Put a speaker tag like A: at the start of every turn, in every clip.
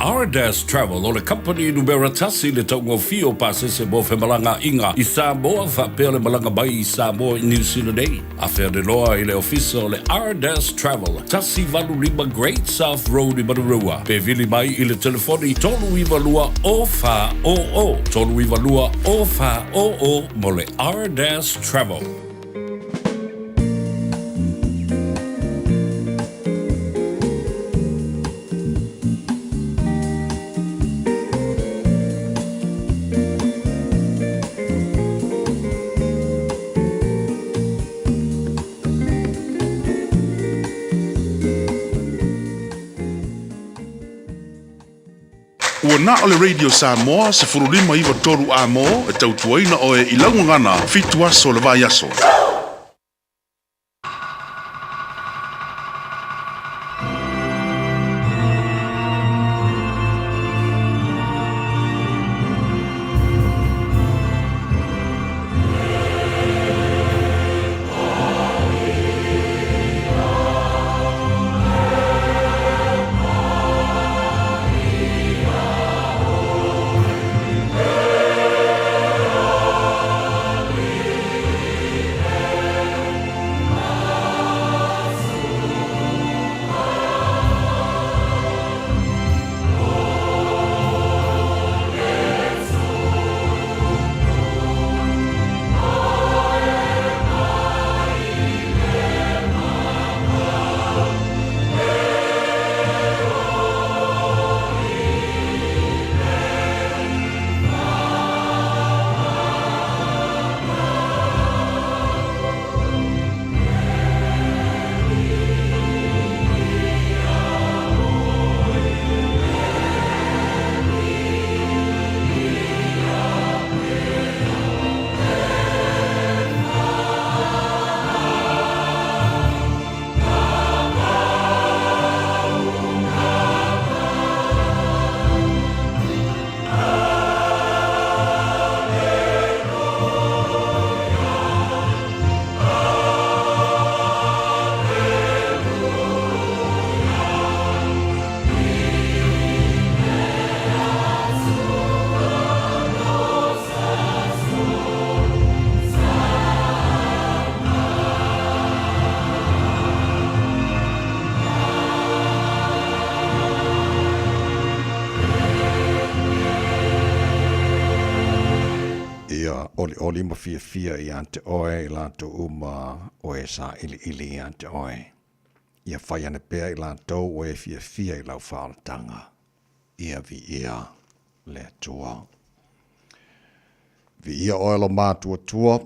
A: Ardas Travel o le kamupani numera tasi i le taugofie o pasese mo femalagaaiga i Samoa faapea le malaga mai i Samoa i Niu Sila nei. Afe ane loa i le ofisa o le Ardas Travel, 185 Great South Road i Manurewa, pe vili mai i le telefoni 392 0400, 392 0400 mo le Ardas Travel.
B: Ua na o le Radio Samoa 15 93 A-mo e tautuaina oe i lau gagana fitu aso o le vaiaso.
C: Ia olioli ma fiafia ia te oe i latou uma o e sailiili ia te oe. Ia whai ane pea i latou o e fiafia i lau whaolatanga. Ia viia le Atua. Viia oe lo matuatua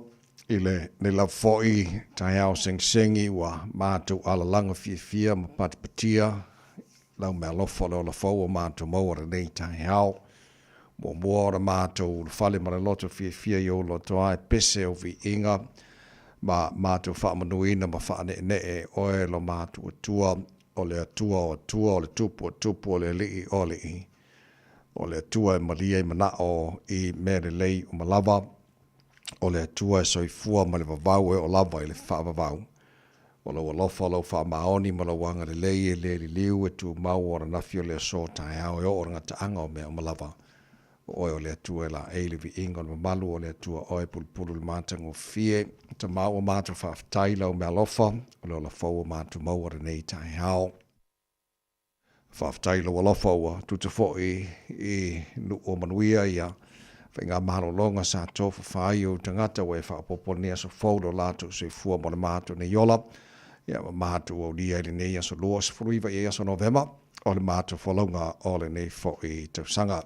C: i le nei lava foi taeao segiseги ua matou alalaga fiafia ma patipatia lau mealofa o le ola fou o matou maua lenei taeao. Muamua ona matou ulufale ma le loto fiafia i ou lotoa e pese o viiga ma matou faamanuina ma faaneenee oe lo matuatua o le Atua o Atua, o le Tupu o Tupu, o le Alii o Alii, o le Atua e malie i manao i mea lelei uma lava, o le Atua e soifua ma le vavau e oo lava i le faavavau. O lou alofa, o lou faamaoni ma lou agalelei e le liliu e tumau o ananafi o le aso taeao e oo i le gataaga o mea uma lava. O oe o le Atua e laei le viiga o le mamalu, o le Atua oe e pulupulu i le matagofie. Tama ua matou faafetai i lau meaalofa, o le ola fou ua matou maua lenei taeao. Faafetai i lou alofa ua tuta foi i nuu o manuia ia faigamalologa sa tofafa ai ou tagata ua e faaopoopo lenei aso fou lo latou soifua mo le matou nei ola. Ia ma matou aulia i lenei aso 29 i aso Novema o le matou folauga o lenei foi tausaga.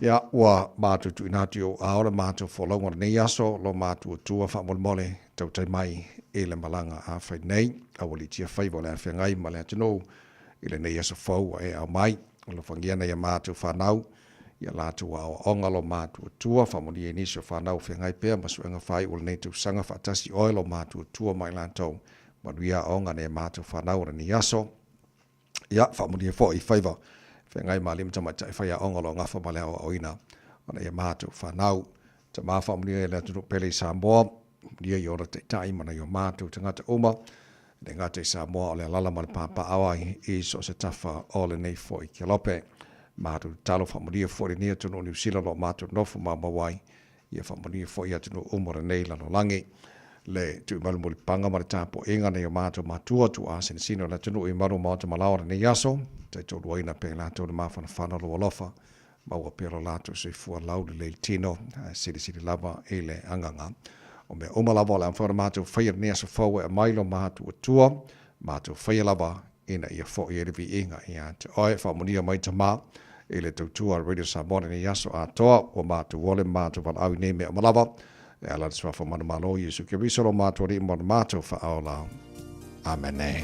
C: Ia, ua matou tuuina atu i ou ao le matou folauga o lenei aso, lo matou Atua faamolemole, tautai mai i le malaga a fai nei, aualiitia faiva o le afeagai ma le atunuu i lenei aso fou ua e ao mai. Alofagia nai a matou fanau, ia latou aoaoga lo matou Atua, faamanuia i nisi o fanau o feagai pea ma suega faaiu o lenei tausaga faatasi oe lo matou Atua ma i latou. Manuia aoga nai a matou fanau o lenei aso. Ia, faamanuia foi i faiva feagai ma alii ma tamaitai faiaoga o lo o gafa ma le aoaoina o nai a matou fanau. Tama faamanuia i le atunuu pele i Samoa, manuia i ona taitai ma nai o matou tagata uma, e le gata i Samoa o le alala ma le papaaao ai i so o se tafa o lenei foi kelope. Matou tatalo faamanuia foi lenei atunuu o Niu Sila o lo o matou nofo maumau ai, ia faamanuia foi i atunuu uma o lenei lalolagi. Le tuumalu mulipaga ma le tapuaiga nei o matou matua tuaa sinosino o le atunuu i malu o maota malaoa lenei aso, taitoaluaina pea i latou le mafanafana o lou alofa, maua pea lo latou soifua laulelei le tino, ae silisili lava i le agaga. O mea uma lava o le a mafai ona matou faia i lenei aso fou e aumai lo matou Atua, matou faia lava ina ia foi ai le viiga ia te Oe. Faamanuia mai Tama i le tautua a le Radio Samoa lenei aso atoa, ua matou ole ma matou valaau i nei mea uma lava, e ala i le Suafa manumalo o Iesu Keriso lo matou Alii ma lo matou Faaola. Amene.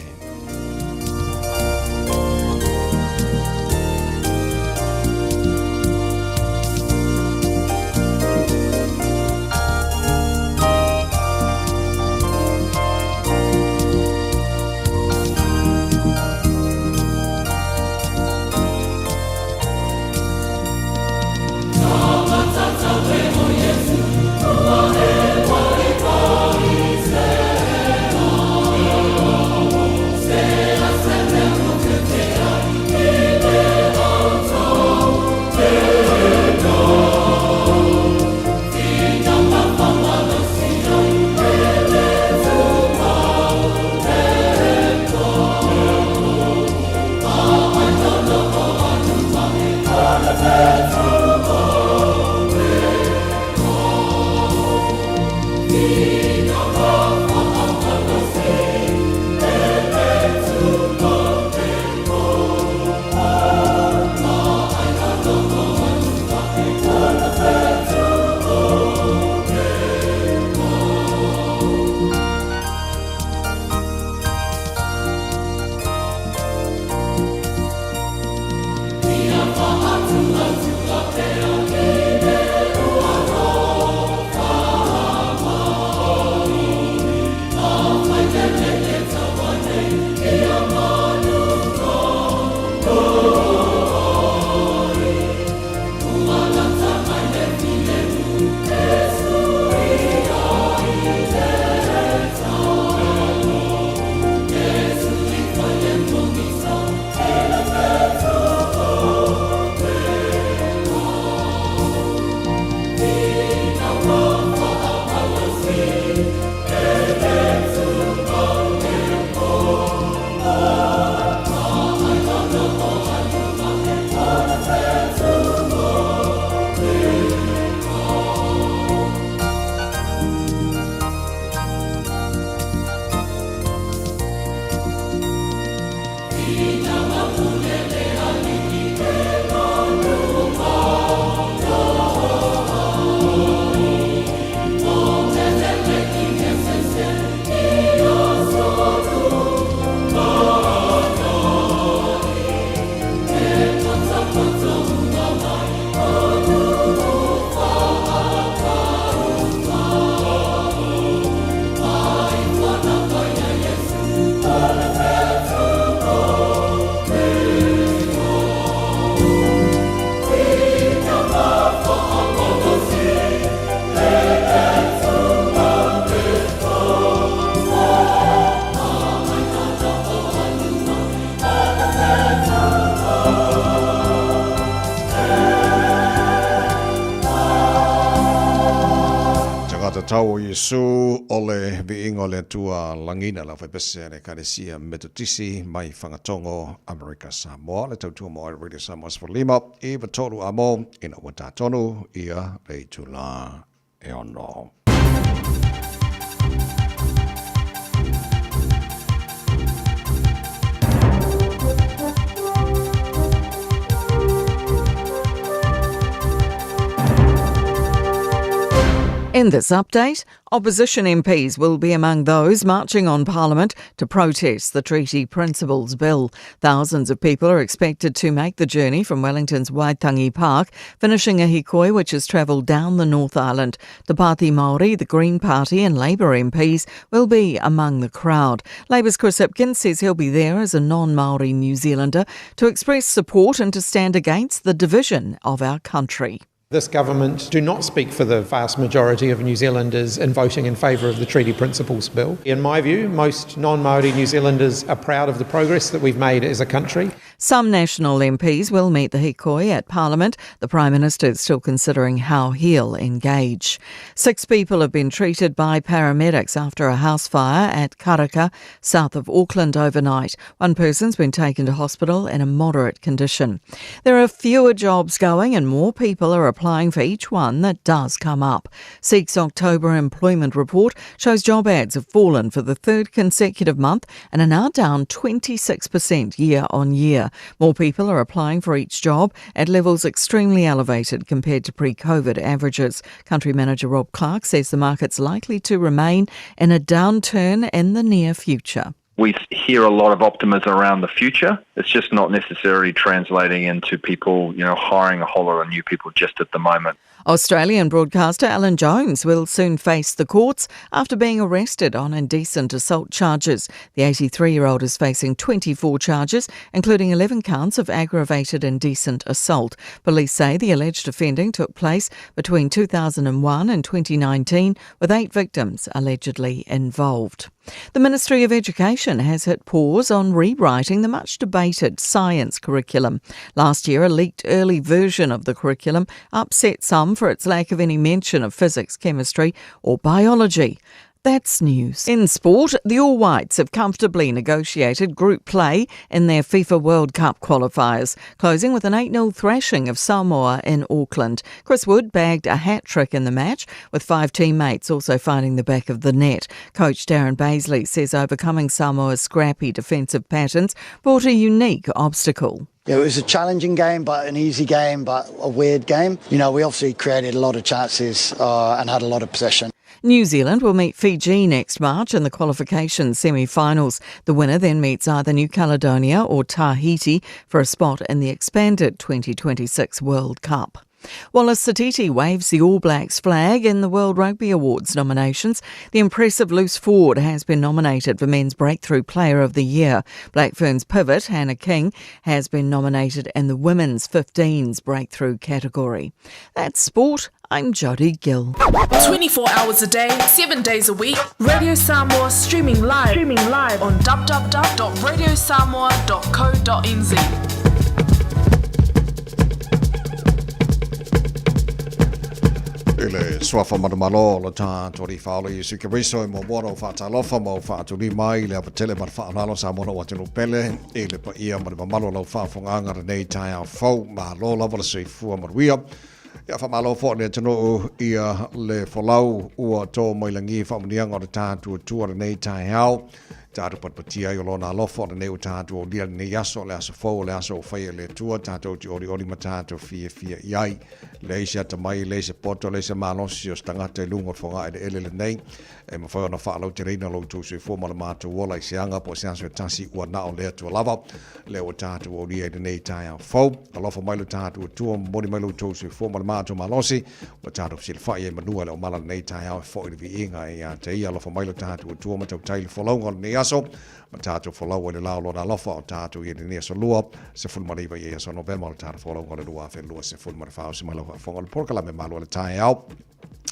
C: Tagata tau o Iesu, o le viiga o le Atua lagina la faipese a le Ekalesia Metotisi mai Fagatogo, Amerika Samoa, le tautua mo Radio Samoa 15 i 3 amo ina ua tatonu ia le itula e ono.
D: In this update, opposition MPs will be among those marching on Parliament to protest the Treaty Principles Bill. Thousands of people are expected to make the journey from Wellington's Waitangi Park, finishing a hikoi which has travelled down the North Island. The Pāti Māori, the Green Party and Labour MPs will be among the crowd. Labour's Chris Hipkins says he'll be there as a non-Māori New Zealander to express support and to stand against the division of our country.
E: This government do not speak for the vast majority of New Zealanders in voting in favour of the Treaty Principles Bill. In my view, most non-Māori New Zealanders are proud of the progress that we've made as a country.
D: Some national MPs will meet the hikoi at Parliament. The Prime Minister is still considering how he'll engage. Six people have been treated by paramedics after a house fire at Karaka, south of Auckland, overnight. One person's been taken to hospital in a moderate condition. There are fewer jobs going and more people are applying for each one that does come up. Seek's October employment report shows job ads have fallen for the third consecutive month and are now down 26% year on year. More people are applying for each job at levels extremely elevated compared to pre COVID averages. Country manager Rob Clark says the market's likely to remain in a downturn in the near future.
F: We hear a lot of optimism around the future. It's just not necessarily translating into people, you know, hiring a whole lot of new people just at the moment.
D: Australian broadcaster Alan Jones will soon face the courts after being arrested on indecent assault charges. The 83 year old is facing 24 charges, including 11 counts of aggravated indecent assault. Police say the alleged offending took place between 2001 and 2019, with eight victims allegedly involved. The Ministry of Education has hit pause on rewriting the much debated science curriculum. Last year, a leaked early version of the curriculum upset some for its lack of any mention of physics, chemistry, or biology. That's news. In sport, the All Whites have comfortably negotiated group play in their FIFA World Cup qualifiers, closing with an 8 0 thrashing of Samoa in Auckland. Chris Wood bagged a hat trick in the match, with five teammates also finding the back of the net. Coach Darren Bazeley says overcoming Samoa's scrappy defensive patterns brought a unique obstacle.
G: It was a challenging game, but an easy game, but a weird game. You know, we obviously created a lot of chances uh, and had a lot of possession.
D: New Zealand will meet Fiji next March in the qualification semi finals. The winner then meets either New Caledonia or Tahiti for a spot in the expanded 2026 World Cup. Wallace Sititi waves the All Blacks flag in the World Rugby Awards nominations. The impressive loose forward has been nominated for Men's Breakthrough Player of the Year. Black Ferns pivot Hannah King has been nominated in the Women's 15s Breakthrough category. That's sport. I'm Jodie Gill.
H: 24 hours a day, 7 days a week, Radio Samoa streaming live, streaming live on www.radiosamoa.co.nz.
C: I le suafa manumalo o lo tātou Alii Faaola Iesu Keriso e muamua ona ou faatalofa ma ou faatuli mai i le ava tele ma le faaaloalo Samoa lou atunuu pele i le paia ma le mamalu o lau faafofogaaga lenei taeao fou. Malo lava le soifua manuia. Ia faamalo foi le atunuu ia le folau ua tō mai lagi faamuniaga o le tatou Atua lenei taeao. Tatou patipatia ai o Lona alofa o lenei ua tatou aulia lenei aso, o le aso fou, o le aso ua faia e le Atua, tatou te olioli ma tatou fiafia i ai. Leai se atamai, leai se poto, leai se malosi o se tagata i luga o le fogaeleele lenei e mafai ona faalauteleina lo outou soifua ma le matou ola i se aga po o se aso e tasi ua na o le Atua lava lea ua tatou aulia i lenei taeao fou. Alofa mai lo tatou Atua, momoli mai lo outou soifua ma le matou malosi ua tatou fesilafai ai manua i le aumala lenei taeao e foi le viiga ia te ia. Alofa mai lo tatou Atua ma tautai le folauga o lenei aso ma tatou folau ai le la o Lona alofa o tatou i lenei aso lua, 19 i aso Novema o le tatou folauga o le 2024 o se mai lau faafofoga o le polokalame malu o le taeao.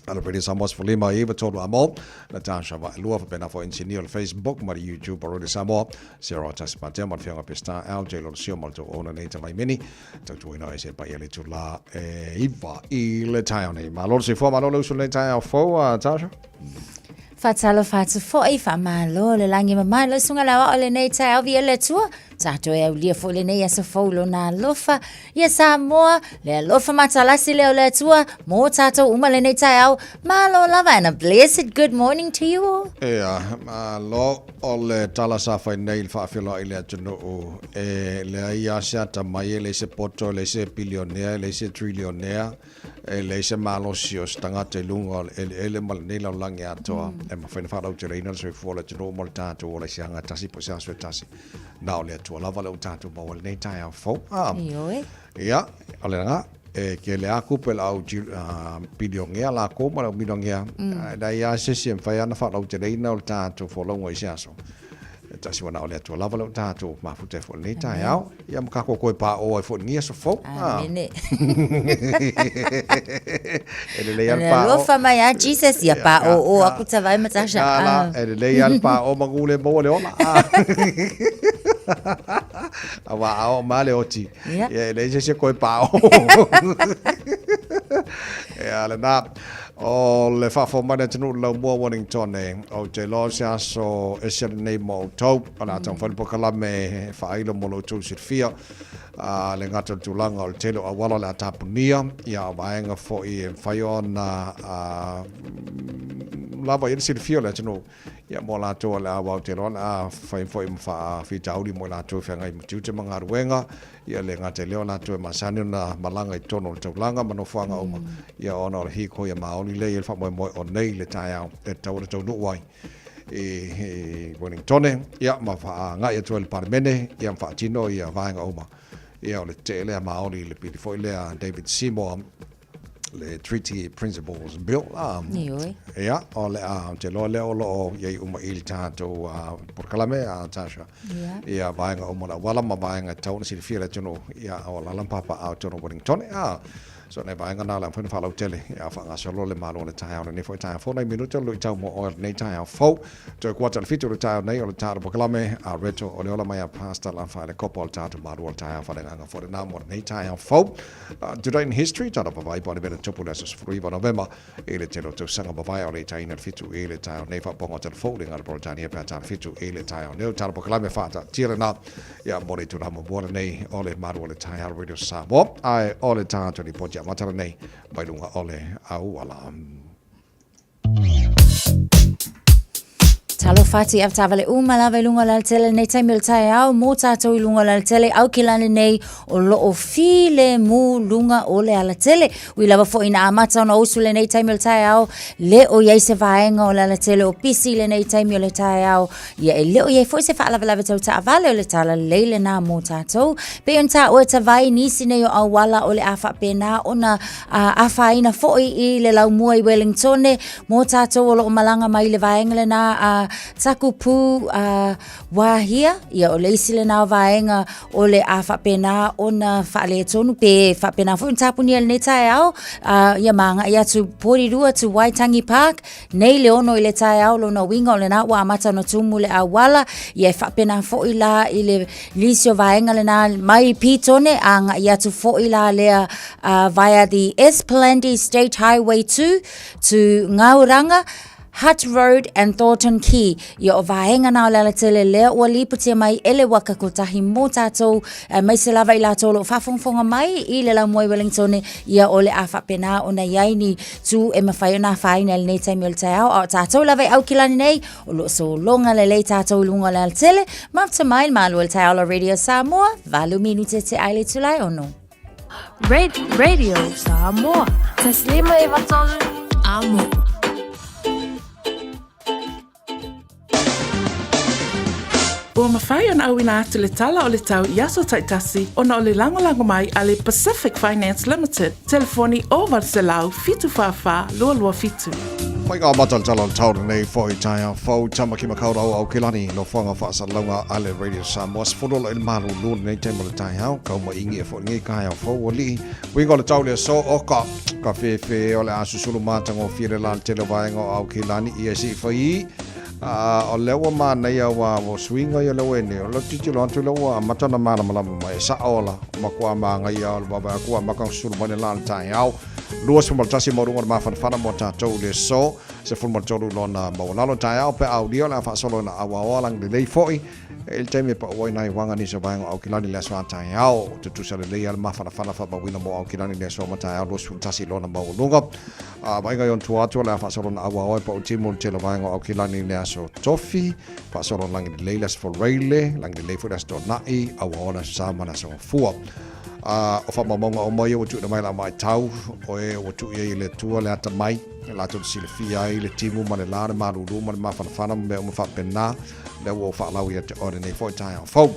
C: Ala Radio Samoa 15 i 93 a mo, Natasha Vaelua, faapena foi inisinia o le Facebook ma le YouTube o Radio Samoa, Sarah Tasi Patea ma le Afioga Pestar LJ Lolosio ma le tou ona nei Tavaimini, tautuaina ai se paia le itulā e iva i le taeao nei. Malo le soifua, malo le uso lenei taeao fou, uh, Tasha.
I: Faatalofa atu foi, faamalo le lagi mamae lau susuga le aoao i lenei taeao viia le Atua. Tatou e aulia foi lenei aso fou i lona alofa. Ia Samoa, le alofa matalasi lea o le Atua mō tātou uma lenei taeao. Malo lava and a blessed good morning to you all.
C: Ea, malo o le tala sa fai nei i le faafeiloai i le atunuu e leai lava se atamai, e leai se poto, e leai se bilionea, e leai se trilionea, E leai se malosi o se tagata i luga o le eleele ma lenei lalolagi atoa mm. e mafai ona faalauteleina le soifua o le atunuu ma le tatou ola i se aga e tasi po o se aso e tasi. Na o le Atua lava lea ua tatou maua i lenei taeao fou. Ah.
I: Ioe.
C: Ia, o le lagā, e kele lava kupu e le au uh, bilionea lākou ma le au milionea. Mm. E leai lava se isi e mafai ona faalauteleina o le tatou folauga i se aso. E tasi ua na o le Atua lava lea ua tatou mafuta ai foi i lenei taeao. Ia ma kākou koe pāʻō ai foi i lenei aso fou.
I: Amene.
C: E lelei lava le pāʻō.
I: Alofa mai a Jesus, ia pāʻōʻō aku tavai ma Tasha.
C: Nā la, e lelei lava le pāʻō manu le maua le ola. Aua a oo mai le oti,
I: Ia.
C: ia e leai se isi e toe pao. Ia lena. O le faafofoga mai a le atunuu i le laumua o Wellington e, ou te iloa o se aso ese lenei mo outou. O le a taumafai le polokalame e faailo mo lo outou silafia. A le gata o le tulaga o le tele o auala o le a tapunia, ia a o vaega foi e mafai ona lava i ai le silafia o le atunuu. Ia mo latou o le a ou te iloa o le a fai foi ma faafitauli mo i latou e feagai ma tiute ma galuega, ia le gata i lea o latou e masani ona malaga i totonu o le taulaga ma nofoaga uma, ia ona o le hīkoi a Māori lea i ai le faamoemoe o nei le taeao e tatau ona taunuu ai i Wellingtone, ia ma faagai atu ai i le Palemene, ia ma faatino ia vaega uma. Ia o le tetee lea a Māori i le pili foi lea a David Seymour, le Treaty Principles Bill.
I: Ioe.
C: Ia, o le a, ou te iloa lea o lo o i ai uma i le tatou polokalame a Tasha.
I: Ia.
C: Ia, vaega uma o le auala ma vaega e tatau ona silafia e le atunuu, ia, o alaala ma papaaao i totonu o Wellington. Ia, so nai vaega na o le a mafai ona faalautele, ia, faagasolo le Malo i le taeao lenei foi taeao fou. Nai minute o le luitau mo oe o lenei taeao fou. Toe kuata le 7 o le taeao nei o le tatou polokalame a Reto o le ola mai a Pastor Lafaele Kopa o le tatou malu o le taeao faaleagaga foi lena mo lenei taeao fou. Today in History, tala vavae po o le mea na tupu i le aso 19 o Novema i le tele o tausaga mavae o le itaina le 7 i le taeao nei faapoga o tala fou le gala Peretania pe a tala 7 i le taeao nei o tala polokalame faataatia lena ia mo le itula muamua lenei o le malu o le taeao Radio Samoa ae o le tatou lipoti amata lenei mai luga o le auala.
I: Talofa atu i avetaavale uma lava i luga o le alatele lenei taimi o le taeao mo tātou i luga o le alatele Aukilani nei o loo filemu luga o le alatele. Ui lava foi ina amata ona usu lenei taimi o le taeao, le o i ai se vaega o le alatele o pisi lenei taimi o le taeao. Ia e le o i ai foi se faalavelave tau taavale o le talalelei lena mo tātou. Pei ona taua e Tavai nisi nei o auala o le a faapena ona a afaina foi i le laumua i Wellingtone mō tātou o loo malaga mai i le vaega lena a Takupu a Wāhia, ia o le isi lena o vaega o le a faapena ona faaletonu pe faapena foi ona tapunia i lenei taeao, a, ia ma agai atu Porirua to Waitangi Park, nei le 6 i le taeao lona uiga o lena ua amata ona tumu le auala, ia e faapena foi la i le nisi o vaega lena mai Petone a agai atu foi la lea via the Esplanadi State Highway 2 to Ngauranga, Hutt Road and Thornton Quay. Ia o vaega na o le alatele lea ua lipotia mai e le waka kotahi mō tātou, aemaise lava i latou o lo o faafogafoga mai i le laumua i Wellington, ia o le a faapena ona i ai ni tū e mafai ona afaina i lenei taimi o le taeao. A o tātou lava i Aukilani nei, o lo o sologa lelei tātou i luga o le alatele. Mafuta mai le malu o le taeao la Radio Samoa, 8 minute te ai le itula e 6.
H: Radio Samoa. Taslima e vatolu. Amo. Ua mafai ona auina atu le tala o le tau i aso taitasi ona o le lagolago mai a le Pacific Finance Limited, telefoni 0800 744 227.
C: Whai ngā mata le tala o le tau lenei foi taeao fou Tamaki Makaurau Aokelani nofoaga faasalalauga a le Radio Samoa 16 i le malulu lenei taimi o le taeao kau ma ingi e foi lenei taeao fou alii uiga o le tau le aso o ka ka fefe o le a susulu matagofie le la le tele o vaega o Aokelani ia se i fai a o lea ua manaia ua ua suiga ia lea ua i nei o le tilotilo atu lea ua amata ona malamalama mai e sao la matua magaia o le vaavaai atu ua amata ona susulu mai le la o le taeao 21 maualuga o le mafanafana mo tatou i le aso, 13 lona maualalo taeao pe a aulia o le a faasolo ina auaoa lagilelei foi i le taimi e pau ai nai uaga nisi o vaega o Aukilani i le aso a taeao. Tutusa lelei a le mafanafana faamauina mo Aukilani i le aso ma taeao 21 lona maualuga. A vaaiga i ona tua atu o le a faasolo ina auaoa e pau timu i le tele o vaega o Aukilani i le aso Tofi, faasolo lagilelei le aso Foreile, lagilelei foi le aso Toonai, auaoa le aso Sa ma le aso Gafua. A o faamaumauga uma ia ua tuuina mai i lau matau, o e ua tuu i ai e le Atua le atamai, e latou te silafia ai le timu ma le la, le malulu ma le mafanafana ma mea uma faapena, lea ua ou faalau ia te oe lenei foi taeao fou.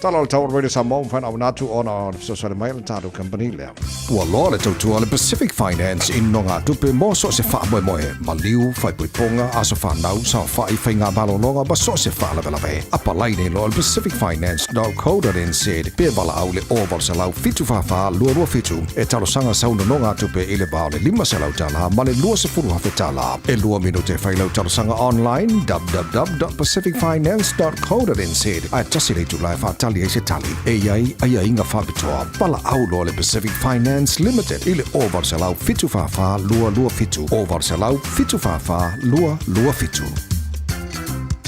C: Tala o le tau o le Radio Samoa ua mafai ona auina atu ona o le fesoasoani mai a le tatou kamupani lea.
J: Ua loa le tautua a le Pacific Finance i nogatupe mo so o se faamoemoe, maliu, faaipoipoga, aso fanau, saofai, faiga malologa ma so o se faalavelave. Apalai nei loa i le pacificfinance.co.nz pe valaau i le 0800 744 227 e talosaga sau nonogatupe i le va o le $500 ma le $20,000. E lua minute e fai lau talosaga online www.pacificfinance.co.nz ae tasi le itula e faatali. tali ai se tali, e i ai aiaiga faapitoa. Valaau loa le Pacific Finance Limited i le 0800 744 227, 0800 744 227.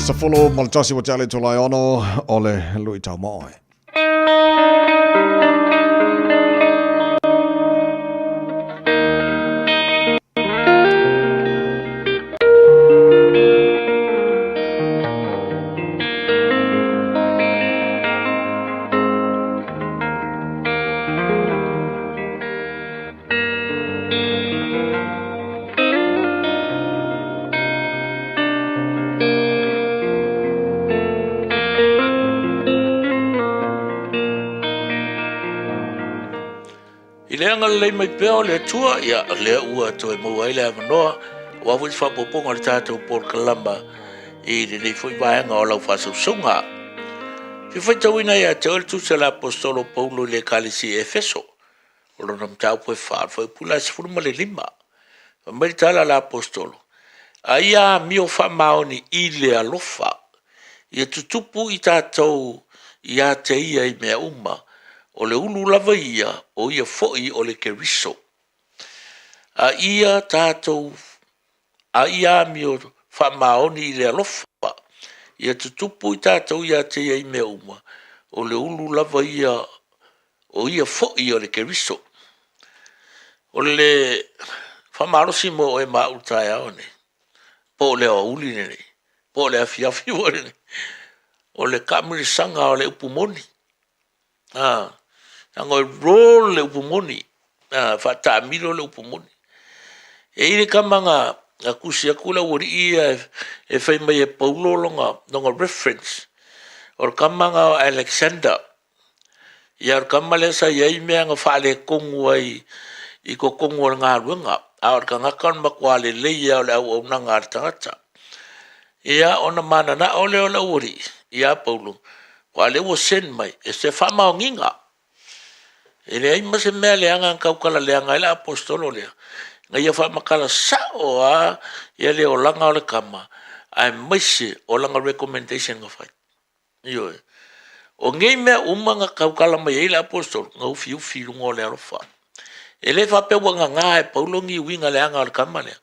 C: 11 ua tea le itula e ono o le luitau mo oe.
K: I le agalelei mai pea o le Atua, ia, lea ua toe maua ai le avanoa, aua foi se faaopoopoga o le tatou polokalama i lenei foi vaega o lau faasausauga. Fia faitauina ia te oe le tusi a le Aposetolo o Paulo i le Ekalesia i Efeso, o lona mataupu e fa, o le fuaiupu la e 15. Fai mai le tala a le Aposetolo, A ia amio faamaoni i le alofa, ia tutupu i tatou ia te ia i mea uma, o le ulu lava ia, o ia foi o le Keriso. A ia tatou a ia amio faamaoni i le alofa, ia tutupu i tatou ia te ia i mea uma, o le ulu lava ia, o ia foi o le Keriso. O le faamalosi mo oe ma au i le taeao lenei, po o le aoauli lenei, po o le afiafi foi lenei, o le taamilosaga o le upu moni. Leaga e roll le upu moni, faataamilo le upu moni. E i ai le tama na tusi atu le aualii ia e fai mai e Paulo lona reference, o le tama lena o Alexander. Ia o le tama lea sa i ai mea na faaletonu ai i totonu o le galuega, a o le tagata o le matua lelei lava o le auaunaga a le tagata. Ia ona mananao lea o le aualii ia Paulo, aua o lea ua send mai e se faamaoniga. E leai ma se mea leaga na tautala leaga ai le Aposetolo lea, na ia faamatala sao lava le olaga o le tama, aemaise o lana recommendation na fai. Ioe. O nei mea uma na tautala mai ai le Aposetolo, na ufiufi i luga o le alofa. E le faapea ua nana e Paulo ni uiga leaga o le tama lea.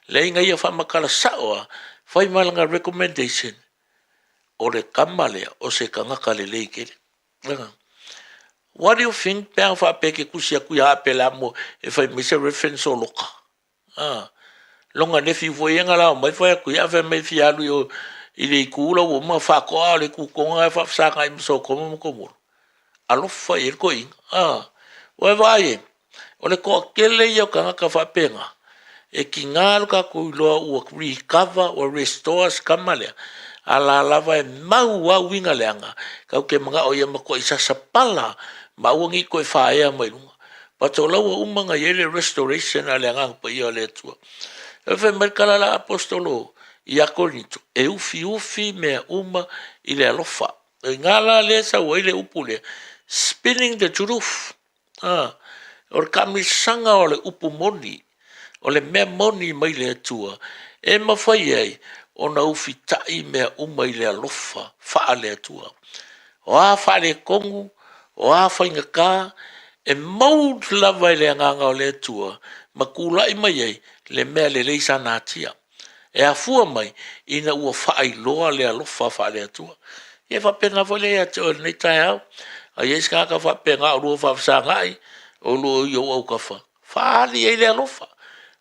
K: Leai na ia faamatala sao lava, fai ma lana recommendation, o le tama lea o se tagata lelei tele. What do you think pe ana faapea e te tusi atu ia Apela mo e fai mai se reference o Loka? A, lona nephew foi ia na lao mai fai atu ia fai mai e fia alu i o i le itu la ua uma ona faatoa a o le itu toga e faafesagai ma Sotoma ma Komoro. Alofa i ai le toeaina. A, ua e vaai i ai, o le toatele ia o tagata faapena, e tiga lo tatou iloa ua recover, ua restore si tama lea, a la lava e mau lava uiga leaga, tatou te manao ia matuai sasapala ma aua ne i toe faaea mai luga. But o la ua uma ona i ai le restoration a le Agaga Paia o le Atua. E fai mai le tala a le Aposetolo ia Korinito, e ufiufi mea uma i le alofa. O i ina la lea e sau ai le upu lea, spinning the truth. A, o le taamilosaga o le upu moni, o le mea moni mai le Atua, e mafai ai ona ufitai mea uma i le alofa faale-Atua. O a faaletonu, o a faigata, e mould lava e le Agaga o le Atua ma tulai mai ai le mea lelei sa natia. E afua mai ina ua faailoa le alofa faale-Atua. Ia e faapena foi lea ia te oe i lenei taeao. A i ai se tagata faapena o lua faafesagai, o lua i ou autafa, faaali i ai le alofa.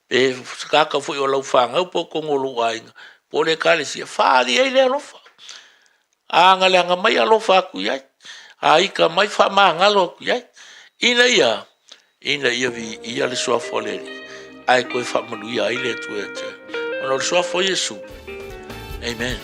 K: Pe se tagata foi o lau fanau po o totonu o lou aiga, po o le ekalesia, faaali i ai le alofa. A aga leaga mai, alofa atu i ai. A ita mai, faamagalo atu i ai. Ina ia a? Ina ia viia le Suafa o le Alii, ae toe faamanuia ai le Atua ia te oe. Ona o le Suafa o Iesu. Amen.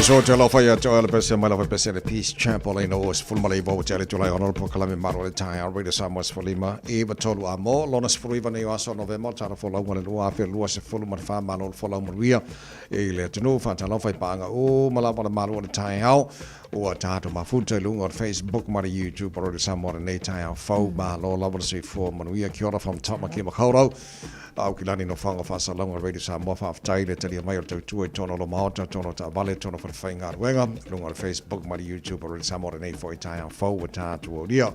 C: So te alofa ia te oela pese mai lava pese le Peace Chapel e no os fulma le iwa te ale tulai ono po kalame maro le tai a Radio Samoa se fulima i wa tolu a mo lona se fulu iwa nei o aso Novema tara fola unga le lua afe lua se fulu ma le wha malo le fola umaruia i le atunu whatalofa i paanga o malava le malo le tai ao Ua tātou mafuta i luga o le Facebook ma le YouTube o Radio Samoa lenei taeao fou. Malo lava le soifua manuia. Kia ora from Tamaki Makaurau. Au ki lani no whanga whaasalauga Radio Samoa. Whaafetai le talia mai o le tautua i tōna olo maota, tōna taavale, tōna whare whaingaruenga. Lunga o le Facebook ma le YouTube o Radio Samoa lenei foi taeao fou ua tātou aulia.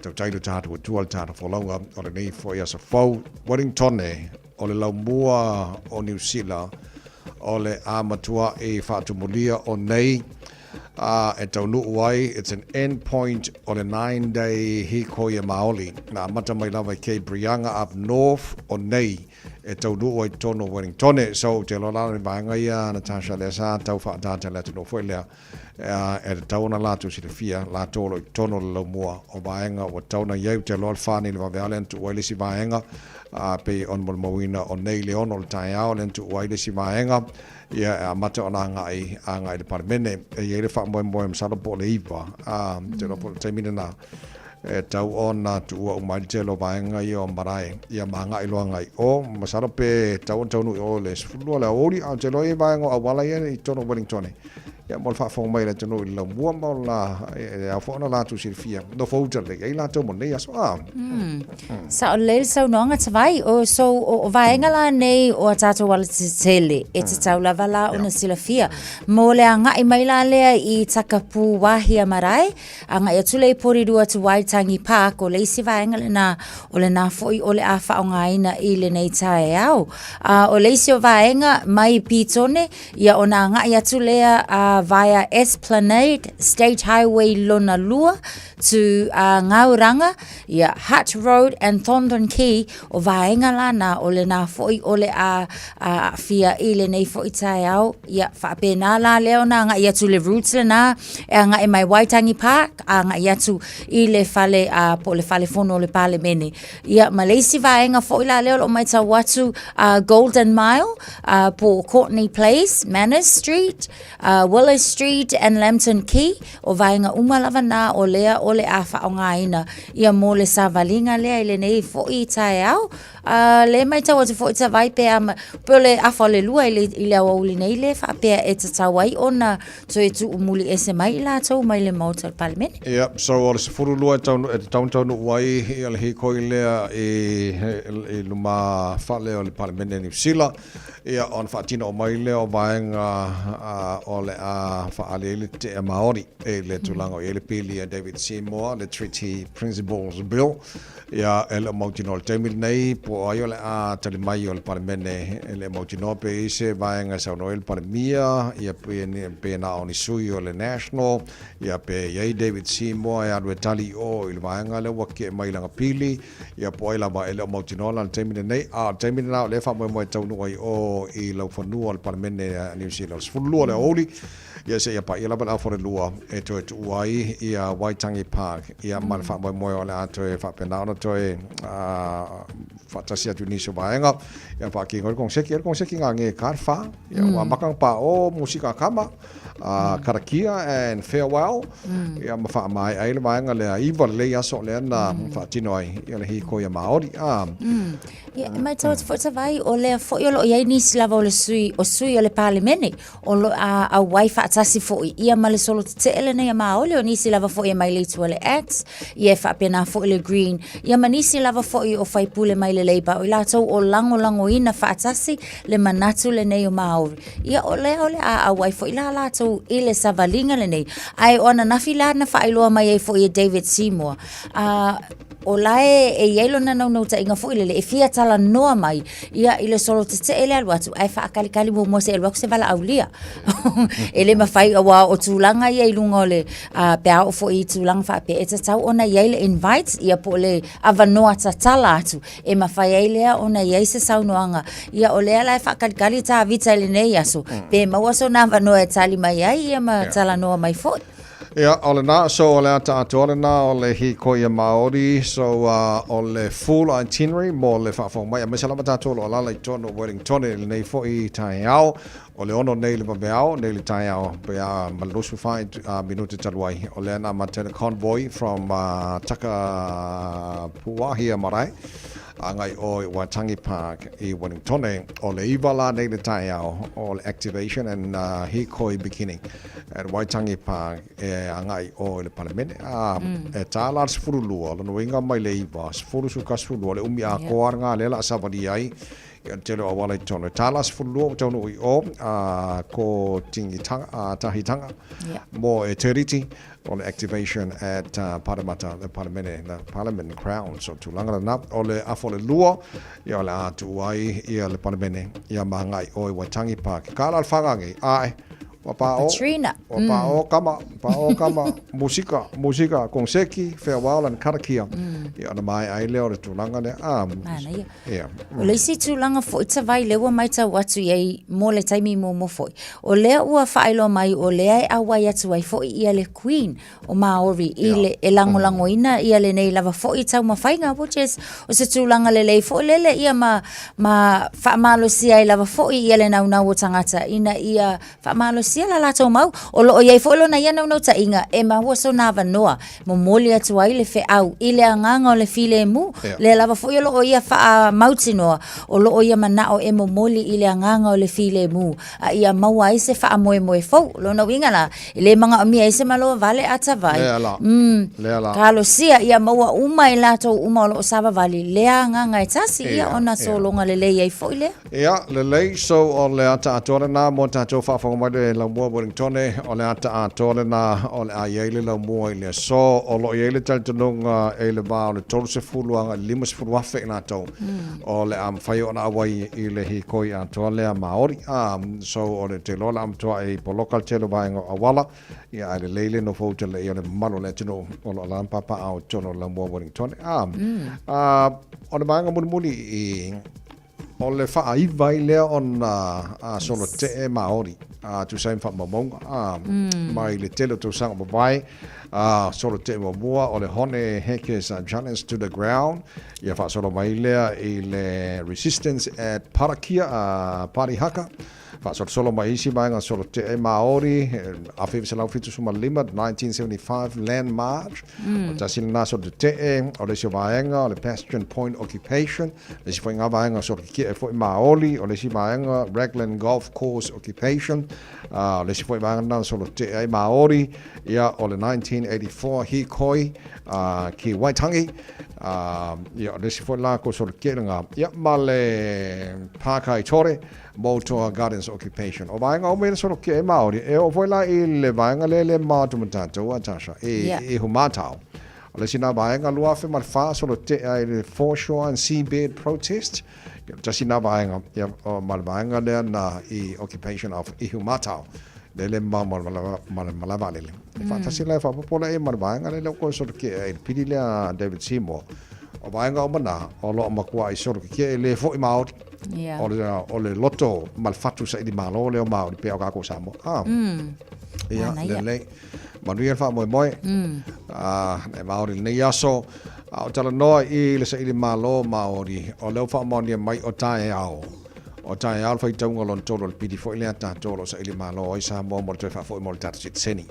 C: Tautai le tātou atua le tātou folauga o lenei foi aso fou. Wellington e o le laumua o Niu Sila o le a matua'i faatumulia o nei a e taunuu ai, it's an end point o le 9 day hīkoi e Māoli. Na amata mai lava i Cape Reinga up north o nei e taunuu ai totonu o Wellingtone. So, ou te iloa la le vaega ia, Natasha, lea sa tau faatāta le atunuu foi lea, e tatau ona latou silafia, latou o lo o i totonu o le laumua o vaega ua tatau ona i ai. Ou te iloa le fa nei le vaveao lea na tuu ai le isi vaega, a pei ona molimauina o nei le 6 o le taeao lea na tuu ai le isi vaega, Ia, e amata ona agai, agai i le Palemene. E i ai le faamoemoe masalo po o le 9, ā, te iloa po o le taimi lena, e tau ona tuua uma ai le tele o vaega ia o marae, ia ma agai loa agai i o. Masalo pe tau ona taunuu i o i le 12 le aoauli, ae ou te iloa e i ai vaega o auala ia i totonu o Wellington. Ia, mo le faafofoga mai a le atunuu i le laumua ma o la, e ao foi ona latou silafia, nofo uta lelei ai latou mo lenei aso, ā.
I: Sao lelei le saunoaga Tavai. O, so, o, o vaega la nei o a tātou alatetele, e tatau lava la ona silafia. Mo le agai mai la lea i Takapū Wāhia Marae, agai atu lea i Porirua to Waitangi Park, o le isi vaega lenā, o lenā foi o le a faaaogaina i lenei taeao. A, o le isi o vaega mai Pītone, ia ona agai atu lea a via Esplanade State Highway lona lua to uh, Ngauranga, ia Hutt Road and Thorndon Quay, o vaega la nā, o lenā foi o le a aafia i lenei foi taeao, ia faapena la lea ona agai atu le route lenā, e agai mai Waitangi Park, agai atu i le fale, uh, po o le fale fono o le Palemene. Ia, ma le isi vaega foi la lea o lo o matau atu, uh, Golden Mile, uh, po o Courtney Place, Manners Street, uh, Willis Street and Lambton Quay, o vaega uma lava nā o lea o le a faaaogaina ia mo le savaliga lea i lenei foi taeao. Uh, le matau atu foi Tavai pe a, pe o le afa o le lua i le, i le aoauli nei le faapea e tatau ai ona toe tuumuli ese mai i latou mai le Maota o le Palemene.
C: Ia, so o le 12 e tau, e tatau ona taunuu ai ia le hīkoi lea i, i luma fale o le Palemene Niu Sila. Ia, ona faatino mai lea o vaega o le a faaali ai le tetee Māori i le tulaga o i ai le pili a David Seymour, le Treaty Principles Bill. Ia, e le o mautinoa i le taimi lenei po o ai o le a tali mai o le Palemene, e le o mautinoa pe i ai se vaega e saunoa ai le Palemia, ia pe na o ni sui o le National, ia pe i ai David Seymour e alu e tali i o i le vaega lea ua kee mai i lana pili. Ia po ai lava e le o mautinoa la le taimi lenei, a o le taimi lena o lea e faamoemoe e taunuu ai o i laufanua o le Palemene a Niu Sila o le 12 o le aoauli, ia seia paia lava le aofolelua e toe tuua ai ia Waitangi Park, ia ma le faamoemoe o le a toe faapena ona toe faatasi atu i nisi o vaega, ia faakino ai le koneseti, ai le koneseti ngā nge ka le whā, ia ua amata ona pāō musika a kama, a karakia and farewell, ia ma faamaea ai le vaega lea, iwa lelei aso lea na faatino ai ia le hīkoi a Māori, ā.
I: Ia, e matau atu foi Tavai, o lea foi o lo o i ai nisi lava o le sui, o sui o le Palemene, o lo a auai faatasi foi ia ma le solo tetee lenei a Māori, o nisi lava foi e mai le itu o le Act, ia e faapena foi le Green, ia ma nisi lava foi o faipule mai le Labour, o i latou o lagolagoina faatasi le manatu lenei o Māori. Ia o lea o le a auai foi la latou i le savaliga lenei. Ae o ananafi la na faailoa mai ai foi e David Seymour, a... o la e, e i ai lona naunautaiga foi lele e fia talanoa mai ia i le solo tetee le alu atu ae faakalikali muamua se i alu atu se valaaulia. E le mafai aua o tulaga ia i luga o le uh, pe a oo foi i tulaga faapea e tatau ona i ai le invite ia po o le avanoa tatala atu e mafai ai lea ona i ai se saunoaga. Ia o lea la e faakalikali Tavita i lenei aso pe maua sona avanoa e tali mai ai ia ma talanoa mai foi.
C: Ia, o lena, so o le ata atoa lena o le hīkoi a Māori, so uh, o le full itinerary mo le faafofoga mai, aemaise lava tatou o lo o alaala i totonu o Wellington i lenei foi taeao, o le 6 nei le vaveao, nei le taeao, pe a ma le 24 uh, minute talu ai, o lea na amata ai le convoy from uh, Takapuwahia Marae, agai o i Waitangi Park i Wellington, o le 9 la nei le taeao o le activation and uh, hīkoi beginning. At Waitangi Park e agai i o i le Palemene, ā, e tā la le 12, o lona uiga mai le 9, 10, 11, 12, le umi atoa lena lea o le a savalia ai i le tele o auala i totonu. E tā la 12 ua taunuu i o, ā, ko Tingitanga, ā, Tahitanga, mō e Te Riti, o le activation at Paremata, le Palemene, the Parliament Grounds, o tulaga lena, o le afa o le lua, ia o le a tuu ai ia le Palemene, ia ma agai i o i Waitangi Park. Ka la le whangangi, āe, Ua pā o,
I: Katrina.
C: Ua pā o kama, pā o kama, musika, musika, konseki, farewell and karakia. Ia ona maea ai lea o le tulaga lea. Ah,
I: Manaia.
C: ia.
I: O le isi tulaga foi Tavai lea ua matau atu i ai mo le taimi muamua foi, o lea ua faailoa mai o lea e auai atu ai foi ia le Queen o Māori i le e lagolagoina ia lenei lava foi taumafaiga which is o se tulaga lelei foi lele ia ma ma faamalosia ai lava foi ia le naunau o tagata ina ia faamalosia la latou mau. O lo o i ai foi lona ia naunautaiga e maua sona avanoa momoli atu ai le feau i le agaga o le filemu, lea lava foi o lo o ia faamautinoa o lo o ia manao e momoli i le agaga o le filemu a ia maua ai se faamoemoe fou. O lona uiga la, E le manaomia ai se malo vale a Tavai.
C: Lea la. Lea la.
I: Talosia ia maua uma e latou uma o lo o savavali lea agaga e tasi ia ona sologa lelei ai foi lea.
C: Ia, lelei, so o le ata atoa lena mo tatou faafofoga mai le laumua Wellingtone, o le ata atoa lena o le a i ai le laumua i le aso. O lo o i ai le talitonuga i le va o le 30 agai i le 50 afe i latou o le a mafai ona auai i le hīkoi atoa lea Māori. Ā, so o le te iloa o le a matuai poloka le tele o vaega o auala, ia ae lelei le nofo uta lelei o le mamalu o le atunuu o lo o la ma papaaao i totonu o le laumua Wellington. Ā, ā, o le vaega mulimuli i O le faaiva ai lea ona a solo tee Māori, a tusa ai ma faamaumauga, a, mai le tele o tausaga ua mavae, a solo tee muamua o le Hone Heke's Challenge to the Ground, ia faasolo mai lea i le Resistance at Parakia, a Parihaka, faasolosolo mai isi vaega solo tee Māori, 1975, 1975 Land March, o tasi lena solo tetee, o le isi o vaega o le Bastion Point Occupation, Le isi foi ngā vaega solo keke'e foi Māori, o le isi vaega Raglan Golf Course Occupation, ā, o le isi foi vaega lena solo te'e ai Māori, ia, o le 1984 hīkoi, ā, ki Waitangi, ā, ia, o le isi foi la ko solo keke'e lena, ia, ma le Pākaitore Moutoa Gardens Occupation. O vaega uma ia na solo keke'e ai Māori, e oo foi la i le vaega lea le ma atu ma tātou a Tasha, i, i Ihumātao. O le isi nā vaega 2004 solo tea i le Foreshore and Seabed Protest. Ia, tasi nā vaega, ia, o, ma le vaega lea na i Occupation of Ihumātao. Le le ma ma ma ma le malae vaalele. E faatasi la e faaopoopo lea ma le vaega lea lea ua koe solo ke'e ai i le pili lea a David Seymour. O vaega uma nā, o lo o matua i solo keke'e le fo'i Māori.
I: Yeah.
C: O le, o le loto ma le fatu saili Malo lea o Māori pea o kākou Samoa. Ah. Ia,
I: Manaia.
C: lelei. Manuia le faamoemoe. Ā, e Māori lenei aso, a o talanoa i le saili Malo Māori, o lea ua faamaonia mai o taeao. O taeao le faitauga lona tolu o le pili foi lea tatou o lo o saili Malo ai Samoa mo le toe faafoi mo le tatou sitiseni.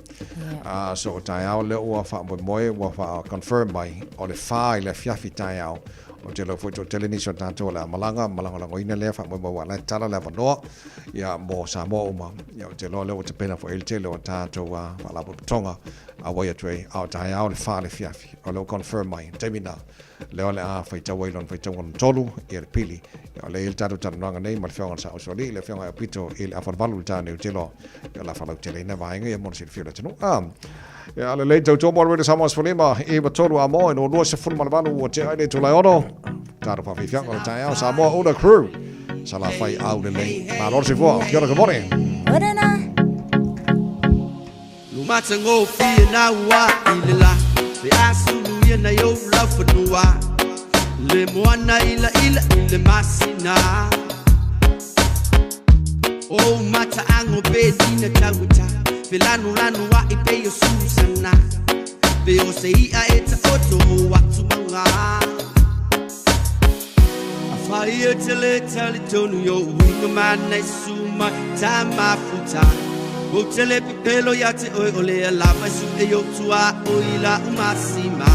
C: Ā, so o taeao lea ua faamoemoe, ua faa-confirm mai, o le whā i le afiafi taeao. Ou te iloa foi toatele nisi o tatou o le a malaga, ma lagolagoina lea faamoemoe aua o la e tala le avanoa. Ia, mō Samoa uma. Ia, ou te iloa lea ua tapena foi i ai le tele o tatou faalapotopotoga Auai atu ai, a o taeao le fa le afiafi, o lea ua confirm mai, le taimi lena, lea o le a faitau ai lona faitauga lona tolu, ia le pili. Ia o lea e i ai le tatou talanoaga nei ma le Afioga i le Saosoalii, le Afioga ia Aupito i le afa o le valu i le taeao nei, ou te iloa, ia o le a faalauteleina vaega ia mo le silafia o le atunuu. Ah, ia lelei tautua mo le Radio Samoa 15 i 3 a mo, e 28 ua tea ai le itula e ono. Tatou faafeifiaga o le taeao Samoa Una Crew. Salafai au lelei. Malo le soifua. Kia ora, good morning.
I: Orena.
L: Lo matagofie na ua i le la Pe a sulu ia nai ou laufanua Le moana ilaila i le masina O mataago pe lina tauata Pe lanulanu a'i pei o Susana Pe o se i'a e taoto o atu mauga Afai e te le talitonu i o'u uiga mana i su mai ta mafuta Ou te le pepelo ia te oe o lea lava e su'e i o'u tuaoi la'u masima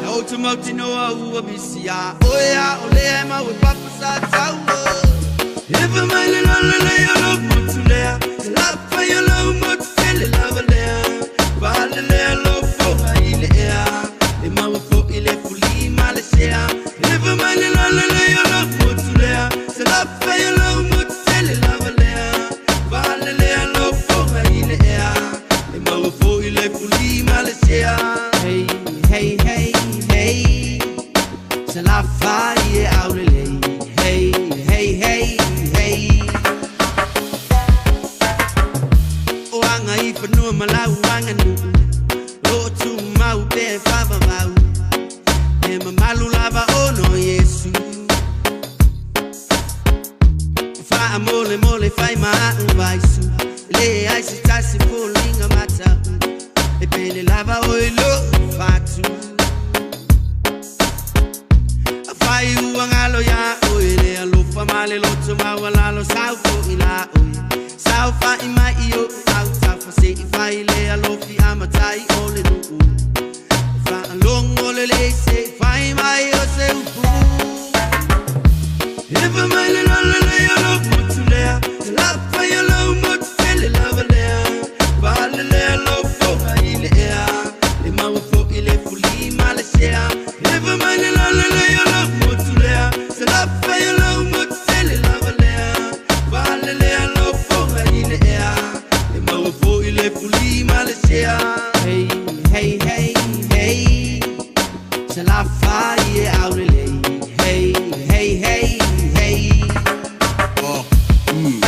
L: Ia ou te mautinoa ua misi iā oe a o lea e mau e papa sa taua Ewa mai le lola lei o lou motu lea Te lafai o lou motu tele lava lea Pale lea lou foga i le ea E maua fo'i le fuli ma le sea Ewa mai le lola lei o lou motu lea Te lafai o lou motu tele lava lea Pale lea lou foga i le ea E maua fo'i le fuli ma le sea Hey, hey, hey, hey Salafai e aulelei Hey, hey, hey, hey O aga i fanua ma lau aganuu O lo o tumau pea e faavavau E mamalu lava ona o Iesu Faamolemole fai ma a'u vaisu E leai se tasi foliga mata'u E pele lava oe i lo'u fatu Afai ua galo iā oe le alofa ma le loto maualalo Sau fo'i la oe Saofa'i mai i o'u autafa Se i fai le alofi a matai o le nu'u Faalogo lelei se i fai mai o se upu Ewa mai le lala lei o lou motu lea Te lafai o lou motu tele lava lea Pale lea lou foga i le ea E maua fo'i le fuli ma le sea Ewa mai le lala lei o lou motu lea Te lafai o lou motu tele lava lea Pale lea lou foga i le ea E maua fo'i le fuli ma le sea Hey, hey, hey, hey Salafai e aulelei Hey, hey, hey, hey
B: Ah, mm.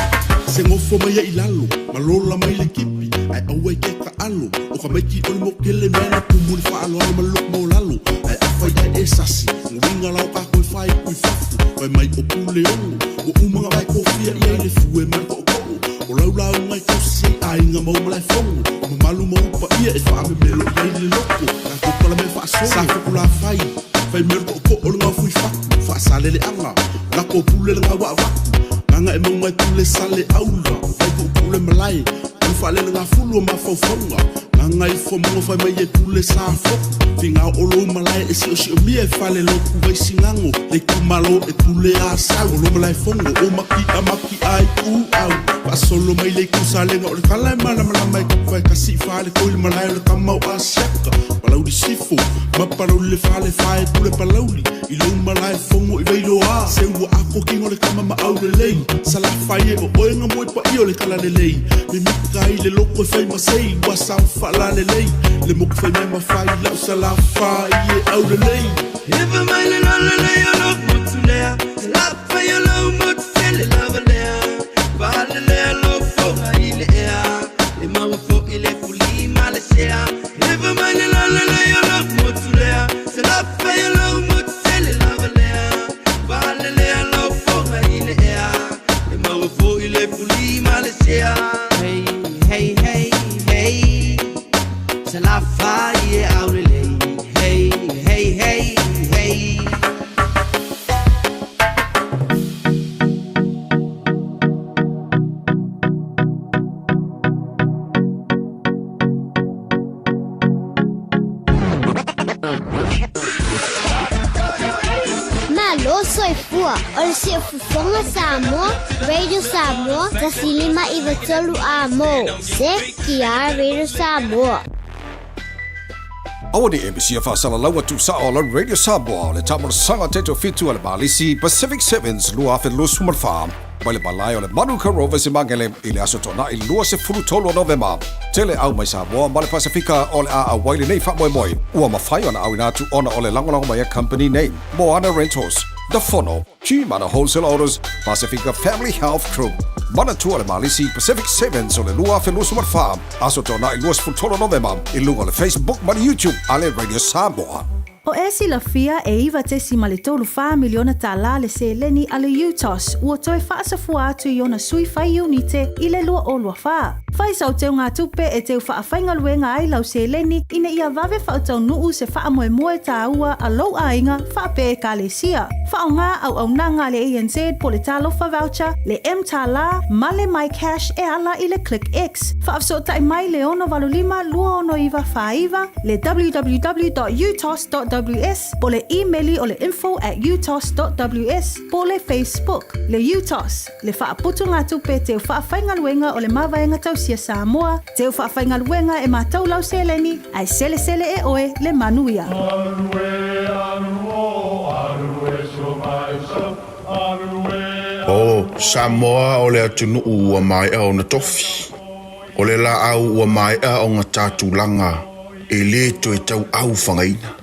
B: Se gofo mai ai i lalo, ma lola mai le kipi, ae aua i ke taʻalo. ʻO ka maiki o le mokele mea na kumu i le faaaloalo ma le loku maualalo. Ae afai ae e sasi, uiga la o kākou e fāipu i fafo, fai mai ʻo Puleono, ua uma na vae kofia ʻia i le fue ma le koʻokoʻo. O lau lauga e tausi ai aiga ma ou malaefono, o mamalu ma ou paia e faamemelo i ai le loko. Tatou palamea faasolo, sa fokulāfai, fai mea o le koʻokoʻo o le gaofui fatu, faasaleleaga, lako pule le gauaavaku, gaga e mauga e pule sale aula, vai puupuu le malae, o le faalelegafulu o mafaufauga, gaga ifo moga fai mai e pule sa foku, figao o lou malae e siosiomia e fale loku vai sigago, le itumalo e pule a sau, o lo malaefono o maki'a maki'a i ku au, faasolo mai le itu salega o le tala e malamalama e kapu e kasi i fale koi le malae o le tama o Asiata, Palauli Sifo, ma Palauli le fale fae pule Palauli, i lou malae fono i Vailoa, se ua ako kino le kama ma aulelei, Salafai e o oe nga moe paia o le talalelei, mimita ai le loko e fai ma sei, ua sao faalalelei, le moku fai mai ma fai lau Salafai e aulelei.
L: Ewa mai le lala lei o lou motu lea Salafai o lou motu tele lava lea Pale lea lou foga i le ea E maua fo'i le fuli ma le sea Ewa mai le lala lei o lou motu lea Salafai o lou motu tele lava lea Pale lea lou foga i le ea E maua fo'i le fuli ma le sea Hey, hey, hey, hey Salafai e aulelei Hey, hey, hey, hey
M: Malo soifua o le Siufofoga Samoa, Radio Samoa, 105 9 3 A mo. CTR Radio Samoa.
J: Aua ne i e misia faasalalauga tuusao a lau Radio Samoa o le taamolosaga taitoafitu a le Malisi Pacific Sevens 2024 mai le malae o le Manuka Rovers i Magele i le Aso Toonai 23 o Novema. Tele au mai Samoa ma le Pasefika o le a auai lenei faamoemoe ua mafai ona auina atu ona o le lagolago mai a kamupani nei, Moana Rentals, The Fono, Gmana Wholesale Autos, Pasifika Family Health Group, Manatua le Malisi Pacific Sevens o le 2024, Aso Toonai 23 Novema i luga o le Facebook ma le YouTube a le Radio Samoa.
N: O e silafia e 9.34 miliona tālā le seleni a le UTOS ua toe faasafua atu i ona sui fai iunite i le 2024. Fai sau teugatupe e teu faafaigaluega ai lau seleni ina ia vave faataunuu se faamoemoe tāua a lou aiga faapea Ekalesia. Faaaoga auaunaga a le ANZ po le Talofa Voucher, le mTālā ma le MyCash e ala i le ClickX. Faafesootai mai le 685 269 49, le www.utos.ws po le imeli o le info at utos.ws po le Facebook, le UTOS, le Faaputugatupe Teu Faafaigaluega o le Mavaega Tausia Samoa, Teu Faafaigaluega e matou lau seleni, ae selesele e oe le manuia.
B: O Samoa o le atunuu ua maea ona tofi. O le laau ua maea ona ta tulaga e le toe tauau fagaina.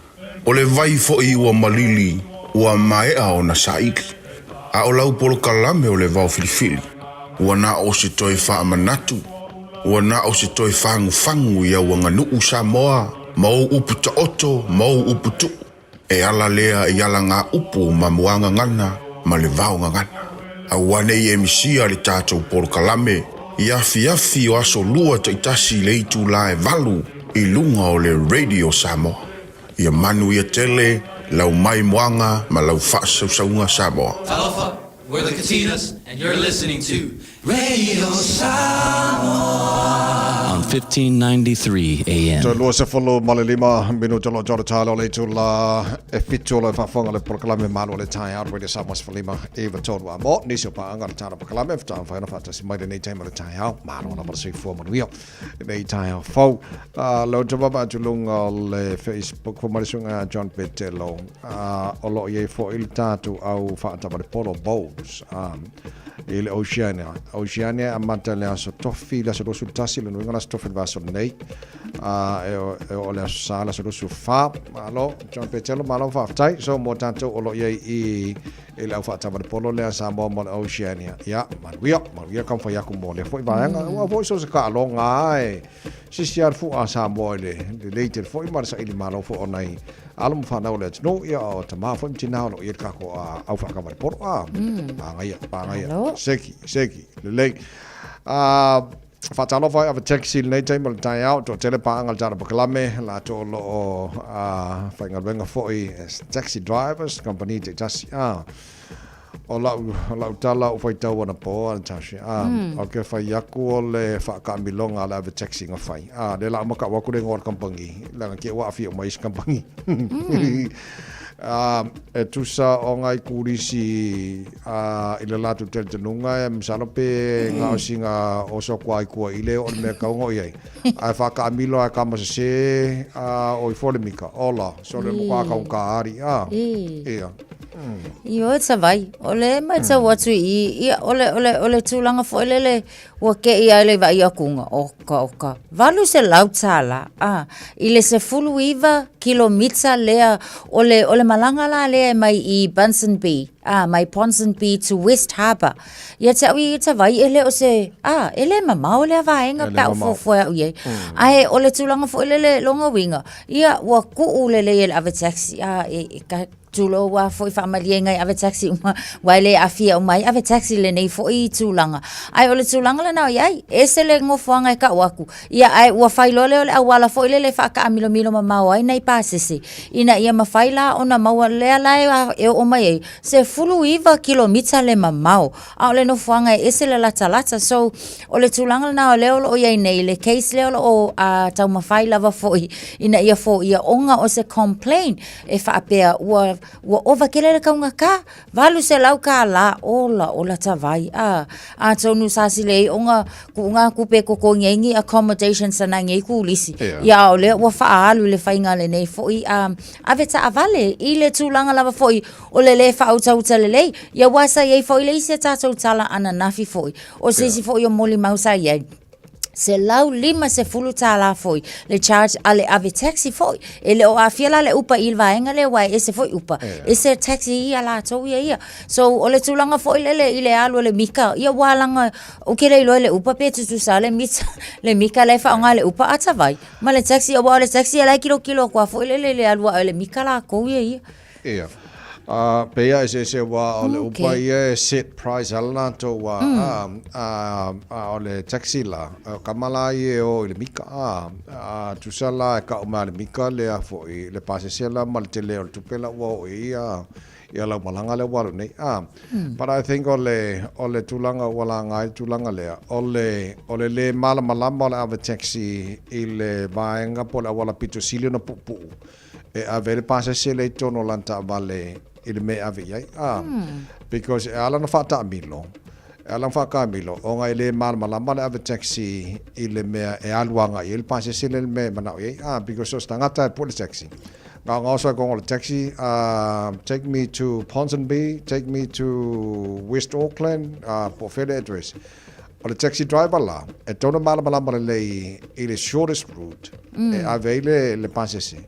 B: O le vai foi ua malili ua maea ona saili. A o lau polokalame o le vao filifili, ua na o se toe faamanatu, ua na o se toe fagufagu i au aganuu Samoa ma ou upu taoto ma ou upu tuu. E ala lea i alagaupu ma muagagana ma le vaogagana. Aua ne i e misia le tatou polokalame i afiafi o aso lua taitasi i le itula e valu i luga o le Radio Samoa. Ia manuia tele lau maimoaga ma lau faasausauga Samoa.
O: Talofa, we're the Katinas and you're listening to Radio Samoa on 1593 AM.
C: Toe 25 minuta o lo o tau talo o le itula e fitu o lo o faafofoga le polokalame Malu o le Taeao Radio Samoa 15 9 3 a mo nisi o paaga o le tala polokalame faatoa mafai ona faatasi mai lenei taimi o le taeao. Malo lava le soifua manuia lenei taeao fou. Leo te vava atu luga o le Facebook fo mai le suiga John Petelo o lo o i ai foi le tatou au faatavale polo bowls i le Oceania. Oceania e amata i le aso Tofi, le aso 21, lona uiga o le aso Tofi o le vaiaso lenei. E oo i le aso Sa, le aso 24. Malo, John Petelo, malo faafetai. So mo tatou o lo o i ai i i le au faatavale polo lea Samoa mo le Oceania. Ia, manuia, manuia taumafai atu mo lea foi vaega. Aua foi so o se taaloga lava e sisi lava le fua a Samoa i le lelei tele foi ma le saili malo foi o nai alo ma fanau o le atunuu, ia o tama foi ma tina o lo o i ai le tatou au faatavale polo. A, pagaia, pagaia. Seki, seki, lelei. Faatalofa i ave taxi i lenei taimi o le taeao, toatele paaga le tala pakalame, latou o lo o faigaluega foi as taxi drivers, kamupani taitasi. O lau, lau tala ou faitau anapo a Natasha, ou te fai atu o le faakaamiloga a le ave taxi na fai. Lea la uma tau atu le igoa o le kamupani, leaga te i ua aafia uma i isi kamupani. E tusa o ngai kurisi i le latou talitonuga e masalo pe gaosiga oso atu lava i tua i le oo le mea e tau ona i ai. Ae faataamilo lava e tama sese o ifo le mita. Ola, so le matua taugata ali. Ia.
I: Ioe Savai, o le matau atu i i, ia, o le, o le, o le tulaga foi lele Ua te i ai le vaai akuga, oka, oka, $800 tālā, a, i le 19 kilomita lea o le, o le malaga la lea e mai i Ponsonby, a, mai Ponsonby to West Harbour. Ia te au i ta vai e le o se, a, e le mamao lea vaega pe a ou fuafua au i ai. Ae o le tulaga foi lele lona uiga, ia, ua kuu lelei e le ave taxi, a, e, e ka, Tulou a foi faamalieina i ave taxi uma, aua e le aafia uma ai ave taxi i lenei foi tulaga. Ae o le tulaga lena o i ai, ese le nofoaga e tau atu, ia ae ua fai loa lea o le auala foi lele e faataamilomilo mamao ai nai pasese, ina ia mafai la ona maua lea la e oo mai ai, 19 kilomita le mamao, a o le nofoaga e ese le latalata. So, o le tulaga lena o lea o lo o i ai nei, le case lea o lo o taumafai lava foi ina ia foia ona o se complaint e faapea ua. ua ova tele le taugata, $800, ola ola tavai, a, atonu sa sile ai ona kuuga tupe e totogi ai ni accommodations a nai nei turisi, ia a o lea ua faaalu i le faiga lenei foi a ave taavale i le tulaga lava foi o le lē faautauta lelei, ia aua sa i ai foi le isi a tatou tala ananafi foi, o se isi foi o molimau sa i ai, $150 foi le charge a le ave taxi foi. E le o aafia la le Uber i le vaega lea aua e ese foi Uber, ese taxi ia latou ia ia. So o le tulaga foi lele i le alu a le mita, ia aua leaga ou te le iloa i le Uber pe tutusa le mita, le mita la e faaaoga e le Uber ata vai ma le taxi aua o le taxi la e tilotilo atu lava foi lele i le alu ae o le mita latou ia ia.
C: Ia. Uh, pei a eseese aua o le Uber ia e set price a le latou a, a, a, o le taxi la, o kama la ia e o i le mika, a, a tusa la e kau mai a le mika lea foi, le pasese la ma le tele o le tupe la ua oo i ai ia, ia lau malaga lea ua alu nei, a. But I think o le, o le tulaga ua laga ai le tulaga lea, o le, o le lē malamalama o le ave taxi i le vaega po o le auala pito sili ona puupuu, e ave ai le pasese lea i totonu o lana taavale i le mea e ave i ai. Ah, because e ala ona faataamilo, e ala ona faataamilo, ona e le malamalama le ave taxi i le mea e alu agai i ai le pasese lea i le mea e manao i ai. Ah, because so se tagata e pue le taxi, gaogaoso ai koga o le taxi, ah, take me to Ponsonby, take me to West Auckland, ah, po o fea le address. O le taxi driver la, e tatau ona malamalama lelei i le shortest route e ave ai le, le pasese,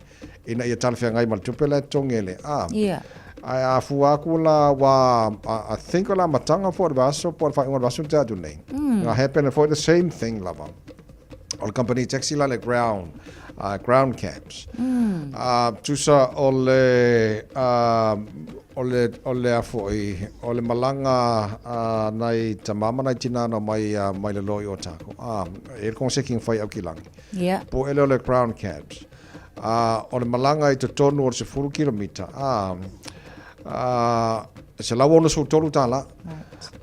C: ina ia talafeagai ma le tupe la e totogi e le a.
I: Yeah.
C: Ae a fua atu la, ua, I think o le amataga foi o le vaiaso po o le faaiuga o le vaiaso na tea atu nei, na happen foi the same thing lava. O le company taxi la le ground, ground cabs. Tusa o le, o le, o le a foi, o le malaga a nai tama ma nai tina na omai mai le loa i Otago, e i ai le koneseki na fai i Aukilani.
I: Yeah.
C: Po ele o le ground cabs. O le malaga i totonu o le 10 kilomita, e $163.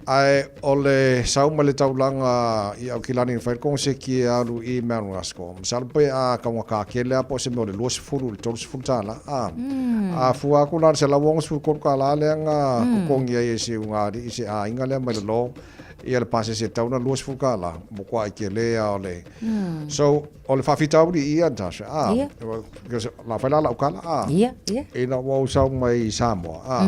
C: Ae o le sau mai le taulaga i Aukilani na fai le koneseki e alu i Mount Roskill. Masalo pe a taugata tele lava po o se mea o le 20 i le 30 tala. A, a fua atu la i le $163 lea na totogi ai e si ugaalii se aiga lea mai lalo ia le pasese e tatau ona 20 tala, matua tele lava o le. So, o le faafitauli ia, Natasha, a, because la fai la lau kala, a, ina ua ou sau mai i Samoa, a,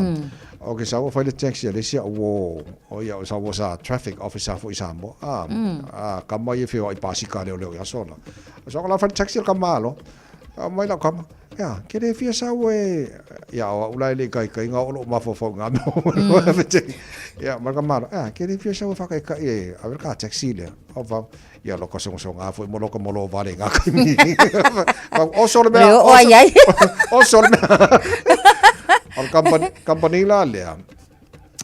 C: ou ke sau o fai le taxi a le isi au uo, o ia o sau sa traffic officer foi i Samoa, a, a, kama ia feoai pasika leoleo i aso la. So la fai le taxi a le kama alo, a mai lau kama, ia, ke le fia sau e, ia, o au la e le ikaikaina o lou mafaufau i ngā mea. Ia, mai le kama alo, ia, ke le fia sau e whakaikai e, ave le ka taxi lea. O wau, ia loka songasonga foi mo loka mo lo vale ngā kaimi. Wau, oso le mea,
I: Le oo ai ai.
C: oso le mea. O le company, company la lea,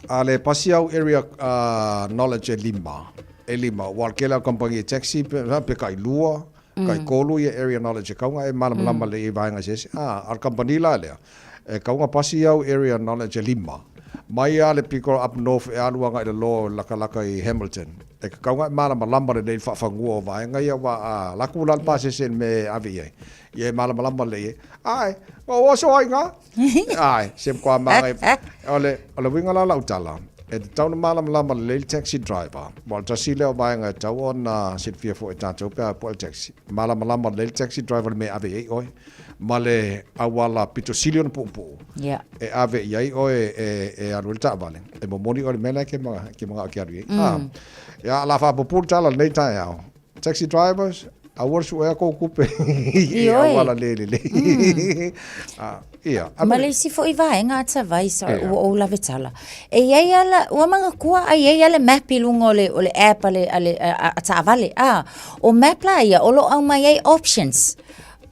C: a le pasi au area knowledge e lima, e lima, ua le kele au company e taxi, pe, pe kai lua, kai kolu ia area knowledge e kaunga e malamalama le i vaega eseese. A, a le company la lea, e kaunga pasi au area knowledge e lima. Mai a le piko up north e alu agai i lalo lakalaka i Hamilton. E kakau ae malamalama lelei le faafanua o vaega ia aua a alu atu la le pasese i le mea e ave i ai, ia e malamalama lelei ai. Ae, ua ou oso ai i ina. Ae, se matua manaia. O le, o le uiga la o lau tala, e tatau ona malamalama lelei le taxi driver, aua o le tasi lea o vaega e tatau ona silafia foi e tatou pe a pue le taxi. Malamalama lelei le taxi driver i le mea e ave i ai oe. ma le auala pito sili ona puupuu e ave i ai oe e alu ai le taavale, e momoli oe i le mea lea e ke manao e ke alu i ai. Ia, o le a faapuupuu le tala i lenei taeao. Taxi drivers, aua le suea kou tupe i auala le lelei. Ia.
I: Ma le isi foi vaega a Tavai, sorry, ua ou lave tala. E i ai lava, ua manatua a i ai lava le map i luga o le, o le app a le, a le, a taavale. A, o map la ia, o lo o aumai ai options.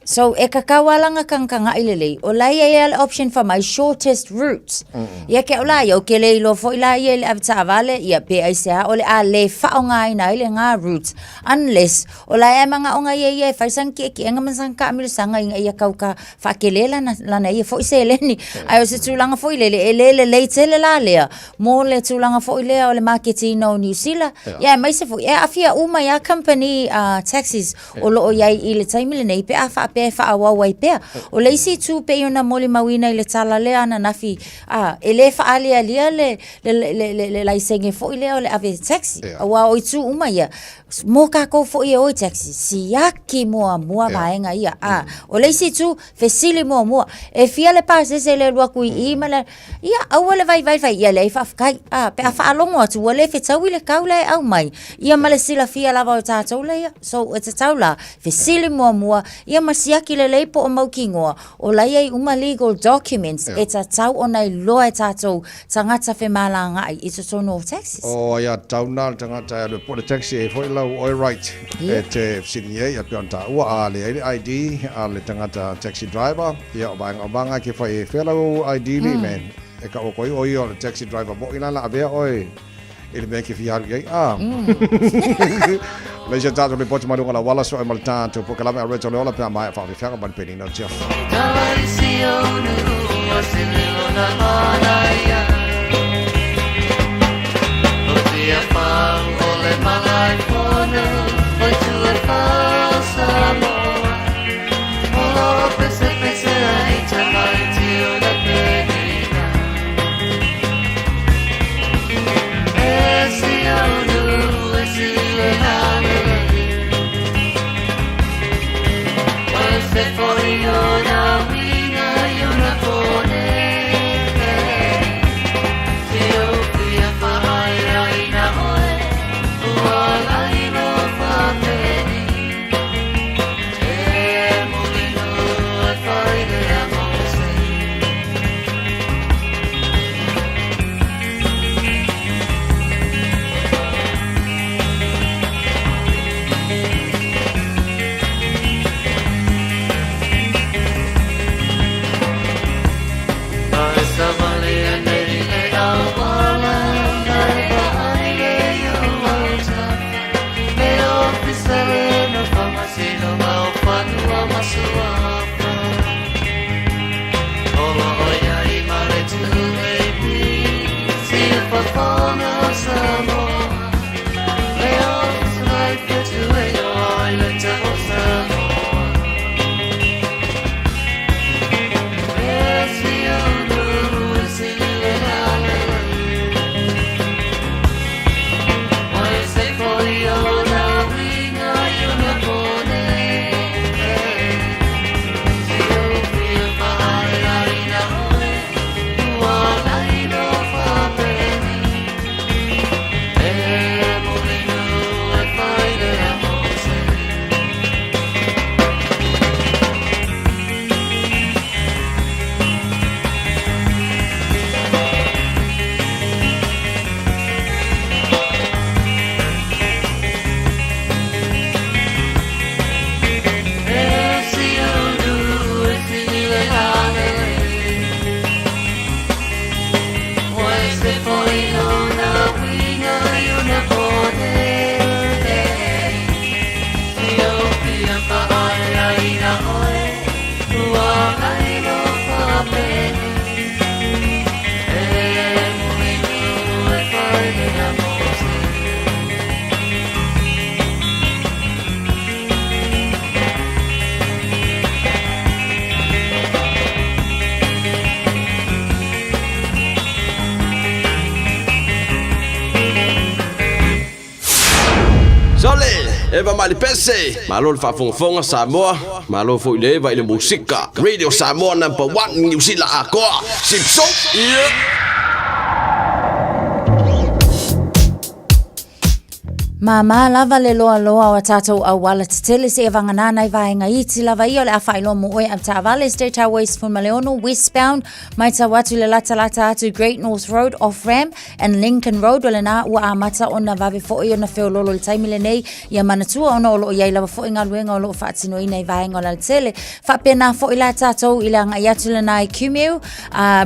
I: So, e kakau a lana kagakagaʻi lelei, o la e i ai a le option fai mai shortest route. Ia ke au la ia, o ke le iloa foi la ia i le avetaavale, ia pe aisea, o le a le faaaogaina ai lena route, unless o la e manaʻo ia ia e fai sana kiʻekiʻega ma sana kaamilosaga ina ia kau ka faakele lana, lana ia foi seleni. Ae o se tulaga foi lele, e le lelei tele la lea, mo le tulaga foi lea o le maketiina o Niu Sila, ia aemaise foi, e aafia uma ai a company taxis o lo o i ai i le taimi lenei pe a faapea. faapea e faaauau ai pea. O le isi itu pei ona molimauina i le tala lea ananafi, a, e le faaalialia le, le, le, le, le laisene foi lea o le ave taxi. Aua o itu uma ia, mo tatou foi e o i taxi, siaki muamua vaega ia. A, o le isi itu, fesili muamua, e fia le pasese i le alu atu i i ma le, ia aua le vaivai fai, ia leai faafetai. A, pe a faalogo atu ua le fetaui le tau la e aumai, ia ma le silafia lava o tatou lea ia. So e tatau la, fesili muamua, ia ma siaki lelei po o mautinoa, o la e i ai uma legal documents e tatau ona iloa e tatou tagata femalagaai i totonu o taxis.
C: O aiatatau na le tagata e alu e pue le taxi e i ai foi lau oe right e te fesiligia ai, ia pei ona taua a leai le ID a le tagata taxi driver, ia o vaega o vaega ke fai e fea lau ID li man e kau atu ai o ia o le taxi driver moi la la avea oe i le mea ke fia alu i ai a. Leis a tātou le poti mai lunga la wala so e ma le tātou po ka lava a reto le ola pe a mai a whaawhiwhianga mai le penina o te
P: Sole, Eva Malipese, malo le faafogafoga Samoa, malo foi le Eva i le musika. Radio Samoa number 1 Niu Sila atoa. Sipso, yeah.
I: Māmā lava le loaloa o a tātou auala tetele seia vagana nai vaega iti lava ia o le a faailoa mo oe au taavale State Highway 16 westbound matau atu i le latalata atu Great North Road off ramp and Lincoln Road o lena ua amata ona vave foi ona feololo i le taimi lenei ia manatua ona o loo i ai lava foi galuega o loo faatinoina i vaega o le alatele faapena foi la tātou i le agai atu lena i Kumeu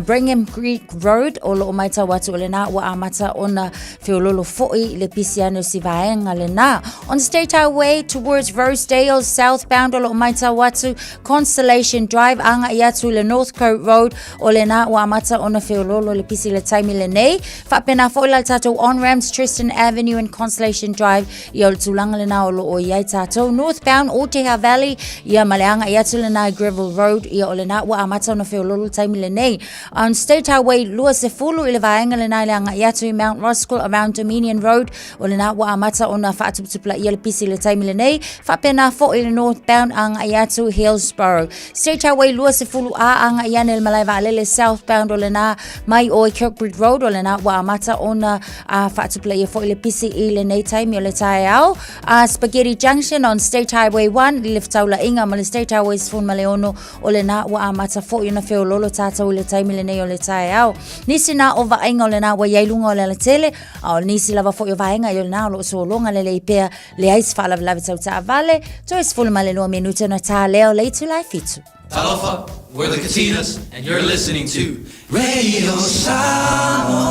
I: Brigham Creek Road o loo matau atu o lena ua amata ona feololo foi le pisi ane o si vaega. vaega lena. On State Highway towards Rosedale, southbound o lo o matau atu Constellation Drive agai atu i le Northcote Road o lena ua amata ona feololo le pisi le taimi lenei. Faapena foi la le tatou on-ramps Tristan Avenue and Constellation Drive ia o le tulaga lena o lo o i ai tatou northbound Oteha Valley ia ma le agai atu lena i Greville Road ia o lena ua amata ona feololo le taimi lenei. On State Highway 20 i le vaega lena i le agai atu i Mount Roskill around Dominion Road O lena ua amata ona faatuputupulaia le pisi i le taimi lenei, faapena foi le northbound agai atu Hillsborough. State Highway 20A agai ane le malae vaalele southbound o lena mai o i Kirkbridge Road o lena ua amata ona a faatupulaia foi le pisi i lenei taimi o le taeao. A Spaghetti Junction on State Highway 1 i le fetaulaiga ma le State Highway 16 o lena ua amata foi ona feololo tātou i le taimi lenei o le taeao. Nisi na o vaaiga o lena ua i ai luga o le alatele, A o nisi lava foi o vaega i o lena o lo o sologa lelei pea, leai se faalavelave tau taavale, toe 12 minute ona tā lea o le itula e fitu.
O: Talofa, we're the Katinas, and you're listening to Radio Samoa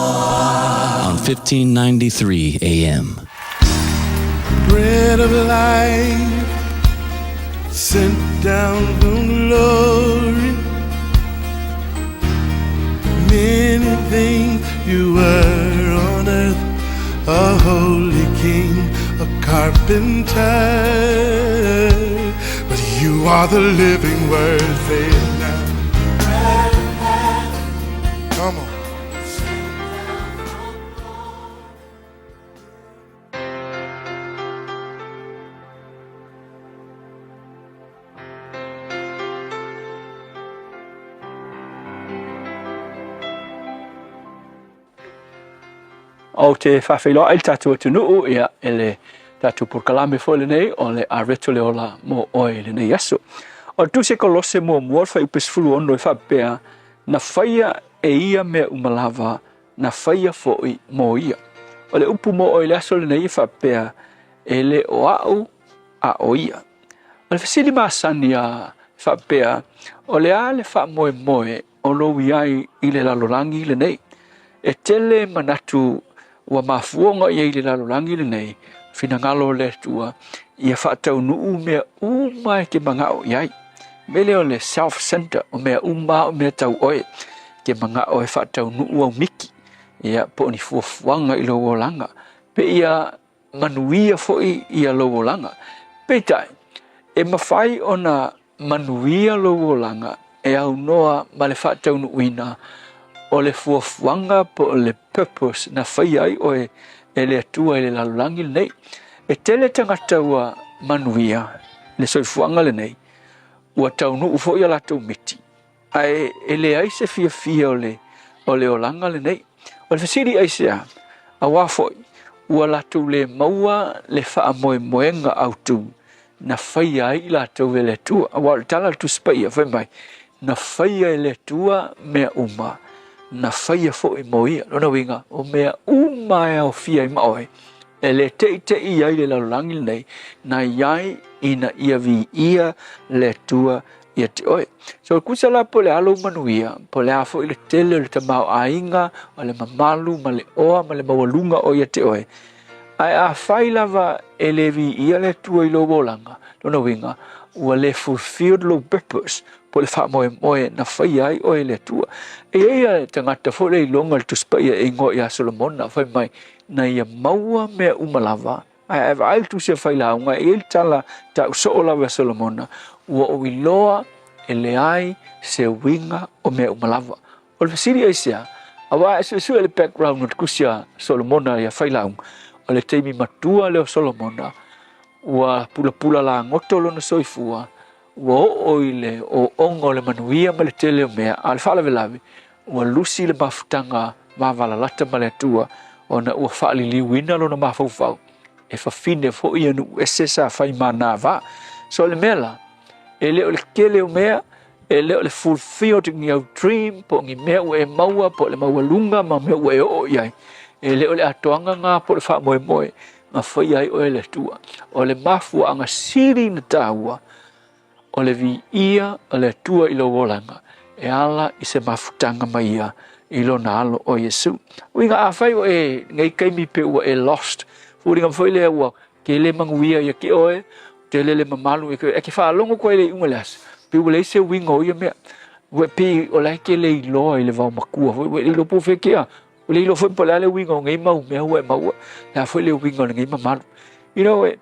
O: on 1593 AM.
B: Bread of life sent down from glory. Many things you were on earth, a holy king, a carpenter. But you are the living word, say it now. Come on.
Q: Ou te faafeiloai i le tatou atunuu ia, e le tatou polokalame foi lenei o le Areto le Ola mo Oe i lenei aso. O le Tusi a Kolose muamua le fuaiupu 16 e faapea, Na faia e ia mea uma lava, na faia foi mo ia. O le upu mo oe i le aso lenei e faapea, E le o au, a o ia. O le fesili masani a faapea, o le a le faamoemoe o lou i ai i le lalolagi lenei? E tele manatu ua mafua ona i ai i le lalolagi lenei, finagalo o le Atua ia faataunuu mea uma e te manao i ai. Mea lea o le self-center, o mea uma o mea tau oe, te manao e faataunuu au miki, ia po o ni fuafuaga i lou olaga. Pe ia manuia foi ia lou olaga. Peitai, e mafai ona manuia lou olaga e aunoa ma le faataunuuina o le fuafuaga po o le purpose na faia ai oe e le Atua i le lalolagi lenei. E tele tagata ua manuia le soifuaga lenei, ua taunuu foi a latou miti, Ae e leai se fiafia o le, o le olaga lenei. O le fesili aisea, auā foi, ua latou le maua le faamoemoega autu na faia ai i latou e le Atua. Aua o le tala a le Tusi Paia, fai mai, na faia e le Atua mea uma, na faia foi mo ia. Lona uiga, o mea uma e aofia ai ma oe, e le teʻiteʻi ai le lalolagi lenei, na i ai ina ia viia le Atua ia te oe. So kusa la po le alo manuia, po le a foi le tele o le tamaoaiga, o le mamalu ma le oa ma le maualuga o ia te oe. Ae afai lava e le viia le Atua i lou olaga, lona uiga, ua le fulfilled lou purpose, po le faamoemoe na faia ai oe e le Atua. E i ai le tagata foi le iloga i le Tusi Paia e igoa ia Solomona, fai mai, na ia maua mea uma lava, Ae a vaai le tusi a Failauga, e i ai le tala tau soo lava e Solomona, ua ou iloa e leai se uiga o mea uma lava. O le fesili aisea? Aua a e suesue le background o le tusi a Solomona ia Failauga, o le taimi matua lea o Solomona, ua pulapula lagoto lona soifua, ua oo i le ooooga o le manuia ma le tele o mea, a o le faalavelave, ua lusi le mafutaga vavalalata ma le Atua, ona ua faaliliuina lona mafaufau e fafine foi ia nuu ese sa fai ma na va. So o le mea la, e le o le tele o mea, e le o le fulfilled ni au dream, po o ni mea ua e maua, po o le maualuga ma mea ua e oo i ai. E le o le atoaga na po o le faamoemoe na faia ai oe e le Atua. O le mafuaaga sili na taua, o le viia o le Atua i lou olaga, e ala i se mafutaga mai ia i lona alo o Iesu. Uiga afai ua e nei taimi pe ua e lost, Foliga foi lea ua tele manuia ia te oe, tele le mamalu e ke faalogo atu ai i le iuga o le aso, pei ua leai se uiga o ia mea. Ua pei o la e te le iloa i le vaomatua foi, ua e le iloa po o fea e te a. Ua le iloa foi po o le a le uiga o nei mau mea ua e maua, le a foi le uiga o lenei mamalu. You know, e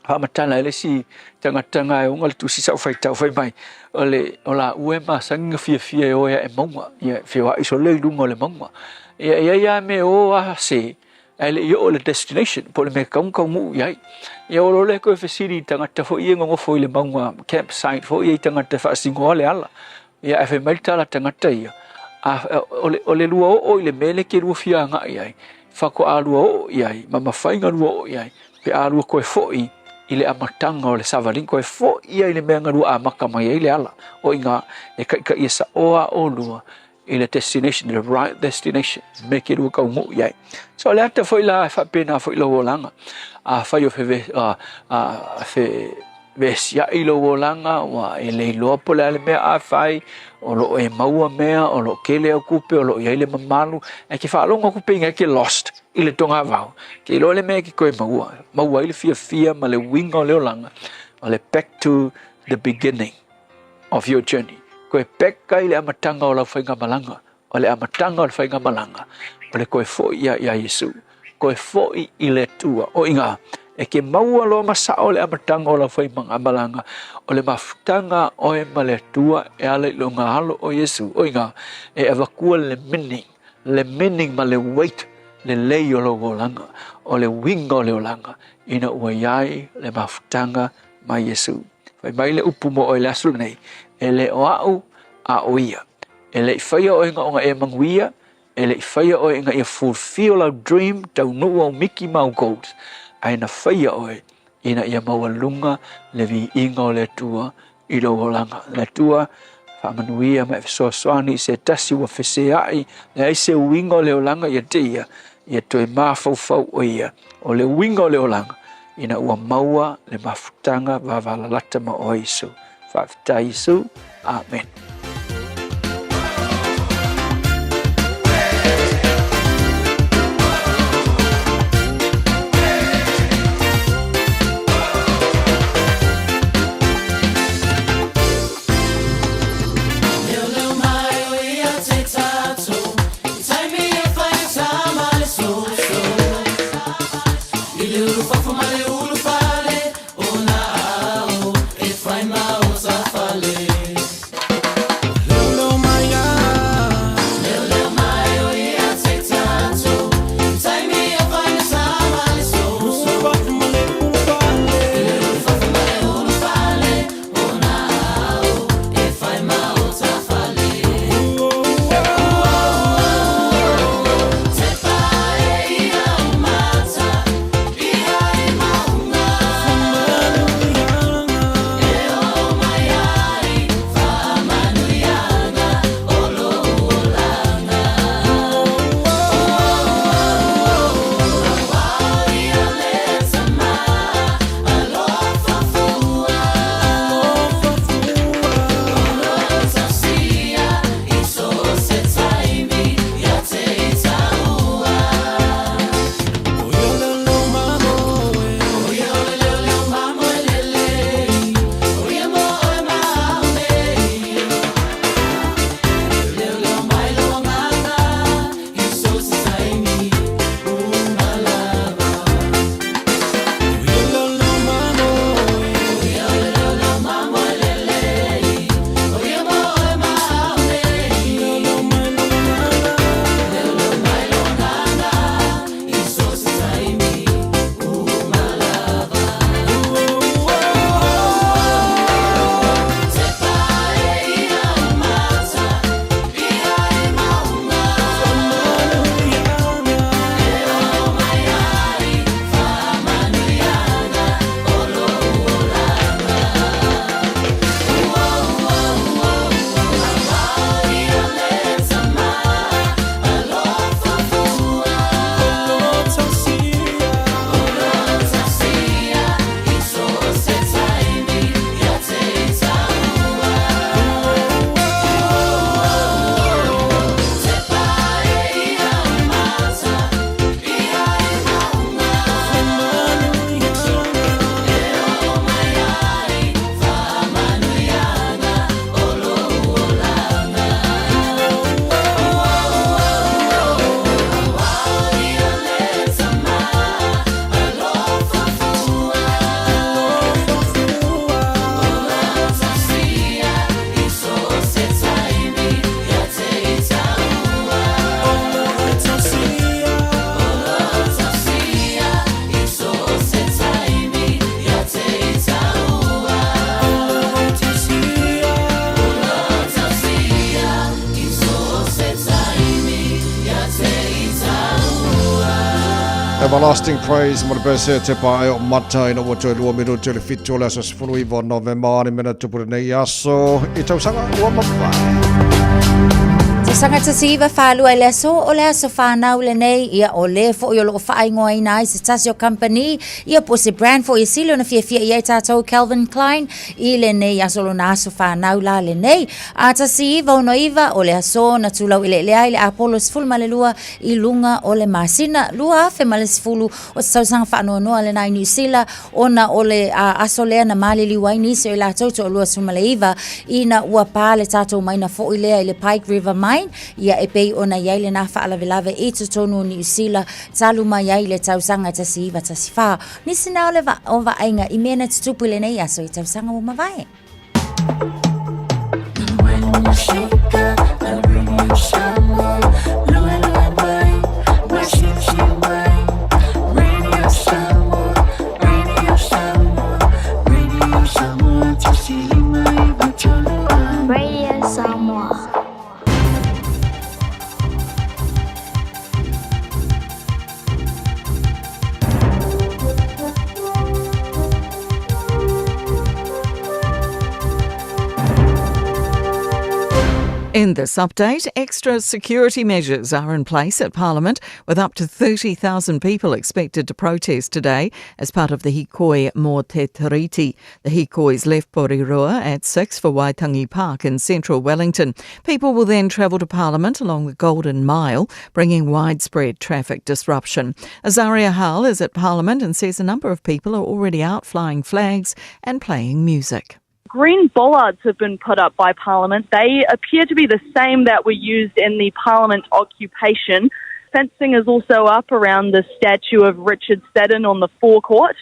Q: faamatala ai le isi tagata na e ona le tusi sa ou faitau fai mai, o le o laua e masani ona fiafia e o e ae mauga, ia feoai solo i luga o le mauga. Ia e i ai lava mea e o lava se, ae le i oo i le destination po o le mea e tatau ona taunuu i ai. Ia o lo lea toe fesili i tagata foi ia e nonofo i le mauga camp site foi ia i tagata e faasinoa le ala. Ia ae fai mai le tala a tagata ia, a, o le, o le lua oo i le mea lea e te lua fia agai i ai, faatoa lua oo i ai ma mafai ona lua oo i ai pe a lua toe foi i le amataga o le savaliga, toe foi ia i le mea na lua amata mai ai le ala. O i ina e taitaia saoa oulua i le destination, the right destination, me ke lua taunuu i ai. So o le ata foi la e faapena foi lou olaga. Afai o fe, a, a, fe, vesiaʻi lou olaga, ua e le iloa po o le a le mea a fai, o lo o e maua mea, o lo o tele au tupe, o lo o i ai le mamalu, ae ke faalogo atu pei e ke lost i le togavao. Ke iloa le mea e ke toe maua, maua ai le fiafia ma le uiga o le olaga, o le back to the beginning of your journey. Toe back ai le amataga o lau faigamalaga, o le amataga o le faigamalaga, o le toe foi ia iā Iesu, toe foi i le Atua. O iga, e ke maua loa ma sao le amataga o lau faigamalaga, o le mafutaga a oe ma le Atua e ala i lona alo o Iesu. O iga, e avatua le meaning, le meaning ma le weight lelei o lou olaga, o le uiga o le olaga, ina ua i ai le mafutaga ma Iesu. Fai mai le upu mo oe i le aso lenei, e le o a'u a o ia. E le i faia oe ina ona e manuia, e le i faia oe ina ia fulfill lau dream, taunuu au miki ma au goals, ae na faia oe ina ia maualuga le viiga o le Atua i lou olaga. Le Atua, faamanuia ma e fesoasoani i se tasi ua feseai, leai se uiga o le olaga ia te ia, ia toe mafaufau o ia, o le uiga o le olaga, ina ua maua le mafutaga vavalalata ma oe Iesu. Faafetai Iesu. Amen.
C: Everlasting Praise mo le pese te pae o mata ina ua toe lua minute le fitu o le aso 19 o Novema ni mena tupu lenei aso i tausaga ua mavae.
I: Tausaga 1942 i le aso o le aso whānau lenei, ia o le foʻi o loo faaigoaina ai se tasi o company, ia po o se brand foʻi e sili ona fiafia i ai tatou Calvin Klein i lenei aso lona aso whānau la lenei. A 1969 o le aso na tulau eleele ai le Apollo 12 i luga o le masina 2010 o se tausaga faanoanoa lena i Niu Sila ona o le aso lea na maliliu ai nisi o i latou 29 ina ua pā le tatou maina foʻi lea i le Pike River Mine ia e pei ona i ai lena faalavelave i totonu o Niu Sila talu mai ai le tausaga 1914. Nisi na o le va, o vaaiga i mea na tutupu i lenei aso i tausaga ua mavae.
M: Radio Samoa.
D: In this update, extra security measures are in place at Parliament, with up to 30,000 people expected to protest today as part of the Hikoi Mō Te Tiriti. The Hikois left Porirua at 6 for Waitangi Park in central Wellington. People will then travel to Parliament along the Golden Mile, bringing widespread traffic disruption. Azaria Howell is at Parliament and says a number of people are already out flying flags and playing music.
R: Green bollards have been put up by Parliament. They appear to be the same that were used in the Parliament occupation. Fencing is also up around the statue of Richard Seddon on the forecourt.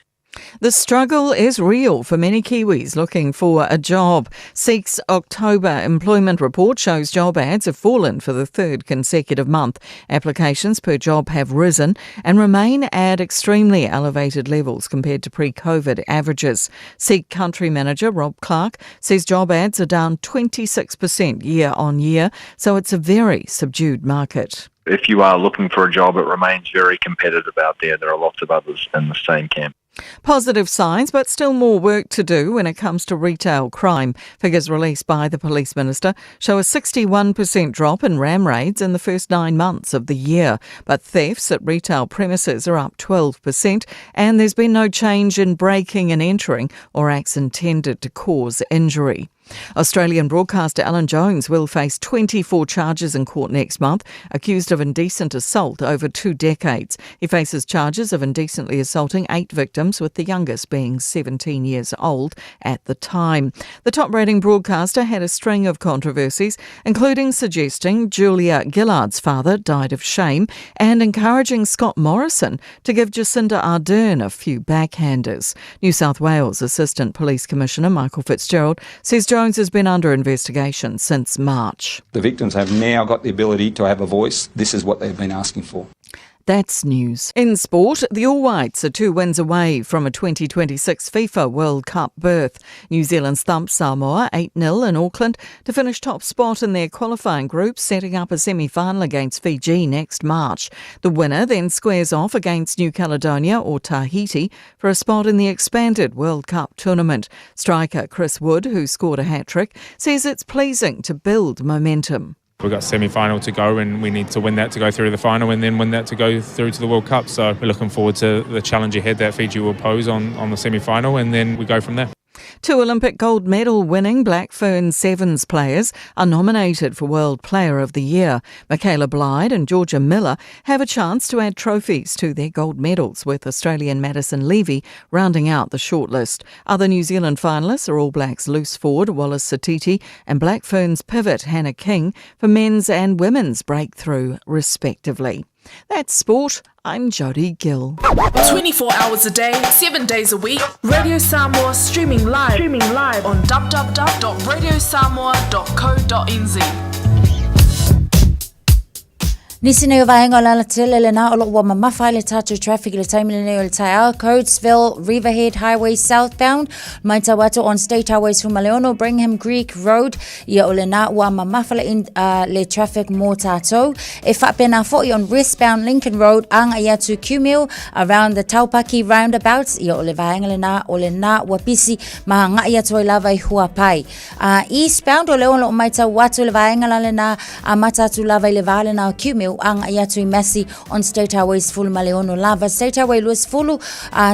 D: The struggle is real for many Kiwis looking for a job. Seek's October employment report shows job ads have fallen for the third consecutive month. Applications per job have risen and remain at extremely elevated levels compared to pre-COVID averages. Seek country manager Rob Clark says job ads are down 26% year on year, so it's a very subdued market.
F: If you are looking for a job, it remains very competitive out there. There are lots of others in the same camp.
D: Positive signs, but still more work to do when it comes to retail crime. Figures released by the police minister show a 61% drop in ram raids in the first 9 months of the year. But thefts at retail premises are up 12%, and there's been no change in breaking and entering or acts intended to cause injury. Australian broadcaster Alan Jones will face 24 charges in court next month, accused of indecent assault over 2 decades. He faces charges of indecently assaulting 8 victims, with the youngest being 17 years old at the time. The top-rating broadcaster had a string of controversies, including suggesting Julia Gillard's father died of shame and encouraging Scott Morrison to give Jacinda Ardern a few backhanders. New South Wales Assistant Police Commissioner Michael Fitzgerald says Jones has been under investigation since March.
S: The victims have now got the ability to have a voice. This is what they've been asking for.
D: That's news. In sport, the All Whites are 2 wins away from a 2026 FIFA World Cup berth. New Zealand thumped Samoa 8-0 in Auckland to finish top spot in their qualifying group, setting up a semi-final against Fiji next March. The winner then squares off against New Caledonia or Tahiti for a spot in the expanded World Cup tournament. Striker Chris Wood, who scored a hat-trick, says it's pleasing to build momentum.
T: We've got semi-final to go, and we need to win that to go through to the final, and then win that to go through to the World Cup. So we're looking forward to the challenge ahead that Fiji will pose on the semi-final, and then we go from there.
D: 2 Olympic gold medal winning Black Fern Sevens players are nominated for World Player of the Year. Michaela Blyde and Georgia Miller have a chance to add trophies to their gold medals, with Australian Madison Levy rounding out the shortlist. Other New Zealand finalists are All Blacks loose forward Wallace Sititi and Black Ferns pivot Hannah King for men's and women's breakthrough, respectively. That's sport. I'm Jodie Gill.
H: 24 hours a day, 7 days a week. Radio Samoa streaming live on www.radiosamoa.co.nz.
I: Nisi nei o vaega o le alatele lena o lo o ua mamafa ai le tatou traffic i le taimi lenei o le taeao, Coatesville, Riverhead Highway southbound, matau atu on State Highway 16, Brigham Creek Road, ia o lena ua mamafa le, in, uh, le traffic mō tātou. E faapena foi on westbound Lincoln Road, āngai atu Kumeu, around the Taupaki roundabouts, ia o le vaega lena o lena ua pisi ma agai atu ai lava i Huapai. A eastbound o le o lo o matau atu le vaega la lena amata atu lava i le vā lena o Kumeu agai atu i Massey on State Highway 16 lava. State Highway 20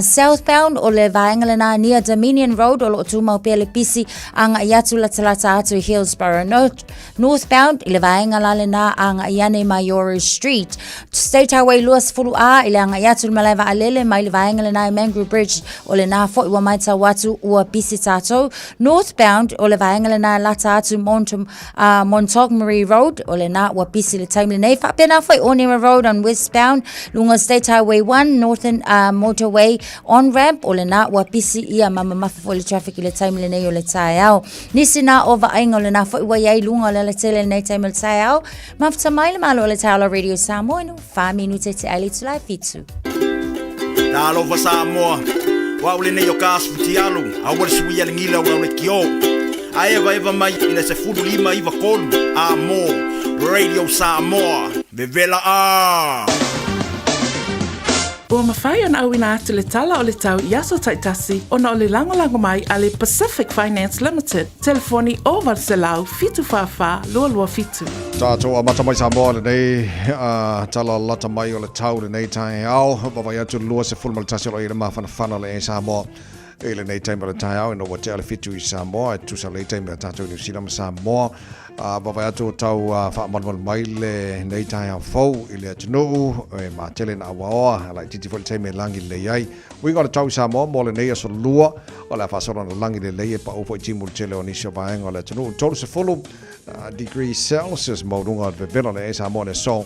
I: southbound o le vaega lena near Dominion Road o lo o tumau pea le pisi agai atu latalata atu i Hillsborough. North, northbound i le vaega la lena agai ane i Maioru Street. State Highway 20A i le agai atu i le malae vaalele mai le vaega lena i Mangrove Bridge o lena foi ua matau atu ua pisi tātou. Northbound o le vaega lena e lata atu Mont, uh, Montgomery Road o lena ua pisi le taimi lenei. Faapena foi Onera Road on westbound luga State Highway 1 Northern uh, Motorway on ramp o lena ua pisi ia ma mamafa foi le traffic i le taimi lenei o le taeao. Nisi nā o vaaiga o lena foi ua iai luga o le alatele lenei taimi o le taeao. Mafuta mai le malo o le taeao la Radio Samoa inu whā minute te aile tulai fitu.
U: Talofa Samoa, o au lenei o ka asu futialu, aua le suia le gila o au le kio. A evaeva mai i le 15 93 a mo Radio Samoa, vevela a!
H: Ua mafai ona auina atu le tala o le tau i aso taitasi ona o le lagolago mai a le Pacific Finance Limited, telefoni 0800 744 227.
C: Tātou amata mai Samoa lenei uh, tala lata mai o le tau lenei taeao vavaai atu le 21 o lo i le mafanafana le e Samoa i lenei taimi o le taeao ina ua tea le fitu i Samoa e tusa lei taimi a tātou i New Zealand ma Samoa uh, vavaai atu o tau uh, faamalumalu mai lenei taeao fou i le atunuu e matele na auaoa laitiiti foi le taimi e lagi lelei ai Uiga o le tau i Samoa mo lenei aso lua, o le a faasolo ana lagi lelei e paʻu foi timu le tele o nisi o vaega o le atunuu. 30 degrees Celsius maualuga o le vevela o le ea i Samoa i le aso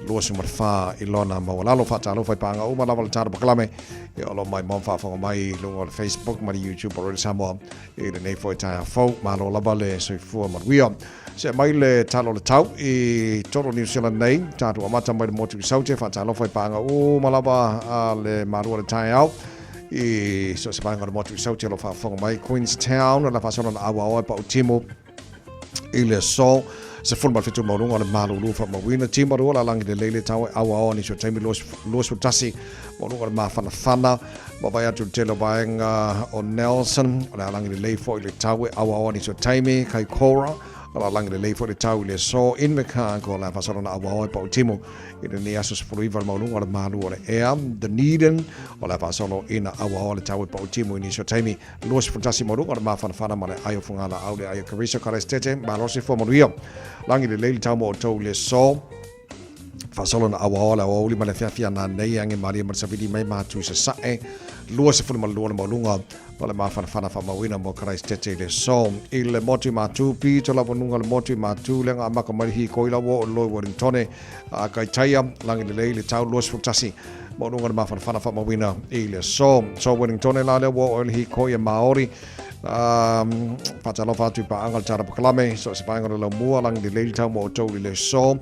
C: 24 i lona maualalo. Faatalofa i paaga uma lava o le Tala Pakalame ia o lo o maimoa ma faafofoga mai i luga o le Facebook ma le YouTube o Radio Samoa i lenei foi taeao fou. Malo lava le soifua manuia. Se'e mai le tala o le tau i totonu o New Zealand nei, tatou amata mai le motu i Saute, faatalofa i paaga uma lava a le malu o le taeao i so o se vaega o le motu i Saute o lo o faafofoga mai. Queenstown, o le a faasolo na auaoa e Pautimu i le aso 17 maualuga o le malulu faamauina. Timarua, lalagi lelei le tau e auaoa nisi o taimi 21 maualuga o le mafanafana. Vaavaai atu i le tele o vaega o Nelson, o le a lagi lelei foi le tau e auaoa nisi o taimi, Kaikoura, o le a lagi lelei foi le tau i le aso, Invercargill, o le a faasolo na auaoa e Pautimu i lenei aso 19 le maualuga o le malu o le ea, Dunedin, o le a faasolo ina auaoa le tau e Pautimu i nisi o taimi, 21 maualuga o le mafanafana ma le ai o Fugalaau, le ai o Kariso, Karaistete, malosi fua manuia, lagi lelei le tau mo outou i le aso. Faasolo na auaoa le aoauli ma le afiafi a nanei age malie ma le savili mai matu i sasae 22 le maualuga o le mafanafana faamauina mo Karaisitete i le aso i le motu i Matu pito lava nuga le motu i Matu le amaka mai le hikoi la ua o loi Wellingtone a Kaitaia lagi lelei le tau 21 maualuga le mafanafana faamauina i le aso so Wellingtone la lea ua oo i le hikoi e Maori Um, faatalofa atu i paaga le tala pakalame so se vaega o le laumua lagi lelei le tau mo outou i le aso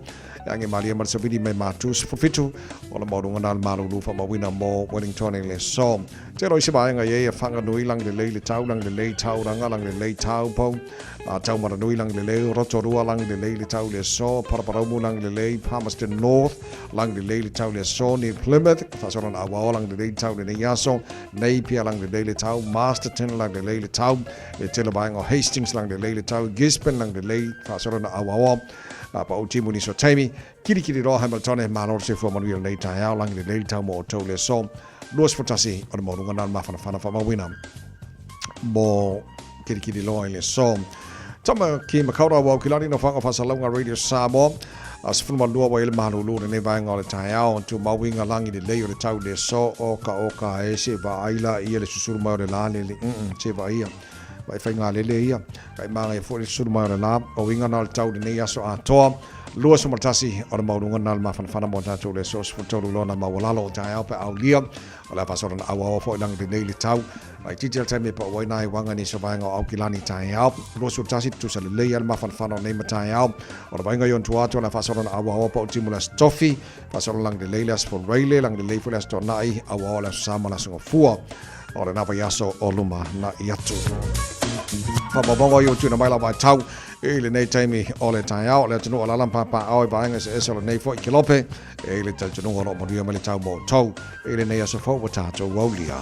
C: e age malie ma le savili mai matu 17 o le maualuga na le malulu faamauina mo Wellington i le aso. Tele o isi vaega i ai e Whanganui lagi lelei le tau lagi lelei Tauranga lagi lelei Taupo a Taumaranui lagi lelei Rotorua lagi lelei le tau i le aso Paraparaumu lagi lelei Palmerston North lagi lelei le tau i le aso New Plymouth faasolo na auaoa lagi lelei le tau i lenei aso Napier lagi lelei le tau Masterton lagi lelei le tau le tele vaega o Hastings lagi lelei le tau Gisborne lagi lelei faasolo na auaoa A pa o timu nisi o taimi, kirikiri roa Hamilton e malo le soifua manuia lenei taeao, lagi lelei le tau mo outou le aso 21 o le maualuga na le mafanafana faamauina mo kirikiri loa i le aso. Tama ki Makaurau au ki lani no whanga whasalauga Radio Samoa. A 12 wa i le malulu lenei vaega o le taeao, tu mauinga lagi lelei o le tau le aso o ka o ka e se vaaila ia le susuru mai o le la le le mm se vaia. Vai whai lele ia, kai māngai foi le susuru mai o le la, o inga na o le tau lenei aso atoa, 21 o le maualuga na le mafanafana mo tatou le aso 13 lona maualalo o taeao pe aulia, o le a faasolo na auaoa foi lagi lenei le tau, Laitiiti le taimi e pau ai nā uaga i nisi o vaega o Aukilani taeao. 21 tutusa lelei ai le mafanafana o nei mataeao. O le vaaiga i ona tua atu o le a faasolo ona auaoa pau timu le Aso Tofi, faasolo lagilelei le Aso Faraile, lagilelei foi le Aso Toonai, auaoa le Aso Sa ma le Aso Gafua o lena vaiaso o lumanai atu. Faamaumauga ia ua tuuina mai lau vaitau i lenei taimi o le taeao. O le atunuu o alaala ma papaaao i vaega eseese o lenei foi kelope. E i ai le talitonuga o lo o manuia mai le tau mo outou i lenei aso fou ua tatou aulia.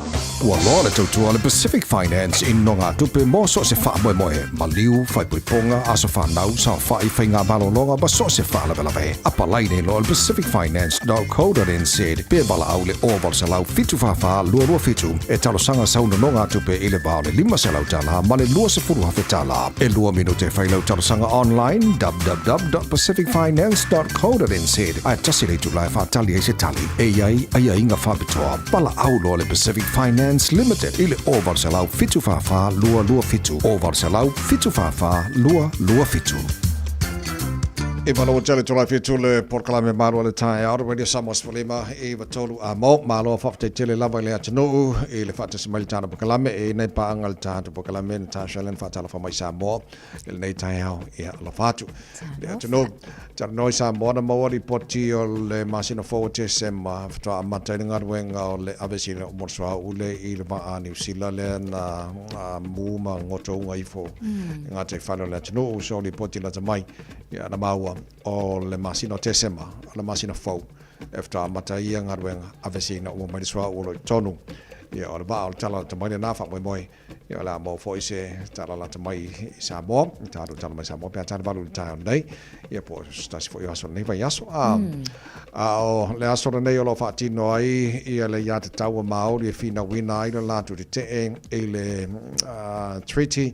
J: Ua loa le tautua a le Pacific Finance i nogatupe mo so o se faamoemoe, maliu, faaipoipoga, aso fanau, saofai, faigamalologa ma so o se faalavelave. Apalai nei loa i le pacificfinance.co.nz pe valaau i le 0800 744 227 e talosaga sau nonogatupe i le va o le $500 ma le $20,000. E lua minute e fai lau talosaga online, www.pacificfinance.co.nz, ae tasi le itula e faatali ai se tali. E i ai aiaiga faapitoa. Valaau loa le Pacific Finance Limited i le 0800 744 227, 0800 744 227.
C: E malo tele tō lai whitu le polokalame malo le taeao, Radio Samoa 15 i 3 a mo. Malo whawhite tele lava i le atunuu i le whaatasi mai le tāna polokalame e nei paanga le tāna polokalame Natasha Allen whaatalofa mai Samoa i lenei taeao ia alofa atu. Le atunuu, talanoa i Samoa na maua ripoti o le masina fou o Tesema faatoa amata ai le galuega o le aveeseina o mo le suauu i le vaa a Niu Sila lea na mu ma gotouga ifo i gataifale o le atunuu. So lipoti lata mai ia na maua o le masina o Tesema o le masina fou e faatoa amata ai ia galuega aveeseina uma mai le suauu o lo o i totonu ia o le vaa o le tala lata mai lena faamoemoe Ia o le a maua foi se tala lata mai i Samoa, i tatou tala mai Samoa pe a tali valu i le taeao nei, ia po o se tasi foi o aso o lenei vaiaso. A, mm. a o le aso lenei o lo o faatino ai ia le aiatatau a Māori e finauina ai le latou tetee i le Treaty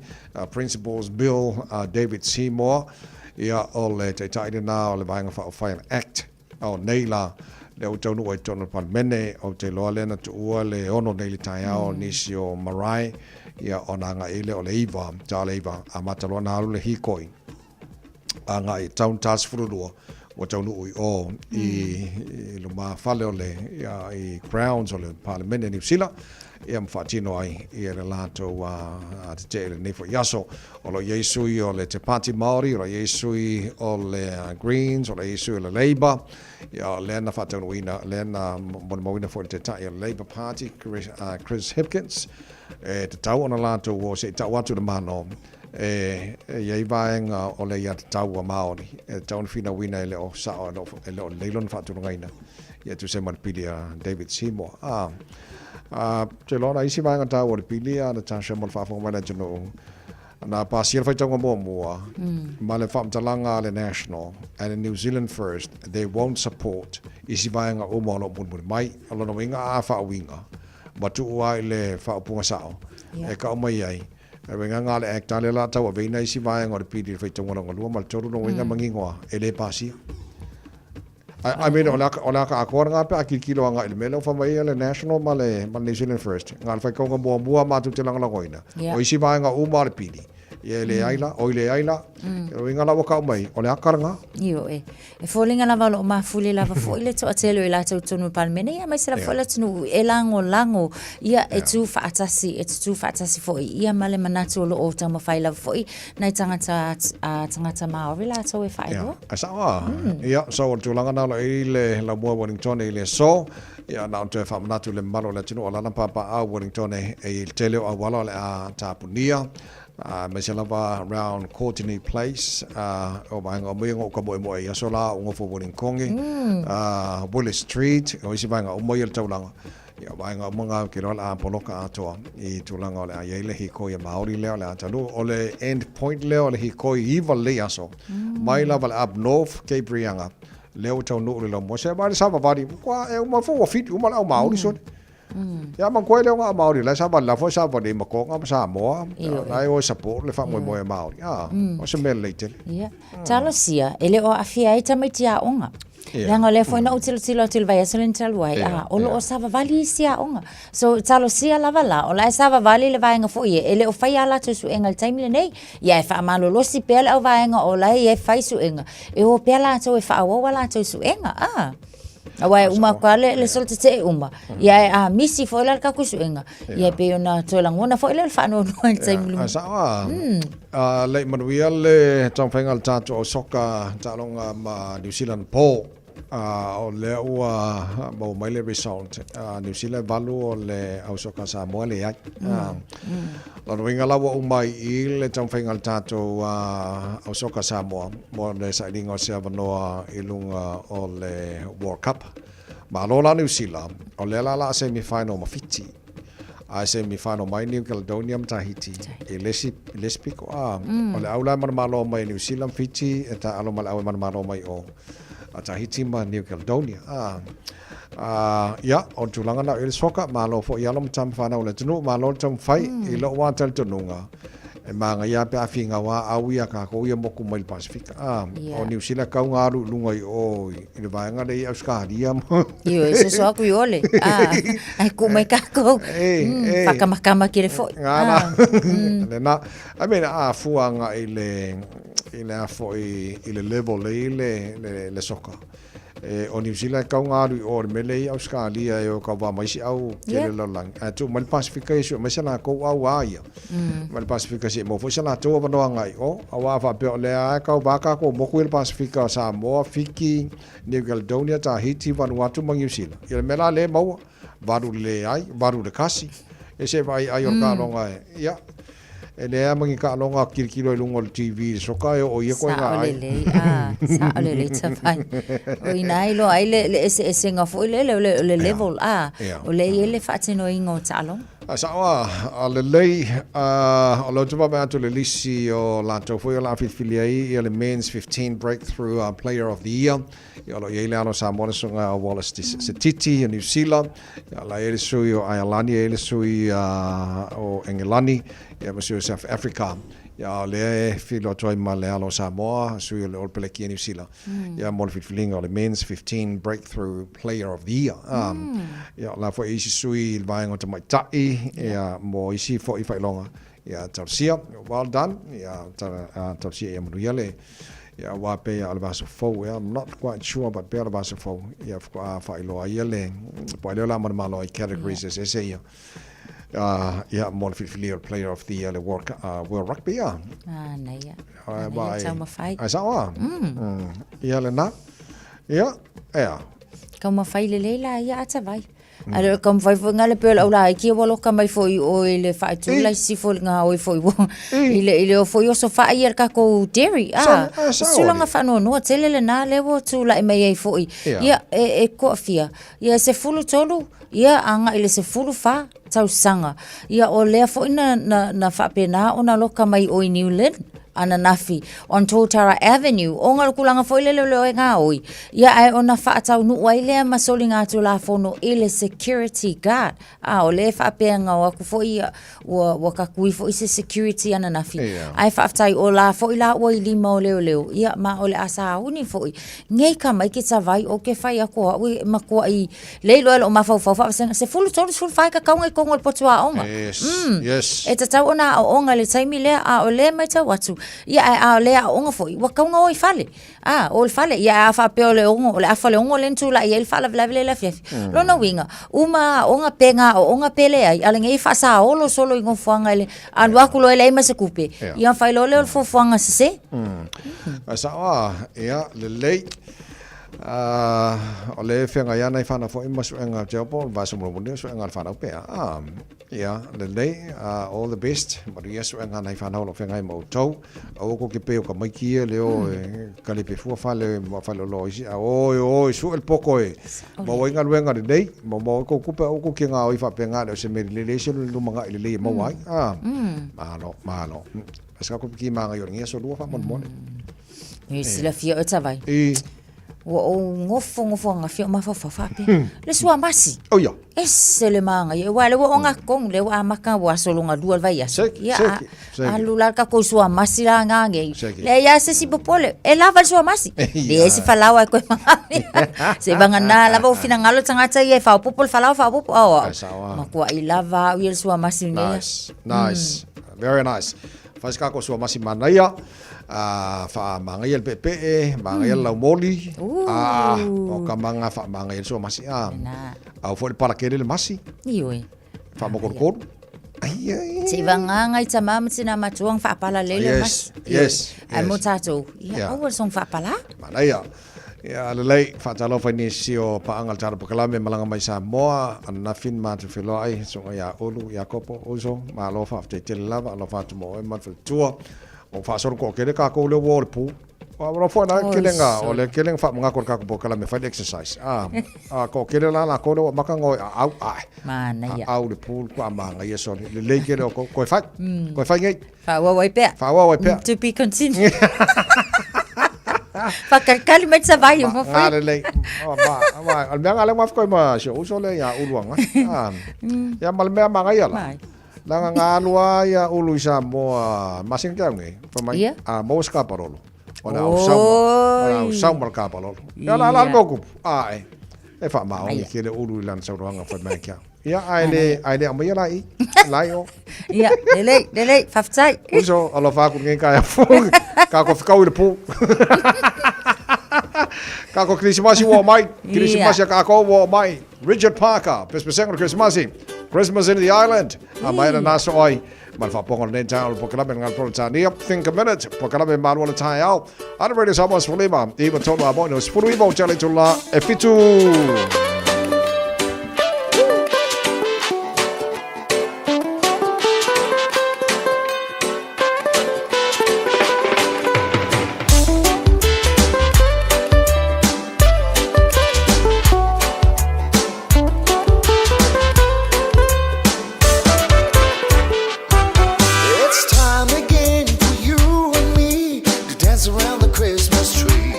C: Principles Bill a David Seymour, ia o le taitai lena o le Vaega Faaupufai a le Act O nei la, lea ua taunuu ai i totonu o le Palemene, ou te iloa lea na tuua le 6 nei i le taeao mm. nisi o marae, ia ona agai lea o le 9, ta le 9, amata loa na alu le hīkoi. Agai tau ta 12, ua taunuu i o i, mm. i lumafale o le ia, i grounds o le Palemene Niu Sila, ia ma faatino ai ia le latou tetee i lenei foi aso. O lo o i ai sui o le Te Pāti Māori, o lo o i ai sui o le Greens, o lo o i ai sui o le Labour, ia o lea na faataunuuina, lea na molimauina foi le Taitai o le Labour Party, Chris, Chris Hipkins, e tatau ona latou o se i tau atu le Malo e i ai vaega o le aiatatau a Māori e tatau ona finauina e le o sao, e le o lelei lona faatulagaina. Ia tusa ai ma le pili a David Seymour. Ah, ah, te loa na isi vaega taua o le pili a Natasha mo le faafofoga mai le atunuu. Na pasia le faitauga muamua ma le faamatalaga a le National and the New Zealand First, they won't support isi vaega uma o lo o mulimuli mai. O lona uiga a faauiga ma tuu lava i le faaupuga sao e kau mai ai, E uiga nga le Act a lea la tauaveina isi vaega o le pili i le faitauga lona lua ma le tolu, lona uiga manino lava e le pasia. I mean, o le aka, o le aka atoa lena pe a tilotilo agai i le mea lea ua fai mai ai le National ma le, ma le New Zealand First. Na o le faitauga muamua matou te lagolagoina. Yeah. O isi vaega uma o le pili. Ia e leai la, oi leai la. O uiga la ua tau mai, o le aka lena.
I: Ioe. E foliga lava o lo o mafuli lava foi le toatele o i latou tonu i le Palemene, ia aemaise lava foi le atunuu e lagolago, ia e tu faatasi, e tutū faatasi foi ia ma le manatu o lo o taumafai lava foi nai tagata, tagata Māori latou e faailoa.
C: Ia, e sao a. Ia, so o le tulaga na o lo o i ai le laumua Wellingtone i le aso, ia na ona toe faamanatu i le mamalu o le atunuu o lana papaaao Wellingtone e i ai le tele o auala o le a tapunia, aemaise lava round Courtenay Place, o vaega uma ia na ou tamoemoe i aso la a ou nofo Wellingtone, Willis Street, o isi vaega uma ia o le taulaga. Ia, o vaega uma na ou te iloa o le a poloka atoa i tulaga o le a i ai le hīkoi a Māori lea o le a taunuu. O le end point lea o le hīkoi 9 lelei aso, mai lava le up north, Cape Reinga, lea ua taunuu le laumua. Se vaai le savavali, ua e uma foi ua whiti uma le au Māori sole. Ia manatua ai lea o na au Māori la e savavali, la foi e savavali ai ma Tonga ma Samoa, la e o e support le faamoemoe a Māori. A, o se mea lelei tele.
I: Ia. Talosia, e le o aafia ai tamaiti aoga. Leaga o lea foi na ou tilotilo atu i le vaiaso lea na talu ai, a, o lo o savavali isi aoga. So, talosia lava la, o la e savavali le vaega foi e, e le o faia a latou suega i le taimi lenei. Ia, e faamalolosi pea le auvaega o la e i ai fai suega, e o pea latou e faaauau a latou suega, a. Aua e uma aku lava le solo tetee uma, ia ae a misi foi la le tatou suega, ia e pei ona toe lagona foi lea o le faanoanoa i le taimi
C: luma. Ae sao a, le i manuia le taumafaiga a le tatou au soka taaloga ma New Zealand po, o lea ua maua mai le result, New Zealand e 8 o le au soka a Samoa e leai. Lona uiga la ua uma ai i le taumafaiga a le tatou au soka a Samoa mo le sailiga o se avanoa i luga o le World Cup. Malo la Niu Sila, o lea la o le a semi final ma Fiti. Ae semi final mai New Caledonia ma Tahiti i le isi, i le isi piko. A, o le au la e manumalo mai Niu Sila ma Fiti e taalo ma le au e manumalo mai o a Tahiti ma New Caledonia. A, a, ia, o le tulaga lena o i ai le soka, malo foi i alo ma tama fanau o le atunuu, malo le taumafai i lou lava talitonuga, E māngaia pe a finau a au ia kākou ia moku mai le Pasifika. A, yeah. o Niu Sila kau ngā alu i lunga i o i le vaega le i Auskalia.
I: Io, e soso aku i ole. A, ai ku mai kākou. E, e. Whakamakama ki le foi.
C: Ngā nā. Le nā. I mean, a fuanga i le, i le a foi, i le level le i le, le, le soka. E, o Niu Sila e kau ngā alu i o le mele i Auskalia e o kau wā mai si au ke le lalolagi. Ae tuu mai le Pasifika ia sue mai se lakou au a ia. Mai le Pasifika se i maua foi se latou avanoa agai i o. Auā faapea o lea a e kau wā kākou moku i le Pasifika o Samoa, Fiki, New Caledonia, Tahiti, Vanuatu ma Niu Sila. Ia le mea la lea e maua, valu le leai, valu le kasi. E se vaai ai o le taaloga e, ia. E leai a ma ni taaloga kilokilo i luga o le TV i le soka e oo ia koe ngā ai.
I: Sao lelei, a, sao lelei Tavai. O ina ai loa ai le, le eseesega foi lele o le, o le level, a, o lea e i ai le faatinoina o taaloga.
C: A sao a, a lelei, a, o lea ou te vaavaai atu i le lisi o latou foi o le a filifili ai ia le Men's 15 Breakthrough Player of the Year. Ia, o lo o i ai le alo o Samoa le susuga ia Wallace Setiti o Niu Sila, ia, la i ai le sui o Aialani, e i ai le sui o Engelani, ia ma sui o South Africa. Ia, o lea e filo atu ai ma le alo o Samoa, sui o le All Peleki a Niu Sila, ia, mo le filifiliga o le Men's 15 Breakthrough Player of the Year. Ia, o la foi e isi sui i le vaega o tamaitai, ia, mo isi foi faailoga. Ia, talosia, well done, ia, talosia ia manuia le, ia, aua pei o le vaiaso fou, ia, I'm not quite sure, but pei o le vaiaso fou, ia, faatoa faailoa ai le, po o le a manumalo ai categories eseese ia, ia, mo le filifilia o le player of the year, le World, World Rugby, ia.
I: Manaia. Manaia taumafai.
C: Ai sao a? Ia lena. Ia, ea.
I: Taumafai lelei la ia atavai. A le o taumafai foi ngale pe o le au laiti ua loka mai foi i o i le faaitu la isi foi ngā oi foi ua i le i le o foi oso faa ia le tatou dairy a tulaga faanoanoa tele lena lea ua tulai mai ai foi ia e toafia ia 13 ia agai i le 14 tausaga ia o lea foi na na na faapena ona loka mai o i New Lynn ananafi on Totara Avenue, ona o le tulaga foi lele o le oe gaoi, ia ae ona faataunuu ai lea ma soligatulafono i le security guard. A o lea e faapea na o atu foi ia, ua, ua tatui foi se security ananafi. Yeah. Ae faafetai o la foi la ua i lima o leoleo, ia ma o le a sauni foi. Nei ka mai ke tavai o ke fai atu o au e matuai le iloa e lou mafaufau faavasega, 13, 14 e tatau ona i totonu o le potu aoga.
C: Yes, yes.
I: E tatau ona aooga i le taimi lea, a o lea e matau atu, ia ae a o le aooga foi, ua tatau ona o i fale. A, o le fale, ia ae a faapea o le ono, o le afa o le ono lea na tulai ai le faalavelave lea i le afiafi. Lona uiga, uma aoga pe gaooga pe leai, a lenei e faasaolo solo i nofoaga i le alu atu loa e leai ma se tupe, ia ona fai loa lea o le fuafuaga sese.
C: Ae sao a, ia, lelei. O lea e feagai lava nai fanau foi ma suega o Teopo, le vaiaso mulimuli o suega a le fanau pea. Ia, lelei, all the best, manuia suega a nai fanau o lo o feagai ma outou. Aua kou te pei o tamaiti ia le o e kalepe fua fale ma faleoloa isi, a o e o e sue le poto e maua ai galuega lelei, ma maua ai kou tupe, aua kou te gaoi faapena le o se mea lelei, leai se lumanai lelei e maua ai. Malo, malo. A se kakou piki māngai o lenei aso lua faamolemole.
I: E silafia oe Tavai.
C: I.
I: Ua ou nofonofo ananafi o mafaufau faapea. Le suamasi.
C: Oh ia.
I: Ese le māngai. Aua lea ua oga tonu, lea ua amata ua aso lona lua le vaiaso.
C: Seki,
I: Ia,
C: seki, seki.
I: alu la le tatou suamasi la na nei.
C: Seki.
I: Leai lava se isi popole. E lava le suamasi. Leai se falaoa e toe manaomia. Seivagana lava ua finagalo le tagata ia e faaopoopo le falaoa faaopoopo. Ao,
C: Ai, sao lava.
I: matuai lava au ia le suamasi lenei.
C: Nice, nice. Very nice. Fai se kākou suamasi manaia, a faamagaia le peepee, magaia le laumoli, a o ka maga faamagaia le suamasi, a au foi le palakele le masi.
I: Ioe.
C: Faamokolokolu. Ai ai.
I: Se i vagaga i tamā ma tinā matua ona faapala lelei le masi.
C: Yes, yes.
I: Ae mo tatou, ia aua le soona faapala.
C: Manaia. Ia lelei, faatalofa i nisi o paaga o le tatou polokalame malaga mai Samoa, ananafi na matou feiloai, susuga ia Ulu, Iakopo, uso, malo faafetai tele lava, alofa atu mo oe ma le faletua. Ua faasolo toatele tatou lea ua o le pu. Ua foi na kelega, o le kelega faamanatu o le tatou polokalame fai le exercise. Ah, a toatele la latou lea ua amata ona o e aau, ae.
I: Manaia.
C: Aau le pu, matua manaia sole. Lelei tele o tou, toe fai, toe fai nei.
I: Faaauau ai pea.
C: Faaauau ai pea.
I: To be continued. Faakalikali mai sa vai o
C: mafai. Ngā lelei. Ma, ma, o le mea ngā lea mafkoi ma si o uso le ia ulu anga. Ah. Ia ma le mea magaia la. Langa ngā alua ia ulu i Samoa masina ke au nei. Fa mai.
I: Ia.
C: A mo se kapalolo. O le au sauma. O le au sauma le kapalolo. Ia la la le mea kupu. A e. E faamaoni tele ulu i lana saunoaga fai mai ki au. Ia, ae le, ae le aumaia la i, la i o.
I: Ia, lelei, lelei, faafetai.
C: Uso, alofa aku lenei taeao fou, kākou fekau i le pū. Kākou Kerisimasi ua oo mai, Kerisimasi a kākou ua oo mai. Richard Parker, pesepesega o le Kerisimasi, Christmas in the Island. A mai lena aso ai, ma le faapoga o lenei taeao o le polokalame le Peretania, Think a Minute, polokalame malu o le taeao. Ana Radio Samoa 15, 9 tonu a moe, 19 o te ale e fitu.
A: It's time again for you and me to dance around the Christmas tree.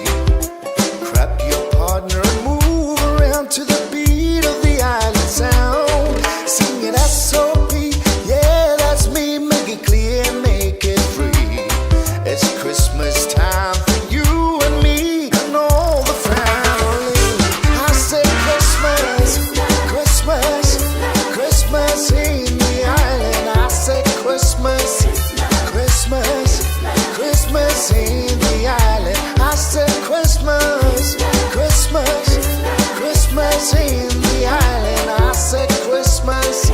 A: Grab your partner and move around to the beat of the island sound. Sing it S.O.P. Yeah, that's me. Make it clear, make it free. It's Christmas time for you and me and all the family. I say Christmas, Christmas, Christmas in the island. I say Christmas, Christmas, Christmas in the island. I said Christmas, Christmas, Christmas in the island. I said Christmas,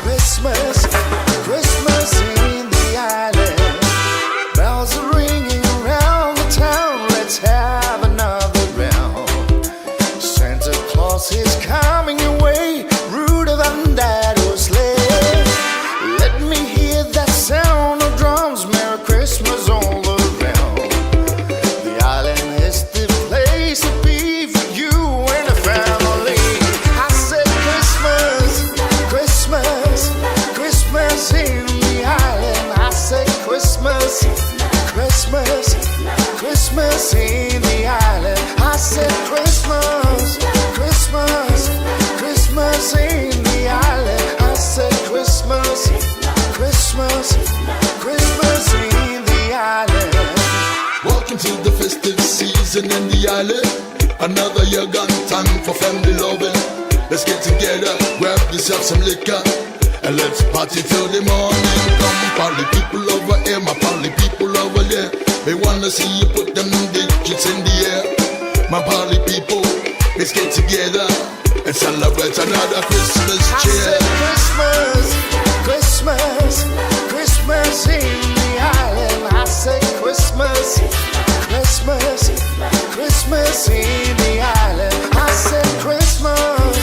A: Christmas, Christmas in the island. Bells are ringing around the town. Let's have another round. Santa Claus is coming your way, Rudolph and Daddo's sleigh. Let me hear that sound of drums. Merry Christmas all around. The island is the place to be for you and the family. I said Christmas, Christmas, Christmas in the island. I said Christmas, Christmas, Christmas in the island. I said Christmas, Christmas, Christmas in the island. I said Christmas, Christmas, Christmas in the island.
B: Welcome to the festive season in the island. Another year gone, time for family loving. Let's get together, grab yourself some liquor, and let's party till the morning. Come, party people over here, my party people over there. They wanna see you put them digits in the air. My party people, let's get together and celebrate another Christmas
A: I
B: cheer.
A: said Christmas, Christmas, Christmas in the island. I said Christmas, Christmas, Christmas in the island. I said Christmas,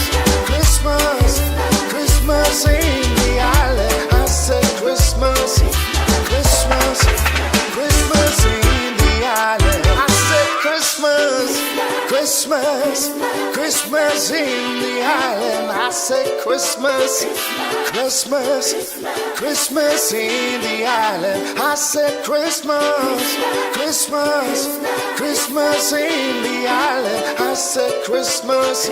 A: Christmas, Christmas in the island. I said Christmas, Christmas, Christmas in the island. I said Christmas, Christmas, Christmas in the island. I said Christmas, Christmas, Christmas in the island. I said Christmas, Christmas, Christmas in the island. I said Christmas,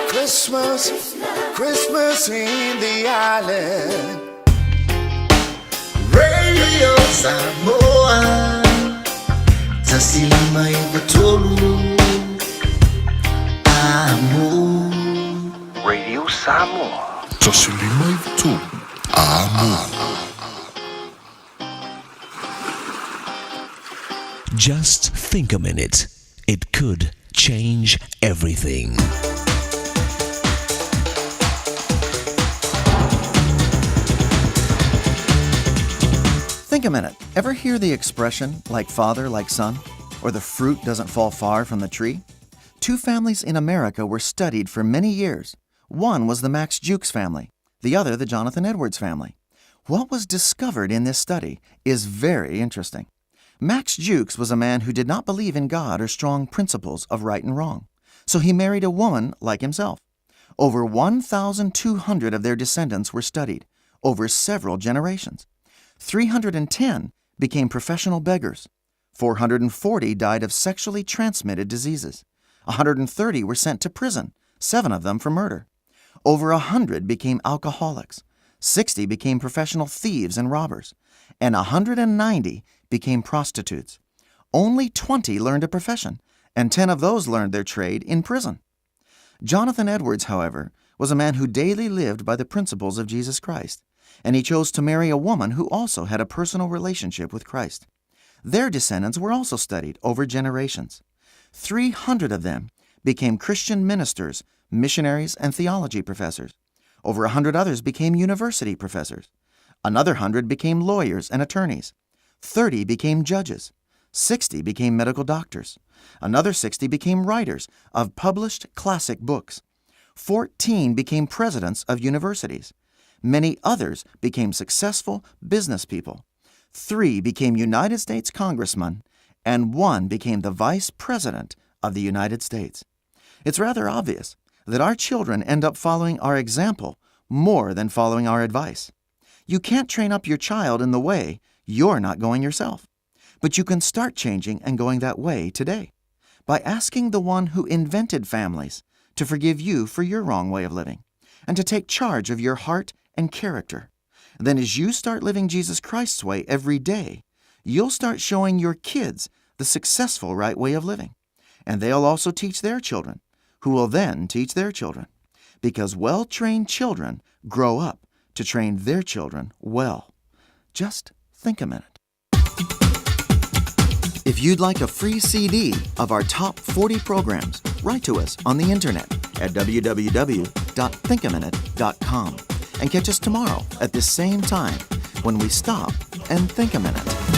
A: Christmas, Christmas in the island.
V: Radio Samoa 1593 Amo
W: Radio Samoa.
B: 1593 Amo.
E: Just think a minute. It could change everything.
G: Think a minute. Ever hear the expression, like father, like son? Or the fruit doesn't fall far from the tree? Two families in America were studied for many years. One was the Max Jukes family, the other the Jonathan Edwards family. What was discovered in this study is very interesting. Max Jukes was a man who did not believe in God or strong principles of right and wrong, so he married a woman like himself. Over 1,200 of their descendants were studied over several generations. 310 became professional beggars. 440 died of sexually transmitted diseases. 130 were sent to prison, seven of them for murder. Over 100 became alcoholics. 60 became professional thieves and robbers. And 190 became prostitutes. Only 20 learned a profession, and 10 of those learned their trade in prison. Jonathan Edwards, however, was a man who daily lived by the principles of Jesus Christ, and he chose to marry a woman who also had a personal relationship with Christ. Their descendants were also studied over generations. 300 of them became Christian ministers, missionaries, and theology professors. Over 100 others became university professors. Another 100 became lawyers and attorneys. 30 became judges. 60 became medical doctors. Another 60 became writers of published classic books. 14 became presidents of universities. Many others became successful business people. Three became United States congressmen, and one became the vice president of the United States. It's rather obvious that our children end up following our example more than following our advice. You can't train up your child in the way you're not going yourself. But you can start changing and going that way today by asking the one who invented families to forgive you for your wrong way of living and to take charge of your heart and character. Then, as you start living Jesus Christ's way every day, you'll start showing your kids the successful right way of living. And they'll also teach their children, who will then teach their children. Because well trained children grow up to train their children well. Just think a minute. If you'd like a free CD of our top 40 programs, write to us on the internet at www.thinkaminute.com and catch us tomorrow at this same time when we stop and think a minute.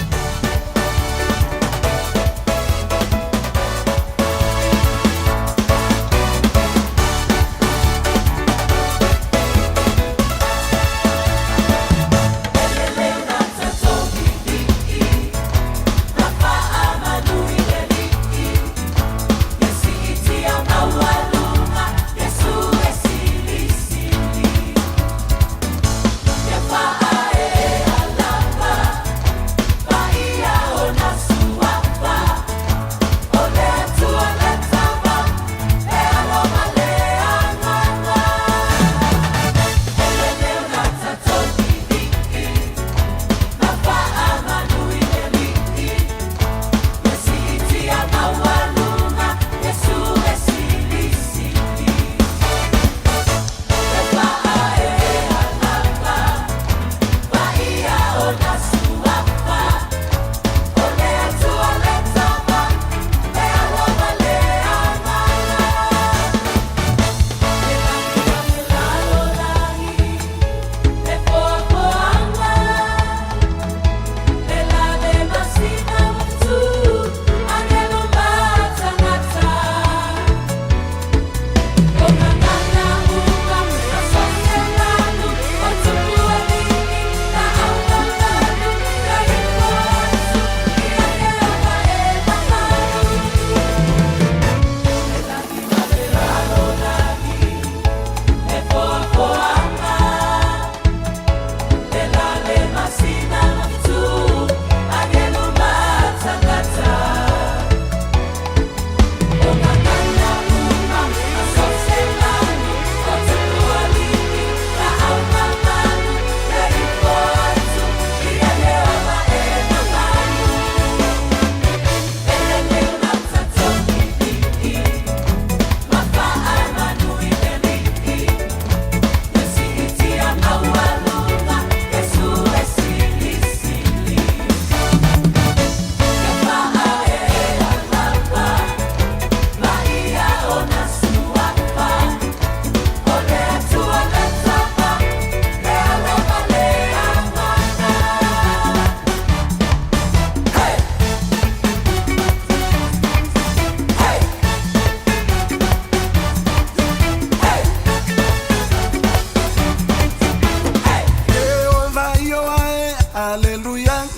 V: Hallelujah.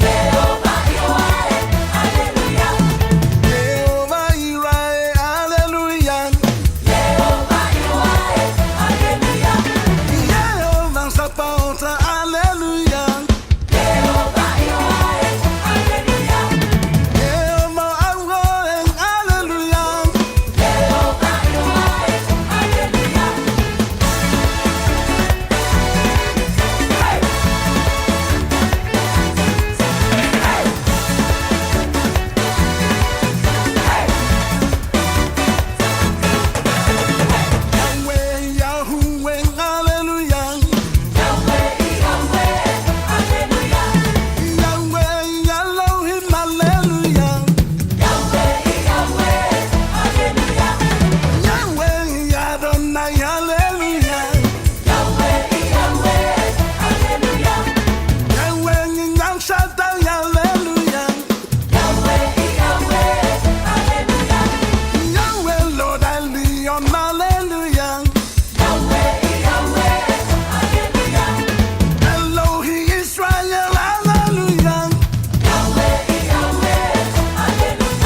V: Jehovah Ioae, Hallelujah. Jehovah Irae, Hallelujah. Jehovah Ioae, Hallelujah. Jehovah Sabaoth, Hallelujah. Jehovah Ioae, Hallelujah. Jehovah Aroe, Hallelujah. Jehovah Ioae, Hallelujah. Yahweh, Yahweh, Hallelujah. Yahweh, Yahweh, Hallelujah. Yahweh, Elohim, Hallelujah. Yahweh, Yahweh, Hallelujah. Yahweh, Adonai, Hallelujah. Yahweh, Yahweh, Hallelujah. Yahweh, El Shaddai, Hallelujah. Yahweh, Yahweh, Hallelujah. Yahweh, Lord, Elyon, Hallelujah. Yahweh, Yahweh, Hallelujah. Elohi Israel, Hallelujah. Yahweh, Yahweh, Hallelujah.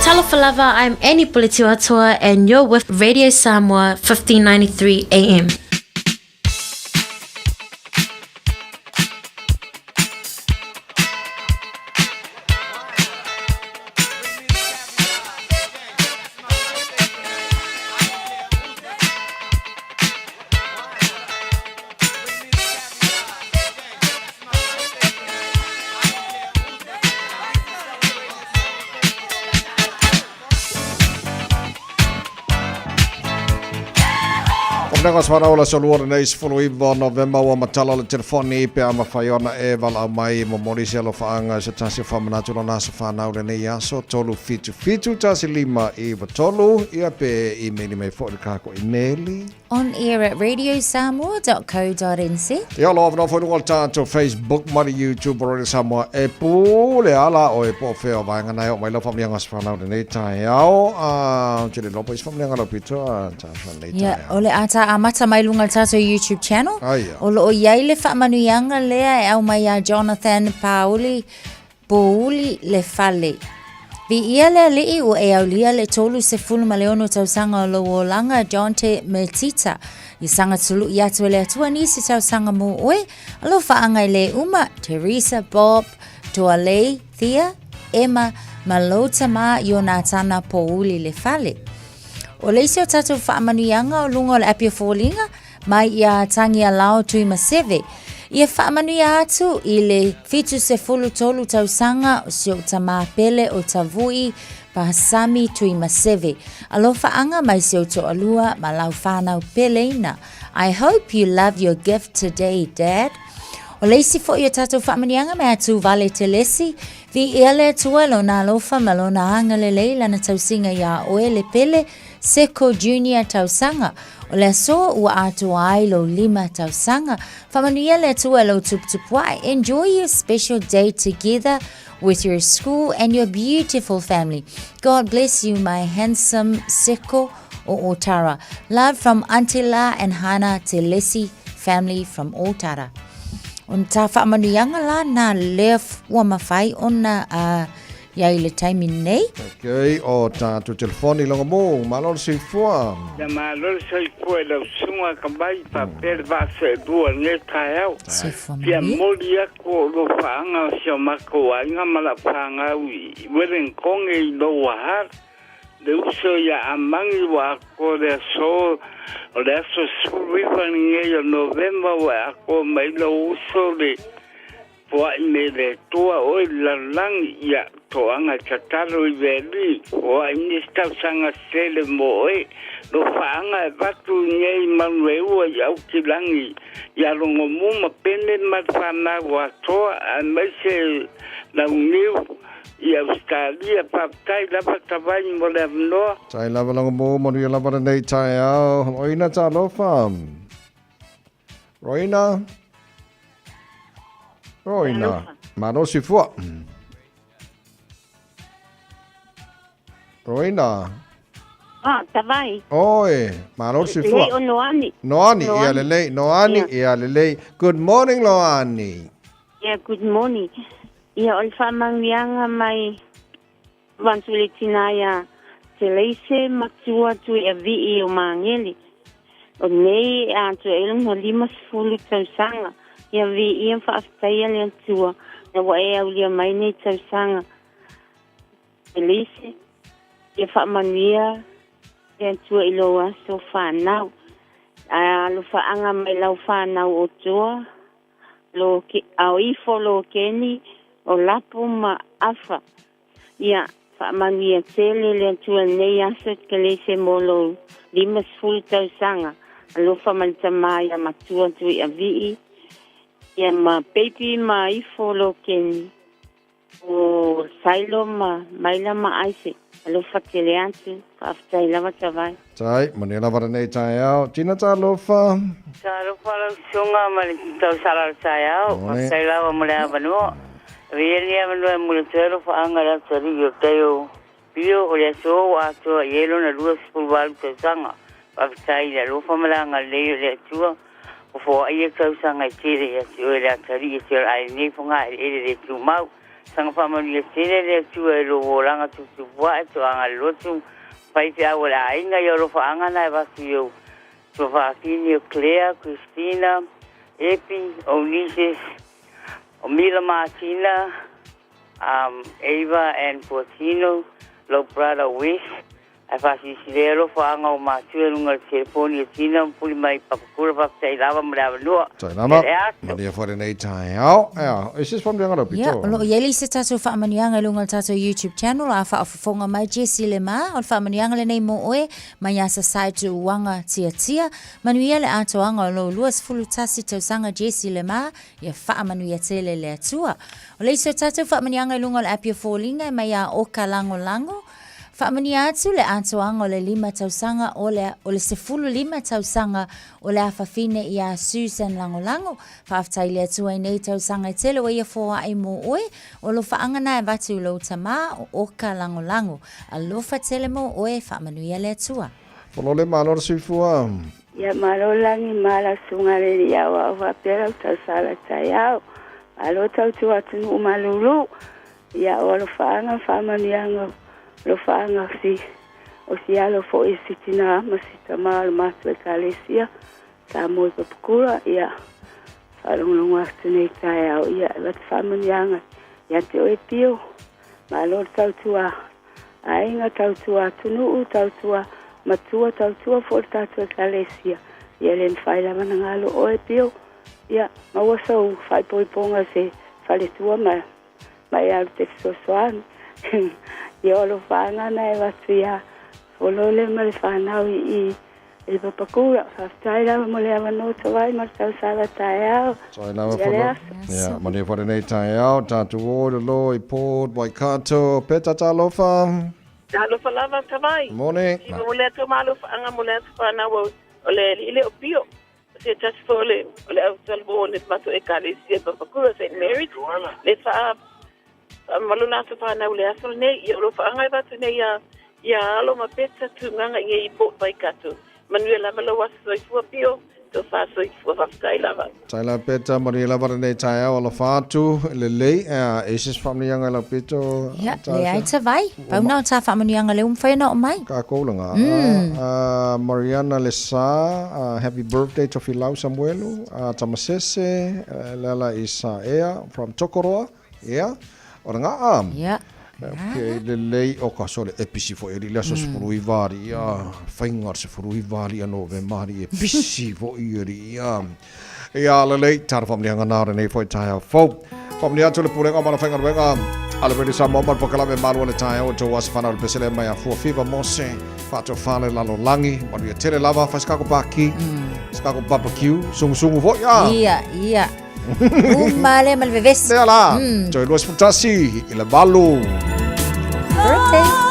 K: Talofa lava, I'm Annie Puletiwatoa and you're with Radio Samoa 1593 AM.
C: O mnaga swana ola so lua nei 19 o Novemba ua matala le telefoni pe a mawhai ona e wala mai mo mori se alo whaanga se tasi whamanatu lona aso whanau le nei aso 3 7 7 1 5 9 3 ia pe i-maili mai fo le kako i-maili
I: On air at radiosamoa.co.nz.
C: Ia lo awanoa foi luga o le tatou Facebook ma le YouTube o Radio Samoa e pule ala o e po o fea o vaega na e oo mai lau faamanuiaga o se fanau lenei taeao. A ou te le iloa po o isi faamanuiaga lau pito a tafa lenei
I: Ia,
C: taeao.
I: o le a ta amata mai luga o le tatou YouTube channel.
C: Aia.
I: O loo iai le faamanuiaga lea e aumai ia Jonathan Pauli Pouli le fale. Viia le Alii ua e aulia le 36 tausaga o lou olaga Jonte Metita. I saga tului atu e le Atua nisi tausaga mo oe, alofaaga i le uma, Teresa, Bob, Toalei, Thea, Emma, ma lou tamā Ionatana Pouli le fale. O le isi o tatou faamanuiaga o luga o le api o foliga, mai iā Tagialao Tuimaseve. Ia faamanuia atu i le 73 tausaga o si ou tamā pele o Tavui Pasami Tuimaseve. Alofaaga mai si ou toalua ma lau whanau peleina. I hope you love your gift today, Dad. O le isi foi o tatou faamanuiaga mai atu Vale Telesi, viia le Atua lona alofa ma lona agalelei lana tausiga iā oe le pele Seko Junior tausaga. O le aso ua atoa ai lou lima tausaga. Faamanuia le Atua i lou tuputupuae. Enjoy your special day together with your school and your beautiful family. God bless you, my handsome Seko o Otara. Love from Auntie La and Hana Te Lesi family from Otara. O tā faamanuiaga la na lea ua mafai ona uh, Ia i le taimi nei.
C: Ok, o tātou telefoni longa mō, malo le soifua.
L: Ia malo le soifua i lau susuga ka mai faapea le vaa seelua i lenei taeao.
I: Soifua
L: Fia
I: manuia.
L: moli atu o alofaaga o si o matou aiga ma lau fanau i Wellington i Lower Hutt, le uso ia Amangi ua atoa le aso o le aso 19 lenei o Novema ua e atoa mai lou uso le Foai me le Atua oe i le lalolagi, ia, toaga e tatalo i le Alii, foai nisi tausaga sele mo oe, lo faaga e avatu i nei manu e ua i Aukilagi, ia Logomu ma Pene ma le fanau atoa, aemaise Launiu i Ausetalia. Faafetai lava Tavai mo le avanoa.
C: Tai lava Logomu, manuia lava lenei taeao. Roina talofa. Roina. Roina. Malosi fua. Roina.
N: Ah, tawai.
C: Oi, malosi fua.
N: Lei o Noani.
C: Noani, ia lelei. Noani, ia lelei. Good morning, Loani.
N: Yeah, good morning. Ia o le whamangianga mai Vantu le tina ia Te Leise matua tui a Vii o Magele. O nei e atoa ai lona 50 tausaga. Ia viia ma faafetaia le Atua ina ua e aulia mai nei tausaga. Te Leise, ia faamanuia le Atua i lou aso fanau. A alofaaga mai lau fanau o Toa, lo, a ifo lo Keni, o Lapo ma Afa. Ia, faamanuia tele le Atua i lenei aso Ekelesia mo lou 50 tausaga. Alofa ma le Tama ia Matua Tuiavii, ia ma Baby ma Ifo Lokeni, o Sailo ma Maila ma Isaac. Alofa tele atu, faafetai lava Tavai.
C: Tai, manuia lava lenei taeao. Tina talofa.
P: Talofa lau susuga ma le tausala o le taeao. Faafetai lava mo le avanoa. Avea lenei avanoa e momoli atu ai alofaaga i le atalii o tai o Pio o le aso ua atoa i ai lona 28 tausaga. Faafetai i le alofa ma le agalelei o le Atua ua foai ia tausaga e tele ia te oe le atalii e te ola ai lenei fogaeleele le tumau. Saga faamanuia tele le Atua i lou olaga tuputupuae, toaga le lotu, faifeau a le aiga i alofaaga na e avatu i ou tuafafine o Claire, Christina, Epi, Onesius, o Mila Martina, um, Ava and Puatino, lou brother Wes, Ae faasilisili ai alofaaga o matua i luga o le telefoni e Tina ma puli mai i Papakura faafetai lava mo le avanoa.
C: Tai lava, malia foi lenei taeao. Ea, e se faamanuiaga lau pito.
I: Ia, o lo o i ai le isi tatou faamanuiaga i luga o le tatou YouTube channel, a faafofoga mai Jessie Le Ma, o le faamanuiaga lenei mo oe, mai ia Sasae Tuuaga Tiatia. Manuia le atoaga o lou 21 tausaga Jessie Le Ma, ia faamanuia tele le Atua. O le isi o tatou faamanuiaga i luga o le api o foliga e mai ia Oka Lagolago, Faamanuia atu le atoaga o le lima tausaga o le o le 15 tausaga o le afafine iā Susan Lagolago. Faafetai i le Atua i nei tausaga e tele ua ia foai mo oe. O alofaaga na e avatu i lou tamā o Oka Lagolago. Alofa tele mo oe, faamanuia le Atua.
C: Folole malo le soifua.
X: Ia malo lagi ma lau susuga le alii aoao faapea lau tausala taeao. Malo tautua atunuu malulu. Ia o alofaaga ma faamanuiaga o alofaaga o si o si alo foi o si tinā ma si tamā o le matou Ekalesia Samoa i Papakura, ia faalogologo atu nei taeao, ia e avatu faamanuiaga ia te oe Pio, malo le tautua aiga, tautua atunuu, tautua matua, tautua foi le tatou Ekalesia, ia e le mafai lava ona galo oe Pio, ia maua sou faaipoipoga se faletua ma ma e alu te fesoasoani. Ia o alofaaga na e avatu ia Folole ma le fanau i i i le Papakura. Faafetai lava mo le avanoa tawai ma le tausala taeao.
C: Tai lava
X: Ia le
C: Folo.
X: aso.
C: Ia, manuia foi lenei taeao, tatou o i lalo i Port Waikato. Peta talofa.
H: Talofa lava Tavai.
C: Morning.
H: Siva mo le atu ma alofaaga mo le aso fanau o
M: O le alii lea o Pio, o se tasi foi o le, o le au talavou o le matou ekalesia i Papakura, St. Mary's, le faa, faamamalu le aso fanau i le aso lenei. Ia o alofaaga e avatu nei ia, ia Alo ma Peta Tugaga i i Port Waikato. Manuia lava lou aso soifua Pio, tofa soifua, faafetai lava.
C: Taila Peta, manuia lava lenei taeao, alofa atu, lelei, e se faamanuiaga i lau pito.
I: Ia, leai Tavai, pau na o tā faamanuiaga lea ua mafai ona oo mai.
C: Kākou laga. Mariana Lesa, happy birthday Tofilau Samuelu, Tamasese, Lala Isaea from Tokoroa. Ia, o le gaa.
I: Ia.
C: Okay, lelei o ka sole e pisi foi ali le aso 19 ali ia, whainga 19 ali ano ve mari e pisi foi ali ia. Ia lelei, tara whamnianga nā renei foi taea fau. Whamnia atu le pulenga mana whainga ruenga. Ale redi sa moma pokalame malu le taea o tau asa whanau le pesele mai a fua fiva mose. Whātua whale lalo langi, manu ia tele lava, whaiskako paki, skako barbecue, sungu sungu foi ia.
I: Ia, ia. Uma le ma le vevesi.
C: Lea la, toe 21 i le 8.
I: Birthday.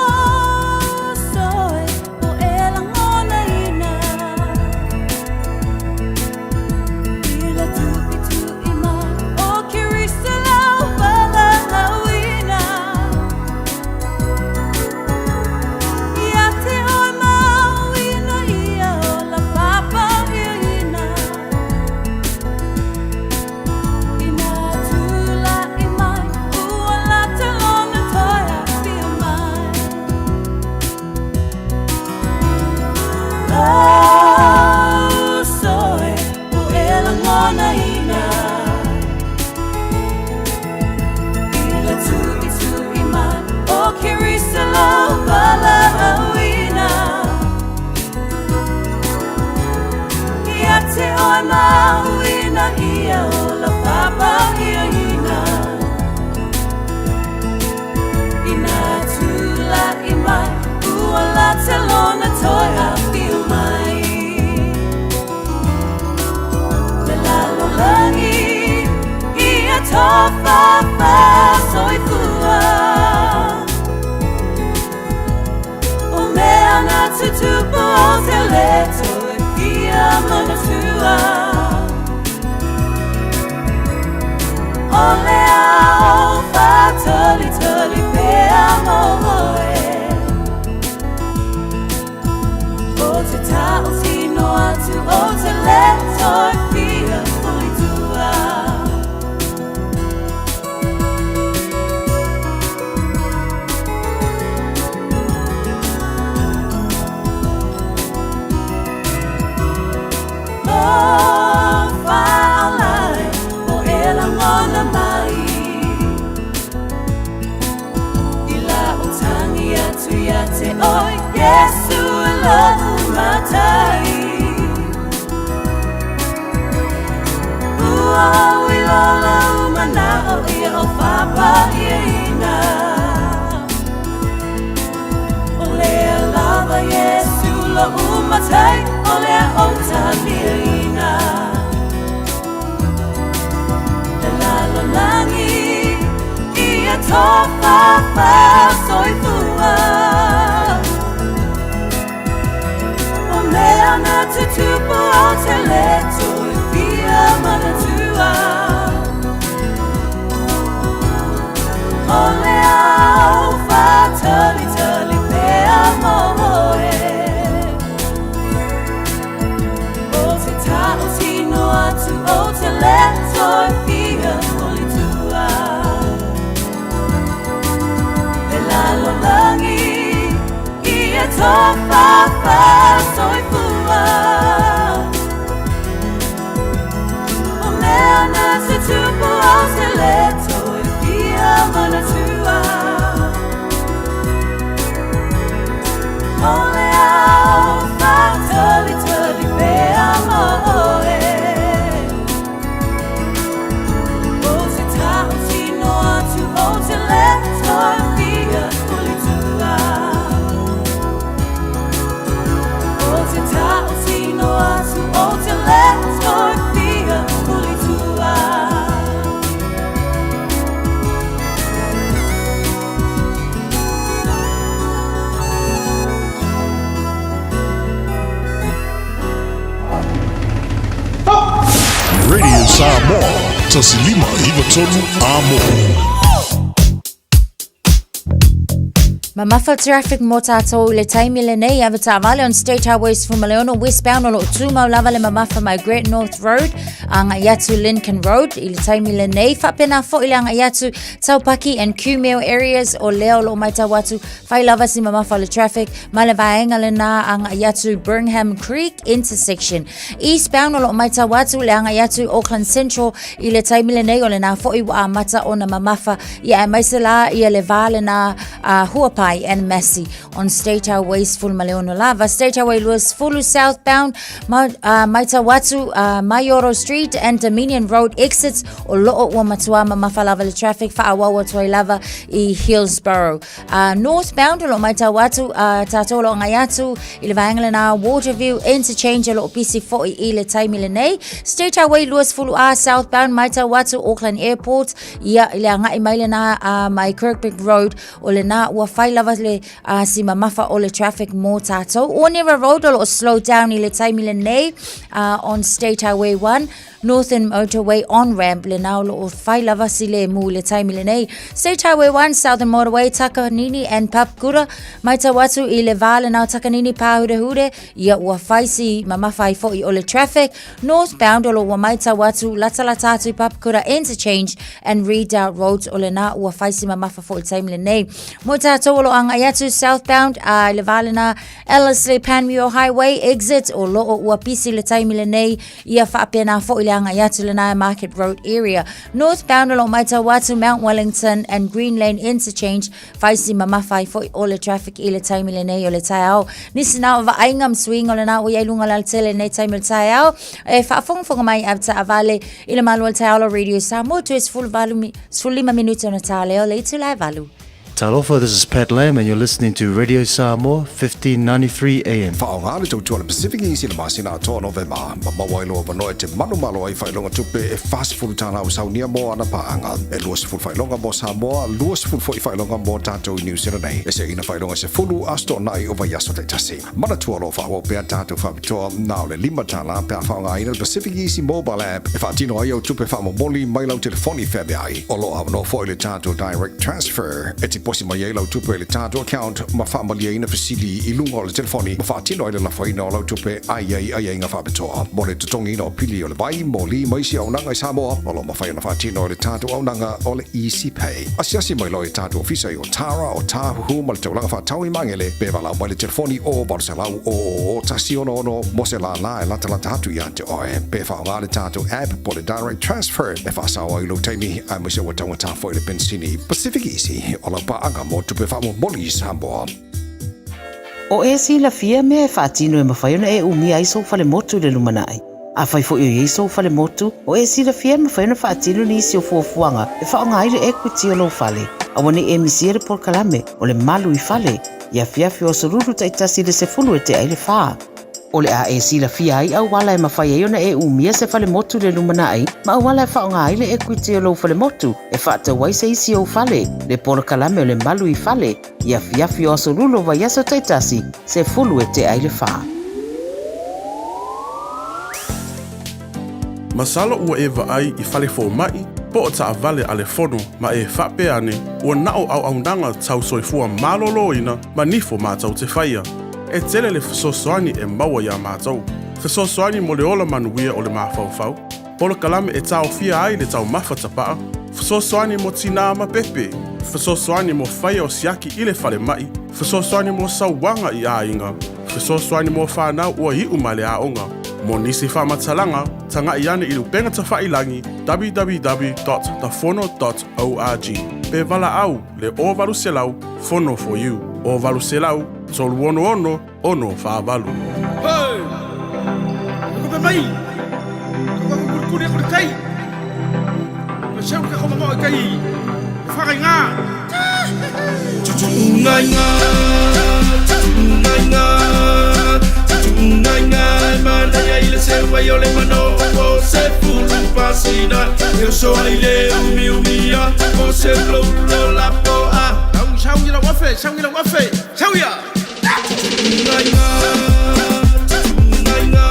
B: 1593 Amo.
I: Mamafa traffic mo tātou i le taimi lenei ave taavale on State Highway 16 westbound o loo tumau lava le mamafa mai Great North Road agai atu Lincoln Road i le taimi lenei faapena foi le agai atu Taupaki and Kumeu areas o lea o loo matau atu fai lava si mamafa o le traffic ma le vaega lena agai atu Birmingham Creek intersection. Eastbound o loo matau atu le agai atu Auckland Central i le taimi lenei o lena foi ua amata ona mamafa Ia aemaise la ia le va lena a Huapai and Massey on State Highway 16 lava. State Highway 20 southbound ma, matau atu Maioro Street and Dominion Road exits o loo ua matua mamafa lava le traffic faaauau atu ai lava i Hillsborough. Northbound o loo matau atu tātou o loo agai atu i le vaega lena Waterview Interchange o loo pisi foi i le taimi lenei. State Highway 20A southbound matau atu Auckland Airport Ia, i le agai mai lena a mai Kirkbrigg Road, o lena ua fai lava le a, si mamafa o le traffic mo tātou. Onera Road o loo slow down i le taimi lenei on State Highway 1, Northern Motorway on ramp lena o loo fai lava si le mu i le taimi lenei. State Highway 1, Southern Motorway, Takanini and Papakura, matau atu i le vā lena o Takanini Pāhurehure, ia ua fai si mamafa ai foi o le traffic. Northbound o lo ua matau atu, latalata atu i Papakura Interchange and Redoubt Roads o lena ua fai si mamafa foi i le taimi lenei. Mo tātou o lo agai atu southbound a i le vā lena Ellerslie Panmure Highway exit o loo ua pisi le taimi lenei ia faapena foi le agai atu lena Market Road area. Northbound o lo matau atu Mount Wellington and Green Lane Interchange Fai si mamafa ai foi o le traffic i le taimi lenei o le taeao. Nisi na o vaaiga ma suiga o lena ua i ai luga o le alatele lenei taimi o le taeao. E faafogafoga mai ave taavale i le malu o le taeao o Radio Samoa, toe 18 15 minute ona tā lea o le itula e 8.
F: Talofa, this is Pat Lam and you're listening to Radio Samoa 1593 AM.
J: Faaaoga le tautua a le Pacific Easy i le masina atoa o Novema, ma maua ai lou avanoa e te manumalo ai faailoga tupe e $40 ua saunia mo ana paaga. E 20 faailoga mo Samoa, 20 foi faailoga mo tatou i Niu Sila nei. E seina faailoga 10 Aso Toonai o vaiaso taitasi. Manatua o lo o faaauau pea tatou faapitoa na o le $5 pe a faaaogaina le Pacific Easy Mobile App e faatino ai au tupe faamomoli mai lau telefoni feaveai. O lo o avanoa foi le tatou Direct Transfer e tiposi mai ai lau tupe i le tatou account ma faamalieina fesili i luga o le telefoni ma faatino ai le lafoina o lau tupe a i ai aiaiga faapitoa mo le totogiina o pili o le vai, moli ma isi auaunaga i Samoa. O lo o mafai ona faatino e le tatou auaunaga o le Easy Pay. Asiasi mai loa i tatou ofisa i Otara, Otāhuhu ma le taulaga faatau i Magele pe valaau mai le telefoni o 800 000 166 mo se lālā e latalata atu ia te oe. Pe faaaoga le tatou app po o le Direct Transfer e faasao ai lou taimi aemaise ua taugata foi le penisini. Pacific Easy, o lau paaga mo tupe faamomoli i Samoa.
O: O e silafia mea e faatino e mafai ona e umia ai sou falemotu i le lumanai. Afai foi o i ai sou falemotu, o e silafia e mafai ona faatino nisi o fuafuaga e faaaoga ai le equity o lou fale. Aua ne i e misia le polokalame o le Malu i Fale i afiafi o aso Lulu taitasi i le 10 e tea i le fa. O le a e silafia ai auala e mafai ai ona e umia se falemotu i le lumanai ma auala e faaaoga ai le equity o lou falemotu e faatau ai se isi ou fale, le polokalame o le Malu i Fale i afiafi o aso Lulu o vaiaso taitasi, 10 e tea i le fa.
B: Masalo ua e vaai i fale fomai po o taavale a le fono ma e faapea ane ua na o auaunaga tau soifua maloloina ma nifo matou te faia. E tele le fesoasoani e maua iā matou. Fesoasoani mo le ola manuia o le mafaufau, polokalame e taofia ai le taumafa tapaa, fesoasoani mo tinā ma pepe, fesoasoani mo faia o siaki i le falemai, fesoasoani mo sauaga i aiga, fesoasoani mo fanau ua iu mai le aoga. Mo nisi faamatalaga, taga'i ane i le upega tafailagi www.tafono.org pe valaau le 0800 Fono for you 0800 366 648.
Q: Hey! Kupe mai! Kupe kuri kuri kai! Ko seu ka koma mo kai! Whakai ngā!
V: Tutungai ngā, tutungai ngā, tutungai ngā, mana ia i le seu ai o le mano o se fulu pasina, e oso ai le umi umia, o se loulo la poa.
Q: Sau sau i la wafe, sau i la wafe, sau ia!
V: Tutungai ngā, tutungai ngā,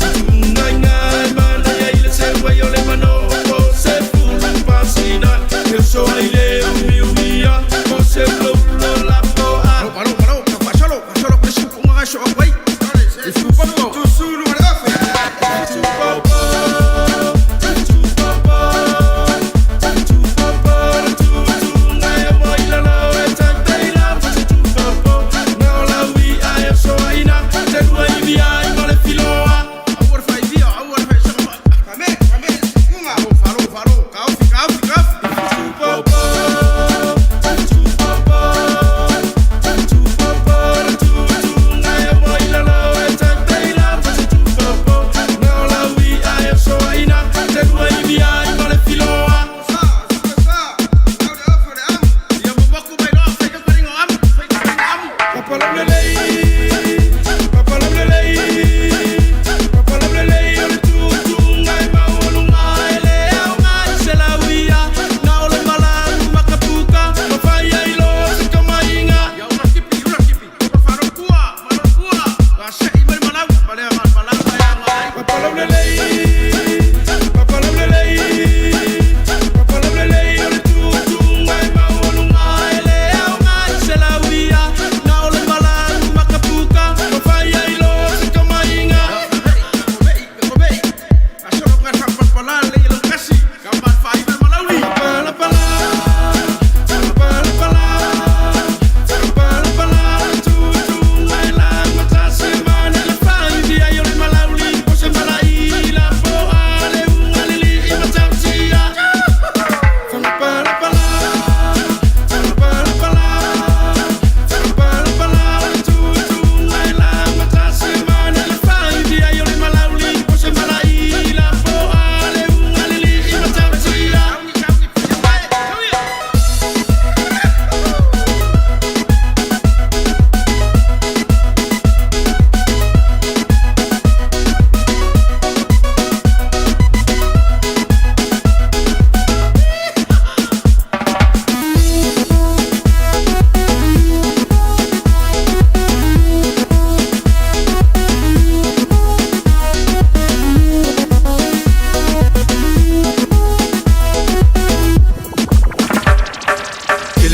V: tutungai ngā, mana ia i le seu ai o le mano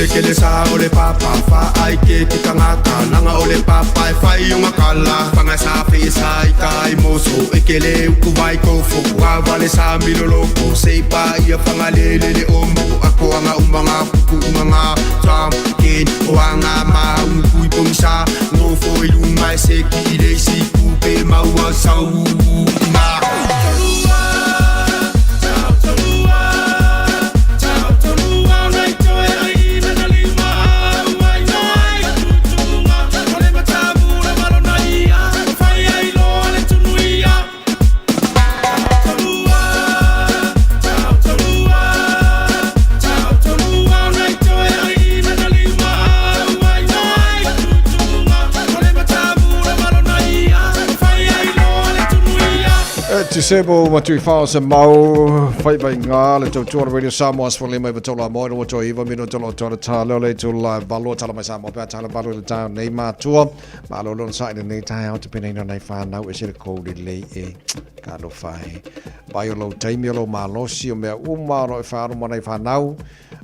D: Kelekele sa o le papa Whaai ke te tangata Nanga o le papa e whai o ngakala Whanga sa whi sa i kai moso E kele uku vai kofo Wawale sa miloloko Seipa ia whanga lele le omo Ako anga umanga puku unganga Tom ken o anga ma ungu i pongisa Ngofo i lunga e se ki le isi kupe maua sau Nga
C: Tisebo ma tui whao se mau whai vai ngā le tautua Radio Samoa as fole mai vatola moi no to iwa mino tolo tolo ta leo le tu la valo tala mai Samoa pea tala valo le tau nei mātua ma lo lona sa ina nei tae au te pena ina nei whānau e se le kou le lei e ka lo whae vai o lou taimi o lou malosi o mea uma o lo e whaaro mo nei whānau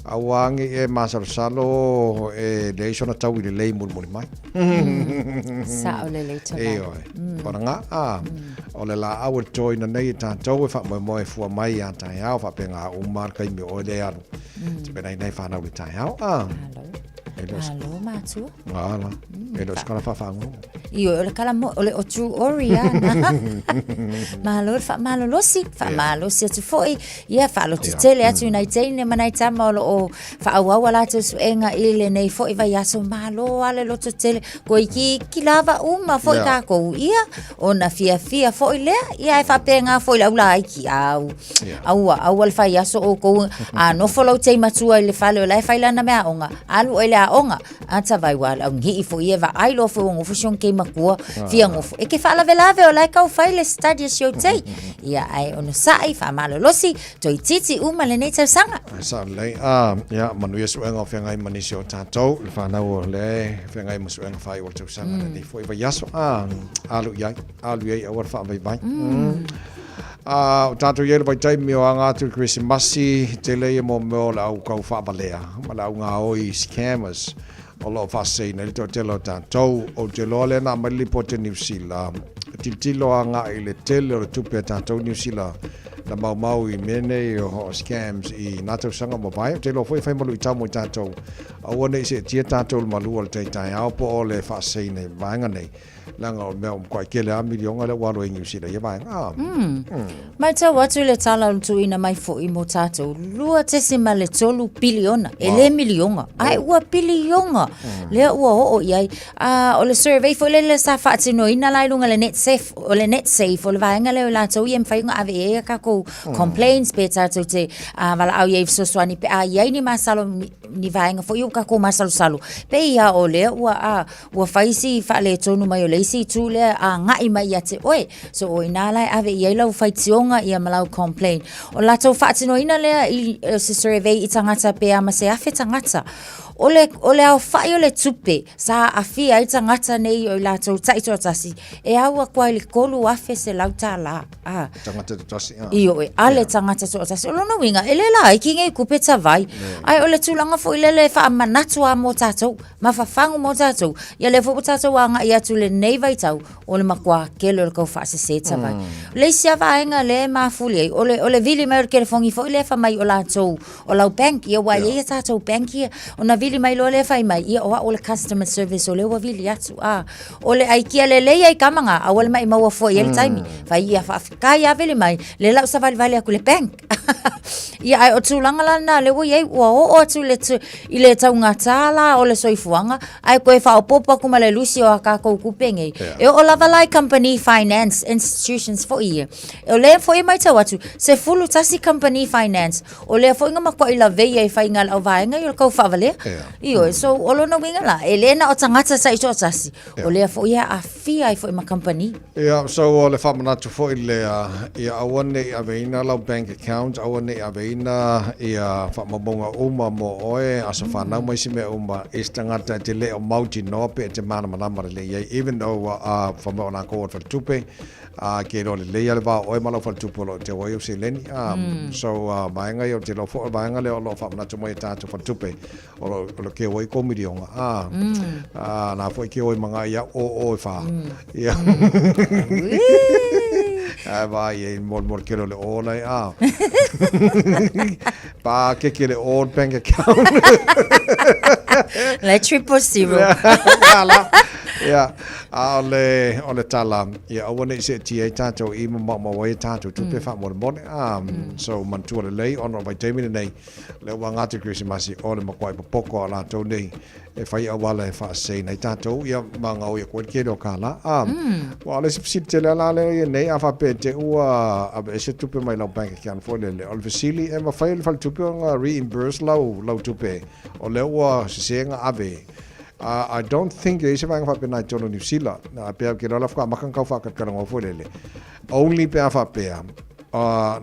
C: aua ange e masalosalo e leai sona tau i lelei mulimuli mai.
I: Sao lelei tavai.
C: E oe. Ona ngā, a, o le laau e totoina nei e tātou e faamoemoe fua mai iā taeao faapea ngā uma le kaimi o oe le alu. Te pena i nei whānau le taeao, a. E le o se-
I: Malo matua.
C: Ala. E le o se kala whaawhaango.
I: I o le kala mo, o le o true ori a na. Malo le whaamalolosi, whaamalosi atu foi, ia whaalotu tele atu i nai teine ma nai tama o lo o whaauau a latou suega i lenei foi vaiaso malo a le loto tele. Ko iki ki lava uma foi tākou ia, ona fiafia foi lea, ia e whaapenga foi le aula aiki au. Aua, aua le faiaso oukou, a nofo lau tei matua i le fale o la e fai lana mea aoga, alu oe i le aoga, a tavai ua le augii foi e vaai loa foi ua gofo si ona kei matua, fia gofo. E ke faalavelave o la e kau fai le study a si ou tei. Ia, ae onosai, faamalolosi, toeitiiti uma lenei tausaga.
C: Ae sao lelei. A, ia, manuia suega o feagai ma nisi o tatou, le fanau o le feagai ma suega faaiu o le tausaga lenei foi vaiaso. A, alu i ai, alu i ai aua le faavaivai. A, o tatou i ai le vaitaimi o aga atu i le Kerisimasi, tele ia mo mea o le au kau faavalea ma le au gaoi scammers o lo o faaseseina ai le toatele o tatou. Ou te iloa lea na aumai le lipoti a Niu Sila, tilotilo agai i le tele o le tupe a tatou Niu Sila na maumau i mea nei o scams i nā tausaga ua mavae. Ou te iloa foi e fai ma luitau mo i tatou, aua ne i seetia tatou i le malu o le tai taeao po o le faaseseina i vaega nei. Leaga o le mea ua matuai tele lava miliona lea ua alu ai i Niu Sila i ia vaega.
I: Matau atu i le tala o le tuuina mai foi mo tatou, 2.3 piliona, e le miliona, ae ua piliona lea ua oo i ai. A, o le survey foi lele sa faatinoina la i luga o le NetSafe, o le NetSafe, o le vaega lea o i latou ia e mafai ona ave i ai a tatou complaints pe tatou te valaau i ai i fesoasoani pe a i ai ni masalo, ni vaega foi ia ua tatou masalosalo, pei lava o lea ua, a, Ua fai si faaletonu mai o le isi itu lea agai mai ia te oe. So o inā la e ave i ai lau faitioga ia ma lau complaint. O latou faatinoina lea i se survey i tagata pe a ma se afe tagata. O le, o le aofai o le tupe sa aafia ai tagata nei o i latou taitoatasi, e au atu ai i le $3,100. A.
C: Tagata toatasi, a.
I: Ioe, a le tagata toatasi. O lona uiga, e le laiti nei tupe tavai. Ae o le tulaga foi lele e faamanatu lava mo tatou. Mafafagu mo tatou. Ia lea foi ua tatou agai atu i lenei vaitau, o le matua tele o le tau faasese tavai. O le isi lava vaega lea e mafuli ai, o le, o le vili mai o le telefoni foi lea fai mai o latou, o lau bank, ia aua e i ai a tatou bank ia, ona vili mai loa lea fai mai, ia o au o le customer service o lea ua vili atu, a. O le aikia lelei ai tama na, aua le maimau fua i ai le taimi. Fai ia faafetai lava vili mai, lea la ua savalivali atu i le bank. Ia ae o tulaga la lena lea ua i ai, ua oo atu i le, i le taugata la o le soifuaga, ae toe faaopoopo atu ma le lusi o a tatou tupe nei. E oo lava la i company finance institutions foi ia. O lea foi e matau atu, 11 company finance, o lea foi na matuai laveia i faiga a le auvaega ia o le tau faavalea. Ioe, so o lona uiga la, e le na o tagata taitoatasi, o lea foi e aafia ai foi ma kamupani.
C: Ia, so o le faamanatu foi lea, ia aua ne i aveina lau bank account, aua ne i aveina ia faamaumauga uma mo oe, aso fanau ma isi mea uma, i se tagata e te le o mautinoa pe e te malamalama lelei ai, even though ua fai mai o lakou o le faletupe, a ke iloa lelei lava le va o oe ma lau faletupe o lo o teu ai ou seleni. So, vaega ia, ou te iloa foi o le vaega lea o lo o faamanatu mai e tatou faletupe, o lo o. o le keo ai kou milionga, a, a, nā foi keo ai manga ia o o e whā. Ia. Ai vai e mo mo kero le o nei a. Pa ke ke le old bank account.
I: Le 000.
C: Ala. Ia, a o le, o le tala, ia aua nei seetia ai tātou i maumau ai tātou tupe faamolemole. A, so manatua lelei ona o le vaitaimi lenei, lea ua aga atu i le Kerisimasi, o le matuai popoko a latou nei e fai auala e faaseseina ai tātou, ia ma gaoi atu ai le tele o kālā. A, aua o le isi fesili tele lava la lea e i ai nei, a faapea te i ua aveese tupe mai lau bank account foi lele, o le fesili, e mafai e le faletupe ona reimburse lau, lau tupe o lea ua sese na ave. I don't think e i ai se vaega faapena i totonu o Niu Sila. Pea ke loa la faatoa amata ona tau faatalatalanoa foi lele. Only pe a faapea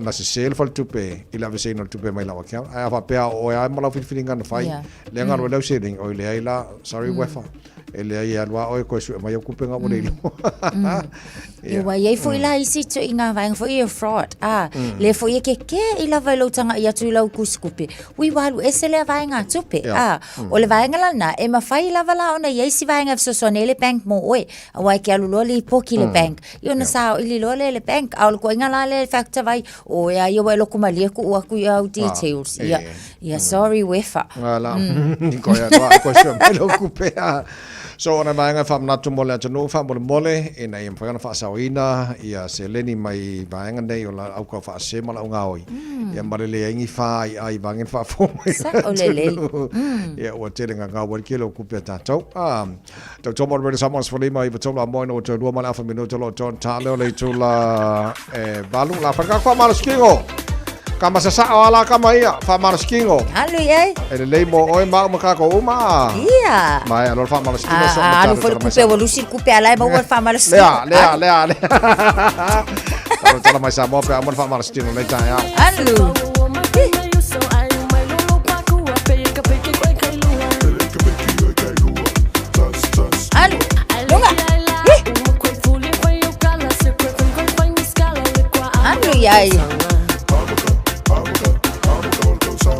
C: na sese le faletupe i le aveseina o le tupe mai lau account. Ae a faapea o oe lava ma lau filifiliga na fai, lea na alu ai lau seleni, oi leai la, sorry Wefa, e leai e alu lava oe e toe sue mai au tupe na ua le iloa.
I: Ia ua i ai foi la isi ituaiga vaega foi ia fraud, a, lea foi e keke'i lava i lou taga'i atu i lau tusitupe, ui ua alu ese lea vaegatupe, a. O le vaega la lena, e mafai lava la ona i ai si vaega e fesoasoani ai le bank mo oe, aua e te alu loa lipoti i le bank, ia ona saoili loa lea e le bank. A o le ituaiga la lea e factor ai, o ea ia ua e loto malie tuu atu i au details. Ia, ia sorry Wefa.
C: Ala, koe alu a, koe sue mai lau kupe a. So, o nai vaega e faamanatu mo le atunuu faamolemole, ina ia mafai ona faasaoina ia seleni mai vaega nei o la au tau faasese ma lau gaoi, ia ma le leai ni fāi'a i vaega ni faafou mai
I: Sao lelei.
C: Ia ua tele gagau ai le kele o kupe a tātou. Ah, tautua mo le Radio Samoa 19 93 a moe no toe lua ma le afa minuta lo John Tale o le itula e valu. La whanaka kua malosikino. Ka masasao ala kama ia, whamalosikino.
I: Alu i ai.
C: E lelei mo oe ma au ma kākou uma.
I: Ia.
C: Mai alo le whamalosikino so
I: A, alu foi le kupe, ua lusi le kupe ala e maua le whamalosikino.
C: Lea, lea, lea, lea. Talo tala mai Samoa pe amo le whamalosikino nei taeao.
I: Alu. Alu. Lunga. Ih. Alu i ai.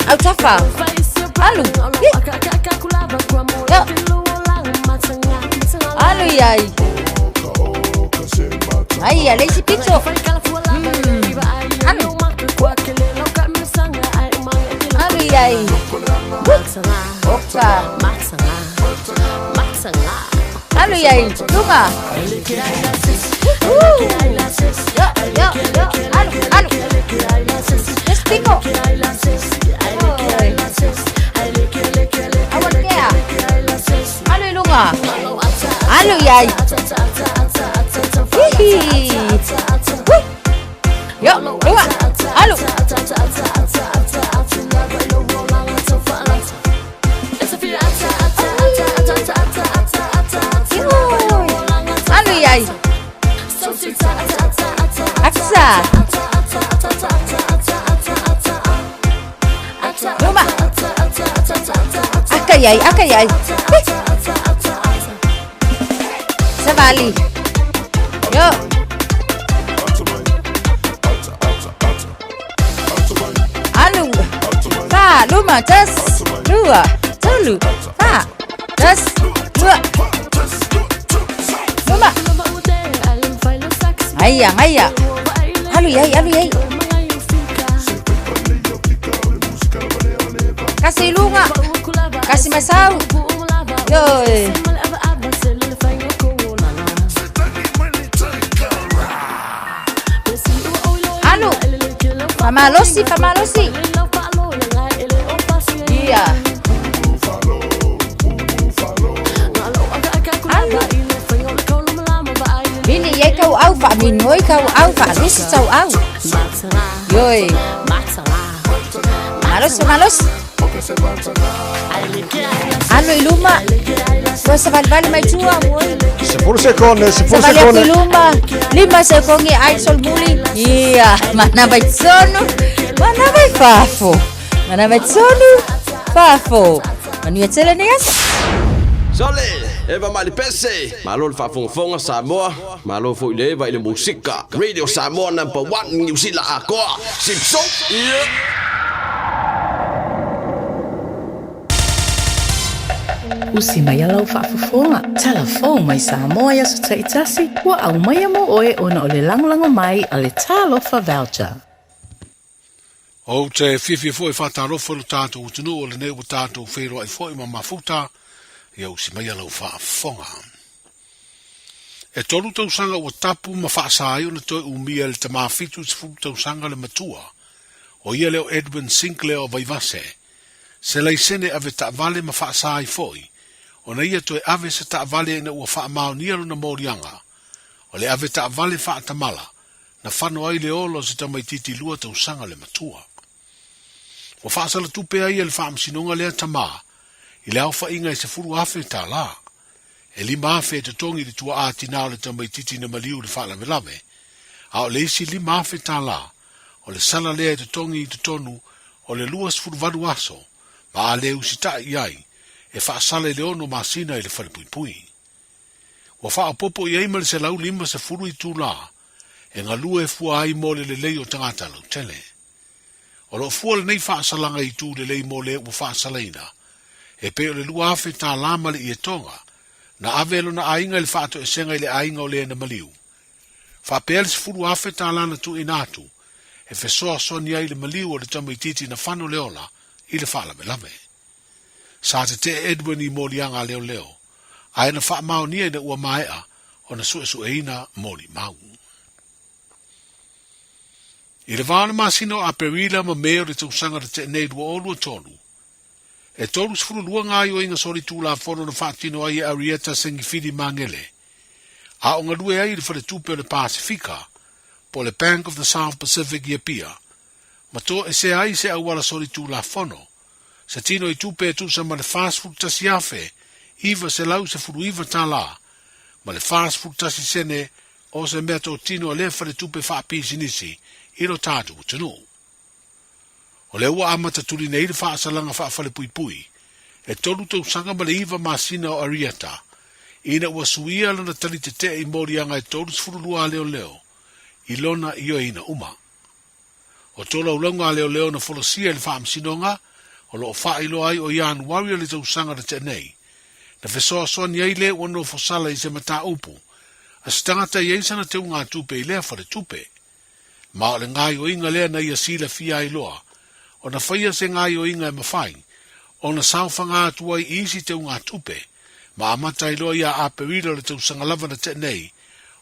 I: Au tafa. Alu. Ih. Yo. Alu i ai. Ai, a le isi pito. Alu. Alu i ai. Oka. Alu i ai. Lunga. Woohoo. Yo, yo, yo. Alu, alu. Yes, bingo. Oi. Aua le kea. Alu i luga. Alu i ai. Hihi. Hui. Yo, luga. Alu. Ioi. Alu i ai. Aksa. Luma. Aka i ai, aka i ai. Hui. Savali. Yo. Alu. Fa, luma, tas, lua, tolu, fa, tas, lua. Luma. Aia, aia. Alu i ai, alu i ai. Kasi i luga. Kasi masau. Yoi. Alu. Famalosi, famalosi. Ia. Alu. Vili i ai kau au, faaminoi kau au, faalusi sau au. Yoi. Malosi, malosi. Alu i luma. Ua savalivali mai tua, oi.
C: Sepuluh sekone, sepuluh
I: Savali atu
C: sekone.
I: i luma. Lima sekonge ai solomuli. Ia, manava i totonu, manava i fafo. Manava i totonu, fafo. Manuia tele lenei aso.
R: Sole, Eva mai le pese, malo le faafogafoga Samoa, malo foi le Eva i le musika. Radio Samoa number one Niu Sila atoa. Sipso, yeah.
A: Usi mai lau faafofoga, tala fou mai Samoa i aso taitasi, ua aumaia mo oe ona o le lagolago mai a le Talofa Voucher.
S: Ou te fiafia foi e faatalofa i lo tatou atunuu o lenei ua tatou feiloai foi ma mafuta, ia usi maia lau faafofoga. E tolu tausaga ua tapu ma faasa ai ona toe umia e le tama 70 tausaga le matua, o ia lea o Edwin Sinclair o Vaivase, se laisene ave taavale ma faasa ai foi ona ia toe ave se taavale ina ua faamaonia lona moliaga o le ave taavale faatamala na fano ai le ola o se tamaitiiti lua tausaga le matua. Ua faasalatupe ai e le Faamasinoga lea tama i le aofaiga e $10,000 tālā. E $5,000 e totogi i le tuaa tinā o le tamaitiiti na maliu i le faalavelave, a o le isi $5,000 tālā o le sala lea e totogi i totonu o le 28 aso ma a le usitai i ai, e faasala i le ono masina i le falepuipui. Ua faaopoopo i ai ma le 150 itulā e galue fua ai mo le lelei o tagata lautele. O lo o fua lenei faasalaga i itu lelei mo le ua faasalaina, e pei o le $2,000 tālā ma le ietoga, na ave e lona aiga i le faatoesega i le aiga o le na maliu. Faapea le $10,000 tālā na tuuina atu, e fesoasoani ai i le maliu o le tamaitiiti na fano le ola i le faalavelave. Sa tetee Edwin i moliaga a leoleo, ae na faamaonia ina ua maea ona suesueina molimau. I le va o le masina o Aperila ma Me o le tausaga na tea nei 2023, e 32 gaoioiga solitulafono na faatino ai e Arietta Sengifili Magele, a o galue ai i le Faletupe o le Pasefika, po o le Bank of the South Pacific i Apia, ma toesea ai se auala solitulafono, se tino i tupe e tusa ma le $41,919 tālā ma le 41 sene o se mea totino a lea faletupe faapisinisi i lo tatou atunuu. O lea ua amata tuli nei le faasalaga faafalepuipui e tolu tausaga ma le iva masina o Arietta ina ua suia lana tali tetee i moliaga e 32 a leoleo i lona ioeina uma. O tolaulauga a leoleo na folasia i le Faamasinoga o lo o faailoa ai o Ianuari o le tausaga na tea nei, na fesoasoani ai le ua nofo sala i se mataupu a se tagata e i ai sana teugatupe i lea faletupe. Ma o le gaoioiga lea na ia silafia ai loa ona faia se gaoioiga e mafai ona saofaga atu ai i isi teugatupe ma amata ai loa ia Aperila o le tausaga lava na tea nei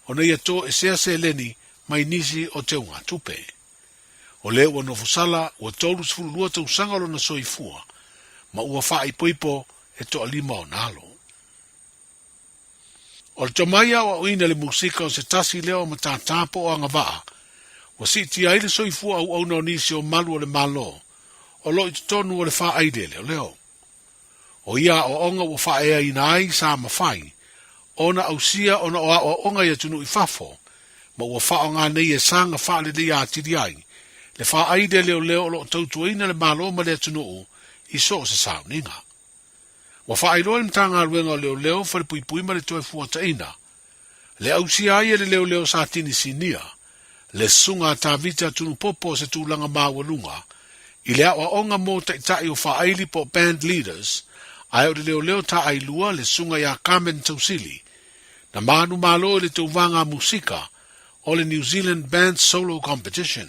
S: ona ia toesea seleni mai nisi o teugatupe. O lea ua nofo sala ua 32 tausaga lona soifua ma ua faaipoipo e toalima ona alo. O le tomai aoaoina i le musika o se tasi lea o matātā po o agavaa ua siitia ai le soifua auauna o nisi o malu o le Malo o lo o i totonu o le faaili e leoleo. O ia aoaoga ua faaeaina ai sa mafai ona ausia ona o aoaoga i atunuu i fafo ma ua faaaoga nei e saga faaleleia atili ai le faaili a leoleo o lo o tautuaina le Malo ma le atunuu i so o se sauniga. Ua faailoa e le Matagaluega o Leoleo, Falepuipui ma le Toefuataina le ausia ai e le leoleo Satini Sinia le Susuga a Tavita Tunupopo o se tulaga maualuga i le aoaoga mo taitai o faaili po o band leaders ae o le leoleo taailua le Susuga ia Carmen Tausili na manumalo i le tauvaga musika o le New Zealand Band Solo Competition.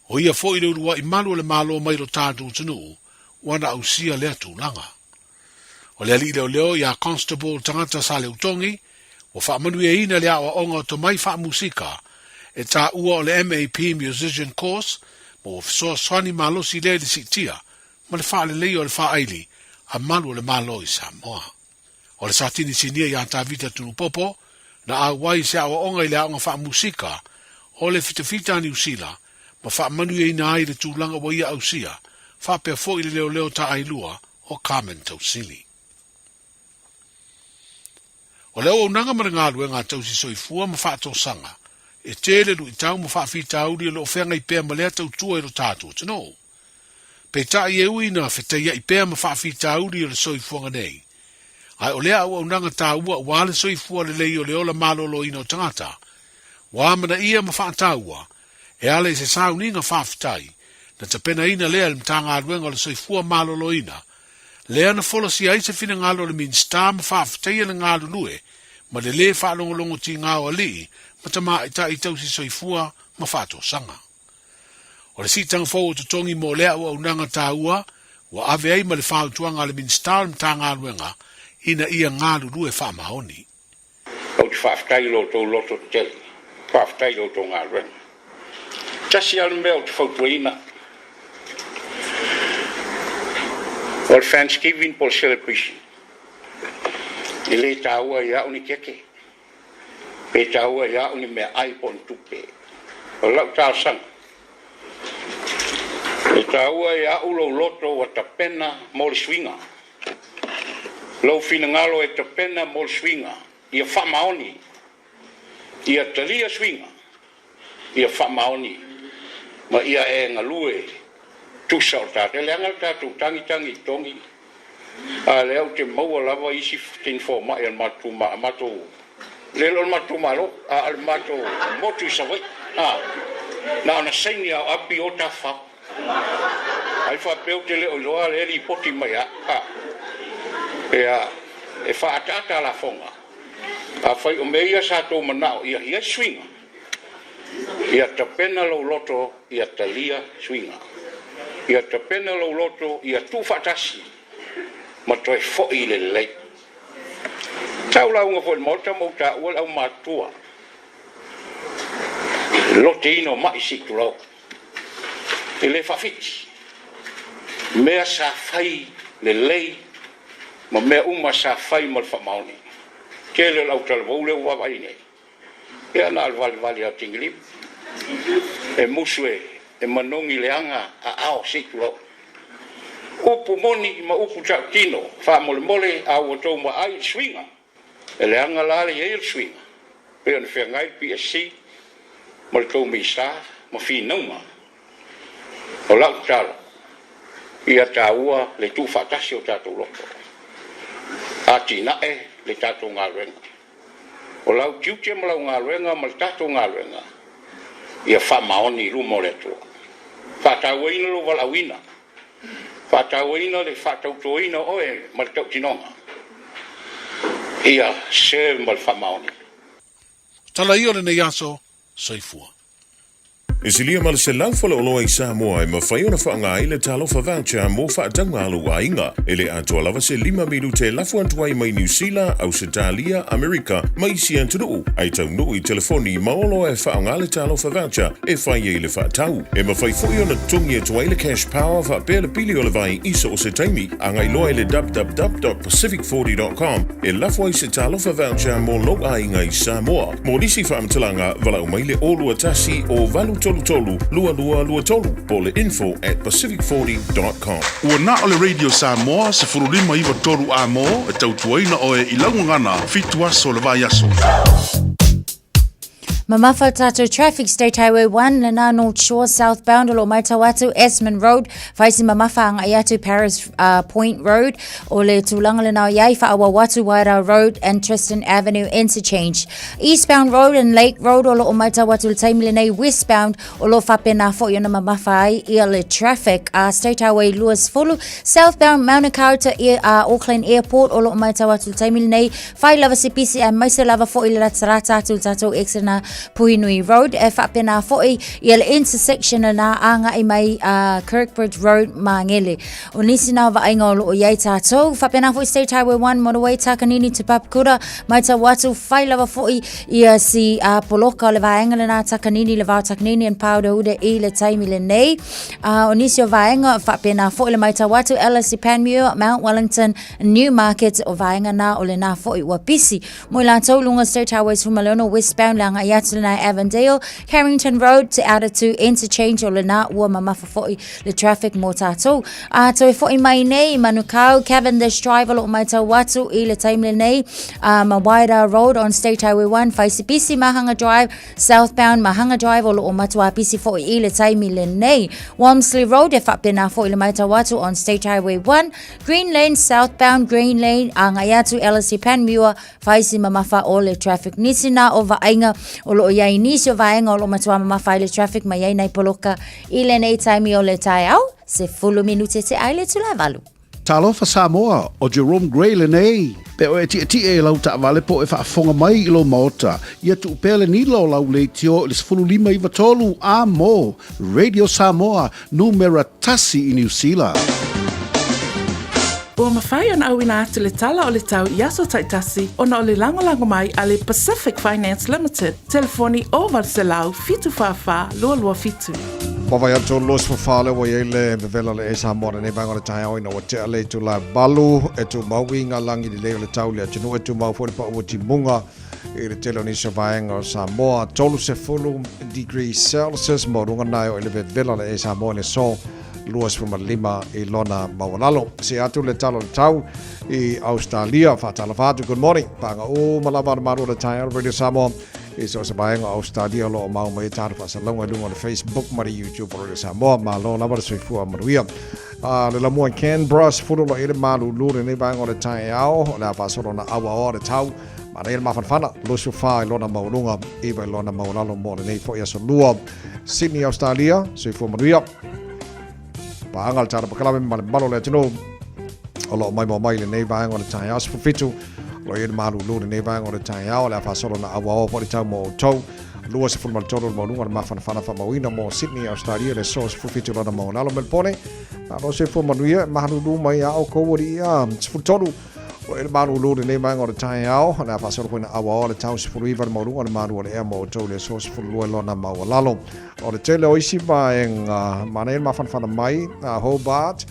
S: O ia foi le uluai malu o le Malo mai lo tatou atunuu ua na ausia lea tulaga. O le alii leoleo ia Constable Tagata Saleutogi ua faamanuiaina le aoaoga o tomai faamusika e taua o le MAP Musician Course ma ua fesoasoani malosi lea i le siitia ma le faaleleia o le faaili a malu o le Malo i Samoa. O le Satini Sinia ia Tavita Tunupopo na auai i se aoaoga i le aoga faamusika o le Fitafita a Niu Sila ma faamanuiaina ai le tulaga ua ia ausia faapea foi le leoleo taailua o Carmen Tausili. O le auaunaga ma le galuega a tausi soifua ma faatosaga e tele luitau ma faafitauli o lo o feagai pea ma lea tautua i lo tatou atunuu. Peitai e ui ina fetaiai pea ma faafitauli o le soifuaga nei, ae o lea auaunaga taua aua le soifua lelei o le ola maloloina o tagata, ua amanaia ma faataua e ala i se sauniga faafetai na tapenaina lea e le Matagaluega o le Soifua Maloloina. Lea na folasia ai se finagalo o le Minisita ma faafetaia le galulue ma le lē faalogologo tigā o alii ma tamaitai tausi soifua ma faatosaga. O le siitaga fou o totogi mo lea auaunaga taua ua ave ai ma le fautuaga a le Minisita o le Matagaluega ina ia galulue faamaoni.
E: Ou te faafetai i lo outou loto tetele. Faafetai i lo outou galuega. Tasi lava le mea ou te fautuaina, o le Thanksgiving po o le celebration, e le taua ia au ni keke, pe taua ia au ni meaai po o ni tupe. O lau talosaga, e taua ia au lou loto ua tapena mo le suiga. Lou finagalo e tapena mo le suiga, ia faamaoni, ia talia suiga, ia faamaoni, ma ia e galue tusa o tatou. E leaga le tatou tagitagi i togi, a o lea ou te maua lava isi tini fomai a le matou matou le o le matou malo, a o le matou motu i Savaii, a na ona saini lava o Api o tafafao. Ai faapea ou te le o iloa lea lipoti mai a, a. Ia, e faaataata lafoga. Afai o mea ia sa tou manao ia i ai suiga, ia tapena lou loto ia talia suiga. Ia tapena lou loto ia tuufaatasi ma toe foi i le lelei. Sa ou lauga foi i le Maota ma ou taua le aumatutua i le loteina o mai se i tulou. E le faafiti mea sa fai lelei ma mea uma sa fai ma le faamaoni. Tele o le autalavou lea ua vaavaai nei, ia na o le valivali lava o tigilima e musu e manogi leaga aao se i tulou. Upu moni ma upu tautino, faamolemole a ua outou vaai i le suiga. E leaga la le i ai o le suiga, pei ona feagai le PSC ma le tou Minisita ma finauga. O lau tatalo, ia taua le tuufaatasi o tatou loto, atinae le tatou galuega. O lau tiute ma lau galuega ma le tatou galuega, ia faamaoni i luma o le Atua. Faatauaina lou valaauina, faatauaina le faatautoina o oe ma le tautinoga, ia serve ma le faamaoni.
S: Tala ia o lenei aso, soifua.
T: E silia ma le 100 faleoloa i Samoa e mafai ona faaaoga ai le Talofa Voucher mo faatauga a lou aiga. E le atoa lava se lima minute e lafo atu ai mai Niu Sila, Ausetalia, Amerika ma isi atunuu, ae taunuu i telefoni ma oloa e faaaoga le Talofa Voucher e fai ai le faatau. E mafai foi ona totogi atu ai le Cash Power faapea le pili o le vai i so o se taimi. Agai loa i le www.pacific40.com e lafo ai se Talofa Voucher mo lou aiga i Samoa. Mo nisi faamatalaga, valaau mai le 021 o 833 2223 po o le info at pacific40.com.
B: Ua na o le Radio Samoa 15 9 3 A-mo e tautuaina oe i lau gagana fitu aso o le vaiaso.
I: Mamafa tātou traffic State Highway 1 lena North Shore southbound o lo maitau atu Asman Road whaisi mamafa anga i atu Paris uh, Point Road o le tūlanga lena o iai whaawau atu Wairau Road and Tristan Avenue interchange Eastbound Road and Lake Road o lo o maitau atu le taimi lenei westbound o lo whapena fo i ona mamafa ai ia le traffic uh, State Highway 20 southbound Manukau to uh, Auckland Airport o lo o maitau atu le taimi lenei Whai lava se pisi aemaise lava fo'i le ratarata atu i le tatou exit na Puhinui Road e whapena fo'i ia le intersection na āngai mai a Kirkbridge Road Māngere. O nisi nā vaaiga o loo iai tātou, whapena fo'i State Highway 1 Motorway Takanini to Papakura, mai tau atu whai lava fo'i ia si a poloka o le vaenga le nā Takanini, le vao Takanini and Pāureure i le taimi le nei. O nisi o vaenga whapena fo'i le mai tau atu Ellis Panmure, Mount Wellington, Newmarket, o vaega nā o lenā fo'i ua pisi. Mo i lātou lunga State Highway 16 westbound le agai atu lenā Avondale, Carrington Road, Te Atatū Interchange o lenā ua mamafa fo'i le traffic mō tātou. A toe fo'i mai nei i Manukau, Cavendish Drive o loo maitau atu i le taimi lenei, ma Waira Road on State Highway 1, Whaisipisi Mahanga Drive, Southbound Mahanga Drive o loo matua pisi fo'i i le taimi lenei. Walmsley Road e whapena fo'i le maitau atu on State Highway 1, Green Lane Southbound Green Lane agai atu Ellerslie Panmure whaisi mamafa o le traffic nisi nā o vaaiga o loo iai nisi o vaega o loo matua mamafa ai le traffic mai ai nai poloka i lenei taimi o le taeao 10 minute te ai le tula valu.
G: Talofa Samoa, ʻo Jerome Gray lenei. Pe o e tiʻetiʻe i lau taʻawale po o e faafofoga mai i lou maota, ia tuu pea le nila o lau leitio i le 15 93 a mo Radio Samoa, numera tasi i Niu Sila.
H: Ua mafai ona auina atu le tala o le tau i aso taitasi ona o le lagolago mai a le Pacific Finance Limited, telefoni 0800 744 227.
C: Vaavaai atu 24 lea ua i ai le vevela o le Air Samoa lenei vaega o le taeao ina ua tea le itula e 8 e tumau i ngā lagi lelei o le tau i le atunuu e tumau foi le pau o timuga i le tele o nisi o vaega o Samoa 30 degrees Celsius maualuga na e o i le vevela o le Air Samoa i le aso 25 i lona maualalo. Se atu le tala o le tau i Australia. Faatalofa atu, good morning. Paga uma lava o le malu o le taeao Radio Samoa. I so o se vaega o Australia o lo o mau mai e tātou faasalalauga i luga o le Facebook ma le YouTube o Radio Samoa. Malo lava le soifua manuia. A le lamua i Canberra, sefulu lo i le malulu lenei vaega o le taeao, o le a faasolo na auaoa le tau. Manaia le mafanafana, 24 i lona maualuga, 9 i lona maualalo mo lenei foi aso lua. Sydney, Australia, soifua manuia. Paaga le tala pakalame ma le malo le atunuu o lo o maimoa mai lenei vaega o le taeao 17 o lo i le malulu lenei vaega o le taeao o le a faasolo na auaoa foi le tau mo outou 23 le maualuga le mafanafana faamauina mo Sydney, Australia le aso 17 lona maualalo Melbourne. Malo soifua manuia, malulu mai a outou alii a 13 O le malulu lenei vaega o le taeao, o le a faasolo foi na auaoa le tau 19 le maualuga o le malu o le ea mo outou i le aso 12 lona maualalo. O le tele o isi vaega, manaia le mafanafana mai, a Hobart,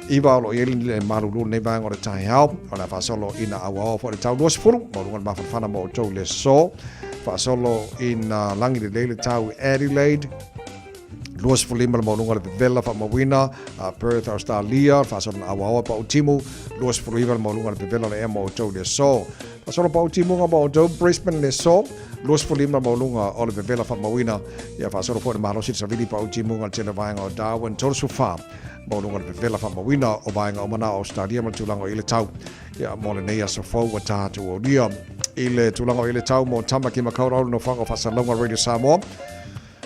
C: iva o lo o i ai le malulu lenei vaega o le taeao, o le a faasolo ina auaoa foi le tau 20, maualuga le mafanafana mo outou i le aso. Faasolo ina lagi lelei le tau i Adelaide, 25 le maualuga o le vevela faamauina a Perth, Australia, faasolo na auaoa pau timu, 29 le maualuga o le vevela o le ea mo outou i le aso. Faasolo pau timuga mo outou Brisbane le aso, 25 le maualuga o le vevela faamauina, ia faasolo foi le malosi le savili pau timuga le tele vaega o Darwin, 34 maualuga o le vevela faamauina o vaega uma na o Australia ma le tulaga o i le tau. Ia mo lenei aso fou ua tatou aulia i le tulaga o i le tau mo Tamaki Makaurau le nofoaga o Faasalauga Radio Samoa.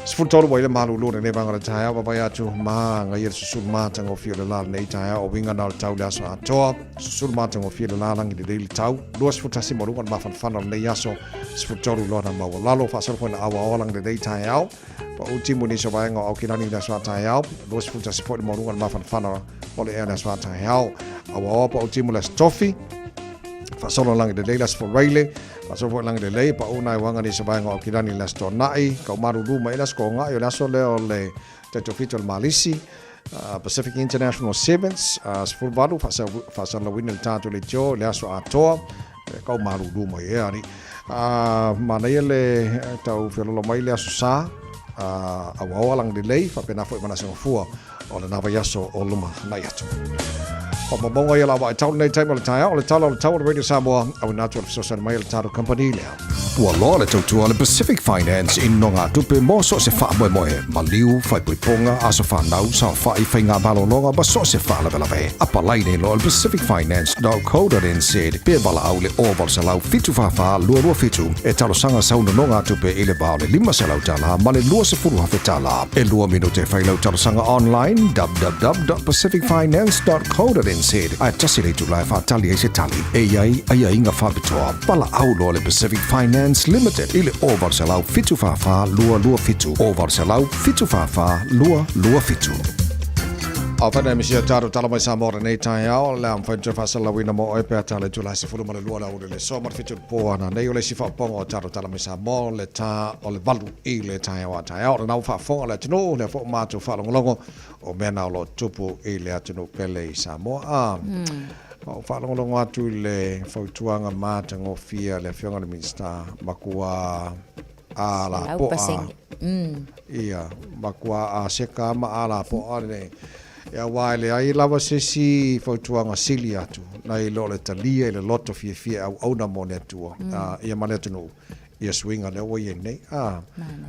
C: 13 ua i le malulu lenei vaega o le taeao, vaavaai atu magaia le susulu matagofie o le la lenei taeao, o uiga na o le tau le aso atoa, susulu matagofie le la lagi lelei le tau, 21 maualuga le mafanafana o lenei aso, 13 lona maualalo, faasolo foi na auaoa lagi lenei taeao, pau timu nisi o vaega o Aukilani i le aso a taeao, 21 foi le maualuga le mafanafana o le ea le aso a taeao, auaoa pau timu le aso tofi, faasolo lagi lelei le aso foraile, Aso foi lagi lelei, pau nai uaga nisi o vaega o Aukilani i le Aso Toonai, ka umalulu mai le Aso Koongai o le aso lea o le taitofito o le Malisi, Pacific International Sevens, 18 faasalalauina le tatou leitio i le aso atoa, ka umalulu mai ea alii. Manaia le tau feololo mai le Aso Sa, auaoa lagi lelei, faapena foi ma le Aso Gafua. O lena vaiaso o lumanai atu. Faamaumauga ia la vaai tau lenei taimi o le taeao, o le tala o le tau o le Radio Samoa, auina atu o le fesoasoani mai a le tatou company lea.
J: Ua loa le tautua a le Pacific Finance i nogatupe mo so o se faamoemoe, maliu, faaipoipoga, aso fanau, saofai, faiga malologa ma so o se faalavelave. Apalai nei loa i le pacificfinance.co.nz pe valaau i le 0800 744 227 e talosaga sau nonogatupe i le va o le $500 ma le $20,000. E lua minute e fai lau talosaga online www.pacificfinance.co.nz ae tasi le itula e faatali ai se tali. E i ai aiaiga faapitoa. Valaau loa le Pacific Finance Limited i le 0800 744 227 0800 744 227.
C: A whana e misia tātou tala mai Samoa lenei taeao, le a mawhai te whaasalauina mo oe pea tā le tula sefulu ma le lua le aoauli le so ma le whitu le pō ana. Nei o le isi whaaponga o tātou tala mai Samoa le tā o le valu i le taeao a taeao. Lena ua faafofoga le atunuu, lea foi ua matou faalogologo o mea na o lo o tupu i le atunuu pele i Samoa. A, ua ou faalogologo atu i le fautuaga matagofie a le Afioga i le Minisita, matua a lapoa, ia, matua aseka ma a lapoa le, aua e leai lava se isi fautuaga sili atu nai lo le talia i le loto fiafia e auauna mo le Atua, ia ma le atunuu. Ia suiga lea ua i ai nei. A,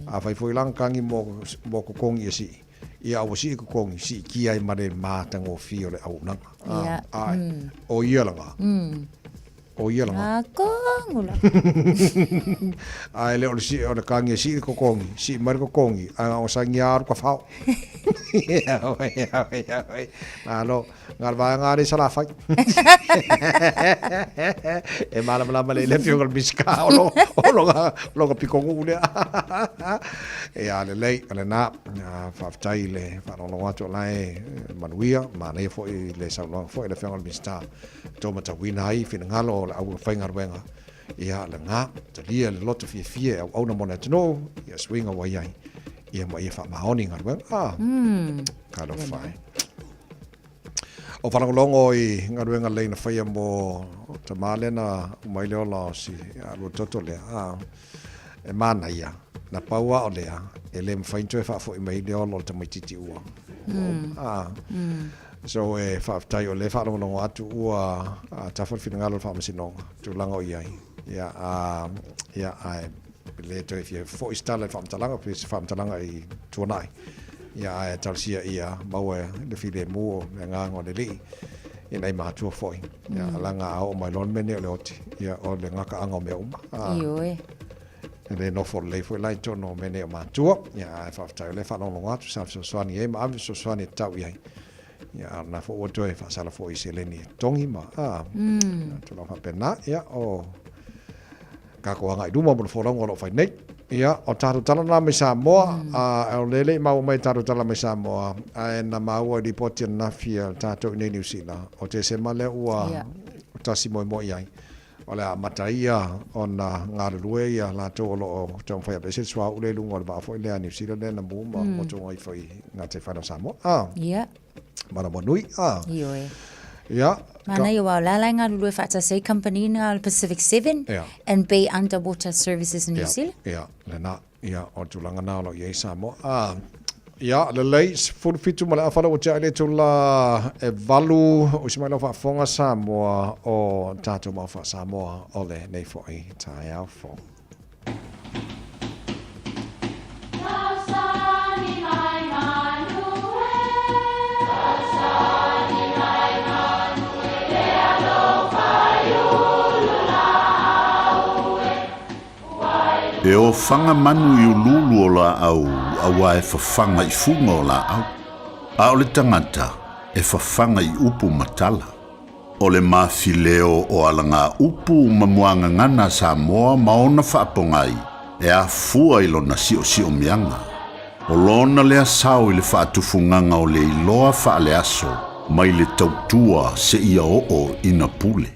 C: afai foi la na tagi mo, mo totogi e sii, ia aua sii totogi, siitia ai ma le matagofie o le auaunaga. A, ae, o ia lena. O ia laga.
I: Akongu la.
C: Ae le o le si o le kangi e sii le kokongi, sii mai le kokongi, ae o sangi aru ka whao. Malo, ngā le vaega le salafai. E malamalama le le fioga le misika o lo o lo lo ka pikongu lea. E a le lei, o le nā, faafetai le faalogologo atu o la e manuia, manaia foi le saunoaga foi le afioga i le Minisita. Tau matauina ai finagalo o le au faigaluega, ia lena, talia le loto fiafia e auauna mo le atunuu, ia suiga ua i ai, ia ma ia faamaoni galuega. Ah, talofa e. O faalogologo i galuega lelei na faia mo tama lea na uma ai le ola o si alua toto lea. Ah, e manaia, na pau lava o lea, e le mafai ona toe faafoi mai le ola o le tamaitiiti ua. Ah. So e faafetai o lea e faalogologo atu ua tafa le finagalo o le Faamasinoga, tulaga o i ai. Ia, a, ia, ae le toe fia foi se tala i le faamatalaga, pe se faamatalaga i tuanai. Ia, ae talosia ia maua le filemu o le agaga o le Alii ina i matua foi. Ia, laga a oo mai loa le mea nei o le oti, ia, o le gakaaga o mea uma.
I: Ioe.
C: E le nofo lelei foi la i totonu o mea nei o matua. Ia, ae faafetai o lea e faalogologo atu sa fesoasoani ai ma ave fesoasoani e tatau i ai. Ia, a o lena foi ua toe faasala foi i seleni e totogi ma, a, tulaga faapena. Ia, o tatou agai i luma mo le folauga o lo o fai nei. Ia, o tatou tala na mai Samoa, a, o lea e le i maua mai tatou tala mai Samoa, ae na maua i lipoti ananafi a tatou i nei Niu Sila, o Tesema lea ua tasi moemoe i ai. O le a amata ai ia ona galulue ia latou o lo o taumafai e aveese le suauu lea i luga o le vaa foi lea a Niu Sila lea na mu ma motuga ifo i gataifale o Samoa. A.
I: Ia.
C: Manawanui. A.
I: Ioe.
C: Ia.
I: Manaia aua o la la e galulue faatasi ai kamupani na o le Pacific 7
C: Ia.
I: and Bay Underwater Services in New Zealand.
C: Ia, lena. Ia, o le tulaga na o lo o i ai Samoa. A, ia, lelei, 17 ma le afa lea ua tea i le itula e 8, usi mai lau faafofoga Samoa o tatou mau faa-Samoa o lenei foi taeao fou.
G: E ofaga manu i uluulu o laau auā e fafaga i fuga o laau, a o le tagata e fafaga i upu ma tala. O le mafileo o alagaupu ma muagagana a Samoa ma ona faapogai e afua i lona siosiomiaga. O lona lea sao i le faatufugaga o le iloa faaleaso mai le tautua seia oo ina pule.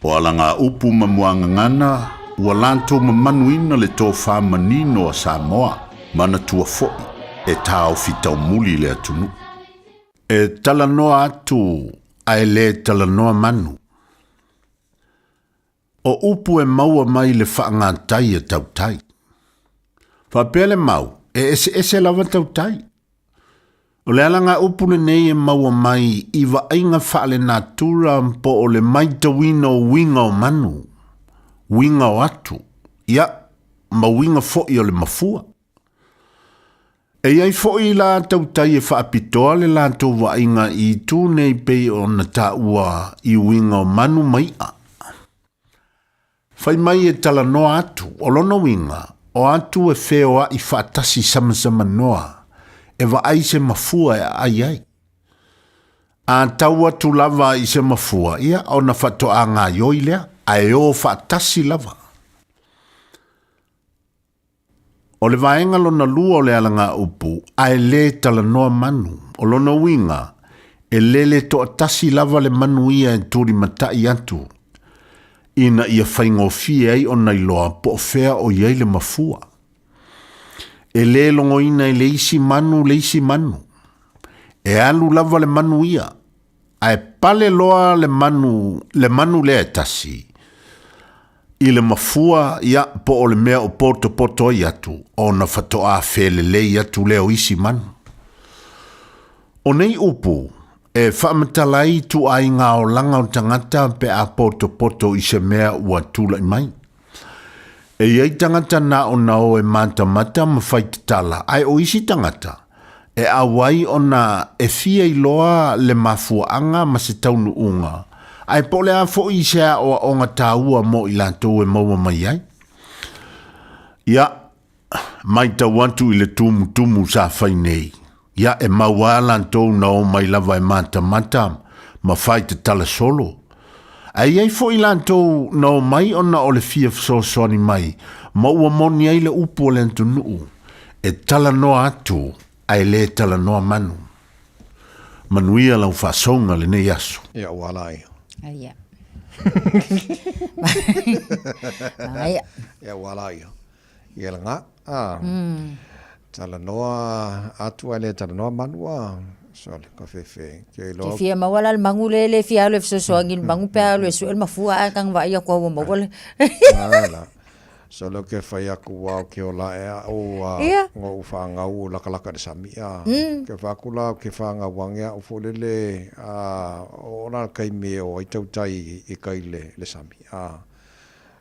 G: O alagaupu ma muagagana ua latou mamanuina le tofa manino a Samoa, manatua foi e taofi taumuli le atunuu. E talanoa atu ae le talanoa manu. O upu e maua mai le faagatai a tautai. Faapea le mau, e eseese lava tautai. O le alagaupu lenei e maua mai i vaaiga faalenatura po o le maitauina o uiga o manu, uiga o atu, ia, ma uiga foi o le mafua. E i ai foi la tautai e faapitoa le latou vaaiga i itu nei pei ona taua i uiga o manu ma i'a. Fai mai e talanoa atu, o lona uiga, o atu e feoa'i faatasi samasamanoa e vaai se mafua e aai ai. A tau atu lava i se mafua, ia, ona faatoa gaioi lea, ae o faatasi lava. O le vaega lona lua o le alagaupu, ae le talanoa manu. O lona uiga, e lele toatasi lava le manu ia e tulimatai atu, ina ia faigofie ai ona iloa po o fea o i ai le mafua. E le logoina e le isi manu le isi manu. E alu lava le manu ia, ae pale loa le manu, le manu lea e tasi, i le mafua, ia, po o le mea o potopoto ai atu, ona faatoa felelei atu lea o isi manu. O nei upu, e faamatala ai ituaiga olaga o tagata pe a potopoto i se mea ua tulai mai. E i ai tagata na ona o e matamata ma fai tatala, ae o isi tagata, e auai ona e fia iloa le mafuaaga ma se taunuuga Ae po o le a foi se aoaoga taua mo i latou e maua mai ai. Ia, matau atu i le tumutumu sa fai nei, ia e mau a latou na omai lava e matamata ma fai tatala solo. Ae i ai foi latou na omai ona o le fia fesoasoani mai ma ua moni ai le upu a le atunuu, e talanoa atu ae le talanoa manu. Manuia lau faasouga lenei aso.
C: Ia ua ala ai.
I: Ia. Ia.
C: Ia ua ala ai. Ia langa. Ah. Talanoa atu ae le talanoa manu ah. Sole, ka fefe. Ke
I: Ke fia maua la le magu le le fia alu e fesoasoani i le magu pe a alu e sue le mafua ae kang vaai aku au ua maua le.
C: Ala. Sole ke fai aku au ke ola e au a ngo'u whaangau o lakalaka le sami a. Ke fai aku la ke whaangau ange au fo lele a o la kai me o ai tautai i kai le le sami a.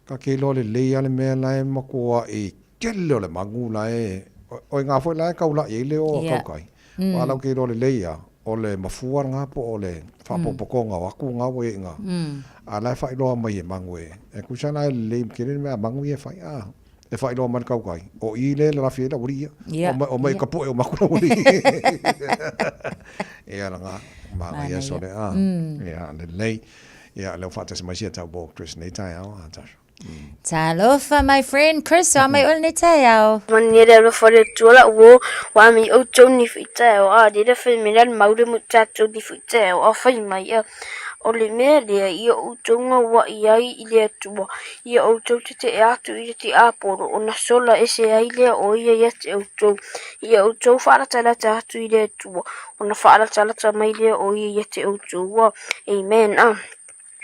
C: Ka ke loa lelei a le mea la e makoa i tele o le magu la e o i ngā foi la e kaula'i ai le o a kaukai. Wa lau ke loa lelei a o le mafua ngā po o le whaapopokonga o aku ngā wai i ngā. A la e whailoa mai e mangu e. E kusa la e lelei kele le mea mangu i e whai a. E whailoa mai le kaukai. O i le le rafi e la uri ia. O mai ka poe o maku la uri. Ia la ngā. Manga ia sole a. Ia lelei. Ia leo whaatasi mai sia tau bo Chris nei tae ao a Tasha.
I: Talofa my friend Chris, o mai ole nei taeao.
K: Manuia le alofa o le Atua la'u uo, ua ami outou ni fo'i taeao, a lea fai mai la le mau le mo tatou ni fo'i taeao, a fai mai a, o le mea lea ia outou gaua'i ai i le Atua, ia outou tete'e atu i le tiapolo, ona sola ese ai lea o ia ia te outou, ia outou fa'alatalata atu i le Atua, ona fa'alatalata mai lea o ia ia te outou. A. Amen. A.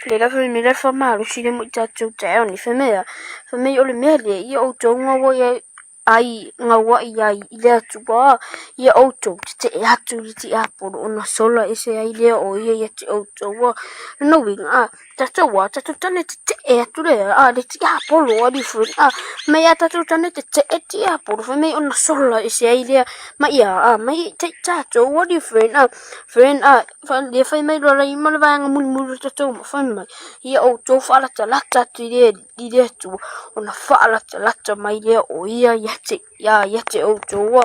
K: Le la fai mai la fa'amalosi le mo i tatou taeao nei, fai mai a, fai mai o le mea lea ia outou gaua'i ai, ai gaua'i ai i le Atua, ia outou tete'e atu i le tiapolo, ona sola ese ai lea o ia ia te outou. A. Lona uiga, a, tatou a, tatou tane tete'e atu lea, a, le tiapolo a different, a, mai a tatou tane tete'e tiapolo, fai mai ona sola ese ai lea, mai a, a, mai i tatou a different, a, friend, a, Lea fai mai loa lai ma le vaega mulimuli o tatou ma fai mai, ia outou faalatalata atu i le i le Atua, ona faalatalata mai lea o ia ia te ia ia te outou.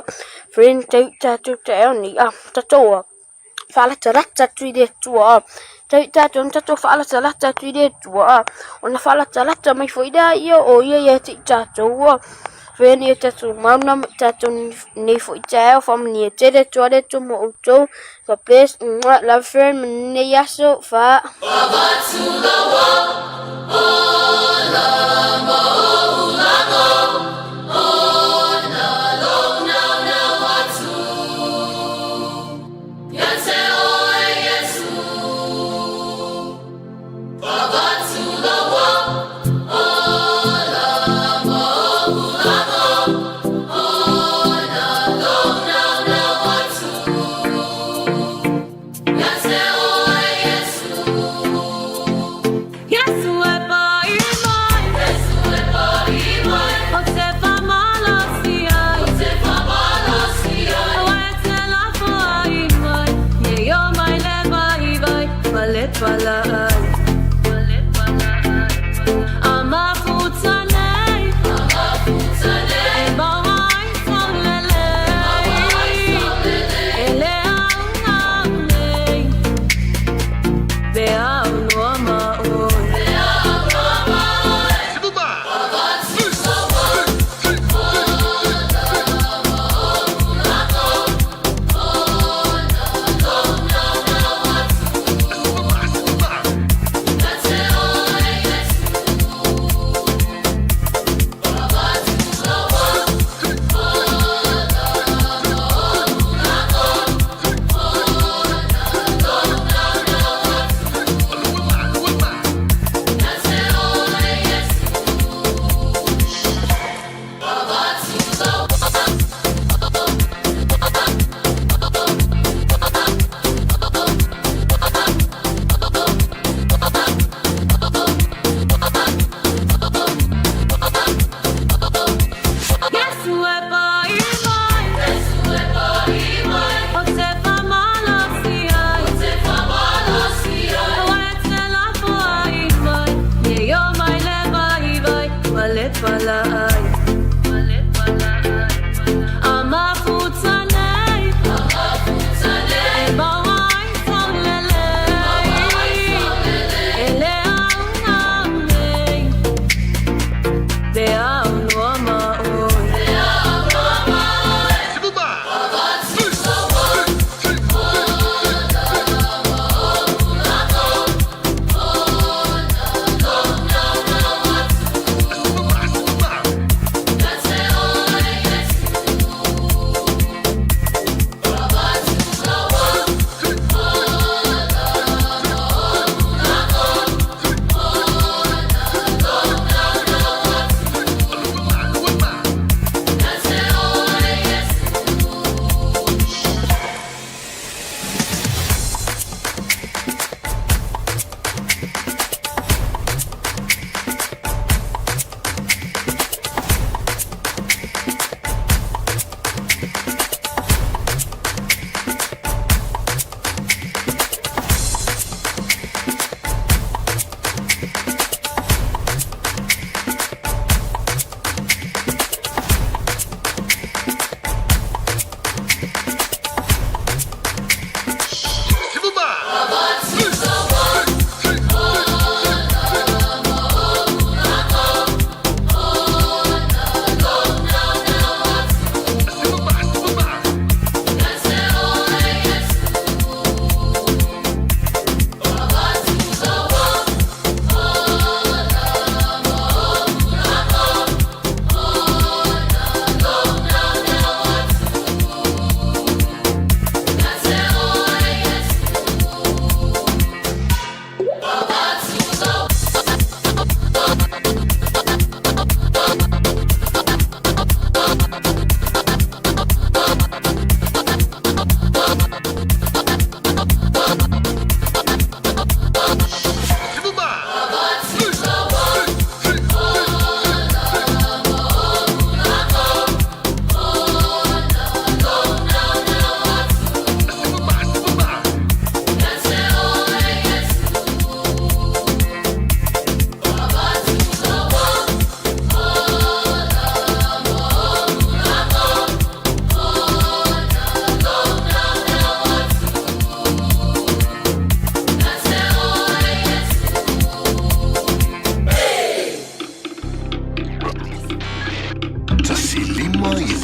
K: Friend, tau tatou taeao nei, a tatou a faalatalata atu i le Atua, a tau tatou na tatou faalatalata atu i le Atua, a ona faalatalata mai foi lea ia o ia ia te i tatou. A Friend, ia tatou mauna ma tatou nei foi taeao, faamanuia tele Atua le Atua mo outou. God bless. Mwah. Love friend. Manene yaso. Fa.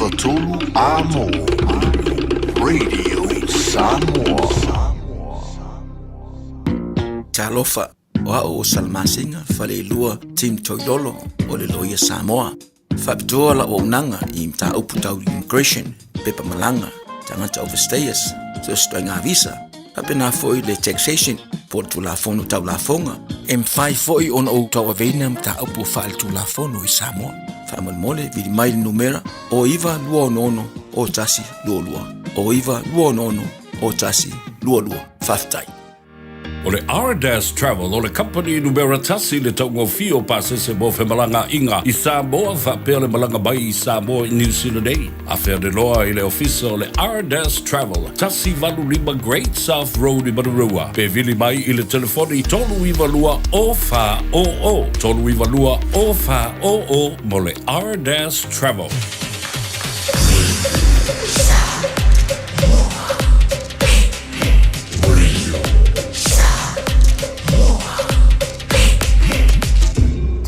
L: 93 A-mo. Radio Samoa.
N: Talofa, o a'u o Salamasina Faleilua Tim Toilolo o le Loia Samoa. Faapitoa lau auaunaga i mataupu tau immigration, pepa malaga, tagata overstayers, so se ituaiga visa, faapena foi le taxation po o le Tulafono Tau Lafoga. E mafai foi ona ou tauaveina mataupu faaletulafono i Samoa. Faamolemole, vili mai le numera o 9266 0122, o 9266 0122. Faafetai.
S: O le Ardas Travel o le kamupani numera tasi i le taugofie o pasese mo femalagaaiga i Samoa faapea le malaga mai i Samoa i Niu Sila nei. Afea loa i le ofisa o le Ardas Travel, 185 Great South Road i Manurewa, pe vili mai i le telefoni 392 0400, 392 0400 mo le Ardas Travel.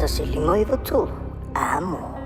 U: 1 5 9 3, amo.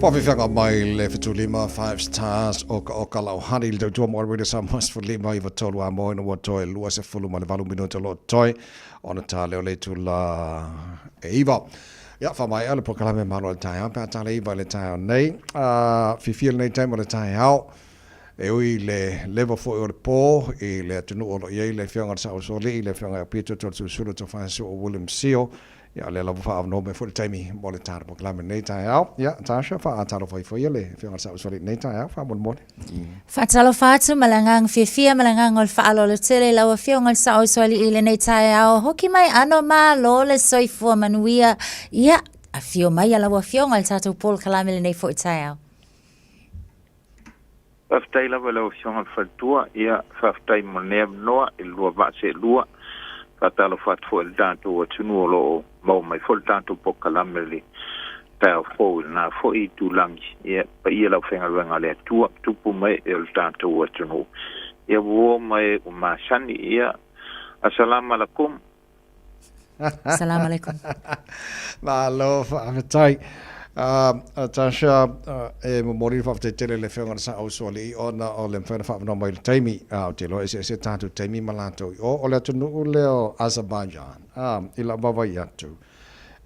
C: Faafefiaga mai le 75 Five Stars o ka oka lau hani le tautua mo Radio Samoa 15 9 3 a mo ina ua toe 28 minuta lo toe ona tā leo le itula e iva. Ia, faamaea le polokalame malo le taeao pe a tale iva le taeao nei. Fiafia lenei taimi o le taeao e ui le leva foi o le pō i le atunuu o lo o i ai le Afioga i le Sao Usoalii, le Afioga ia Peter Toeolesulusulu Tofaesu o William Sio. Ia, o lea lava faaavanoa mai foi le taimi mo le tā le polokalame lenei taeao. Ia, Tasha, faatalofa ifo ia le Afioga i le Sao Usoalii lenei taeao, faamolemole.
I: Faatalofa atu ma le agaga fiafia ma le agaga o le faaaloalo tele i lau Afioga i le Sao Usoalii i lenei taeao. Hoki mai ano malo le soifua manuia. Ia, afio mai a lau Afioga i le tatou polokalame lenei foi taeao.
W: Faafetai lava i lau Afioga i le Faletua, ia, faafetai mo lenei avanoa i le lua vaa seelua. Faatalofa atu foi i le tatou atunuu o lo o maua mai foi le tatou polokalame i le taeao fou i lena foi itulagi. Ia, paia le aufaigaluega a le Atua, tupu ma ee o le tatou atunuu. Ia, ua oo mai ua masani, ia, Assalamu alaikum.
I: Salam alaikum.
C: Malo, faafetai. Tasha, e momoli le faafetai tele i le Afioga i le Sao Usoalii ona o le mafai ona faaavanoa mai i le taimi. Ou te iloa e eseese tatou taimi ma latou i o. O le atunuu lea o Azerbaijan, i lau vaavaai atu,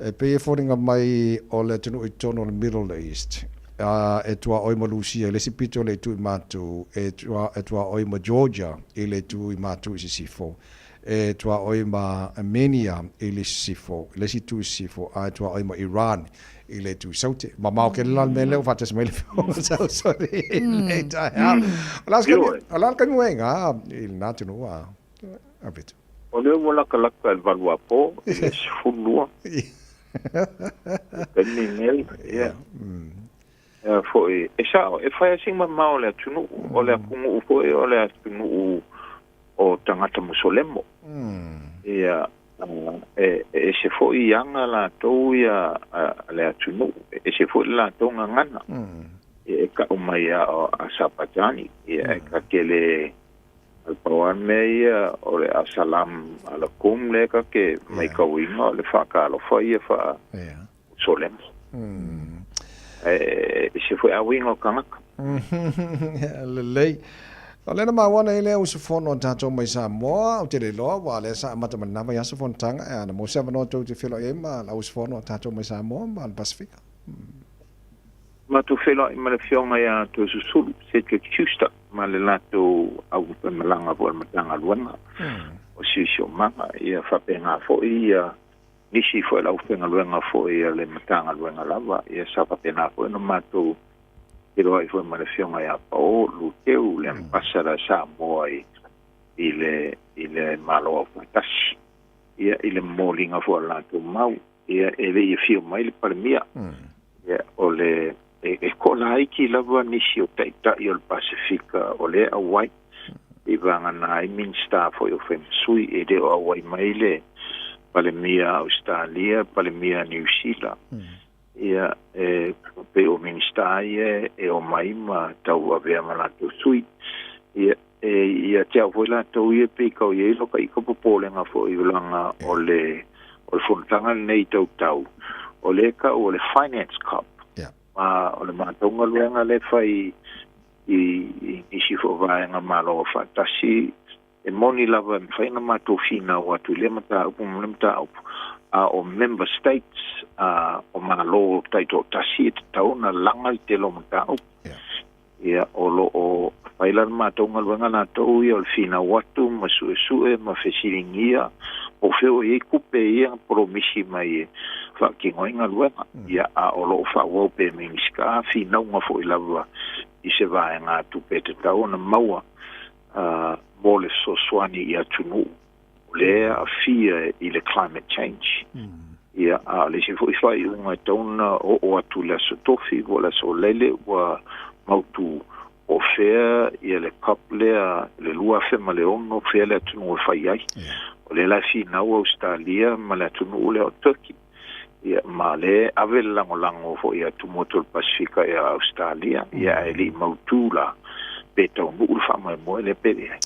C: E pei e foliga mai o le atunuu i totonu o le Middle East, e tuaoi ma Lusia i le isi pito i le itu i matu, e tuaoi ma Georgia i le itu i matu i sisifo, e tuaoi ma Armenia i le sisifo, i le isi itu i sisifo, a e tuaoi ma Iran i le itu i saute. Mamao tele la le mea lea ua faatasi mai le Afioga Sausoli i lenei taeao. O le a le taimi ua e iga i lena atunuu a Aupito?
W: O lea ua latalata i le 8 apo i le 12. Le taimi lenei, ia. Ia foi, e sao, e fai lava si mamao o le atunuu. O le atunuu foi o le atunuu o tagata Musolemo. Ia, e ese foi aga latou ia a le atunuu, e ese foi le latou gagana. Ia, e tau mai lava o Asapajani, ia, e ta te le A pau lava le mea ia o le Assalam Alaikum lea ta te maitauina o le faatalofa ia faa-Musolemo. Ae ese foi auiga o tagata.
C: Lelei. O lea na maua nei le usufono a tatou mai Samoa, ou te le iloa, aua o lea sa amata mai lena vaiaso fonotaga, a na maua se avanoa tou te feiloai ai ma le auusufono a tatou mai Samoa ma le Pasefika.
W: Matou feiloai ma le Afioga ia Toeolesulusulu, Cedric Schuster. ma le latou aufaimalaga foi a le Matagaluega o Siosiomaga, ia faapena foi ia nisi foi o le aufaigaluega foi a le Matagaluega lava, ia sa faapena foi ona matou feiloai foi ma le Afioga ia Paul Luteu, le Ambassador a Samoa i le i le Malo Aufaatasi, ia i le momoliga foi o le latou mau. Ia, e le i afio mai le Palemia. Ia, o le, e, e toalaiti lava nisi o taitai o le Pasefika o lea e auai, i vagana ai Minisita foi o Faimasui, e le o auai mai le Palemia a Ausetalia, Palemia a Niu Sila. Ia, e pei o Minisita ia e omai ma tauavea ma latou sui. Ia, e ia te au foi latou ia pei kau i ai lo ka ika popolega foi leaga o le o le fonotaga lenei tau tau o le kau o le finance cup ma o le matou galuega le fai i i nisi foi vaega malo faatasi e moni lava e mafai ona matou finau atu i lea mataupu ma lea mataupu a o member states a o malo taitoatasi e tatau ona laga le tele o mataupu. Ia, o lo o fai la le matou galuega latou ia o le finau atu ma suesue ma fesiligia po o fea o i ai tupe ia na polomisi mai e faatino ai galuega. Ia, a o lo o faaauau pea e Minisita finauga foi lava i se vaegatupe e tatau ona maua mo le fesoasoani i atunuu o lea e aafia i le climate change. Ia, a o le isi foi faaiuga e tatau ona oo atu i le Aso Tofi po o le Aso Faraile ua mautu o fea ia le COP lea i le 2006 fea le atunuu e fai ai. O lea la e finau Ausetalia ma le atunuu lea o Turkey. Ia, ma o lea e ave le lagolago foi a Tuamotu o le Pasefika ia Ausetalia, ia ae le i mautu la pe taunuu le faamoemoe lea pe leai.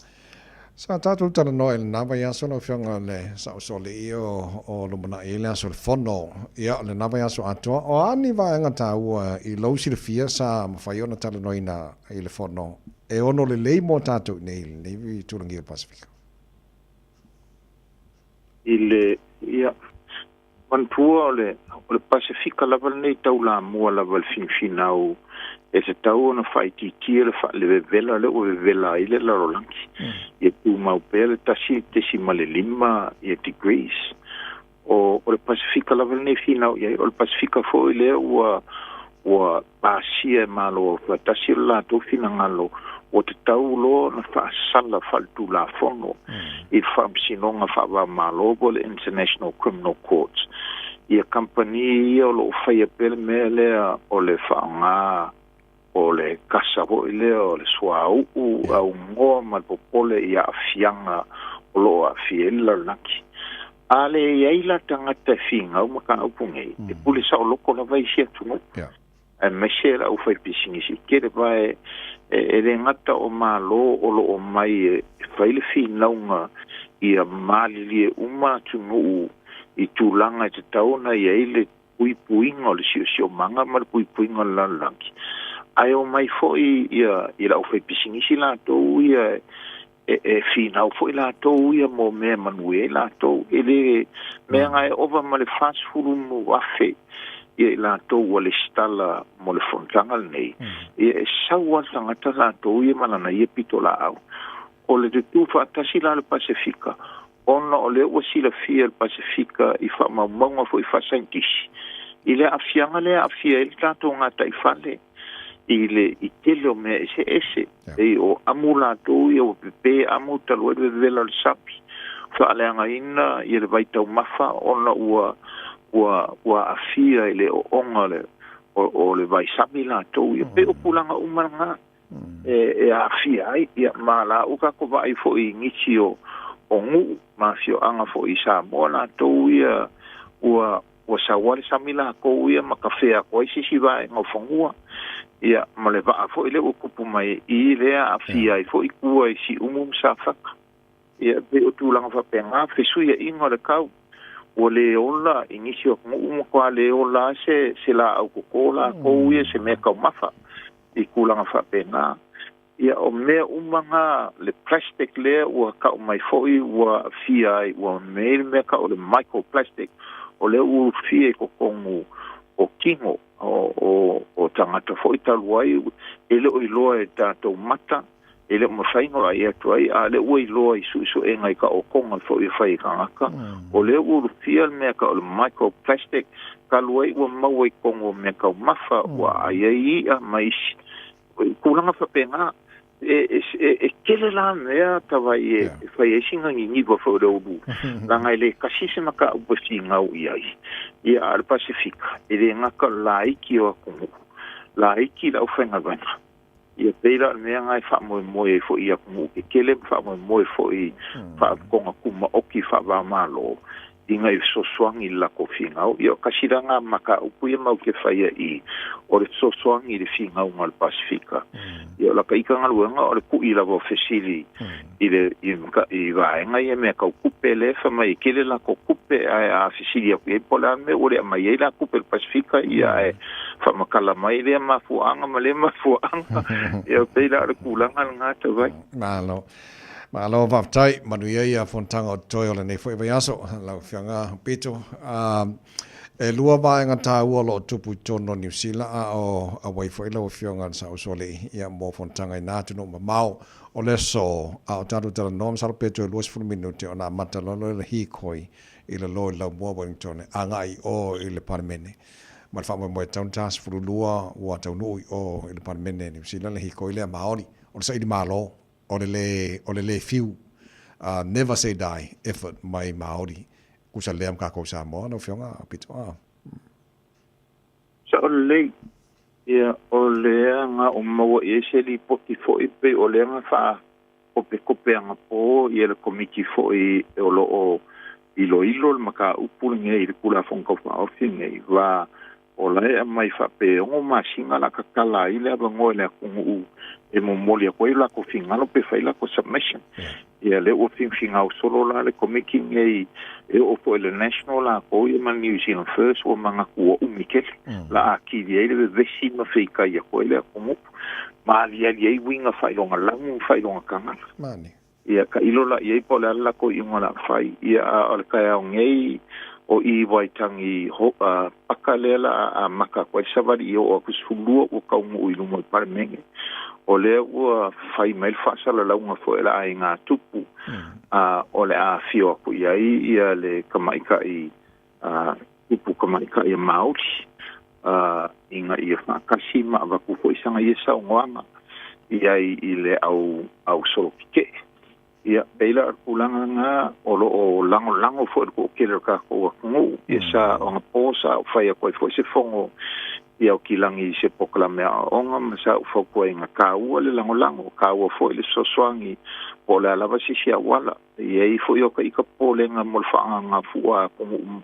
C: Sa tatou talanoa i lena vaiaso lau Afioga i le Saosoalii o lumanai ai le aso o le Fono. Ia, o lena vaiaso atoa, o a ni vaega taua i lou silafia sa mafai ona talanoaina i le Fono e ono lelei mo tatou i inei i lenei tulagia o le Pasefika?
W: I le, ia, Manatua o le, o le Pasefika lava lenei taulamua lava i le finafinau e tatau ona faaitiitia le, le vevela lea ua vevela ai le lalolagi. Ia tumau pea le 1.5 ia degrees. O, o le Pasefika lava lenei finau i ai. O le Pasefika foi lea ua, ua pasia e Malo Aufaatasi lo latou finagalo ua tatau loa ona faasala faaletulafono i le Faamasinoga Faava-o-Malo po o le International Criminal Court ia kamupani ia o lo o faia pea le mea lea o le faaaoga o le kasa foi lea o le suauu augoa ma le popole i aafiaga o lo o aafia ai le lalolagi. A le i ai la tagata e finau mataupu nei, e pule saoloto lava isi atunuu, aemaise le aufaipisinisi tele, aua e le gata o Malo o lo o omai e fai le finauga ia malilie uma atunuu i tulaga e tatau ona i ai le puipuiga o le siosiomaga ma le puipuiga o le lalolagi, ae omai foi ia le aufaipisinisi latou ia. e finau foi latou ia mo mea e manuia ai latou. E le mea ga e ova ma le 40,000 ia i latou ua lesitala mo le fonotaga lenei. Ia e sau lava le tagata latou ia ma lana ia pitolaau. O le tutū faatasi la o le Pasefika, ona o lea ua silafia e le Pasefika i faamaumauga foi faasaienitisi i le aafiaga lea e aafia ai le tatou gataifale i le i tele o mea eseese, pei o amu latou ia ua pepē amu talu ai le vevela o le sami, faaleagaina ia le vaitaumafa ona ua ua ua aafia i le ooooga o le o le vaisami latou ia. Pei o tulaga uma lena e aafia ai, ia ma la ua tatou vaai foi i nisi o nuu ma afioaga foi i Samoa latou ia ua ua sau lava le sami lakou ia ma kafea atu ai se isi vaega o fanua, ia ma le vaa foi lea ua tupu mai i lea aafia ai foi tua i Siumu ma Safata. Ia e pei o tulaga faapena, fesuiaiga o le tau, ua le ola i nisi o atunuu matua le ola lava se se laau toto lakou ia, se mea taumafa i tulaga faapena. Ia o mea uma na, le plastic lea ua tau mai foi ua aafia ai, ua mea le mea tau o le microplastic, o lea ua ulufia i totonu o tino o tagata foi talu ai e le o iloa e tatou mata, e le o mafai ona vaai atu ai, a o lea ua iloa i suesuega i taotoga foi e fai e tagata, o lea ua ulufia le mea tau o le microplastic, talu ai ua maua i totonu o mea taumafa, ua aai ai i'a ma isi tulaga faapena. E tele la mea tavai e fai ai sina niniva foi o le ulu, leaga e le tasi se mataupu e finau i ai. Ia, a o le Pasefika, e le gata o le laiti o atunuu, laiti le aufaigaluega. Ia pei la o le mea lena e faamoemoe ai foi i atunuu tetele ma faamoemoe foi i faalapotopotoga tumaoti faava-o-Malo ina ia fesoasoani i le latou finau. Ia o tasi la lena mataupu ia matou te faia i o le fesoasoani i le finauga o le Pasefika. Ia o lata ita galuega o le tui lava o fesili i le i vaega ia mea tau tupe lea e fai mai e tele latou tupe ae a fesili atu i ai po o le a le mea ua le aumai ai la tupe i le Pasefika ia ae faamatala mai lea mafuaaga ma lea mafuaaga. Ia pei la o le tulaga lena tau ai.
C: Malo. Malo faafetai, manuia ia fonotaga o totoe o lenei foi vaiaso, lau Afioga Pito. E lua vaega taua o lo o tupu i totonu o Niu Sila, a o auai foi lau Afioga i le Saosoalii ia mo fonotaga i na atunuu mamao. O le aso, a o tatou talanoa, masalo pe toe 20 minute ona amata loa lea o le hīkoi i lalo i le laumua Wellington agai i o i le Palemene. Ma le faamoemoe tatau ona ta 12 ua taunuu i o i le Palemene Niu Sila le hīkoi lea Maori, o le saili malo. O le lē, o le lē fiu, never say die effort mai Māori, kusa lea ma kākou Samoa, lau Afioga Pito. Ah.
W: Sao lelei, ia, o lea na ou maua i ai se lipoti foi pei o lea na faakopekope anapō ia le Komiti foi o lo o iloilo le mataupu lenei i le Tulafono Tau Faaofi lenei, va O la e aumai faapea e 6 masina la tatala ai le avanoa i le atunuu e momoli atu ai o latou finagalo pe fai latou submission. Ia lea ua finafingau solo la le Komiti lenei e oo foi i le National latou ia ma le New Zealand First ua manatu ua umi tele la atili ai le vevesi ma feitai atu ai le atunuu ma aliali ai uiga faailoga lanu ma faailoga tagata. Ia, tailo la i ai po o le a le latou iuga o le a fai. Ia, a o le taeao nei, o i Waitangi ho, a, paka lea la a amata atu ai le savali i oo atu i 12 ua taunuu i luma o le Palemene. O lea ua fai mai le faasalalauga foi a le aiga tupu, a, o le a afio atu i ai ia le tamaitai, a, tupu tamaitai a Māori, a, ina ia faatasi ma avatu foi sana ia saunoaga i ai i le au, au solotetee. Ia, pei la o le tulaga lena o lo o lagolago foi le toatele o le tatou atunuu. Ia sa ogapo sa ou fai atu ai foi se fono i Aukilagi i se polokalame aoaoga ma sa ou fautuaina taua le lagolago, taua foi le fesoasoani po o le a lava se isi auala. E i ai foi o ta ita popolega mo le faaagagafua a atunuu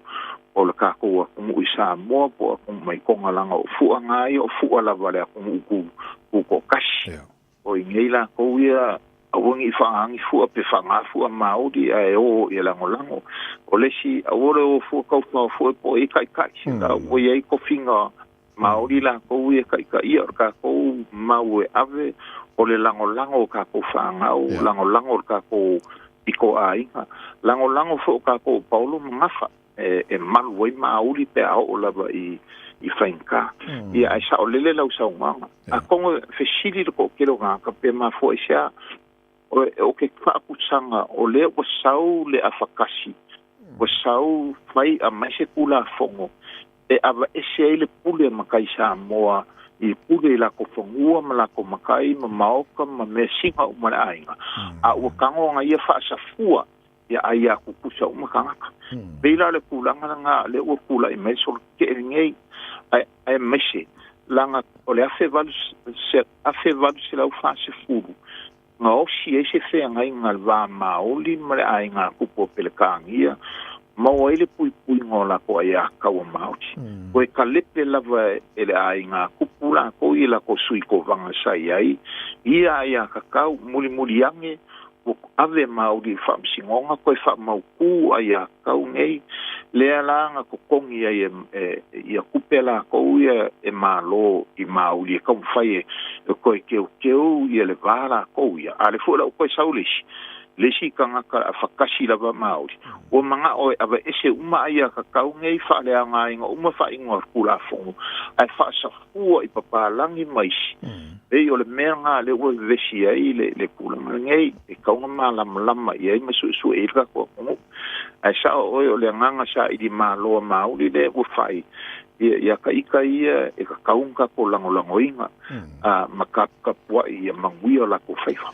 W: o le tatou atunuu i Samoa po o atunuu mai Toga leaga o fua na ia o fua lava a le atunuu tu tutoatasi. O i nei latou ia aua ne i faaagi fua pe faaga fua Maori ae o ia lagolago. O le isi aua le o fua tau fao fua po o i ai taitai la ua i ai tofiga. Maoli lakou ia ka'ikaʻia o le kakou mau e ave o le lagolago o kakou fagau, lagolago o le kakou pitoʻāiga, lagolago foi o kakou o paolo ma gafa e malu ai mauli pe a oo lava i faigata. Ia ae saʻolele lau saunoaga. Atonu e fesili le toʻatele o tagata pe mafua i se a o ke faapusaga o lea ua sau le afatasi, ua sau fai aumai se Tulafono e avaese ai le pule a matai Samoa i pule i latou fanua ma latou matai ma maota ma measina uma a le aiga, a ua tago ona ia faasafua ia aiā tutusa uma tagata. Pei la o le tulaga lena lea ua tulai mai le solo tetee lenei, ae aemaise laga o le 1840 gaosi ai se feagaiga a le va Maoli ma le aiga tupu o Pelekānia, maua ai le puipuiga o latou aiātatau a Maoli. Toe kalepe lava e le aiga tupu latou i latou sui kovana sa i ai ia aiātatau, mulimuli ane ua ave Maoli i le faamasinoga toe faamautū aiātatau nei, lea la na totogi ai e ia tupe a latou ia e Malo i Maoli e taumafai e toe teuteu ia le va latou ia. A o lea foi la ua toe sau le isi, le isi tagata afatasi lava Maoli, ua manao e aveese uma aiātatau nei, faaleaogaina uma faaiuga o le Tulafono, ae faasafua i papalagi ma isi. Pei o le mea lena lea ua vevesi ai le tulaga lenei, e tatau ona malamalama i ai ma suesue i ai le tatou atunuu. Ae sao oe o le agaga saili malo a Mauli lea ua fai, ia ta ita ia e tatau ona tatou lagolagoina ma taputapuai ia manuia o latou faiva.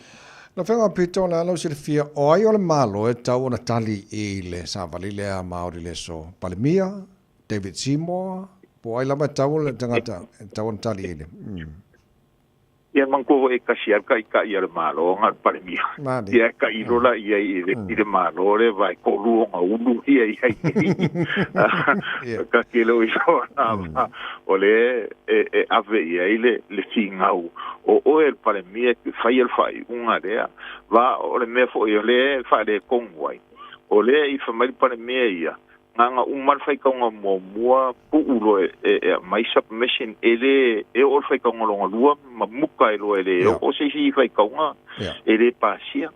C: Lau Afioga Peter, o le a lau silafia, o ai o le Malo e tatau ona tali i le savali lea a Maori i le aso? Palemia? David Seymour? Po o ai lava e tatau le tagata e tatau ona tali i le?
W: Ia manatua foi e tasi lava le taitai a le Malo na o le Palemia. Ia e tailo la i ai i le Malo lea vae tolu ona ulu ia i ai nei. Ta te le o iloa lava o lea e ave i ai le finau o oe le Palemia e faia le faaiuga lea. Va o le mea foi o lea e faaletonu ai, o lea i fai mai le Palemia ia, Na uma le faitauga muamua puu loa e aumai submission e le e oo le faitauga lona lua ma muka ai loa e le oo se isi faitauga e le pasia.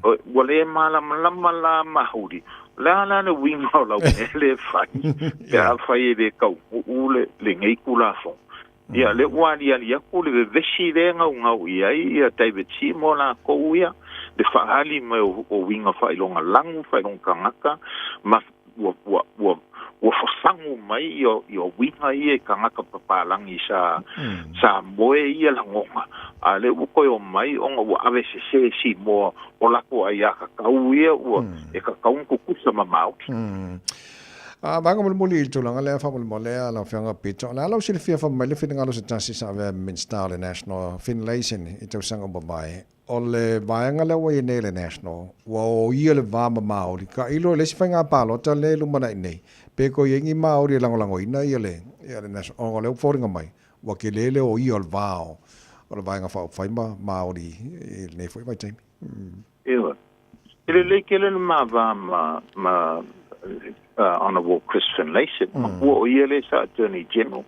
W: Ua le malamalama la Mauli, o le a la le uiga o lau mea lea e fai pe afai e le taunuu lenei Tulafono. Ia, lea ua aliali atu le vevesi lea e gaugau i ai ia David Seymour lakou ia, le faaali mai o uiga faailoga lagu, faailoga tagata, ma ua, ua, ua, ua fafagu mai ia, ia uiga ia i tagata papalagi sa, sa moe ia lagona, a lea ua toe omai ona ua ave sese Seymour o latou aiatatau ia ua e tatau ona tutusa ma Maori.
C: A vaega mulimuli i le tulaga lea faamolemole a lau Afioga Peter, o le a lau silafia fai mai le finagalo se tasi sa avea Minista o le National Finlayson i tausaga ua mavae, o le vaega lea ua i ai nei le National, ua oia le va ma Māori, ka ilo i le isi faiga palota lea e lumanai nei, pe toe i ai ni Māori e lagolagoina ia le, ia le National, ona o lea ua foliga mai, ua tele le oia o le va o, o le Vaega Faaupufai ma Māori i lenei foi vaitaimi.
W: Ioe. E lelei tele le ma va ma, ma Honourable Chris Finlayson, matua o ia lea sa Attorney General,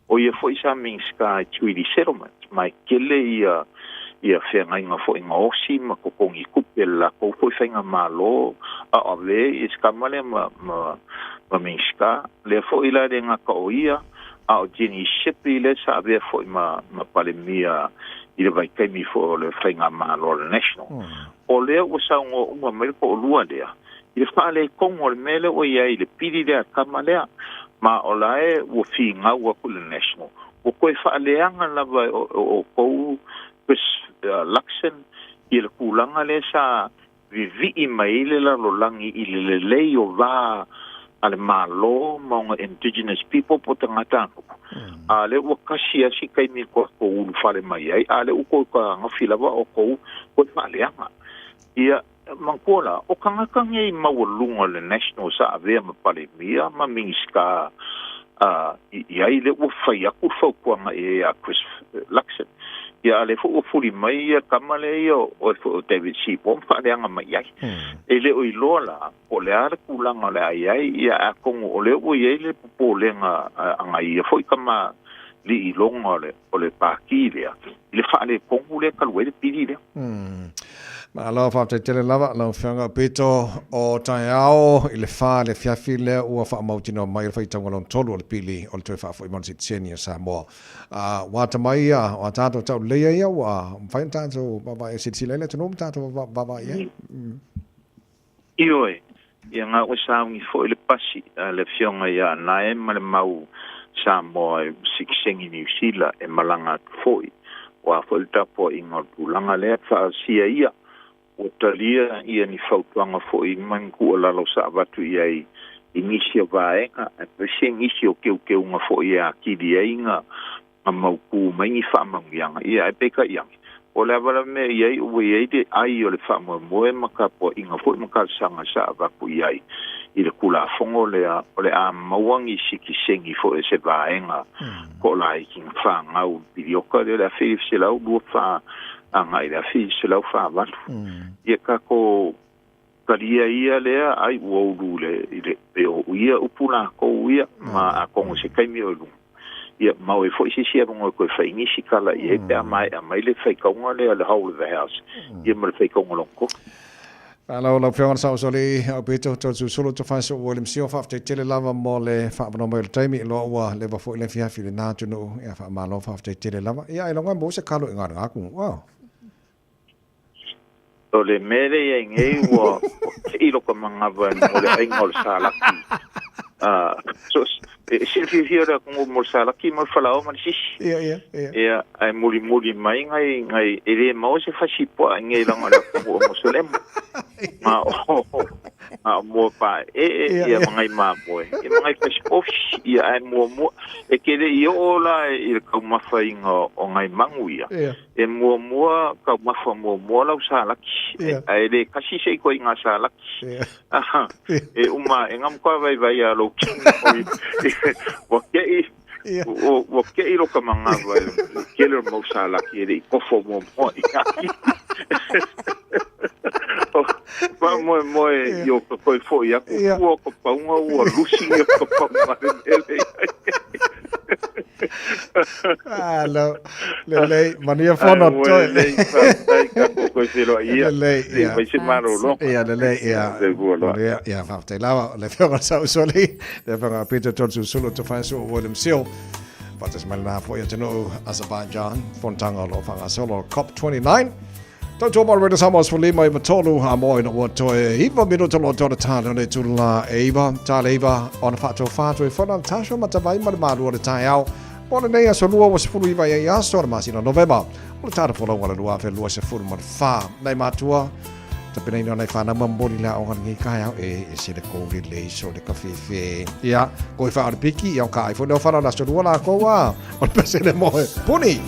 W: o ia foi sa Minista i Treaty Settlement, ma e tele ia, ia feagaiga foi gaosi ma totogi tupe a le latou foi faigamalo a o avea ia si tama lea ma, ma, ma Minista. Lea foi la e le gata o ia, a o Jenny Shipley lea sa avea foi ma, ma Palemia i le vaitaimi foi o le faigamalo a le National. O lea ua saunoa uma mai le toalua lea i le faaletonu o le mea lea ua i ai i le pili lea a le tama lea, ma o la e ua finau atu i le National, ua toe faaleaga lava e outou Chris Luxon i le tulaga lea sa vivii mai ai le lalolagi i le lelei o va a le Malo ma ona indigenous people po o tagatanuu, a o lea ua kasi lava si taimi ua tou ulufale mai ai, a o lea ua tou tagofi lava outou toe faaleaga. Ia, manatua la, o tagata nei maualuga o le National sa avea ma Palemia ma Minisita i ai, lea ua fai atu le fautuaga i ai ia Chris Luxon. Ia, a o lea foi ua fuli mai ia tama lea ia o foi o David Seymour ma faaleaga mai i ai. E le o iloa la po o le a le tulaga o le a i ai, ia atonu o lea ua i ai le popolega a nai ia foi tama liiloga o le o le Pati lea i le faaletonu lea talu ai le pili lea.
C: Malo faafetai tele lava lau Afioga Pito o taeao i le fa le afiafi lea ua faamautinoa mai o le faitauga lona tolu o le pili o le toe faafoi mai o le sitiseni a Samoa. Ua ata mai ia o a tatou tauleleia ia ua mafai ona tatou vaavaai e silasila ai le atunuu ma tatou vaavaai i ai.
W: Ioe, ia na ua sauni foi le pasi a le Afioga ia Nae ma le mau Samoa e sitiseni Niu Sila e malaga atu foi. O a foi le tapuaiga o le tulaga lea, faasia ia ua talia ia ni fautuaga foi ma ni tuualalo sa avatu i ai i nisi o vaega, aemaise nisi o teuteuga foi e atili ai na mautū mai ni faamanuiaga, ia ae peitai ane, o le ava lava mea i ai ua i ai le ai o le faamoemoe ma tapuaiga foi ma talosaga sa avatu i ai i le Tulafono lea o le a maua ni sitiseni foi o se vaega toalaiti na fanau i le piliota lea o le 1924 agai i le 1948. Ia tatou talia ia lea ai ua ulu i le i le e o ia upu lakou ia ma atonu i se taimi o i luga ia mau ai foi se isi avanoa e toe fai nisi tala i ai pe a maea mai le faitauga lea le whole of the house ia ma le faitauga lona tolu.
C: Malo lau Afioga Sausoli Aupito Toeolesulusulu Tofaeoso'u William Sio, faafetai tele lava mo le faaavanoa mai o le taimi, iloa ua leva foi le afiafi i lena atunuu, ia faamalo faafetai tele lava. Ia ailoga e maua se kalo i galuega aku. Wow.
W: O le mea lea i ai nei ua te'i lota manava mo le aiga o le salaki. So, e silafilafia le atunuu mo le salaki ma le falaoa ma le sisi.
C: Ia, ia, ia.
W: Ia, ae mulimuli mai ngai, ngai, e le maua se fasi puaa i nei laga o le atunuu o Moselemo. Ma o, ma o moa paeee, ia ma ngai mamoe, ia ma ngai fasi ofisi, ia ae muamua. E te le i oo la i le taumafaina o ngai manu ia.
C: Ia.
W: E muamua taumafa muamua lau salaki, ae le kasi se ituaiga salaki. E uma aʻe na matua vaivai a lou kino ua keʻi ua keʻi lota manava i le tele o le mau salaki e le i kofo muamua i ai. Faamoemoe i o ka toe foʻi aku fua o ka pauga ua lusi ia ka pauga le mea lea i ai.
C: Alo, lelei, manuia fono toe.
W: Lelei, faafetai tatou toe feiloai ia.
C: Lelei, ia.
W: Fai se malologa.
C: Ia, lelei, ia. Manuia, ia, faafetai lava. Le afioga i le Sausoli, le afioga Peter Toeolesulusulu, Tofaeoso'u William Seal. Faatasi mai lena foi atunuu Azerbaijan, fonotaga o lo o faagasolo COP29. Tautua mai Radio Samoa 15 i tolu a moe na ua toe 9 minuta loa toe tale o le tula e iva, tale iva, ona whaatau whātu e whana tasho matawai ma le malu o le taeao. Mo le nei aso lua ua 19 i ai aso o le masina Novema. O le tata folauga le 2024. Nei mātua, tapena ina nei whanau mamoli la o ngani kai au e e se le kouri le so le kawhewhe. Ia, koi wha o le piki, ia o ka ai fo leo whanau la so lua la koua. O le pese le moe. Puni!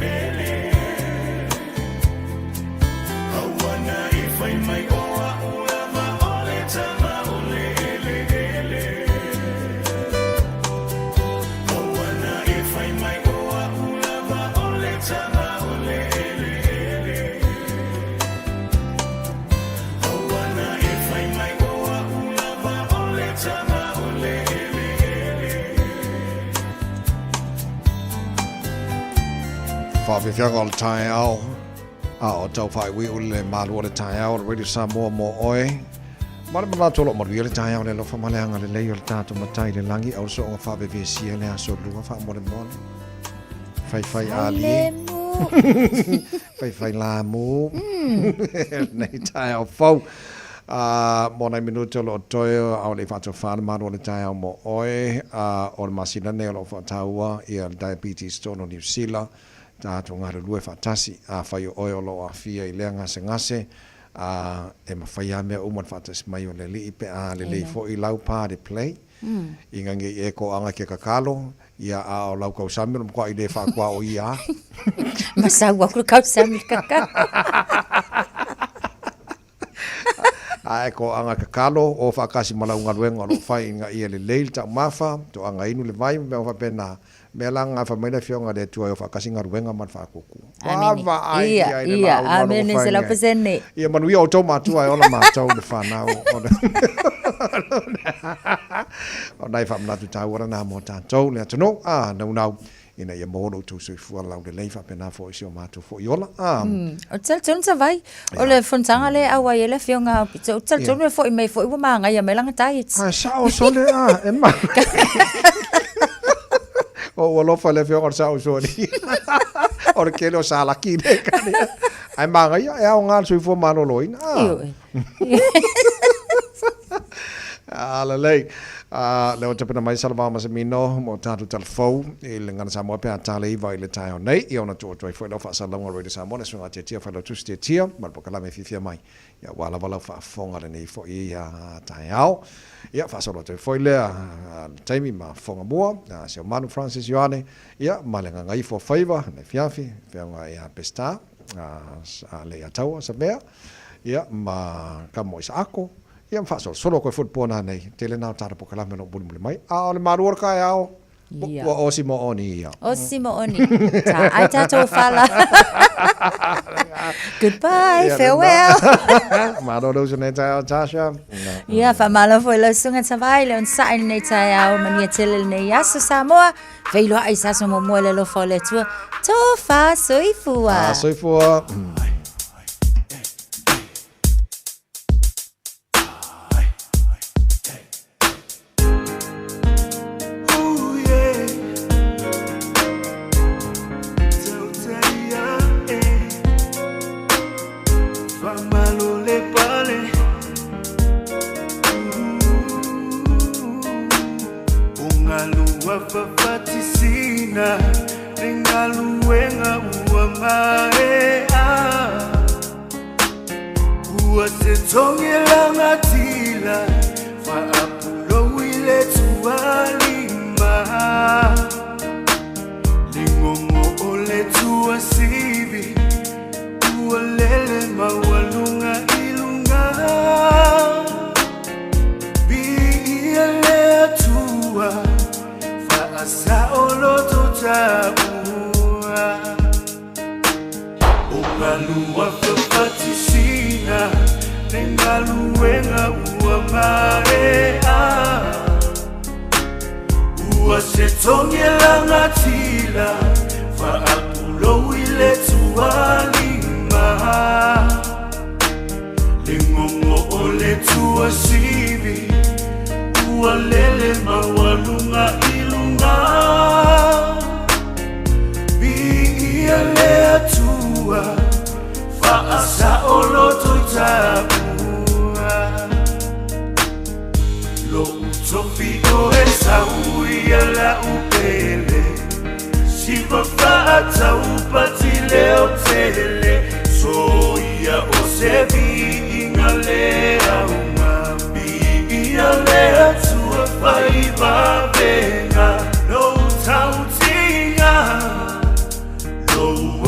V: pele Aua na'i fai mai o a'u lava o le tama o le eleele Aua na'i fai mai o a'u lava o le tama o le eleele Aua na'i fai mai o a'u lava o le tama o le eleele.
C: Faafiafiaga o le taeao a o tau faaiuiu le malu o le taeao o le Radio Samoa mo oe. Ma le manatu o loo manuia le taeao le alofa ma le agalelei o le tatou Matai i le lagi au le sooga faavevesia le aso lua faamolemole. Faifai alie. Faifai lamu. Lenei taeao fou. Mo nai minute o lo o toe a o le i faatofa le malu o le taeao mo oe, o le masina nei o lo o faataua ia le diabetes tonu o Niu Sila, tatou galulue faatasi. Afai o oe o lo o aafia i lea gasegase, e mafai lava mea uma le faatasi mai o le Alii pe a lelei foi lau pa le play, ina ne i e toaga ke kakalo, Ia, a o lau kausami o le matuaʻi le faakuaoia a.
I: Ma sau aku le kausami i le kakalo.
C: A e toaga kakalo, o faatasi ma lau galuega o lo o fai ina ia lelei le taumafa, toaga inu le vai ma mea uma faapena. Mea la na fai mai le Afioga a le Atua e o faatasi galuega ma le faatuatua.
I: Amene.
C: Vaavaai
I: Ia,
C: i ai le
I: ia,
C: lauga o lo o
I: amene,
C: fai
I: selau
C: nei.
I: pasene.
C: Ia manuia outou matua e ola matou le fanau o le O nai faamanatu taua lena mo tatou le atunuu a naunau ina ia maua lo outou soifua laulelei faapena foi si o matou foi ola a.
I: Ou te talitonu Savai, o le fonotaga lea e auai ai le afioga a Pito, ou te talitonu e foi mai foi ua magaia mai lana diet.
C: Ae sao sole a, e ma. O ua alofa le afioga o le sao sole. O le tele o salaki le kani. Ae magaia e aoga le soifua maloloina.
I: Ioe.
C: A lelei. A lea ua tapena mai Salavao Masemino mo tatou talafou i le Gagana Samoa pe a tale iva i le taeao nei. Ia ona tuu atu ai foi lau faasalalauga o Radio Samoa le Susuga Tiatia Failautusi Tiatia ma le polokalame fiafia mai. Ia aua lava lau faafofoga lenei foi taeao. Ia faasolo atu ai foi lea le taimi ma fofoga mua si o Manu Francis Ioane ia ma le Gagaifo Faiva le afiafi Afioga ia Peseta a le Ataua Savea ia ma Kamo Isaako ia ma faasolosolo atu ai foi le pua nanei. Tele na o tatou polokalame o lo o mulimuli mai a o le malu o le taeao
I: Ia.
C: Ua osi mo oni ia.
I: Osi mo oni. Ta ai tatou fala. Goodbye,
C: Ia,
I: farewell.
C: Malo le uso nei taeao, Tasha.
I: Ia, faamalo foi lau susuga Tavai, le onosai lenei taeao, manuia tele lenei aso Samoa. Feiloai i se aso muamua i le alofa o le Atua. Tofa soifua.
C: Ah, soifua.
V: Ua se togelaga tila faapulou i le tualima Ligogo o le tuasivi ua lele maualuga i luga Viia le Atua faasaoloto taua O galu fafatisina le galuega ua maea Ua se togelaga tila faapulou i le tualima Ligogo o le tuasivi ua lele maualuga i luga Viia le Atua faasaoloto i taua Lo'u tofi o Esau ia la'u pele Siva faataupati leo tele Soia o se viiga le auga Viia le Atua faivavega Lou tautiga Lou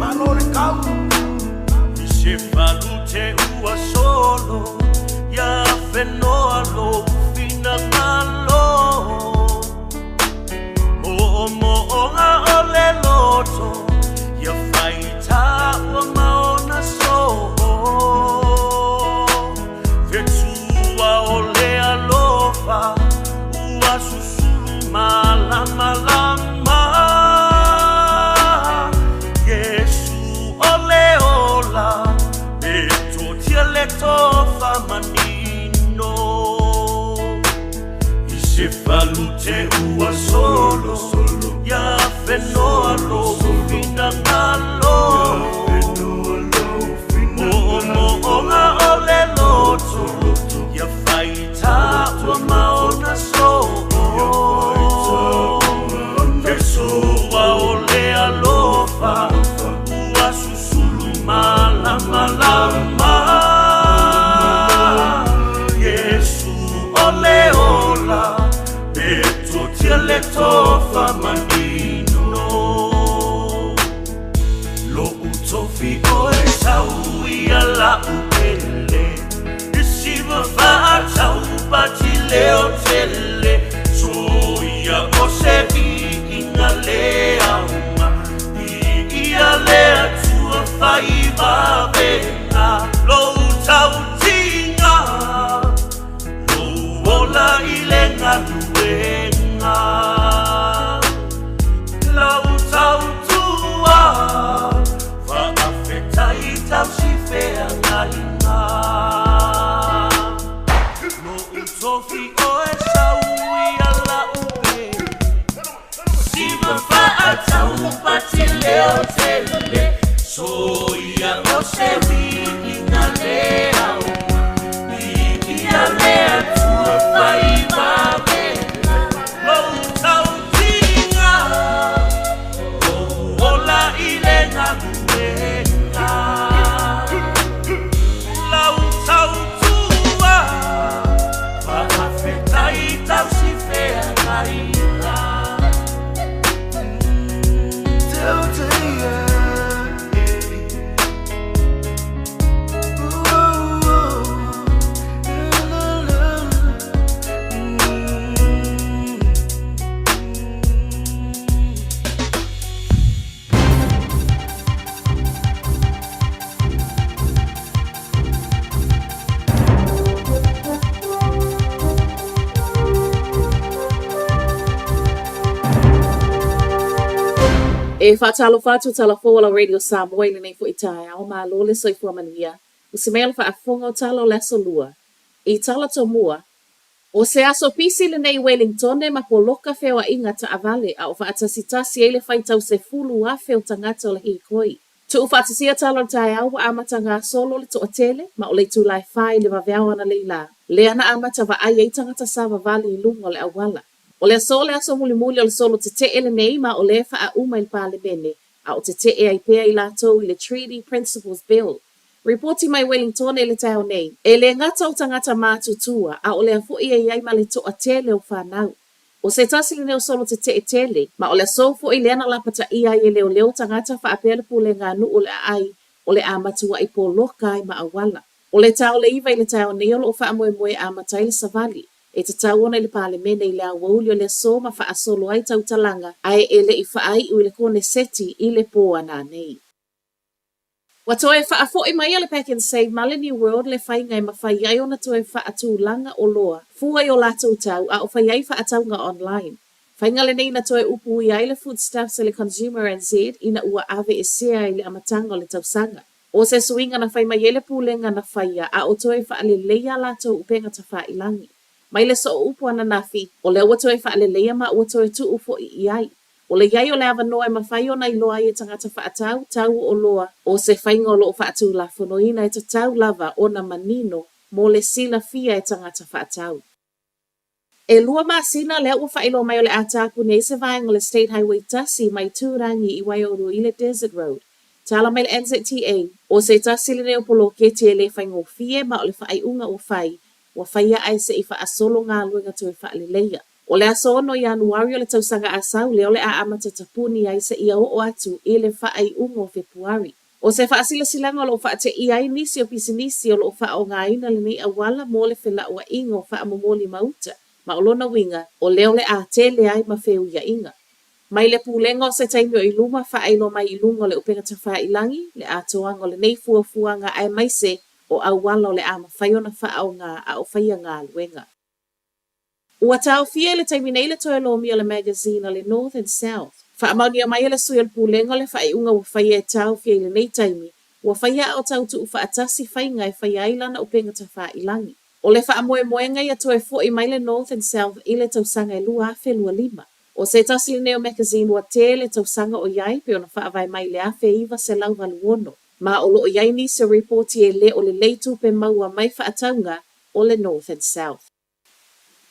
V: Malo le kau I se falu te ua solo Ia whenoa lo finangalo Mo mo o nga o le loto Ia whaita ua maona so Fetua o le alofa Ua susulu malama lama Yesu o le ola E totia le tofa manino I se falu te ua solo Ia whenoa lo finangalo Mo mo o nga o le loto Ia whaita ua maona so Fesua o le alofa Ua susulu malama lama Yesu o le ola E totia le tofa manino Lo utofi o e sau ia la upele Isiva whaatau pati leo tele So ia o se vi inga le auma I ia le atua whai vavenga Lo tau tinga Lo ola i le ngaluenga Lau tau tua Whaafetai tau si whea ngainga Lo utofi o e sau ia la upe Siva whaatau pati leo tele So ia o se wi inga le auma I ia le atua whai vavenga Lo tau tinga Lo ola i le ngaluenga Lau tau tua Whaafetai tau si whea ngainga
H: E faatalofa atu tala fou o la Radio Samoa i lenei foi taeao, malo le soifua manuia. Ua se mea o le faafofoga o tala o le aso Lua. I tala tomua, O se aso pisi lenei i Welingtone ma poloka feoaiga taavale a o faatasitasi ai le faitau 10,000 o tagata o le hīkoi. Tuufaatasia tala o le taeao ua amata gasolo le toatele ma o le itula e fa i le vaveao analeila lā, lea na amata vaai ai tagata savavali i luga o le auala. O le aso le aso mulimuli o le solo tetee lenei ma o lea e faauma i le Palemene a o tetee ai pea i latou i le Treaty Principles Bill. Ripoti mai Welingtone i le taeao nei, e le gata o tagata matutua a o lea foi e i ai ma le toatele o fanau. O se tasi lenei o solo tetee tele, ma o le aso foi lea na lapataia ai e leoleo tagata faapea le pulega a nuu o le aai o le a matuai poloka ai ma auala. O le ta o le 9 i le taeao nei o lo o faamoemoe e amata ai le savali, e tatau ona i le Palemene i le aoauli o le aso ma faasolo ai tautalaga ae e le i faaiu i le Koneseti i le pō ananei. Ua toe faafo'i mai a le Pak'nSave ma le New World le faiga e mafai ai ona toe faatulaga oloa fua i o latou tau a o fai ai faatauga online. Faiga lenei na toe upuia ai le Foodstuffs e le Consumer NZ ina ua aveesea i le amataga o le tausaga. O se suiga na fai mai ai le pulega na faia a o toe faaleleia a latou upega tafailagi. Mai le sooupu ananafi, o lea ua toe faaleleia ma ua toe tuu foi i ai. O le i ai o le avanoa e mafai ona iloa ai e tagata faatau tau o oloa, o se faiga o lo o faatulafonoina e tatau lava ona manino mo le silafia e tagata faatau. E lua masina lea ua faailoa mai o le a tapuni ai se vaega o le State Highway 1 mai Tūrangi i Waiouru i le Desert Road. Tala mai le NZTA, o se tasi lenei o poloketi e le faigofie ma o le faaiuga ua fai, ua faia ae se i faasolo galuega toe faaleleia. O le aso 6 Ianuari o le tausaga a sau lea o le a amata tapuni ai seia oo atu i le faaiuga o Fepuari. O se faasilasilaga o lo o faateia ai nisi o pisinisi o lo o faaaogaina lenei auala mo le felauaiga o faamomoli ma uta, ma o lona uiga, o lea o le a tele ai ma feuiaiga. Mai le Pulega o se taimi o i luma faailoa mai i luga o le upega tafailagi le atoaga o lenei fuafuaga aemaise o auala o le a mafai ona faaaoga a o faia galuega. Ua taofia i le taimi nei le toe lomia o le magazine a le North and South. Faamaonia mai e le sui o le Pulega o le faaiuga ua faia e taofia i lenei taimi, ua faia a o tau tuufaatasi faiga e faia ai lana upega tafailagi. O le faamoemoega ia toe fo'i mai le North and South i le tausaga e 2025. O se tasi lenei o makasine ua tele tausaga o i ai pei ona faavae mai i le 1986, ma o lo o i ai nisi o ripoti e le o lelei tupe maua mai faatauga o le North and South.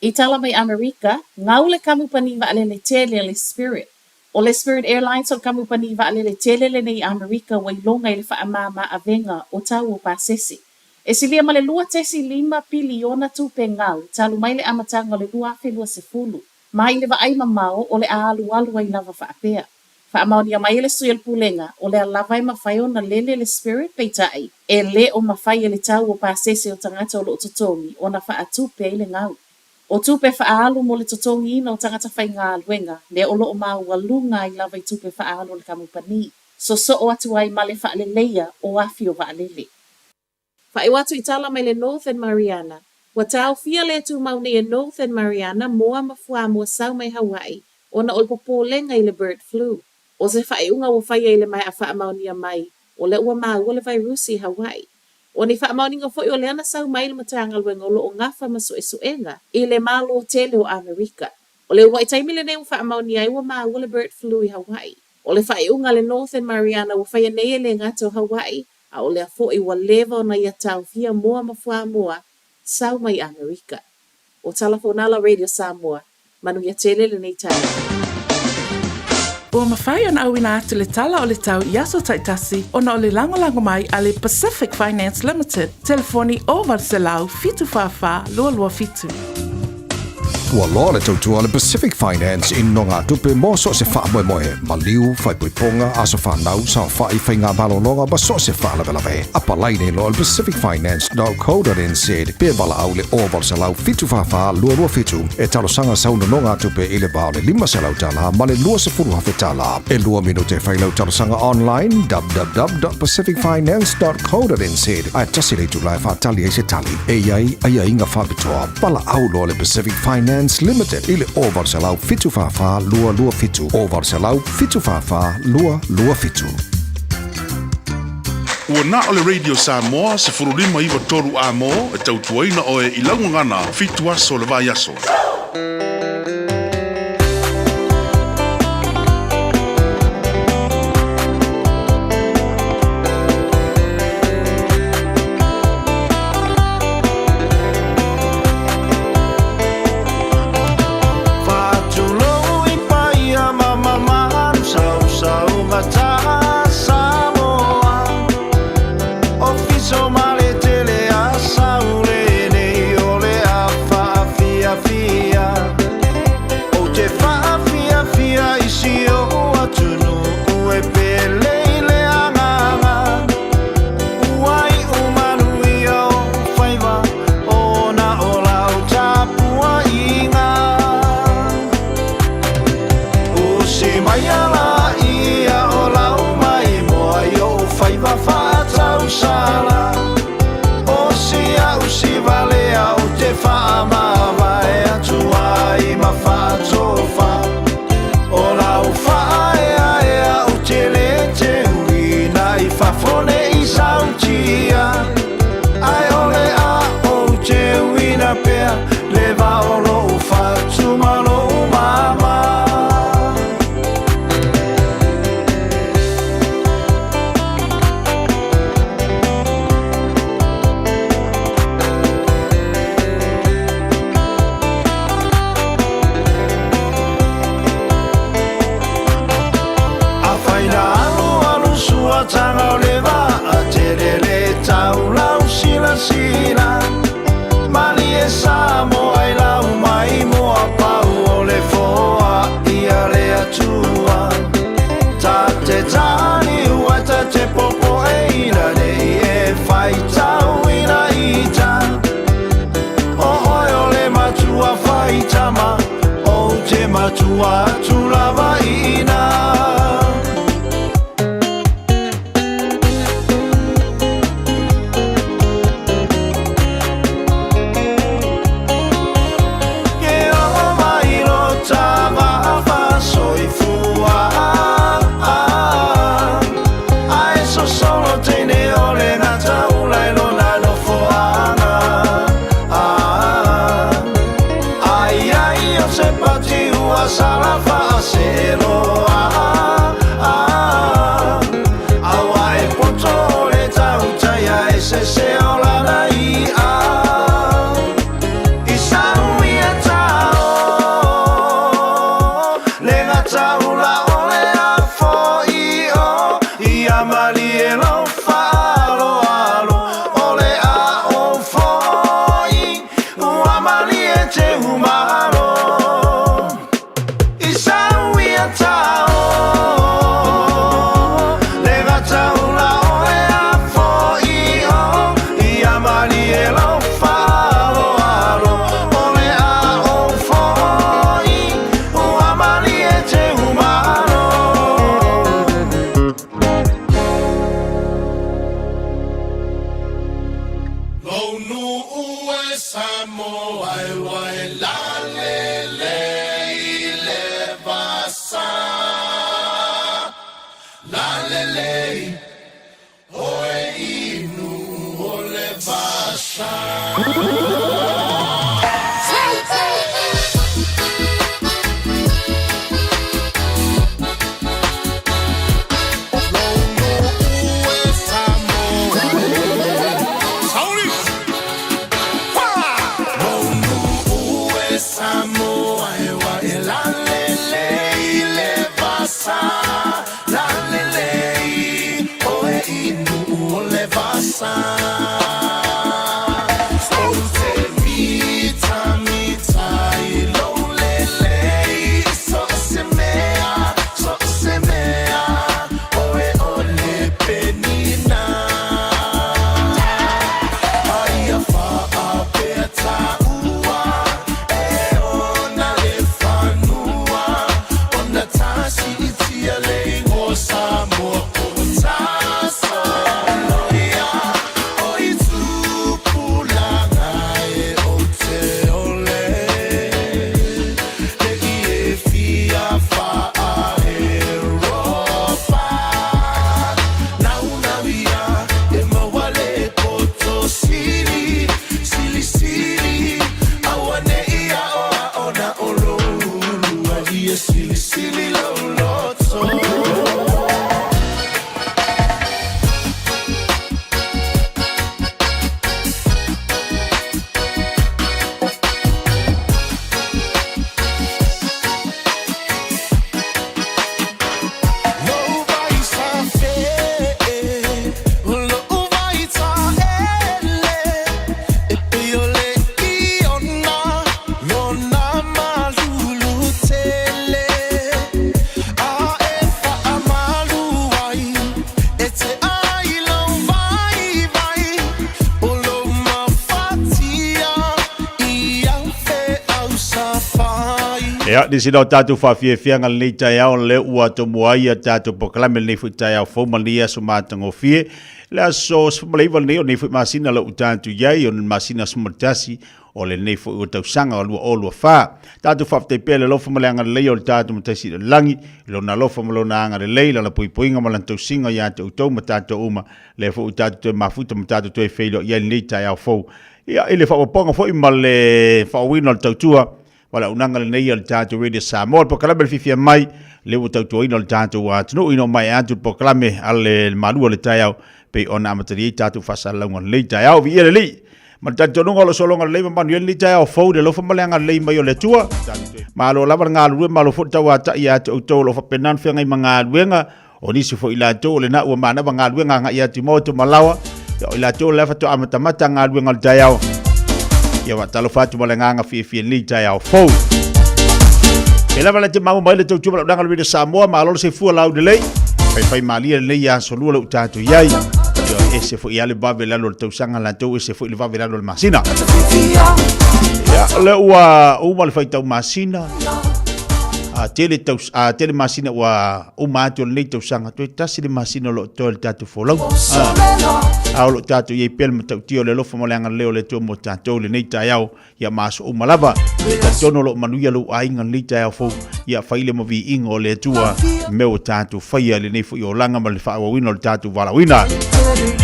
H: I tala mai Amerika, gau le kamupani vaalele tele a le Spirit. O le Spirit Airlines o le kamupani vaalele tele lenei i Amerika ua iloga i le faamāmā avega o tau o pasese. E silia ma le 2.5 piliona tupe gau talu mai le amataga o le 2020, ma i le vaai mamao o le a alualu ai lava faapea. Faamaonia mai e le sui o le Pulega, o lea lava e mafai ona lele le Spirit, peitai, e le o mafai e le tau o pasese o tagata o lo o totogi ona faatupe ai le gau. O tupe faaalu mo le totogiina o tagata faigaluega, lea o lo o maualuga ai lava i tupe faaalu a le kamupani, sosoo atu ai ma le faaleleia o afi o vaalele. Faaiu atu i tala mai le Northern Mariana. Ua taofia le tumau nei e Northern Mariana moa ma fuamoa sau mai Hawaii ona o le popolega i le bird flu. O se faaiuga ua faia i le maea faamaonia mai o lea ua maua le vairusi i Hawaii. O ni faamaoniga foi o lea na sau mai le Matagaluega o lo o gafa ma suesuega i le Malo tele o Amerika. O le uluai taimi lenei ua faamaonia ai ua maua le bird flu i Hawaii. O le faaiuga a le Northern Mariana ua faia nei e le gata o Hawaii a o lea foi ua leva ona ia taofia moa ma fuamoa sau mai Amerika. O Tala Fonala Radio Samoa, manuia tele lenei taeao. Ua mafai ona auina atu le tala o le tau i aso taitasi ona o le lagolago mai a le Pacific Finance Limited, telefoni 0800 744 227.
J: Ua loa le tautua a le Pacific Finance i nogatupe mo so o se faamoemoe, maliu, faaipoipoga, aso fanau, saofai, faiga malologa ma so o se faalavelave. Apalai nei loa i le pacificfinance.co.nz pe valaau i le 0800 744 227 e talosaga sau nonogatupe i le va o le $500 ma le $20,000. E lua minute e fai lau talosaga online www.pacificfinance.co.nz ae tasi le itula e faatali ai se tali. E i ai aiaiga faapitoa. Valaau loa le Pacific Finance Limited i le 0800 744 227, 0800 744 227.
F: Ua na o le Radio Samoa 15 93 A-mo e tautuaina oe i lau gagana fitu aso o le vaiaso.
V: Faatulou i paia ma mamalu sausaugata Samoa Ofiso ma le tele a Saule nei o le a faafiafia. tua atu lava i ina. Ke oo mai lo ta va'a soifua, ae sosolo teine o le gataula i lona nofoaga. Ai ai o se pati ua sala faaseloa, aua e poto o le tautaia e sese o lana i'a. I sau ia tao le gataula o le afoio ia malie lou faaaloalo o le a ou foi ua malie te umalo. I sau ia tao le gataula o le afoio ia malie lou faaaloalo o le a ou foi ua malie te umalo. Lou nuu e Samoa e ua e lalelei i le vasa. Lalelei oe i nuu o le vasa.
G: Ia, nisi na o tātou whawhiawhianga lenei taeao le ua tomo ai a tātou polokalame lenei foi taeao fou ma lenei aso matagofie. Le aso 19 lenei o lenei foi masina lau tātou iai o le masina 11 o lenei foi o tausaga o 2024. Tātou faafetai pea i le alofa ma le agalelei o le tātou Matai Sili o le Lagi, i lona alofa ma lona agalelei, lana puipuiga ma lana tausiga ia te outou ma tātou uma, lea foi ua tātou toe mafuta ma tātou toe feiloai ai lenei taeao fou. Ia, i le faaopoopoga foi ma le faaauauina o le tautua, valaaunaga lenei a le tātou Radio Samoa, le polokalame le fiafia mai, lea ua tautuaina le tātou atunuu ina ua maea atu le polokalame a le malu o le taeao, pei ona amatalia ai tātou faasalalauga o lenei taeao. Viia le Alii! Ma le talitonuga o lo sologa lelei ma manuia lenei taeao fou i le alofa ma le agalelei mai o le Atua. Malo lava le galulue, malo foi le tauatai ia te outou o lo o faapena ona feagai ma galuega. O nisi foi i latou o lena ua manava galuega agai atu i maoto ma laoa. Ia, o i latou o le faatoa amatamata galuega o le taeao. Ia faatalofa atu ma le agaga fiafia i lenei taeao fou. E lava le te maua mai le tautua ma lau Radio Samoa, malo le soifua lau lelei. Faifai malie lenei aso lua lau tatou iai. Ia, ese foi ia le vave lalo o le tausaga latou, ese foi le vave lalo o le masina. Ia, o lea ua uma le faitau masina.
M: A tele taus a tele masina ua uma atu o lenei tausaga, toe tasi le masina o lo o totoe o le tatou folauga. A o lo o tatou i ai pea le matautia o le alofa ma le agalelei o le Atua mo tatou i lenei taeao, ia ma aso uma lava. E talitonu o lo o manuia lou aiga i lenei taeao fou, ia fai le ma viiga o le Atua i mea ua tatou faia i lenei foi olaga ma le faaauauina o le tatou valaauina.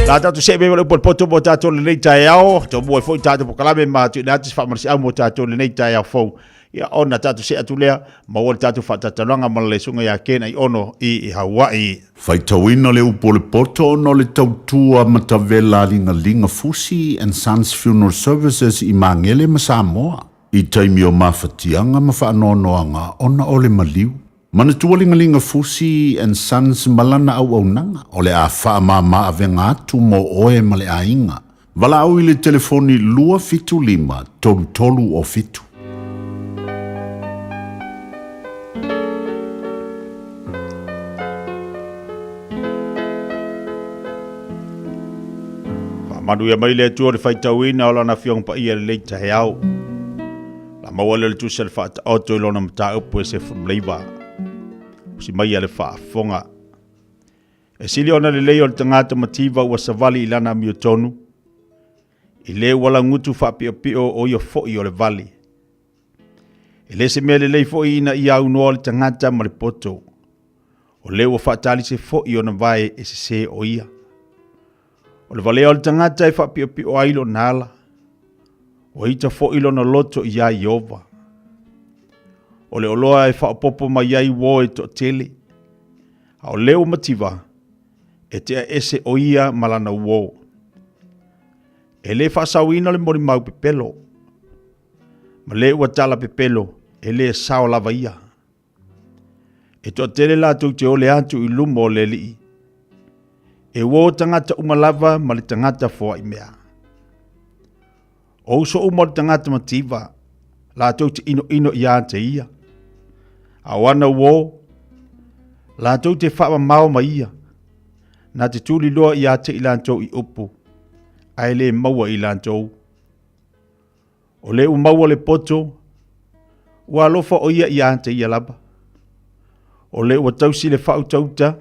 M: La tatou see mai ma le upu a le poto mo tatou i lenei taeao, tomua ai foi tatou polokalame ma tuuina atu se faamalosiau mo tatou i lenei taeao fou. Ia ona tatou see atu lea, maua le tatou faatalatalanoaga ma le Susuga ia Ken Aiono i Hawaii.
G: Faitauina le upu o le poto ona o le tautua matavela a Ligaliga Fusi and Sons Funeral Services i Magele ma Samoa i taimi o mafatiaga ma faanoanoaga ona o le maliu. Manatua Ligaliga Fusi and Sons ma lana auaunaga o le a faamama avega atu mo oe ma le aiga. Valaau i le telefoni 275 33 o 7.
M: Faamanuia mai le Atua i le faitauina o Lana Afioga Paia i lenei taeao. La maua lea o le tusi a le Faataoto i lona mataupu e 19. Usi mai a le faafofoga. E sili ona lelei o le tagata mativa ua savali i lana amiotonu, i le ua laugutu faapiopio o ia foi o le vale. E le se mea lelei foi ina ia aunoa le tagata ma le poto, o le ua faatalise foi ona vae e sesē o ia. O le valea o le tagata e faapiopio ai lona ala, ua ita foi lona loto iā Ieova. O le oloa e faaopoopo mai ai uo e toatele, a o le ua mativa, e tea ese o ia ma lana uo. E le faasaoina le molimau pepelo, ma le ua tala pepelo, e le sao lava ia. E toatele latou te ole atu i luma o le Alii, e uo tagata uma lava ma le tagata foai mea. O uso uma o le tagata mativa, latou te inoino iā te ia. A o ana uo, latou te faamamao ma ia, na te tuliloa iā te i latou i upu, ae le maua i latou. O le ua maua le poto, ua alofa o ia iā te ia lava. O le ua tausi le faautauta,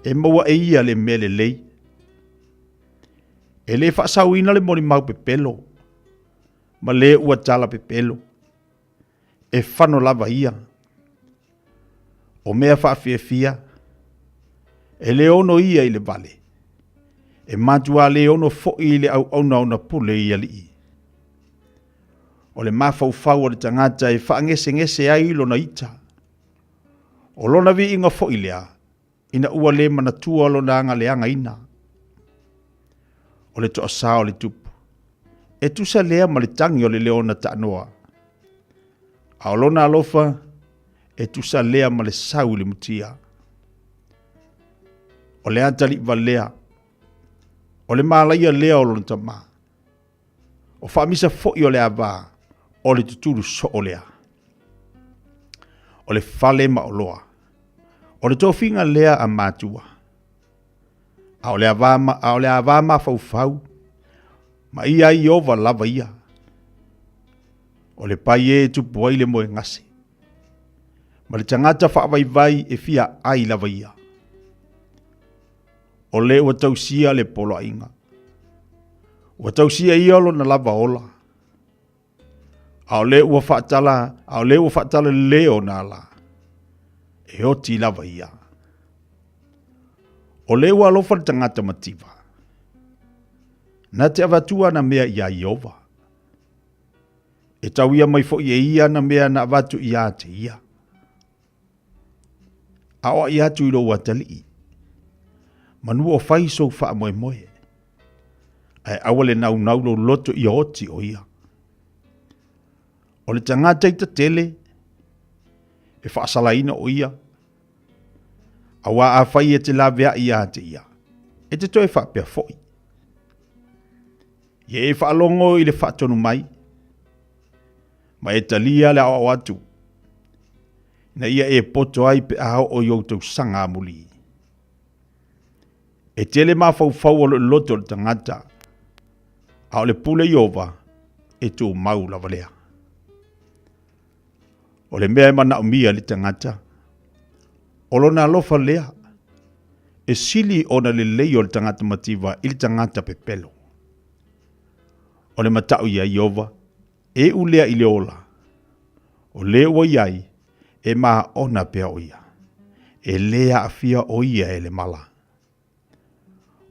M: e maua e ia le mea lelei. E le faasaoina le molimau pepelo, ma le ua tala pepelo. E fano lava ia. O mea faafiafia, e le ono ia i le vale, e matuā le ono foi i le auauna ona pule i alii. O le mafaufau o le tagata e faagesegese ai lona ita. O lona viiga foi lea, ina ua le manatua lona agaleagaina. O le toasā o le tupu, e tusa lea ma le tagi o le leona taanoa, a o lona alofa e tusa lea ma le sau i le mutia. O le atalii valea, o le malaia lea o lona tama, O faamisa foi o le ava, o le tutulu soo lea. O le fale ma oloa. O le tofiga lea a matua. A o le ava, ma, a o le ava mafaufau, ma ia ai ova lava ia. O le pai e tupu ai le moegase. Ma le tagata faavaivai e fia ai lava ia. O le ua tausia le poloaiga. Ua tausia ia lona lava ola. A o le ua faatala, a o le ua faatala lelei ona ala, e oti lava ia. O le ua alofa le tagata mativa. Na te avatua ana mea iā Ieova. E tauia mai foi e ia ana mea na avatu iā te ia. Aoai atu i lou atalii, manu o fai sou faamoemoe, ae aua le naunau lou loto ia oti o ia. O le tagata ita tele, e faasalaina o ia, auā afai e te laveai ia te ia, e te toe faapea foi. Ia e faalogo i le faatonu mai, ma e talia le aoao atu, ina ia e poto ai pe a oo i ou tausaga amuli. E tele mafaufau o le loto o le tagata, a o le pule Ieova e tumau lava lea. O le mea e manaomia e le tagata, o lona alofa lea, e sili ona lelei o le tagata mativa i le tagata pepelo. O le mata'u iā Ieova, e iu lea i le ola, o le ua i ai, e maona pea o ia. E lē aafia o ia e le mala.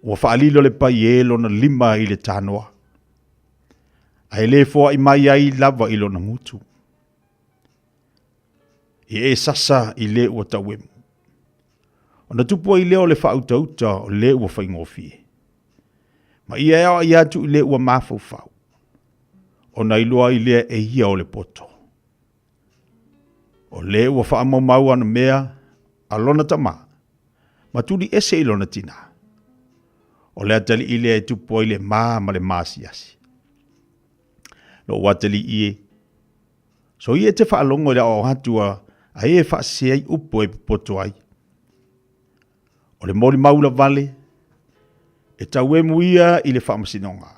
M: Ua faalilo le pai e lona lima i le tanoa, ae lē foaʻi mai ai lava i lona gutu. Ia e sasa i le ua tauemu. Ona tupu ai lea o le faautauta o le ua faigofie. Ma ia e aoai atu i le ua mafaufau, ona iloa ai lea e ia o le poto. O le ua faamaumau ana mea a lona tamā, ma tuli ese i lona tinā. O le atalii lea e tupu ai le ma ma le maasiasi. Lou atalii e, Soia e te faalogo i le aoao atu a a e faasese ai upu e popoto ai. O le molimau lavale, e tauemu ia i le faamasinoga.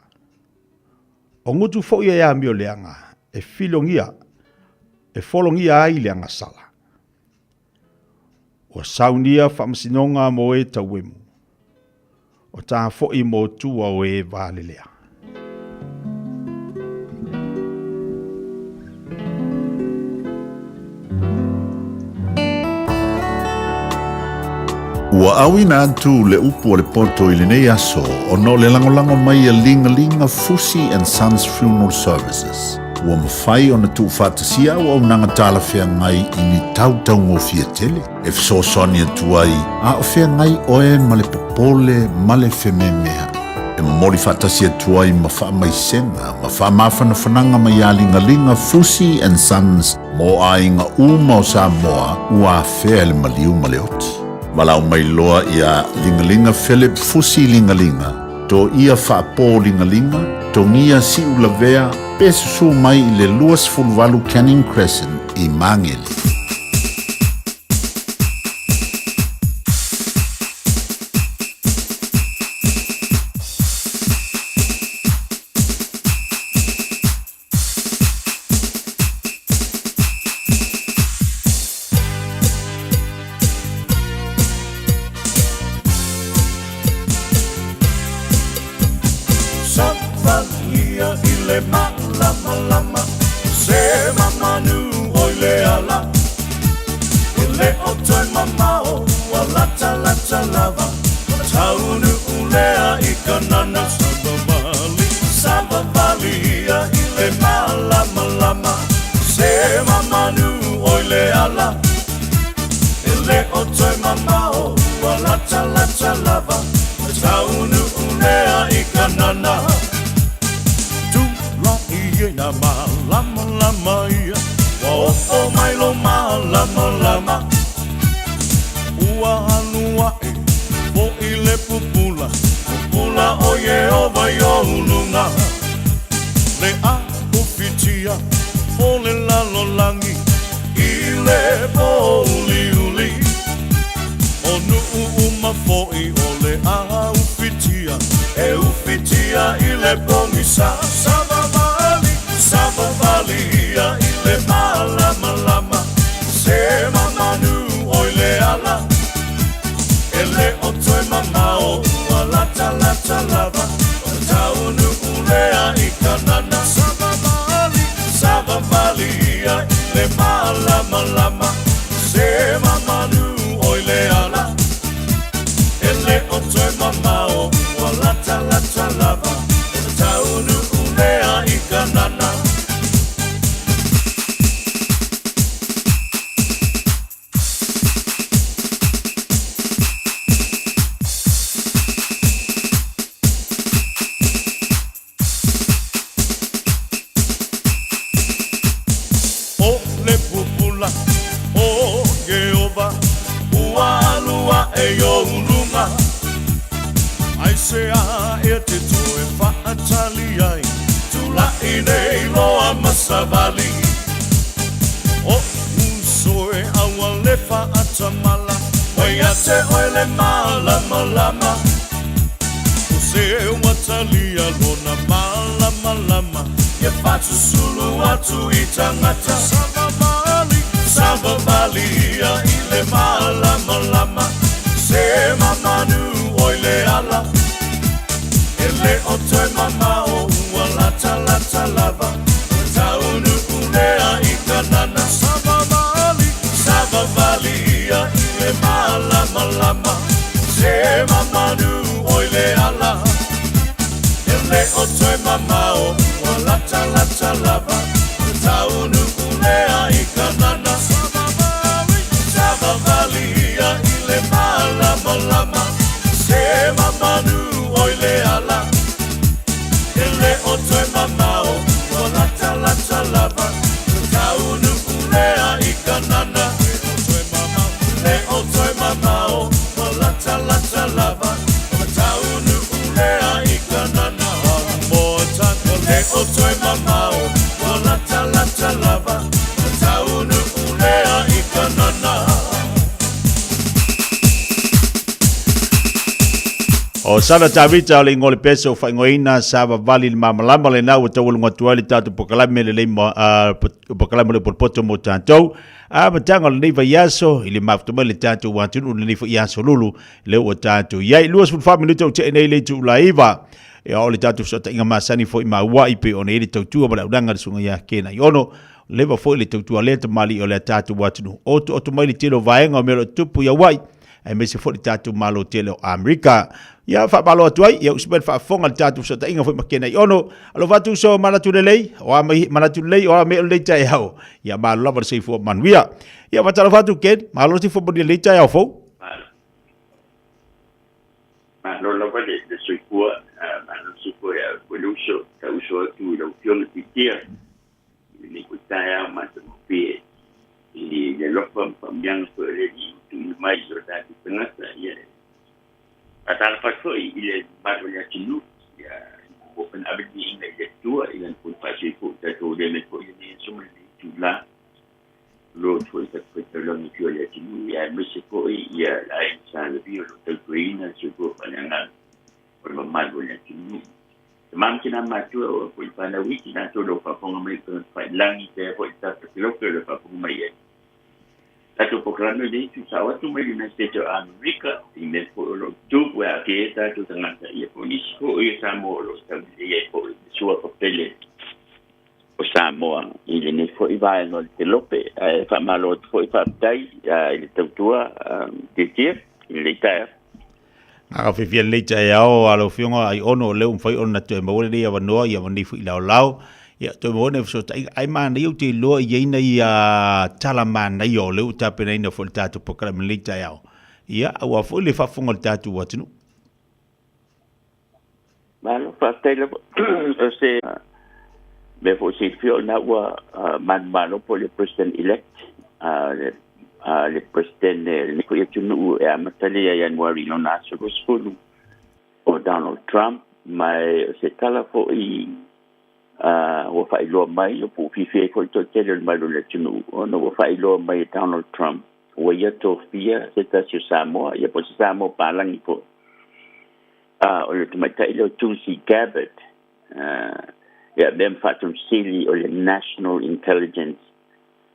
M: O gutu foi e amio leaga, e filogia, e fologia ai le agasala. Ua saunia faamasinoga mo e tauemu, o tā foi mo tua o e valelea.
F: Ua auina atu le upu a le poto i lenei aso ona o le lagolago mai a Ligalinga Fusi and Sons Funeral Services. Ua mafai ona tuufaatasia auaunaga talafeagai i ni tau taugofie tele e fesoasoani atu ai a o feagai oe ma le popole ma le fememeaʻi. E momoli faatasi atu ai ma faamaisega ma faamafanafanaga mai ia Ligaliga Fusi and Sons mo aiga uma o Samoa ua afea e le maliu ma le oti. Valaau mai loa iā Ligaliga Philip Fusi Ligaliga, Toia Faapō Ligaliga, Togia Siulavea pe susū mai i le 28 Canning Crescent i Magele.
V: Savalia i le malamalama Se mamanu oi le ala E le o toe mamao Ua lata lata lava Taunu lea i Kanana Savavali Savavalia i le malamalama Se mamanu oi le ala E le o toe mamao Ua lata lata lava Taunu lea i Kanana Tula'i ai nā malamalama ia Ua oo mai lou malamalama Ua alu aʻe foʻi le pupula Pupula o Iēhova i ou luga Le ʻaʻufitia o le lalolagi I le pōuliuli O nuʻu uma foʻi o le ʻaufitia E ufitia i le pogisa Savavali, savavali ia i le malamalama Se mamanu oi le ala E le o toe mamao ua latalata lava O le taunuu lea i Kanana Savavali, savavali ia i le malamalama Se mamanu oi le ala E le o toe mamao ua latalata lava O le taunuu lea i Kanana. ʻO le pupula o Iēhova ua alu aʻe i ou luga, Aisea ea te toe faatali ai, Tulaʻi nei loa ma savali. O uso e aua le faatamala, Ua ia te oe le malamalama. O se ua talia lona malamalama, Ia faasusulu atu i tagata. Savavali. Savavali ia i le malamalama Se mamanu oi le ala E le o toe mamao ua lata lata lava Taunu ulea i kanana Savavali, savavali ia i le malamalama Se mamanu oi le ala E le o toe mamao ua lata lata lava Taunu ulea i kanana Savavali ia i le malamalama Se mamanu oi le ala E le o toe mamao ua lata lata lava Taunu ulea i kanana Le o toe mamao ua lata lata lava Taunu ulea i kanana One more time Le o toe mamao ua lata lata lava Taunu ulea i kanana
M: O Sala Tavita o le ingoa o le pese o faaigoaina sa vavali i le malamalama lena ua taualuga atu ai le tatou pokalame lelei mo pokalame o le potopoto mo tatou. Amataga o lenei vaiaso i le mafuta mai le tatou atunuu i lenei foi aso lulu lea ua tatou i ai. 24 minute ua tea nei le itula 9. Ia o le tatou fesootaiga masani foi ma Aua'i pei ona i ai le tautua ma le auaunaga a le Susuga ia Ken Aiono. Leva foi le tautua lea tamalii o le tatou atunuu. Otooto mai le tele o vaega o mea o lo o tutupu i Aua'i aemaise foi le tatou Malo tele o Amerika. Ia faamalo atu ai, ia usi mai le faafofoga i le tatou fesootaiga foi ma Ken Aiono. Alofa atu uso manatu lelei, o a mai manatu lelei, o a mea o lenei taeao. Ia malo lava le soifua manuia. Ia faatalofa atu Ken, malo le soifua manuia i lenei taeao fou.
O: Malo lava le soifua, malo le soifua ia oe foi le uso, ta uso atu i lau Afioga Titia i lenei foi taeao matagofie i le alofa ma faamanuiaga foi o le Alii ua tuuina mai i o tatou tagata. Ia, e faatalofa atu foi i le mamalu o le atunuu, ia, ua ona ave le viiga i le Atua i Lana foi faasoifua ua tatou aulia mai foi i lenei aso ma lenei itula. Lo foi ta faitaulaga i tua o le atunuu, ia aemaise foi ia le aiga Sa Levi o lo o tautuaina le soifua faaleagaga o le mamalu o le atunuu. Tama ma tina matua o foi fanau iti latou o lo o faafofoga mai i tagata faiilagi pea foi le tatou kelope o lo o faafofoga mai ai. Tatou polokalame o lenei tusao atu mai le United States o Amerika i mea foi o lo o tupu e aafia ai tatou tagata ia po o nisi foi o Samoa o lo o taulelei ai foi le suafa pele o Samoa i lenei foi vaega o le kelope. Ae faamalo atu foi faafetai i le tautua Tietie i lenei taeao.
M: Aga fiafia lenei taeao a lau Afioga Aiono o lea ua mafai ona toe maua lenei avanoa ia ma lenei foi laolao. Ia toe maua nai fesootaiga. Ai manaia ou te iloa i ai nai tala manaia o lea ua tapenaina foi le tatou polokalame i lenei taeao. Ia aua foi le faafofoga o le tatou atunuu.
O: Malo, faafetai lava. O se mea foi silafia o lena ua manumalo po o le President elect, le President o lenei foi atunuu e amata lea ia Ianuari i lona aso 20 o Donald Trump. Ma o se tala foi ua faailoa mai, o po ua fiafia ai foi le toatele o le mamalu o le atunuu ona ua faailoa mai e Donald Trump ua ia tofia se tasi o Samoa, ia po o se Samoa palagi foi. O le tamaitai lea o Tulsi Gabbard, ia avea ma faatonusili o le National Intelligence,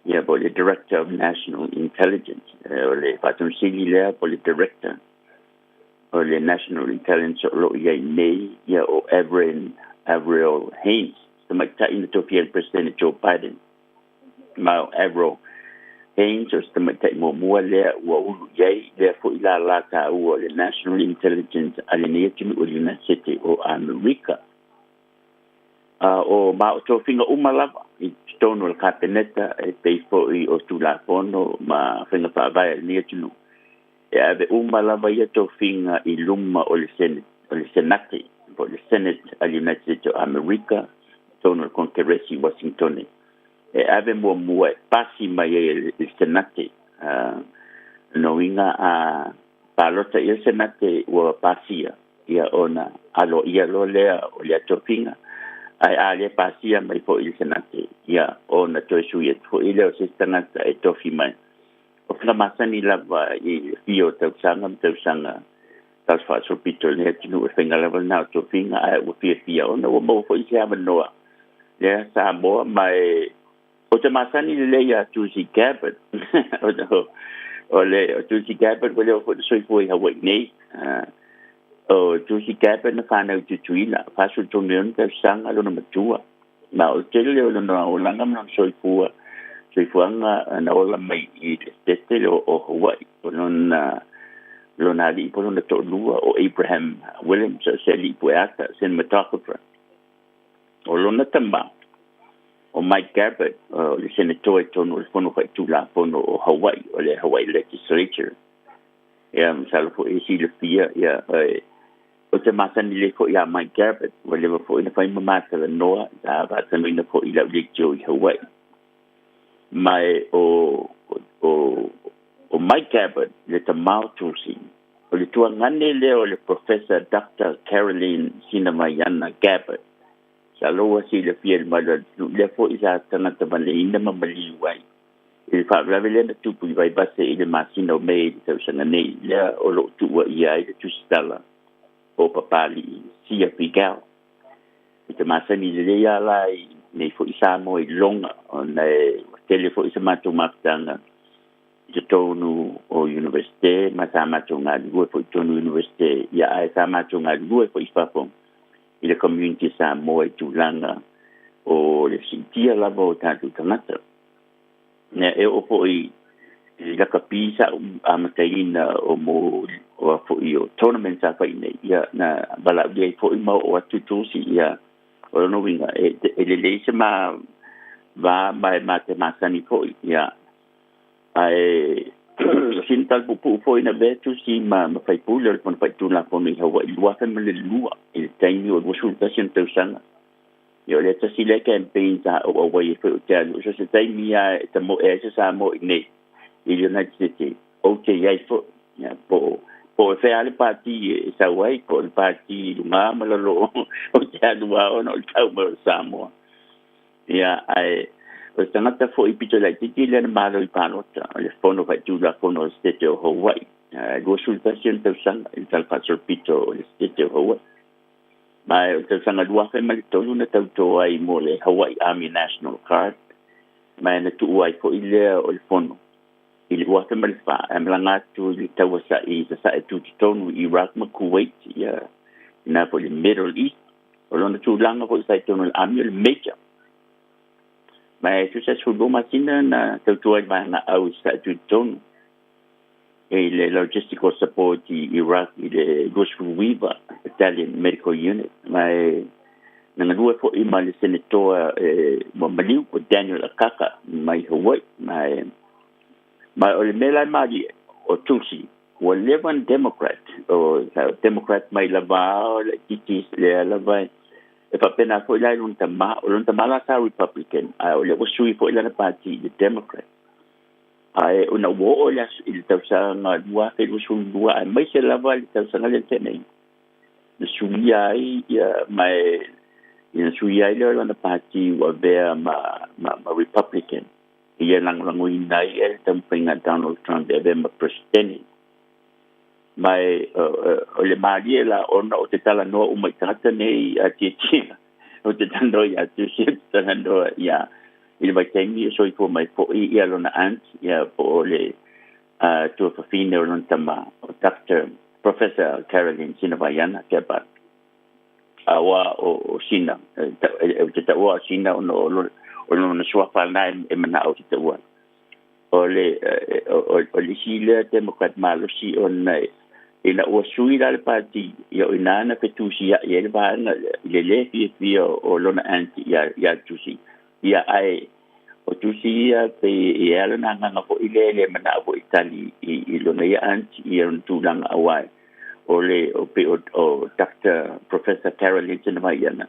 O: ia po o le Director of National Intelligence. O le faatonusili lea po o le Director o le National Intelligence o lo o i ai nei, ia o Avril, Avril Haines, tamaitai na tofia e le Peresetene Joe Biden. Ma o Avril Haines o se tamaitai muamua lea ua ulu i ai lea foi lālā taua o le National Intelligence a lenei atunuu o le United States o Amerika. O ma o tofiga uma lava i totonu o le Kapeneta e pei foi o Tulafono ma faiga faavae a lenei atunuu e ave uma lava ia tofiga i luma o le Senate, o le Senate po o le Senate a le United States o Amerika i totonu o le Konekeresi i Wasingtone. E ave muamua e pasi mai ai e le Senate. Lona uiga a palota i le Senate ua pasia, ia ona aloaia loa lea o lea tofiga, ae a le pasia mai foi i le Senate, ia ona toe sui atu foi lea o se isi tagata e tofi mai. O faiga masani lava i le fia o tausaga ma tausaga tausafaasopito i lenei atunuu, e faiga lava lena o tofiga, ae ua fiafia ona ua maua foi se avanoa lea Samoa ma e O te masani lelei ia Tulsi Gabbard. O le o Tulsi Gabbard ua leva foi ona soifua i Hawaii nei. O Tulsi Gabbard na fanau i Tutuila, 43 tausaga lona matua. Ma o le tele lea o lona olaga ma lona soifua, soifuaga na ola mai i le Setete lea o Hawaii. O lona lona alii po o lona toalua o Abraham Williams, o se alii pueata, cinematographer. O lona tama, o Mike Gabbard, o le Senetoa i totonu o le Fono Faitulafono o Hawaii, o le Hawaii Legislature. Ia, masalo foi e silafia, ia, o te masani lelei foi ia Mike Gabbard, ua leva foi ona fai ma ma talanoa, sa faatanoina foi i lau leitio i Hawaii. Ma o, o, o Mike Gabbard, le tama o Tulsi, o le tuagane lea o le Professor Doctor Caroline Sinamaiana Gabbard. Sa loua silafia i le malu o le atunuu, lea foi sa tagata valeina ma maliu ai i le faalavelave lea na tupu i Vaivase i le masina o Me i le tausaga nei, lea o lo o tuuaia ai le tusitala o Papalii Sia Figiel. I te masani lelei lava la i nei foi Samoa i Loga, ona e ua tele foi sa matou mafutaga i totonu o Universite ma sa matou galulue foi i totonu o Universite, ia ae sa matou galulue foi i fafo i le community Samoa i tulaga o le siitia lava o tatou tagata. Ia e oo foi i lakapi sa ou amataina o mo o a foi o tournament sa fai nei, ia na valaaulia ai foi ma oo atu Tulsi, ia o lona uiga e, e lelei se ma va ma e ma te masani foi, ia ae o sina tala puupuu foi na avea Tulsi ma ma faipule o le Fono Faitulafono i Hawaii 2002 i le taimi o 21 ona tausaga. Ia o le tasi lea campaign sa ou auai ai foi ou te alu, so se taimi lava e tamoe ai se Samoa i inei i le United States, ou te i ai foi. Ia, po po o fea lava le pati e sau ai, po o le pati i luga ma lalo, ou te alu lava ona o le tau mai o Samoa. Ia, ae o se tagata foi pito laitiiti lea na malo i palota, o le Fono Faitulafono o le Setete o Hawaii, 21 ona tausaga i le Tala Faasolopito o le Setete o Hawaii. Ma o le tausaga 2003 na tautō ai mo le Hawaii Army National Guard, ma na tuua ai foi lea o le fono i le 2004 ae malaga atu i le taua sa'i sasae tutotonu i Iraq ma Kuwait, ia ina foi le Middle East. O lona tulaga foi sa i totonu o le Army o le Major. Ma e tusa 12 masina na tautua ai le vaega au i sasae tutotonu i le logistical support i Iraq i le 29 Battalion Medical Unit. Ma e na galue foi ma le Senetoa e ua maliu o Daniel Akaka mai Hawaii. Ma e ma o le mea la e malie o Tulsi ua leva na Democrat, o Democrat mai lava o le titi lea lava e faapena foi la i lona tama. O lona tama la sa Republican, ae o lea ua sui foi lana pati i le Democrat. Ae ona ua oo i le aso i le tausaga 2022 aemaise lava le tausaga lea na tea nei, na suia ai ia ma e na suia ai lea o lana pati ua avea ma, ma, ma Republican. Ia lagolagoina ai le taumafaiga a Donald Trump e avea ma Peresetene. Ma e o le malie la ona o te talanoa uma i tagata nei a tietia, o te talanoa ia Tulsi, o te talanoa ia i le vaitaimi e soifua mai foi ia lona aunt, ia po o le tuafafine o lona tama o Doctor Professor Caroline Sinavaiana Gabbard. Aua o Sina, o te taua o Sina ona o lona suafa lena e manao te taua. O le o le isi lea Democrat malosi ona ina ua sui la le pati, ia o ina na fetusiai ai le vaega i le lē fiafia o lona aunt ia Tulsi. Ia ae o Tulsi ia pei e ala lona agaga foi lea e le manao foi e tali i lona ia aunt ia lona tulaga aua o le o pei o Doctor Professor Caroline Sinavaiana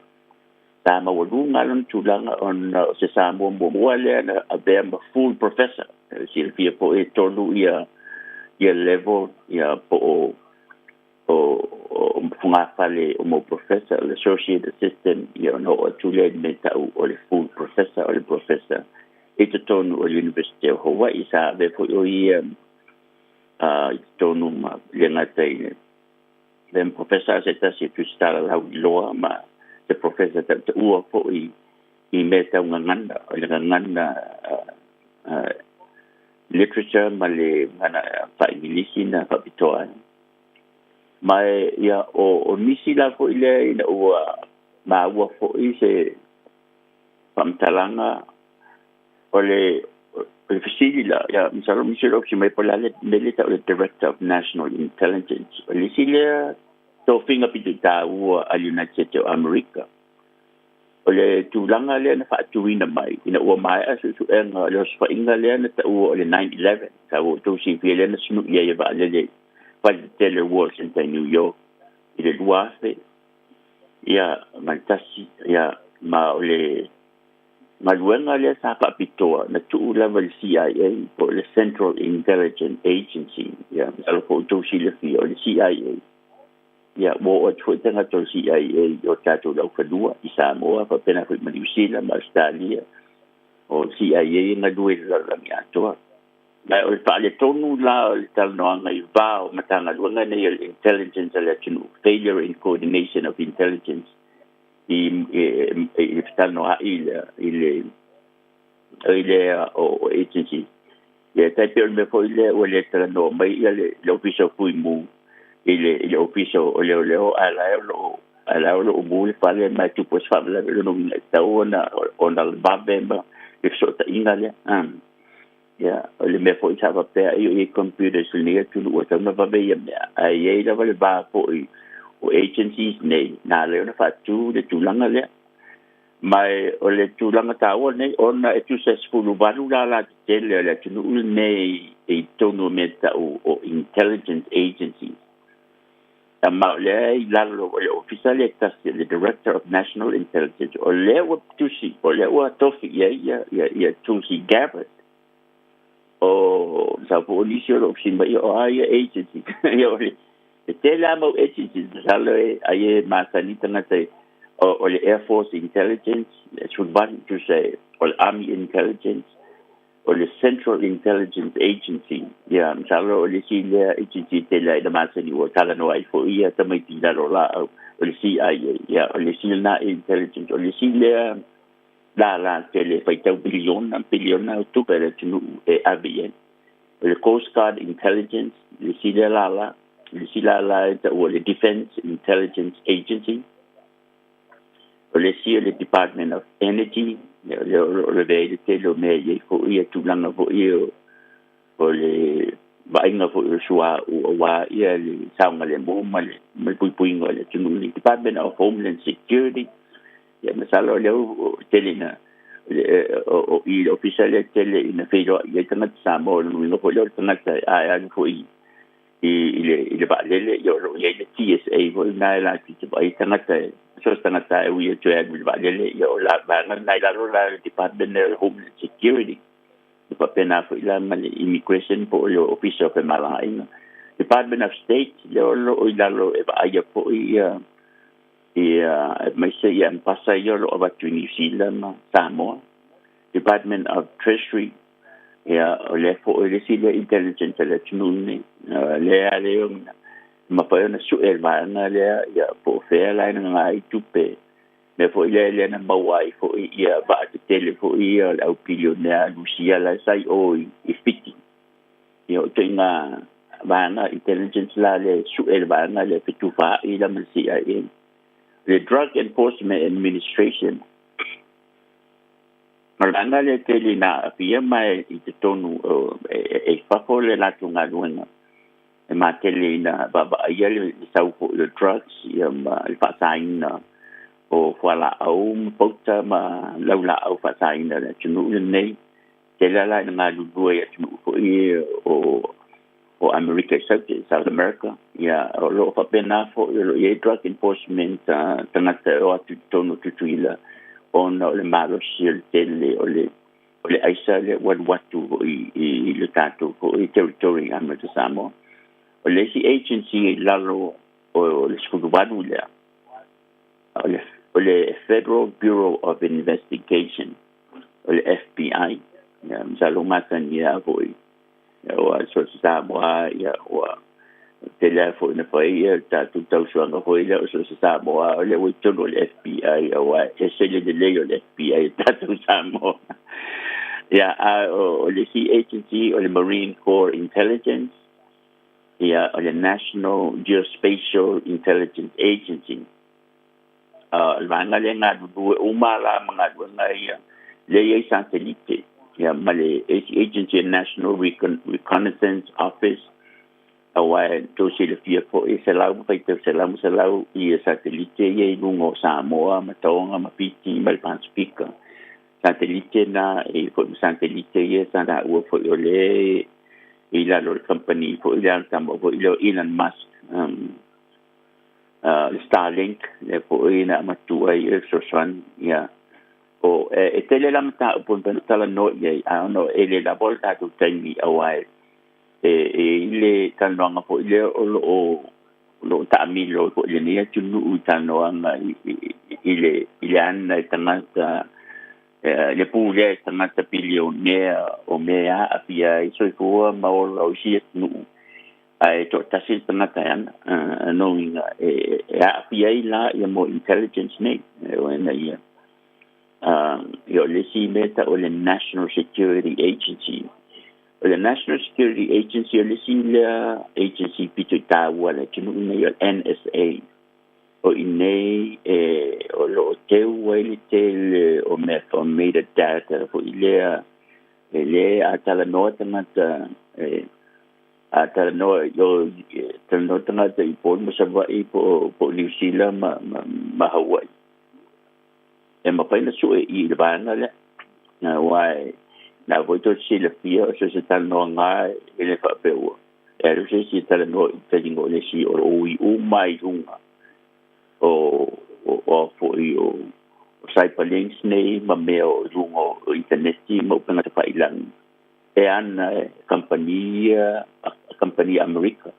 O: sa maualuga lona tulaga ona o se Samoa muamua lea na avea ma full professor. Silafia foi e tolu ia ia level ia po o o o fogafale o mau professor, o le associate assistant, ia ona oo atu lea i le mea tau o le full professor, o le professor i totonu o le University o Hawaii. Sa avea foi o ia i totonu ma le gata i le le professor se tasi e tusitala lauiloa ma se professor tautaua foi i mea tau gagana, o le gagana literature ma le gagana faa-Igilisi na faapitoa ai. Ma ia, o nisi la fo'i lea ina ua maua fo'i se faamatalaga o le fesili la, ia, masalo nisi o le ofisa mai po o le a le mea lea e ta'u o le Director of National Intelligence. O le isi lea tofiga pito i tāua a le United States o Amerika. O le tulaga lea na faatuina mai ina ua maea suesuega o le osofaiga lea na taua o le 9/11, sa ua outou silafia lea na sunu'i ai e vaalele faletetele World Center i New York i le 2000 ia ma le tasi, ia, ma o le galuega lea sa faapitoa na tuu lava i le CIA po o le Central Intelligence Agency. Ia, masalo po o outou silafia o le CIA, ia, ua oo atu foi tagata o le CIA i o tatou laufanua i Samoa faapena foi ma Niu Sila ma Ausetalia. O le CIA e galue i le lalolagi atoa. Ma o le faaletonu la o le talanoaga i va o Matagaluega nei o le intelligence a le atunuu, failure in coordination of intelligence i le fetalanoa'i i le i le o agency. Ia, tai pei o le mea foi lea ua le talanoa mai ia le Ofisa o Fui Mu i le Ofisa o Leoleo, ae la e o lo o ae la o lo o mu le fale ma e tupu ai se faalavelave. O lona uiga e tatau ona vave ma le fesootaiga lea. Ia, o le mea foi sa faapea ai o i ai computers i lenei atunuu ua tatau ona vave ia mea, ae i ai lava le va foi o agencies nei na ala ai ona faatu le tulaga lea. Ma o le tulaga taua lenei ona e tusa e 18 lala tetele o le atunuu lenei i totonu o mea tau o intelligence agencies. Ma o lea i lalo o le ofisa lea e tasi, le Director of National Intelligence, o lea ua tusi, o lea ua tofi i ai ia Tulsi Gabbard. O sa po o nisi o lo o fesili mai, o a ia agency? Ia, o le tele lava mau agencies, masalo e ai e masani tagata o le Air Force Intelligence, le 18, tusa o le Army Intelligence, o le Central Intelligence Agency. Ia, masalo o le isi lea agency tele ai na masani ua talanoa ai foi ia tamaiti i lalo o laau, o le CIA. Ia, o le isi lena intelligence, o le isi lea lala tele faitau piliona piliona o tupe a le atunuu e ave i ai. O le Coast Guard Intelligence le isi lea lala, le isi lala e taua le Defense Intelligence Agency. O le isi o le Department of Energy, o lo o lavea ai le tele o mea e i ai foi ia tulaga foi o le vaaiga foi o le suauu aua ia le saogalemu ma le puipuiga o le atunuu nei. Department of Homeland Security, ia, masalo o lea ua tele ina o i le ofisa lea tele ina feiloai ai tagata Samoa. O le uiga foi lea o le tagata a e alu foi i le vaalele, ia, o lo o i ai le TSA foi lena e latou te vaai tagata, e so o se tagata e ui e toe alu i le vaalele, ia, o la vaega lena i lalo la o le Department of Homeland Security. E faapena foi la ma le Immigration po o le Ofisa o Femalagaaiga. Department of State, lea o lo o i lalo e vaaia foi ia aemaise ia mpasa ia o lo o avatu i Niu Sila ma Samoa. Department of Treasury, ia, o lea foi le isi lea intelligence a le atunuu lenei, lea lea mafai ona sue e le vaega lea, ia, po o fea la e gaga ai tupe, mea foi lea na maua ai foi ia vaa tetele foi ia o le au pilionea Lusia la sa i o i Fiti. Ia, o ituaiga vaega intelligence la le sue le vaega lea fetufaai la ma le CIA. Le Drug Enforcement Administration, o le vaega lea tele ina aafia ma i totonu e i fafo le latou galuega e matele ina vaavaaia le sau foi o drugs, ia, ma le faasaina o fualaau ma pauta ma laulaau faasaina i le atunuu lenei. Tele la ina galulue i atunuu foi o Amerika i South America. Ia, o lo o faapena foi o lo o i ai Drug Enforcement tagata e o atu i totonu o Tutuila ona o le malosi o le tele o le aisa lea ua alu atu foi i le tatou foi territory i Amerika Samoa. O le isi agency i lalo o le 18 lea, o le Federal Bureau of Investigation, o le FBI. Ia, masalo masani a foi, ia, ua so se Samoa, ia, ua Tele lava foi na fai ia le tatou tausoaga foi lea o so o se Samoa o lea ua i totonu o le FBI aua e ese le lelei o le FBI i tatou Samoa. Ia, a o le isi agency o le Marine Corps Intelligence, ia, o le National Geospatial Intelligence Agency. O le vaega lea e galulue uma la ma galuega ia lea e i ai satelite, ia ma le isi agency National Reconnaissance Office, aua e tou silafia foi e selau ma faitau selau ma selau ia satelite ia i luga o Samoa ma Tonga ma Fiti ma le Pasifika. Satelite na e i foi ma satelite ia sa taua foi o lea i lalo o le kamupani foi lea a le tama foi lea o Elon Musk, le Starlink lea foi na avatu ai le fesoasoani. Ia, o, e tele la mataupu e mafai ona talanoa i ai, ae ona e le lava le tatou taimi, aua e e i le talanoaga foi lea o lo o o lo o taamilo foi lenei atunuu i talanoaga i le ana e tagata le pulea e tagata pilionea o mea e aafia ai soifua ma ola o isi atunuu ae toatasi le tagata e ana lona uiga e aafia ai la ia mo intelligence nei ina ia ia o le isi mea e tau o le National Security Agency. O le National Security Agency o le isi lea agency pito i tāua a le atunuu nei o le NSA. O i inei e o lo o teu ai le tele o mea o metadata foi lea e lē a talanoa tagata e a talanoa o talanoa tagata i Upolu ma Savaii po o Niu Sila ma ma Hawaii. E mafai ona sue i le vaega lea, aua na foi tou te silafia o so o se talanoaga e le faapea ua e alu se isi e talanoa i taliga o le isi o lo o ui uma ai i luga o o foi o cyberlinks nei ma mea o i luga o initaneti ma upega tafailagi e ana e kamupani ia, kamupani Amerika.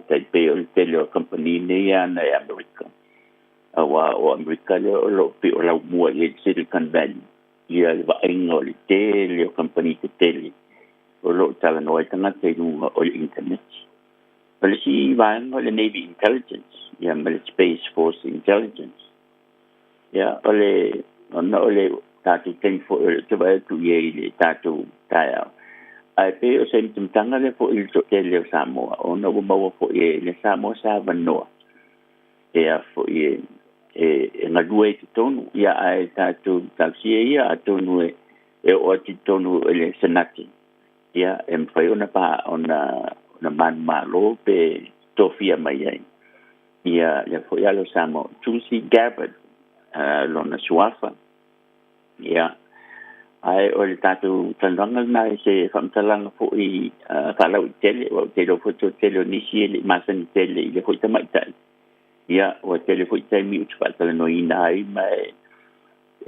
O: Tai pei o le tele o kamupani nei e ana e Amerika. Aua o Amerika lea o lo o pei o laumua i ai le Silicon Valley, ia le vaaiga o le tele o kamupani tetele o lo o talanoa ai tagata i luga o le internet. O le isi vaega o le Navy Intelligence, ia ma le Space Force Intelligence. Ia, o le, ona o le tatou taimi foi o lea ou te vaai atu i ai i le tatou taeao, ae pei o se mitamitaga lea foi i le toatele o Samoa, ona ua maua foi e le Samoa se avanoa e a foi e e galue ai i totonu, ia ae tatou talosia ia atonu e e oo atu i totonu o le Senate, ia e mafai ona pa ona ona manumalo pe tofia mai ai ia lea foi alo Samoa Tulsi Gabbard lona suafa. Ia, ae o le tatou talanoaga lena i se faamatalaga foi faalauaitele, aua ou te iloa foi le toatele o nisi e le i masani tele i lea foi tamaitai. Ia, ua tele foi taimi ou te faatalanoaina ai, ma e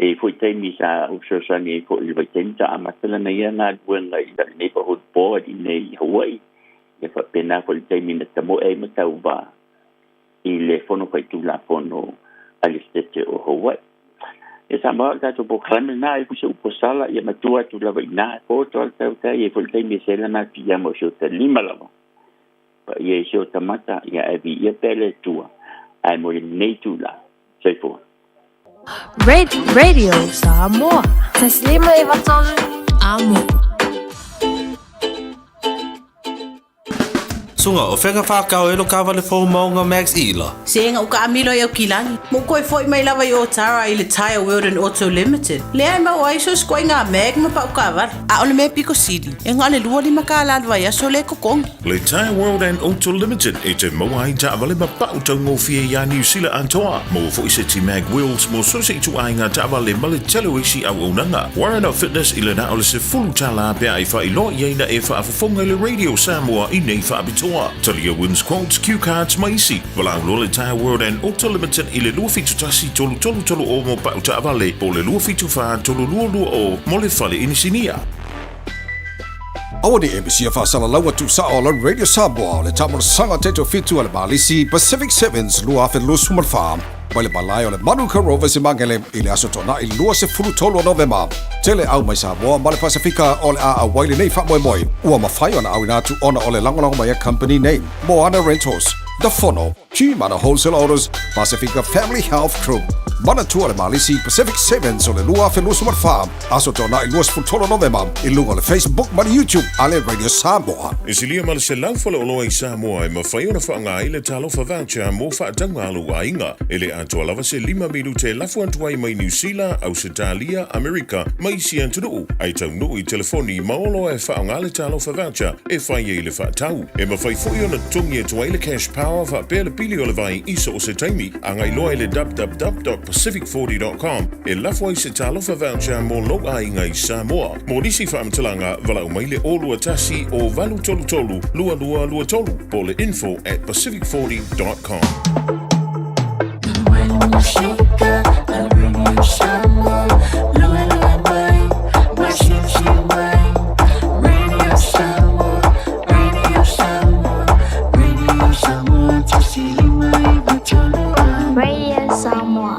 O: i ai foi taimi sa ou fesoasoani ai foi i le vaitaimi sa amata lana ia galuega i le Neighborhood Board i inei i Hawaii. Ia faapena foi le taimi na tamoe ai ma tauva i le Fono Faitulafono a le Setete o Hawaii. Ia sa maua le tatou polokalame lena, ai foi se upu sala, ia matua atu lava i ina, e poto lava le tautai, e i ai foi le taimi e sela na piiama o si ota lima lava. Paia i si ota mata, ia ae viia pea le Atua, ae mo lenei itula. Soifua.
D: Radio Samoa. Taslima 93 Amo.
P: Suga, o fea ka whakao e lo kawale fou maunga Max Ila?
H: Se nga uka amilo i au kilagi. Mo koe foi mai lava i Otara i le Tyre World and Auto Limited. Lea e mau ai so skoe ngā mag ma pau kawale. A o le mea piko sili, e ngā le 25 ka la vai aso le kokongi.
T: Le Tyre World and Auto Limited e te maua ai taavale ma pau taugofie iā Niu Sila atoa. Maua foi se ti mag wheels mo so se ituaiga taavale ma le tele o isi auaunaga. Warren of Fitness i le na o le $10 pe a e faailoa i ai na e faafofoga i le Radio Samoa i nei faapitoa. Talia wins quotes, cue cards ma isi. Valaau loa le Tyre World and Auto Limited i le 271 3330 mo pau taavale po o le 274 3220 mo le fale inisinia.
J: Aua ne i e misia faasalalaua tuusao o lau Radio Samoa o le taamolosaga taitofitu a le Malisi Pacific Sevens 2024. mai le malae o le Manuka Rovers i Magele i le Aso Toonai 23 o Novema. Tele au mai Samoa ma le Pasefika o le a auai lenei faamoemoe. Ua mafai ona auina atu ona o le lagolago mai a kamupani nei, Moana Rentals, The Fono, Gmana Wholesale Autos, Pasifika Family Health Group. Manatua le Malisi Pacific Sevens o le 2024, Aso Toonai 23 Novema, i luga o le Facebook ma le YouTube a le Radio Samoa.
T: E silia ma le 100 faleoloa i Samoa e mafai ona faaaoga ai le Talofa Voucher mo faatauga a lou aiga. E le atoa lava se lima minute e lafo atu ai mai Niu Sila, Ausetalia, Amerika ma isi atunuu, ae taunuu i telefoni ma oloa e faaaoga le Talofa Voucher e fai ai le faatau. E mafai foi ona totogi atu ai le cash power faapea le pili o le vai i so o se taimi. Agai loa i le www.pacific40.com e lafo ai se Talofa Voucher mo lou aiga i Samoa. Mo nisi faamatalaga, valaau mai le 021 o 833 2223 po o le info@pacific40.com.
A: Radio Samoa.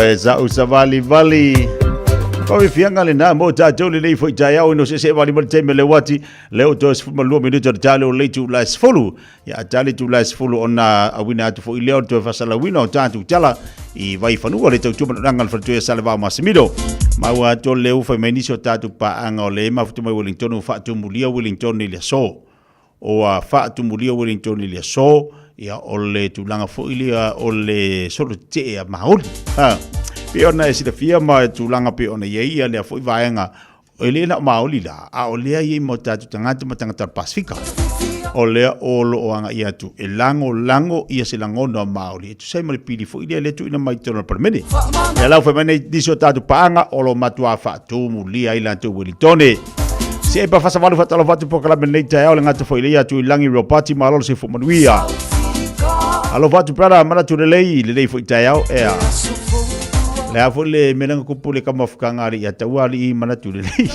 M: Oe sa'u savalivali. Faafiafiaga lenā mo tatou lenei foi taeao ina seesee vali mai le taimi o le uati lea ua toe 12 minute o le tale o le itula e 10. Ia a tale itula e 10 ona auina atu foi lea o le toe faasalauina o tatou tala i Vaifanua le tautua manaonaga a le Faletua ia Salevao Masimilo. Maua atu o lea ua fai mai nisi o tatou paaga o lea e mafuta mai Wellington ua faatumulia Wellington i le aso. Ua faatumulia Wellington i le aso, ia o le tulaga foi lea o le solo tetee a Maori. Ha. Pei ona e silafia ma tulaga pei ona i ai ia lea foi vaega, e le na o Maori la, a o lea i ai ma o tatou tagata ma tagata o le Pasifika. O lea o lo o agaia atu e lagolago ia se lagona o Maori e tusa ai ma le pili foi lea lea tuuina mai i totonu o le Palemene. Ia lau fai mai nei nisi o tatou paaga o lo o matua faatumulia ai latou Uelitone. Se e pafasa valu faatalofa atu polokalame lenei taeao le gata foi lea atu i lagi Ropati malo le soifua manuia. Alofa atu brother manatu lelei lenei foi taeao ea. Le a foi le mea lenga kupu le kamafukaga ali ia taua ali i manatu lelei.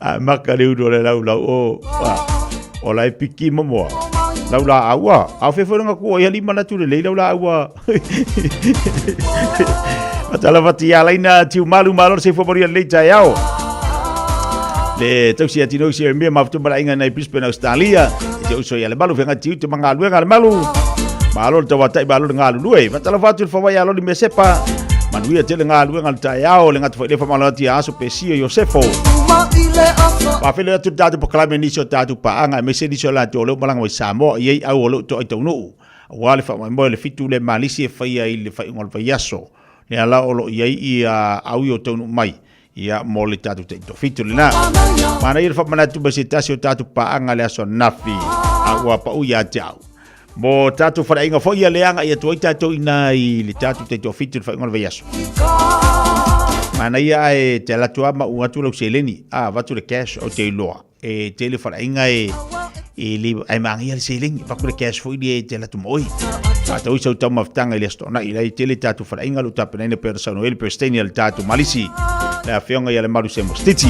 M: A maka le ulu o le laulau o o la e piki momoa. Lau la aua. A fe foi lenga kua i ali manatu lelei lau la aua. Faatalofa ia laina tiu malu malo le soifua manuia lenei taeao. Le tausi ati no si mea mafutu malainga nei Brisbane Australia. Te uso ia le malu fenga tiu te mangaluega le malu. Malo le tawatai malo le ngalulue. Faatalofa atu le fawai aloli mesepa. Manuia tele galuega le taeao le gata foi le whamalo ati a aso Pesio Iosefo. Whawhele atu le tātou pakalame nisi o tātou paanga e mese nisi o lātou o leo malanga mai Samoa i ei au o leo toa i taunuu. Aua le faamoemoe o le 7 le malisi e faia i le faaiuga o le vaiaso. Lea la o lo o i ai ia au i o taunuu mai ia mo le tatou taitofitu lena. Manaia le faamanatu mai se tasi o tatou paaga le aso ananafi a ua pau ia te au. Mo tatou faleaiga foi ia le agai atu ai tatou ina i le tatou taitofitu le faaiuga o le vaiaso. Manaia ae te alu atu lava ma uu atu lau seleni, a avatu le cash ou te iloa. E tele faleaiga e e le ai manaia le seleni avatu le cash foi lea e te alu atu ma oe faatau ai sau taumafataga i le Aso Toonai la e tele tatou faleaiga o lo o tapenaina pei ona saunoa ai le Peresetene a le tatou Malisi le afioga ia Lemalu Semostiti.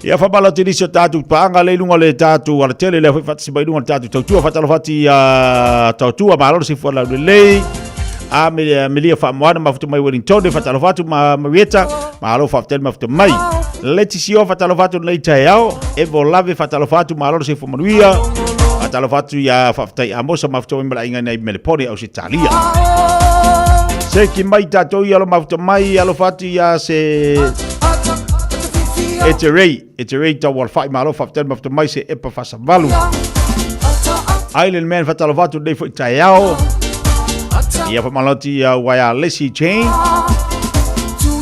M: Ia faamalo atu i nisi o tatou paaga lea i luga o le tatou alatele lea foi faatasi mai i luga o le tatou tautua faatalofa atu i tautua malo le soifua laulelei a Melia Faamoana mafuta mai Wellington faatalofa atu ma Marieta malo faafetai le mafuta mai Leticia faatalofa atu lenei taeao Evo Lave faatalofa atu malo le soifua manuia faatalofa atu ia faafetai Amosa mafuta mai malaiga nei Melepone Ausetalia Seki mai tatou ia lo mafuta mai alofa atu ia se E te Ray E te Ray tau alfai malo faafetai le mafuta mai se epa fasavalu Island Man faatalofa atu lenei foi taeao Ia faamalo atu ia Waia Lesi Jane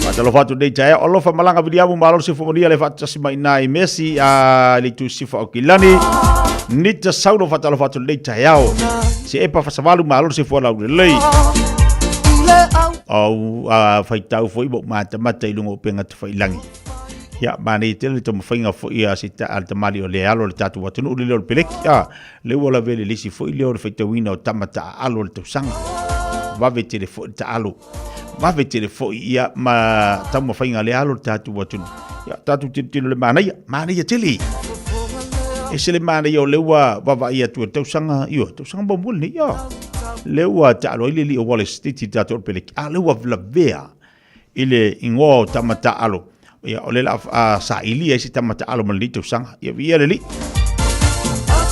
M: Faatalofa atu lenei taeao Alofa Malaga Viliamu malo le soifua manuia le faatasi mai i Messi a le itu sifa o Kilani Nita Saulo faatalofa atu lenei taeao Se epa fasavalu malo le soifua laulelei Au faitau foi mo matamata i luga o upega tafailangi Ia, manaia tele le taumafaiga foi a se a le tamalii o le alo o le tatou atunuu le leo o le peleki. A, lea ua lavea le lisi foi lea o le faitauina o tama taaalo o le tausaga. Vave tele foi le taalo. Vave tele foi ia ma taumafaiga a le alo o le tatou atunuu. Ia, tatou tilotilo i le manaia. Manaia tele. Ese le manaia o lea ua vaavaai atu i le tausaga, ioe, tausaga muamua lenei, ia. Lea ua taalo ai le alii o Wallace Stiti i le tatou o le peleki. A, lea ua lavea i le igoa o tama taaalo. Ia, o lea la a saili ai se tama taaalo ma lenei tausaga. Ia, viia le Alii.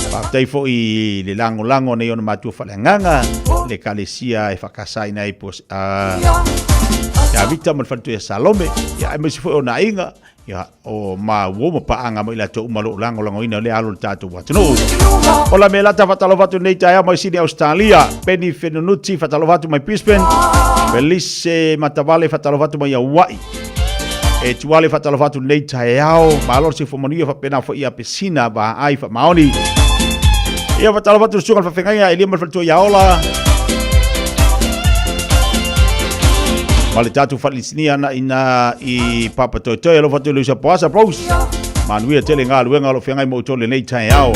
M: Faafetai foi i le lagolago nei ona matua faaleagaga, le ekalesia e faakasaina ai po ia Vita ma le faletua ia Salome, ia aemaise foi o ona aiga, ia o ma uo ma paaga ma i latou uma o lo o lagolagoina lea alo o le tatou atunuu. Ola me lata faatalofa atu nei taeao mai Sydney Australia. Penny Fenunuti faatalofa atu mai Brisbane. Felice Matavale faatalofa atu mai Hawaii. E Tuale faatalofa atu nei taeao. Malo le soifua manuia faapena foi ia Pesina Vaai Faamaoni. Ia faatalofa atu le susuga i le faafeagaiga Elia ma le faletua ia Ola. Ma le tatou faalisinia ana ina i Papatoetoe. Alofa atu i le uso Poasa Bros. Manuia tele galuega o lo o feagai ma outou lenei taeao.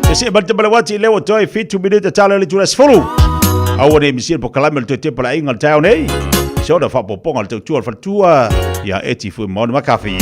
M: Se see mai le tamalewati i leo o toe 7 minute tala le itula 10. Aua ne i misia le polokalame o le toe tepa le aiga o le taeao nei. Se ona faaopoopoga o le tautua o le faletua ia Eti Fuimaono Makafi.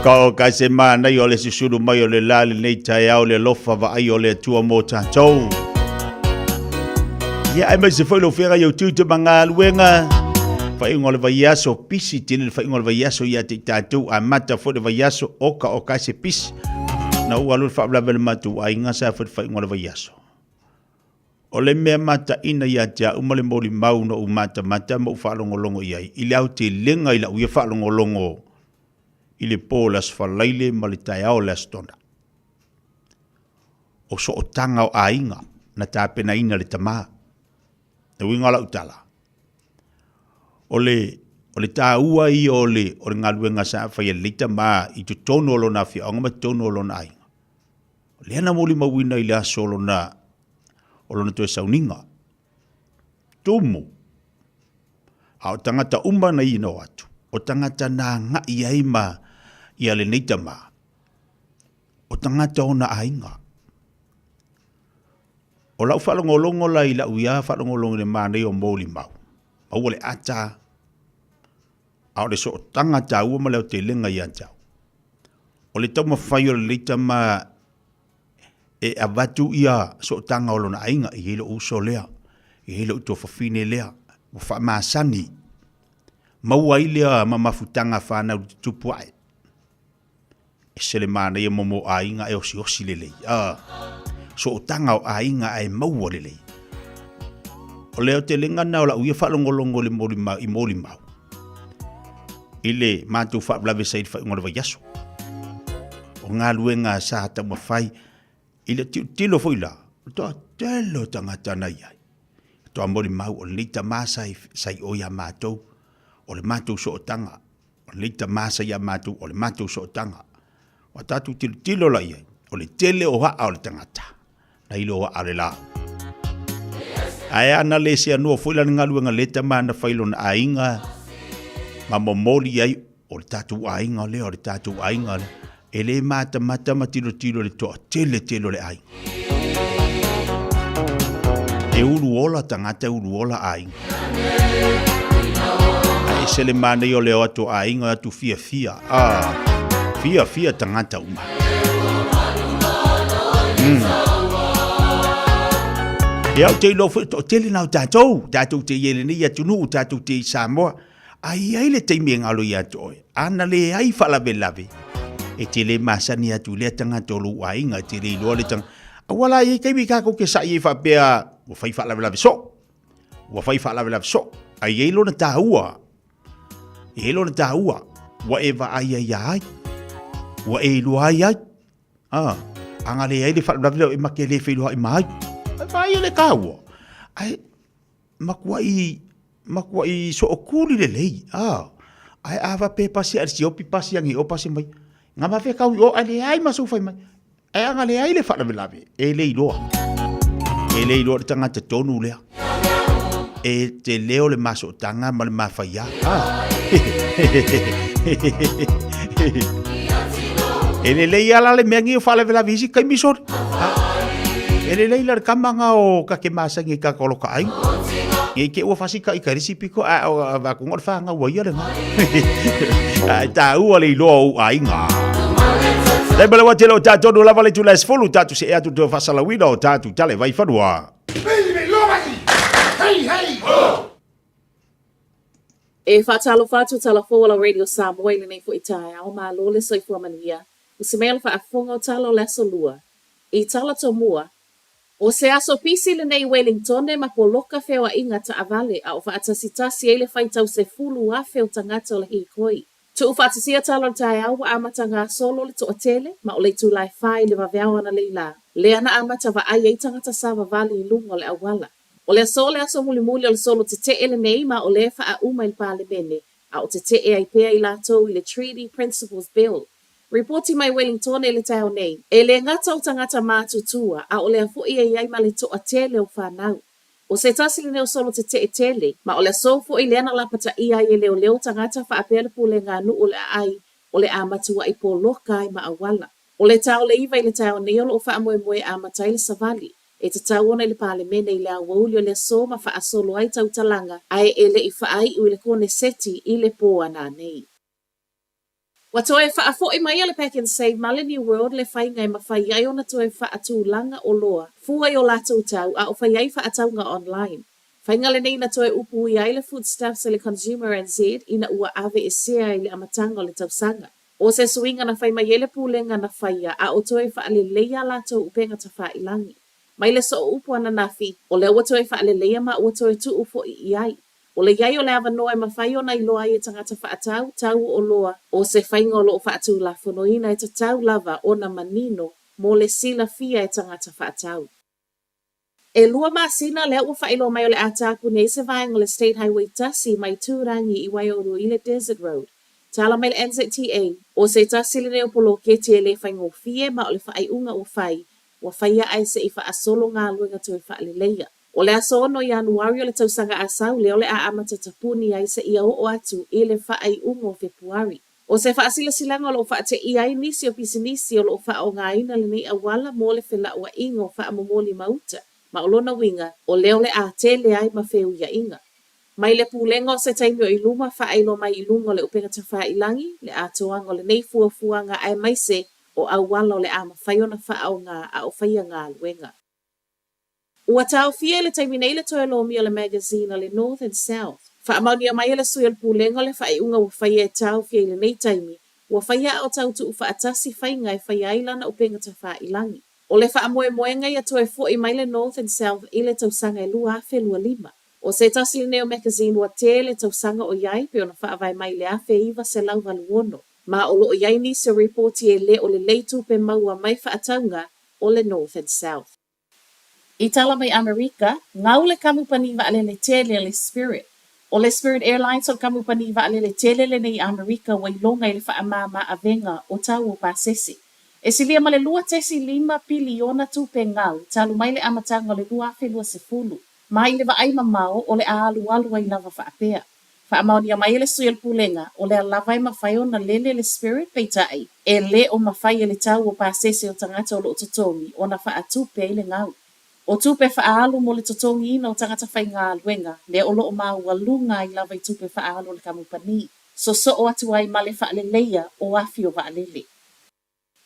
M: Oka oka se manaia o le susulu mai o le la lenei taeao le alofa vaai o le Atua mo tatou. Ia aemaise foi lou feagai au tiute ma galuega. Faaiuga o le vaiaso, pisi tele le faaiuga o le vaiaso ia te i tatou, amata foi le vaiaso, oka oka se pisi. Na ou alu i le faalavelave o le matou aiga sa foi le faaiuga o le vaiaso. O le mea mataina ia te au ma le molimau na ou matamata ma ou faalogologo i ai, i le aotelega i lau ia faalogologo i le po o le Aso Faraile ma le taeao o le Aso Tona. O sootaga o aiga na tapenaina e le tama. Le uiga o lau tala, o le, o le taua ia o le, o le galuega sa faia e lenei tama i totonu o lona afioaga ma totonu o lona aiga. O lea na molimauina i le aso o lona, o lona toe sauniga. Tumu. A o tagata uma na ino atu, o tagata na agai ai ma ia lenei tama, o tagata ona aiga. O lau faalogologo la i lau ia faalogologo i le manaia o molimau, maua le ata, a o le sootaga taua ma le aotelega ia te au. O le taumafai o lenei tama e avatu ia sootaga o lona aiga, e i ai lou uso lea, e i ai lou tuafafine lea, ua faamasani, maua ai lea ma mafutaga fanau i tutupu ae. Ese le manaia momo o aiga e osiosi lelei. Ah, sootaga o aiga ae maua lelei. O le aotelega lena o lau ia faalogologo i le molimau, i molimau i le matou faalavelave sa i le faaiuga o le vaiaso. O galuega sa taumafai i le tilotilo foi la, o le toatele o tagata na i ai. Toa molimau o lenei tama sa i, sa i o ia matou, o le matou sootaga, o lenei tama sa ia matou, o le matou sootaga. Ua tatou tilotilo la i ai, o le tele o aa o le tagata, na i lo aa o le la. Ae ana le seanoa foi la le galuega le tama na fai lona aiga, ma momoli ai, o le tatou aiga lea, o le tatou aiga lea. E le matamata ma tilotilo i le toatele tele o le aiga. E ulu ola tagata, e ulu ola aiga. Ae ese le manaia o le o atu o aiga, o atu fiafia. Ah, fiafia tagata uma. Ia, ou te iloa foi, toatele na o tatou, tatou te i ai i lenei atunuu, tatou te i Samoa. A i ai le taimi e galo ia te oe, ana leai faalavelave, e te le masani atu i lea tagata o lou aiga, e te le iloa le tagata. Aua la e i ai taimi tatou te sa'i ai faapea, ua fai faalavelave soo, ua fai faalavelave soo, ae i ai lona taua, e i ai lona taua, ua e vaai ai ia ai, ua e iloa ai ai. Ah, ana leai le faalavelave lea, e ma te le feiloai ma ai. Ai vaai le taua. Ae Matuai, matuai sookuli lelei, a. Ae a faapea e pasi ae le siopi, pasi ane i o, pasi mai. Nga ma fekau i o, ae leai ma sou fai mai. Ae ana leai le faalavelave, e le iloa. E le iloa le tagata tonu lea. E tele o le masootaga ma le mafaia. A. E lelei lava la le mea nei o faalavelave i isi taimi soli. E lelei la le kama nga o ka ke masani i ka kolo ka ai. Nge ke ua fasi ka i ka risi piko a o va ku ngol fa nga ua ia le nga. Ai ta ua le iloa o aiga. Dai bala wa tele o tātou no lava le tula sefulu tātou se ea tu te whasalawina o tātou tale vai whanua.
E: Hei, hei, ho!
H: E faatalofa atu tala fou o la Radio Samoa i lenei foi taeao, malo le soifua manuia. O se mea o le faafofoga o tala o le aso lua. I tala tomua, O se aso pisi lenei i Welingtone ma poloka feoaiga taavale a o faatasitasi ai le faitau 10,000 o tagata o le hīkoi. Tuufaatasia tala o le taeao ua amata gasolo le toatele ma o le itula e fa i le vaveao analeila lea na amata vaai ai tagata savavali i luga o le auala. O le aso le aso mulimuli o le solo tetee lenei ma o lea e faaauma i le Palemene a o tetee ai pea i latou i le Treaty Principles Bill. Ripoti mai Wellingtone i le taeao nei, e le gata o tagata matutua a o lea foi e i ai ma le toatele o fanau. O se tasi lenei o solo tetee tele, ma o le aso foi lea na lapataia ai e leoleo tagata faapea le pulega a nuu o le aai o le a matuai poloka ai ma auala. O le ta o le iva i le taeao nei o lo o faamoemoe e amata ai le savali. E tatau ona i le Palemene i le aoauli o le aso ma faasolo ai tautalaga ae e le i faaiu i le Koneseti i le pō ananei. Ua toe faafo'i mai e le Pak'nSave ma le New World le faiga e mafai ai ona toe faatulaga oloa fua i o latou tau a o fai ai faatauga online. Faiga lenei na toe upuia ai le Foodstuffs e le Consumer NZ ina ua aveesea i le amataga o le tausaga. ʻO se suiga na fai mai ai le Pulega na faia a o toe faaleleia a latou upega tafailagi. Mai le sooupu ananafi, o lea ua toe faaleleia ma ua toe tuu foi i ai. O le i ai o le avanoa e mafai ona iloa ai e tagata faatau tau o oloa, o se faiga o lo o faatulafonoina e tatau lava ona manino mo le silafia e tagata faatau. E lua masina lea ua faailoa mai o le a tapuni ai se vaega o le State Highway 1 mai Tūrangi i Waiouru i le Desert Road. Tala mai le NZTA, o se tasi lenei o poloketi e le faigofie ma o le faaiuga ua fai, ua faia ae se i faasolo galuega toe faaleleia. O le aso 6 Ianuari o le tausaga a sau lea o le a amata tapuni ai seia oo atu i le faaiuga o Fepuari. O se faasilasilaga o lo o faateia ai nisi o pisinisi o lo o faaaogaina lenei auala mo le felauaiga o faamomoli ma uta, ma o lona uiga, o lea o le a tele ai ma feuiaiga. Mai le Pulega o se taimi o i luma faailoa mai i luga o le upega tafailagi le atoaga o lenei fuafuaga aemaise o auala o le a mafai ona faaaoga a o faia galuega. Ua taofia i le taimi nei le toe lomia o le magazine a le North and South. Faamaonia mai e le sui o le Pulega o le faaiuga ua faia e taofia i lenei taimi, ua faia a o tau tuufaatasi faiga e faia ai lana upega tafailagi. O le faamoemoega ia toe fo'i mai le North and South i le tausaga e 2025. O se tasi lenei o makasine ua tele tausaga o i ai pei ona faavae mai i le 1986, ma o lo o i ai nisi o ripoti e le o lelei tupe maua mai faatauga o le North and South. I tala mai Amerika, gau le kamupani vaalele tele a le Spirit. O le Spirit Airlines o le kamupani vaalele tele lenei i Amerika ua iloga i le faamāmā avega o tau o pasese. E silia ma le 2.5 piliona tupe gau talu mai le amataga o le 2020, ma i le vaai mamao o le a alualu ai lava faapea. Faamaonia mai e le sui o le Pulega, o lea lava e mafai ona lele le Spirit, peitai, e le o mafai e le tau o pasese o tagata o lo o totogi ona faatupe ai le gau. O tupe faaalu mo le totogiina o tagata faigaluega, lea o lo o maualuga ai lava i tupe faaalu a le kamupani, sosoo atu ai ma le faaleleia o afi o vaalele.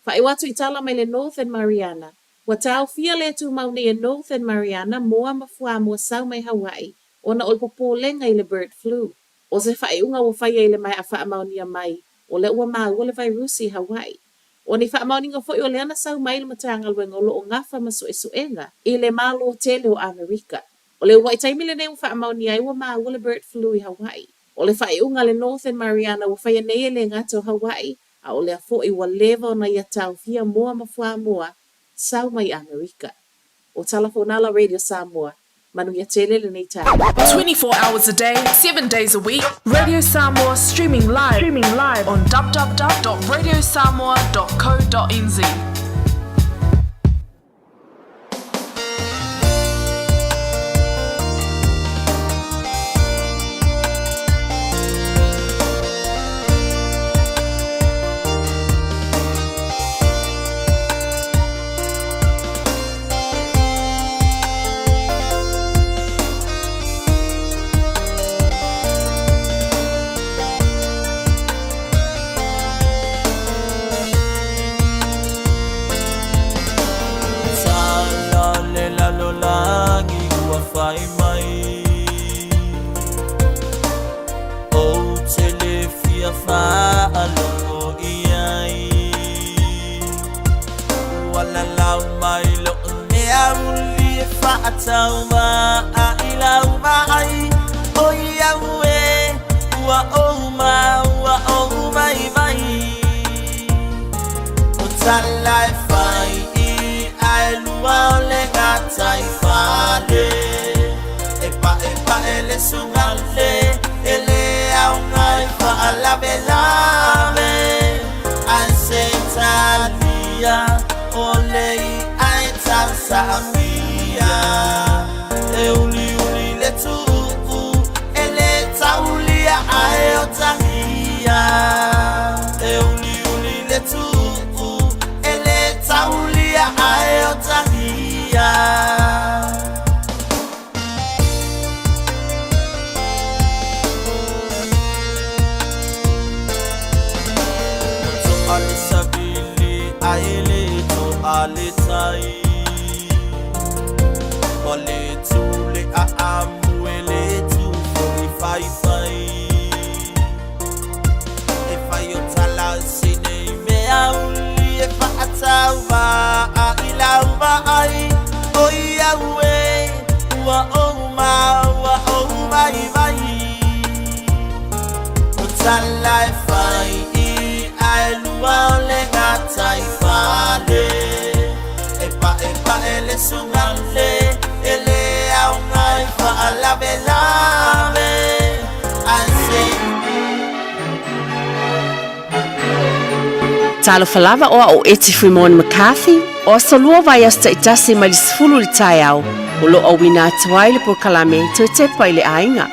H: Faaiu atu i tala mai le Northern Mariana, Ua taofia le tumau nei e Northern Mariana moa ma fuamoa sau mai Hawaii ona o le popolega i le bird flu. O se faaiuga ua faia i le maea faamaonia mai o lea ua maua le vairusi i Hawaii. O ni faamaoniga foi o lea na sau mai le Matagaluega o lo o gafa ma suesuega i le Malo tele o Amerika. O le uluai taimi lenei ua faamaonia ai ua maua le bird flu i Hawaii. O le faaiuga a le Northern Mariana ua faia nei e le gata o Hawaii a o lea foi ua leva ona ia taofia moa ma fuamoa sau mai Amerika. O Tala Fonala Radio Samoa, manuia tele lenei taeao.
D: 24 hours a day, 7 days a week, Radio Samoa streaming live, streaming live on www.radiosamoa.co.nz.
E: Sala le lalolagi ua fai mai Ou te le fia faalogo i ai Ua lalau mai lo'u mea uli e faataumaa i lau vaai Oi au e ua ou maua ou vaivai O tala e fai i aelua o le gatai fale E pa'epa'e le sugale E le aoga e faalavelave Ae se talia o le i'a e tausaamia E uliuli le tu'u E le taulia ae otagia E uliuli le tu'u E le taulia ae otagia To'a le savili ae le to'a le tai Ua le tū le aamu e le tū foi faifai E fai o tala si nei mea uli e faatauva a i lau vaai Oi au e ua ou maua ou vaivai O tala e fai i ae lua o le gatai fale E paepae le sugale e le aoga e faalavelave Ae se
B: Talofa lava o a'u Eti Fuimon McCarthy, o aso lua vaiaso ta'itasi mai le 10 i le taeao, o lo'o auina atu ai le polokalame Toe Tepa i le Aiga.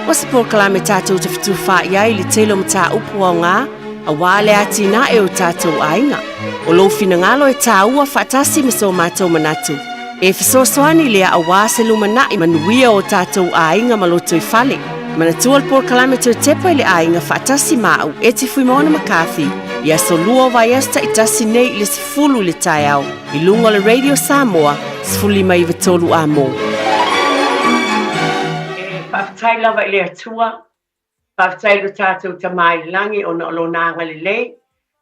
B: O se polokalame tatou te fetufaai ai i le tele o mataupu aoga auā le atinae o tatou aiga. O lou finagalo e tāua faatasi ma so matou manatu. E fesoasoani lea auā se lumanai manuia o tatou aiga ma lotoifale. Manatua le polokalame Toe Tepa i le Aiga faatasi ma a'u Eti Fuimaono McCarthy i aso lua o vaiaso ta'itasi nei i le 10 i le taeao i luga o le Radio Samoa 15 93 A mo.
Q: E faafetai lava i le Atua, faafetai i lo tatou Tama i le Lagi ona o Lona agalelei,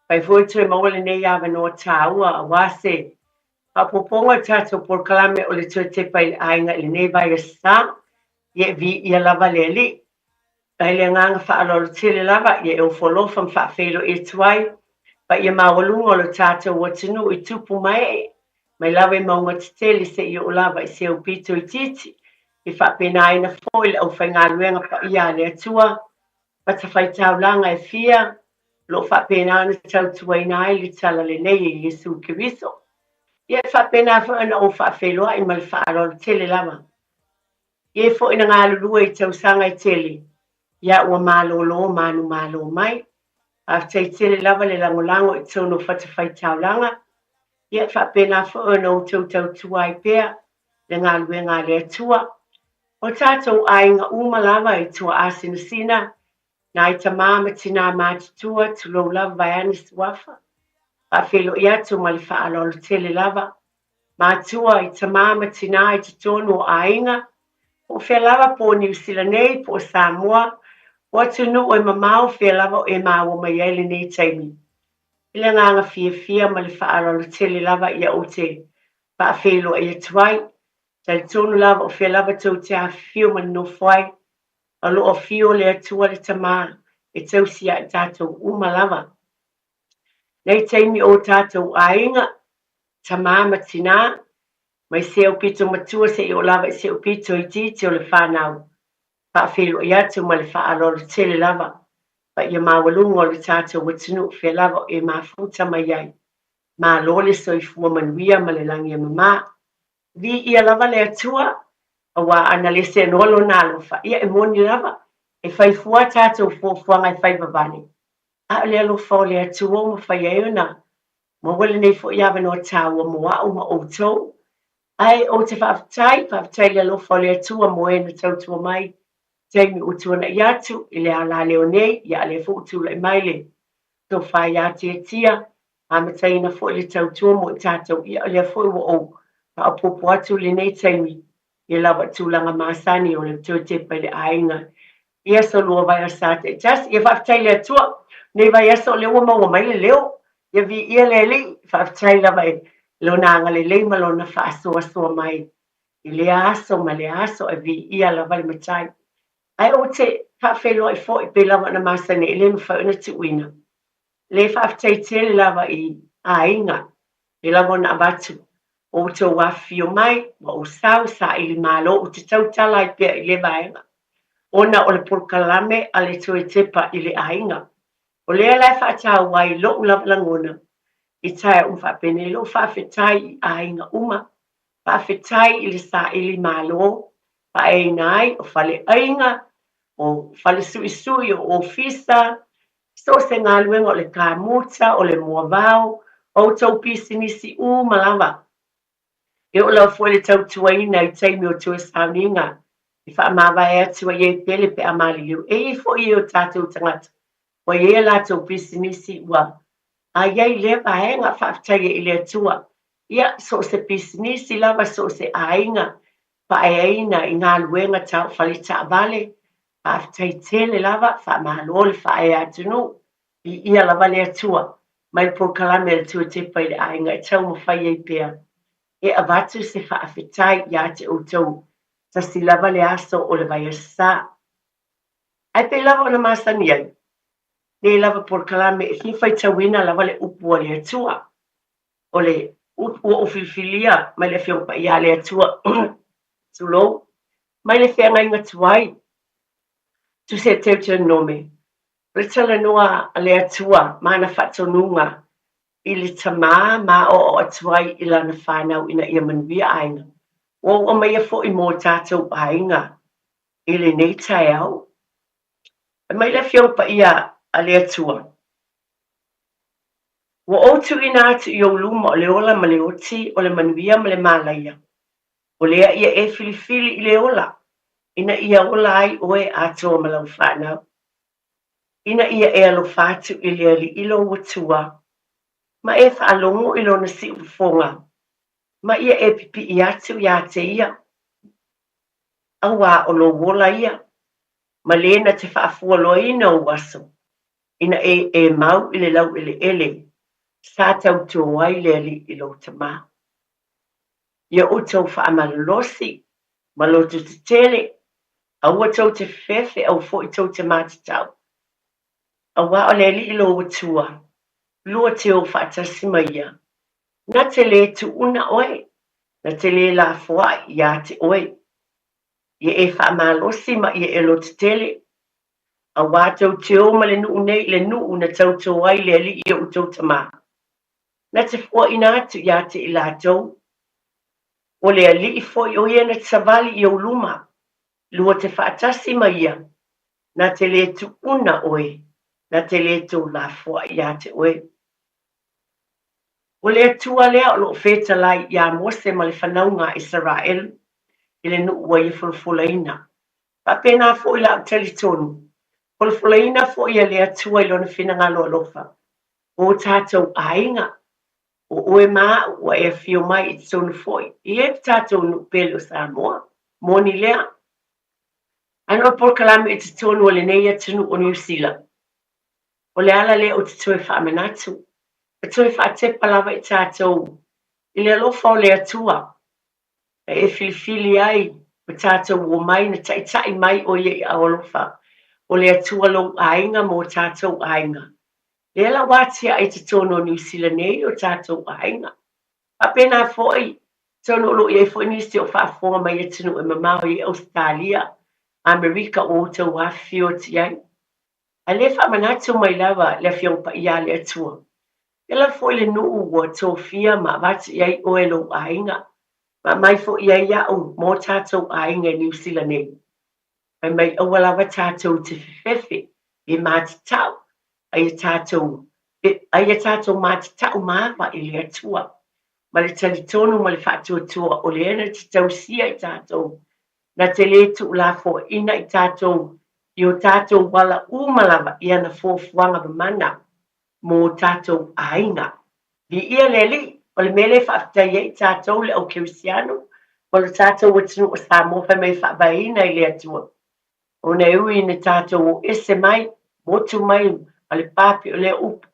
Q: fai foi toe maua lenei avanoa tāua aua se faaopoopoga o le tatou polokalame o le toe tepa i le aiga i lenei vaiaso sa, ia e viia lava le Alii. Mai le agaga faaaloalo tele lava, ia e ofo alofa ma faafeiloai atu ai paia maualuga o lo tatou atunuu i tupu ma ee, mai lava i mauga tetele seia oo lava i se aupito itiiti, e faapenaina foi le aufaigaluega paia a le Atua, fatafaitaulaga e fia, o lo o faapena ona tautuaina ai le Talalelei e Iesu Keriso. Ia e faapena foi ona ou faafeiloai ma le faaaloalo tele lava. I e foi na galulue i tausaga e tele, ia ua malolo manumalo mai. Faafetai tele lava le lagolago i totonu o fatafaitaulaga, ia e faapena foi ona outou tautua ai pea le galuega a le Atua. O tatou aiga uma lava i Tuaasinasina, nai tamā ma tinā matutua, tulou lava vaeane suafa, faafeiloai atu ma le faaaloalo tele lava. Matua i tamā ma tinā i totonu o aiga, po o fea lava po o Niu Sila nei, po o Samoa, o atunuu e mamao fea lava o e maua mai ai lenei taimi. I le agaga fiafia ma le faaaloalo tele lava ia ou te faafeiloai atu ai. Talitonu lava o fea lava tou te afifio ma nonofo ai, o lo o afio le Atua le Tamā e tausi ia i tatou uma lava. Nei taimi o tatou aiga, tamā ma tinā, mai se aupito matua seia oo lava i se aupito itiiti o le whānau. Faafeiloai atu ma le faaaloalo tele lava, paia maualuga o le tatou atunuu fea lava o e mafuta mai ai. Malo le soifua manuia ma le lagi e mamā. Viia lava le Atua, auā ana le seanoa lona alofa, ia e moni lava, e fai fua a tatou fuafuaga e fai vavale, a o le alofa o le Atua ua mafai ai ona maua lenei foi avanoa tāua mo a'u ma ʻoutou. Ae ou te faafetai, faafetai i le alofa o le Atua mo e na tautua mai taimi ua tuanaʻi atu i le alaleo nei, ia a lea foi ua tulai mai le tofa ia Tiatia, amataina foi le tautua mo i tatou, ia o lea foi ua ou faaopoopo atu lenei taimi ia lava tulaga masani o le toe tepa i le aiga i aso lua vaiaso sa taitasi. Ia faafetai i le Atua, nei vaiaso o lea ua maua mai le leo, ia viia le Alii, faafetai lava i Lona agalelei ma Lona faasoasoa mai i lea aso ma lea aso, ae viia lava le Matai. Ae ou te faafeiloai foi pei lava ona masani e le mafai ona tuuina le faafetai tele lava i aiga pei lava ona avatu o outou afifio mai ma ou sau saili malo ou te tautala ai pea i lea vaega ona o le polokalame a le toe tepa i le aiga. O lea la e faataua ai lo'u lava lagona i taea uma faapenei lo'u faafetai i aiga uma, faafetai i le saili malo faaeaina ai o faleaiga, o fale suisui, o ofisa, so o se galuega o le kamuta, o le moavao, o outou pisinisi uma lava. E oo lava foi le tautuaina i taimi o toe sauniga e faamavae atu ai e pele pe a maliliu. E i ai foi e o tatou tagata ua i ai a latou pisinisi ua. A i ai lea vaega, faafetai ai i le Atua. Ia, so o se pisinisi lava, so o se aiga, faaeaina i galuega tau fale taavale, faafetai tele lava, faamalo le faaea atunuu, viia lava le Atua, mai le polokalame a le Tuatepa i le aiga e taumafai ai pea e avatu se faafetai ia te outou, tasi lava le aso o le vaiaso sa. Ae pei lava ona masani ai, nei lava polokalame e fia faitauina lava le upu a le Atua. O le upu ua ou filifilia mai le Afioga Paia a le Atua, tulou, mai le feagaiga tuai, Tusi a Teuteronome, o le talanoa a le Atua ma ana faatonuga i le tamā ma aoao atu ai i lana fanau ina ia manuia aiga. Ua ou aumaia foi mō tātou aiga i lenei taeao. Fai mai le Afioga Paia a le Atua, Ua ou tuuina atu i ou luma o le ola ma le oti, o le manuia ma le mālaia. O lea ia e filifili i le ola, ina ia ola ai oe atoa ma lau fanau. Ina ia e alofa atu i le Alii lou Atua, ma e faalogo i lona siufofoga, ma ia e pipii atu iā te ia, auā o lou ola ia, ma lē na te faafualoaina ou aso, ina e e mau i le laueleele sa tautō ai le Alii i lou tamā. Ia outou faamalolosi ma loto tetele, aua tou te fefefe, aua foi tou te matatau. Auā o le Alii lou Atua, lua te o faatasi ma ia, na te lē tuuna oe, na te lē lafoai iā te oe. Ia e faamalosi ma ia e lotetele, auā tou te o ma le nuu nei i le nuu na tautō ai le Alii o outou tamā, na te fuaina atu iā te i latou. O le Alii foi o ia na te savali i ou luma, lua te faatasi ma ia, na te lē tuuna oe, na te lē tou lafoai iā te oe. O le Atua lea o lo o fetalai iā Mose ma le fanauga a Isaraelu i le nuu ua ia folafolaina. Faapena foi la ou talitonu, folafolaina foi e le Atua i Lona finagalo alofa, o tātou aiga, o oe ma a'u ua e afio mai i totonu foi i e tātou nuu pele o Samoa. Moni lea. Ae no polokalame i totonu o lenei atunuu o Niu Sila. O le ala lea ou te toe faamanatu, e toe faatepa lava i tātou i le alofa o le Atua, na e filifili ai ma tātou omai na taitai mai ʻo ia i aao alofa o le Atua lou aiga ma o tātou aiga. Lea la ua atiae i totonu o Niu Sila nei o tātou aiga. Faapena foi, tonu o lo o i ai foi nisi o faafofoga mai atunuu e mamao i Ausetalia, Amerika ua outou afifio atu i ai. A lē faamanatu mai lava le Afioga Paia a le Atua, e lava foi le nuu ua tofia ma avatu i ai oe lou aiga, ma aumai foi i ai a'u mo tātou aiga i Niu Sila nei. Fai mai aua lava tātou te fefefe e mātatau ai a tātou ai a tātou mātatau māva i le Atua, ma le talitonu ma le faatuatua o lea na te tausia i tātou na te lē tuulafoaiina i tātou i o tātou ala uma lava i ana fuafuaga mamana mō tātou aiga. Viia le Alii, o le mea lea e faafetai ai i tātou le au kerisiano ma lo tātou atunuu o Samoa fai mai e faavaeina i le Atua. Ona e ui ina tātou o ese mai, motu mai ma le pā pei o lea upu,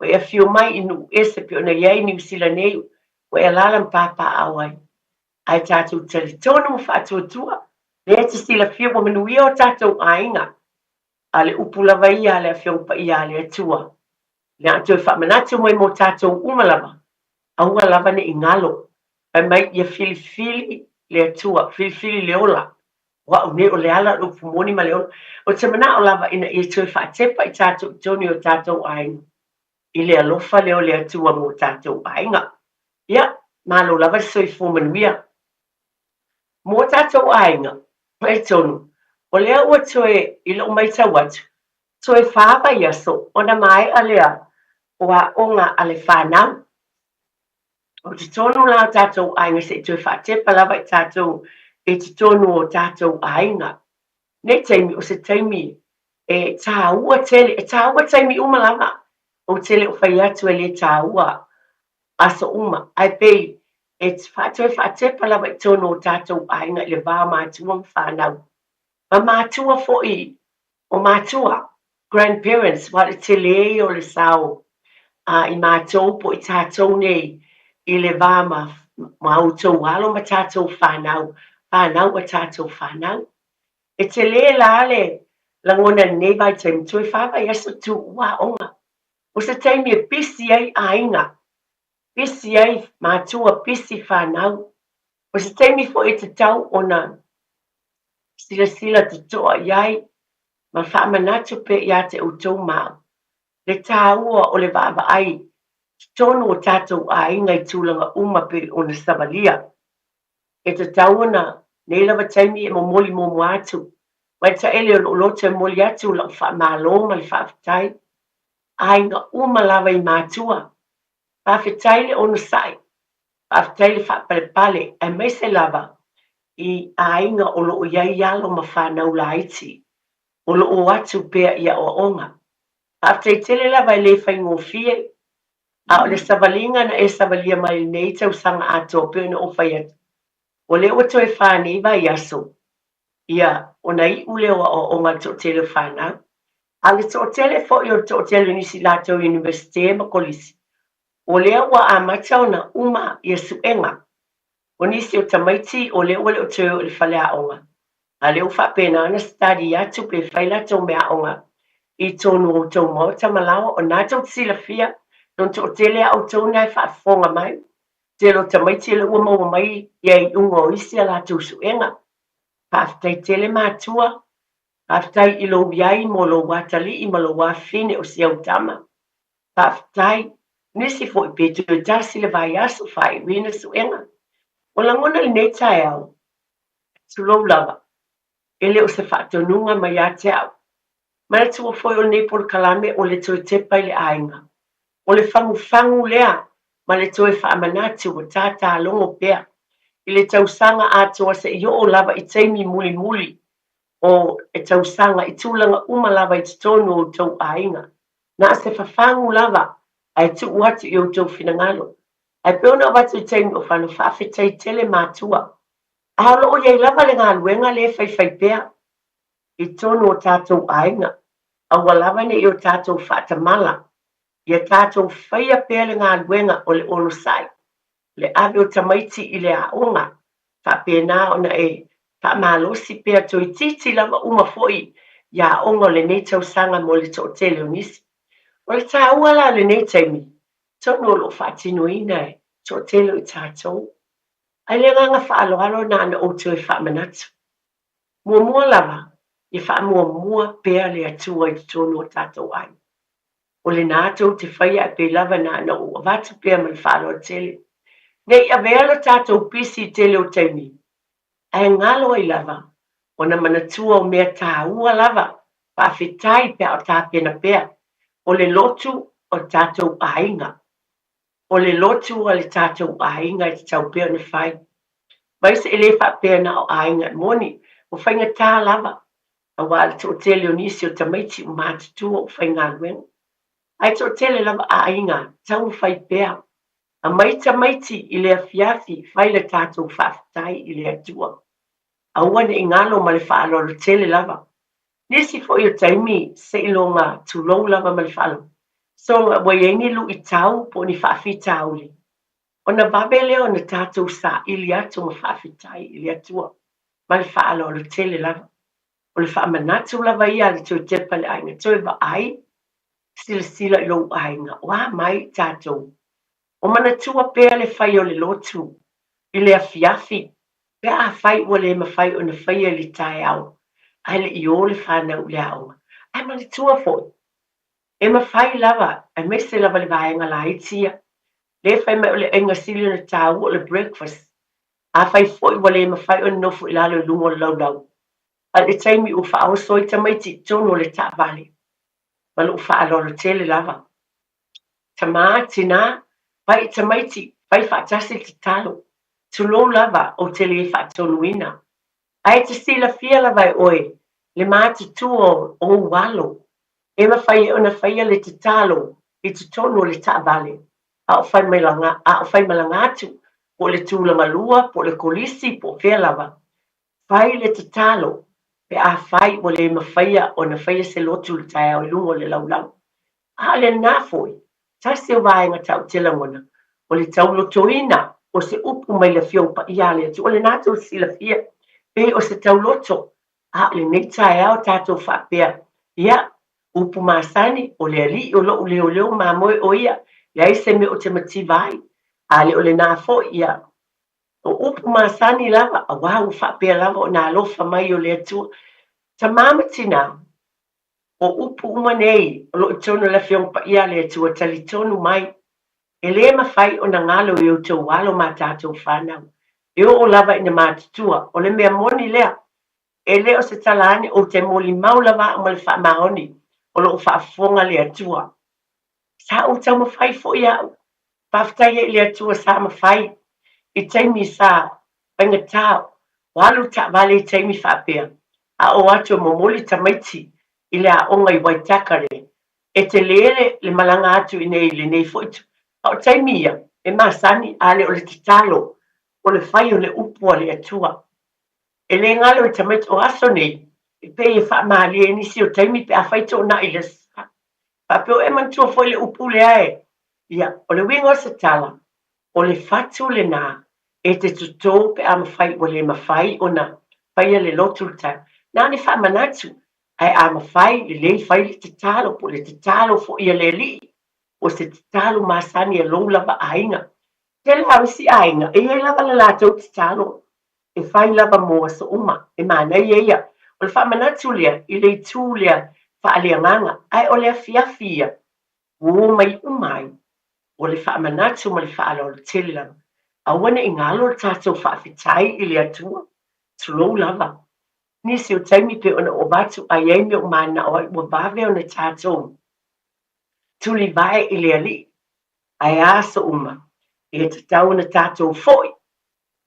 Q: ua e afio mai i nuu ese pei ona i ai Niu Sila nei ua e alaala ma papaaao ai. Ae tātou talitonu ma faatuatua, lea e te silafia ua manuia o tātou aiga. A le upu lava ia a le Afioga Paia a le Atua, le a toe faamanatu mai mō tātou uma lava, aua lava ne i ngalo, fai mai ia filifili le Atua, filifili le ola. O au nei o le ala o le upu moni ma le ola. Ou te manao lava ina ia toe faatepa i tātou i tonu i o tātou aiga. I le alofa lea o le Atua mō tātou aiga. Ia, malo lava le soifua manuia. Mō tātou aiga, talitonu, o lea ua toe, i lou maitau atu, toe whā vaiaso ona maea lea o aoga a le whānau. O totonu la o tātou aiga se i toe whaatepa lava i tātou i totonu o tātou aiga. Nei taimi, o se taimi e tāua tele, e tāua taimi uma lava. Ou te le o fai atu e le tāua aso uma, ae pei e toe faatepa lava i totonu o tatou aiga i le va o matua ma fanau. Ma matua foi o matua, grandparents, aua o le tele ia o le sao a i matou po o i tatou nei i le va ma ma outou alo ma tatou fanau, fanau a tatou fanau. E tele la le lagona i lenei vaitaimi, toe vaiaso tuua aoga. O se taimi e pisi ai aiga, pisi ai matua, pisi fanau. O se taimi foi e tatau ona silasila totoa i ai ma faamanatu pea ia te outou ma au le taua o le vaavaai i totonu o tatou aiga i tulaga uma pei ona savalia. E tatau ona nei lava taimi e momoli muamua atu mai taele o lou loto e momoli atu lau faamalo ma le faafetai aiga uma lava i matua. Faafetai le onosai, faafetai le faapalepale aemaise lava i aiga o lo o i ai alo ma fanau laiti o lo o atu pea i aoaoga. Faafetai tele lava e le faigofie, a o le savaliga na e savalia mai i lenei tausaga atoa pei ona ou fai atu, o lea ua toe fa nei vaiaso, ia, ona iu lea o aoaoga a le toatele o fanau. A o le toatele foi o le toatele o nisi latou Iunivesite ma Kolisi, o lea ua amata ona uma ia suega. O nisi o tamaiti o lea ua le o toe o i le faleaoga, a o lea ua faapena ona study atu pe fai latou meaaoga i totonu o outou maota ma laoa. O lena tou te silafia, lona toatele a outou na e faafofoga mai, tele o tamaiti o lea ua maua mai ia iuga o isi a latou suega. Faafetai tele matua, faafetai i lou iai mo lou atalii ma lou afafine o si au tama. Faafetai. Nisi foi pe toe tasi le vaiaso faaiuina suega. O lagona i lenei taeao, tulou lava, e le o se faatonuga mai ia te au. Manatua foi o lenei polokalame o le toe tepa i le aiga. O le fagufagu lea ma le toe faamanatu ua tātālogo pea i le tausaga atoa seia oo lava i taimi mulimuli o le tausaga i tulaga uma lava i totonu o outou aiga. Na o se fafagu lava ae tuu atu i outou finagalo. Ae pei ona avatu i taimi o fano, faafetai tele matua. A o lo o i ai lava le galuega lea e faifai pea i totonu o tatou aiga, aua lava ne i o tatou faatamala, ia tatou faia pea le galuega o le onosai, le ave o tamaiti i le aoga, faapena ona e faamalosi pea toeitiiti lava uma foi i aoga o lenei tausaga mo le toatele o nisi. O le taua la o lenei taimi, tonu o lo o faatinoina e toatele o i tatou. Ae le agaga faaaloalo na ona ou toe faamanatu. Muamua lava, ia faamuamua pea le Atua i totonu o tatou aiga. O lena tou te faia ae pei lava na ona ou avatu pea ma le faaaloalo tele. Ne i avea lo tatou pisi i tele o taimi, ae galo ai lava ona manatua o mea taua lava, faafetai pe a o tapena pea, o le lotu o le tatou aiga. O le lotu a le tatou aiga e tatau pea ona fai. Aemaise e le faapea na o aiga e moni, ua faigata lava aua le toatele o nisi o tamaiti ua matutua ua faigaluega. Ae toatele lava aiga taumafai pea. Aumai tamaiti i le afiafi fai le tatou faafetai i le Atua. Aua ne i galo ma le faaaloalo tele lava. Nisi foi o taimi seiloga tulou lava ma le faaaloalo, soga ua i ai ni luitau po o ni faafitauli, ona vave lea ona tatou saili atu ma faafetai i le Atua ma le faaaloalo tele lava. O le faamanatu lava ia a le toe tepa i le aiga, toe vaai, silasila i lou aiga, o a mai i tatou? O manatua pea le fai o le lotu i le afiafi pe afai ua le mafai ona faia i le taeao ae le i o le fanau i le aoga. Ae manatua foi, e mafai lava, aemaise lava le vaega laiti ia, lea e fai mai o le aiga sili ona taua o le breakfast. Afai foi ua le mafai ona nofo i lalo i luga o le laulau, a o le taimi ua faaoso ai tamaiti i totonu o le taavale, ma lou faaaloalo tele lava. Tama, tinā, pai i tamaiti, fai faatasi le tatalo. Tulou lava, ou te le faatonuina. Ae te silafia lava e oe le matutua o ou alo, e mafai ai ona faia le tatalo. i totonu o le taavale a o faimalaga a o faimalaga atu, po o le tulagalua, po o le kolisi, po o fea lava. Fai le tatalo pe afai ua le mafaia ona faia se lotu i le taeao i luga o le laulau. A o lena foi, tasi o vaega tau te lagona, o le taulotoina o se upu mai le Afioga Paia a le Atua, o lena tou silafia, pei o se tauloto, a o lenei taeao tatou faapea, ia, upu masani, o le Alii o lo'u leoleo mamoe o ia, leai se mea ou te mativa ai, a le o lena foi, ia, o upu masani lava, auā ua faapea lava ona alofa mai o le Atua. Tamā ma tinā, o upu uma nei o lo o i totonu o le Afioga Paia a le Atua, talitonu mai, e lē mafai ona galo i outou alo ma tatou fanau, e oo lava ina matutua. O le mea moni lea, e le o se tala ane, ou te molimau lava au ma le faamaoni o lo o faafofoga le Atua. Sa ou taumafai foi au, faafetai ai i le Atua sa mafai i taimi sa faigata o alu le taavale i taimi faapea, a o atu e momoli tamaiti i le aoga i Waitakere, e tele le le malaga atu i nei i lenei foi tu. A o taimi ia, e masani, a le o le tatalo, o le fai o le upu a le Atua. E le galo i tamaiti o aso nei, e pei e faamalie ai nisi o taimi pe afai toonai i le aso Sa. Faapea o e manatua foi le upu lea e, ia, o le uiga o se tala, o le fatu lenā e te totō pe a mafai ua le mafai ona faia le lotu le taeao. Na ona faamanatu, ae a mafai, lelei fai le tatalo, po o le tatalo foi a le Alii, o se tatalo masani a lou lava aiga. Tele lava isi aiga, e i ai lava le latou tatalo e fai lava mo aso uma, e manaia ia. O le faamanatu lea i le itu lea faaleagaga, ae o le afiafi ia ua omai uma ai, o le faamanatu ma le faaaloalo tele lava. Aua ne i galo le tatou faafetai i le Atua, tulou lava. Nisi o taimi pei ona ou avatu a i ai mea ua mananao ai, ua vave ona tatou tulivae i le Alii, ae a aso uma, e tatau ona tatou foi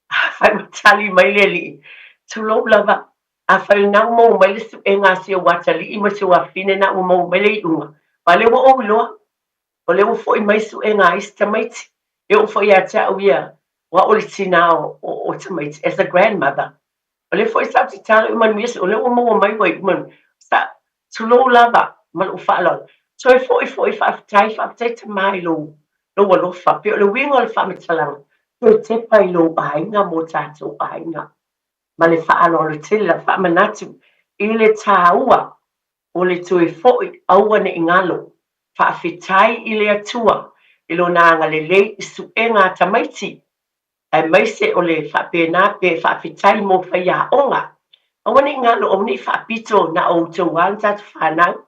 Q: Afai ua tali mai le Alii, tulou lava, afai o lena ua maua mai le suega a si ou atalii ma si ou afafine na ua maua mai le iuga, aua o lea ua ou iloa, o lea ua foi mai suega a isi tamaiti. E oo foi ia te au ia, o au o le tinā o tamaiti, as a grandmother. O lea foi sa ou tatalo i manuia, o lea ua maua mai ua iu manuia. Sa, tulou lava ma lou faaaloalo. Toe foi foi faafetai, faafetai tama i lou, lou alofa. Pei o le uiga o le faamatalaga, toe tepa i lou aiga mo tatou aiga. Ma le faaaloalo tele lava, faamanatu i le tāua o le toe foi aua ne i galo. Faafetai i le Atua i Lona agalelei i suega a tamaiti aemaise o le faapena pe faafetai mo faiaoga. Aua ne i galo, aua ne i faapito na o outou lava na tatou fanau.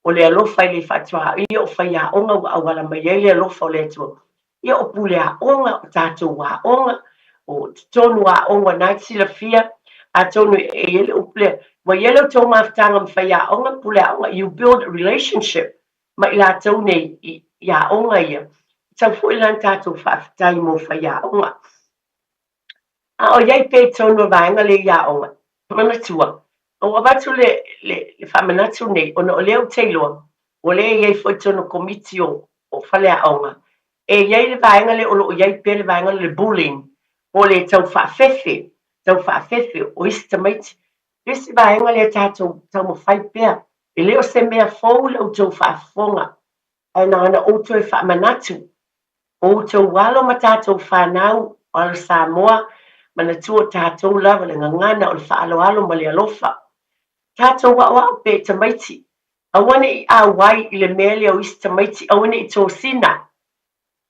Q: O le alofa e le faatuaoia o faiaoga ua auala mai ai le alofa o le Atua. Ia o pule aoga, o tatou aoga, o totonu aoga na e te silafia, atonu e i ai le upu lea, ua i ai la outou mafutaga ma faiaoga, pule aoga, you build a relationship ma i latou nei i aoga ia, e tatau foi la ona tatou faafetai mo faiaoga. A o i ai pea i totonu o le vaega lea i aoga, manatua, ua avatu le, le, le faamanatu nei, ona o lea ou te iloa, o lea e i ai foi i totonu o komiti o, o faleaoga, e i ai le vaega lea o lo o i ai pea le vaega lea o le bullying, po o le tau faafefe, tau faafefe o isi tamaiti. Le isi vaega lea tatou taumafai pea E le o se mea fou la outou faafofoga, ae na ona ou toe faamanatu, o outou alo ma tatou fanau, o alo Samoa, manatua o tatou lava le gagana o le faaaloalo ma le alofa. Tatou aoao pea i tamaiti, aua ne i auai i le mea lea o isi tamaiti, aua ne i tosina.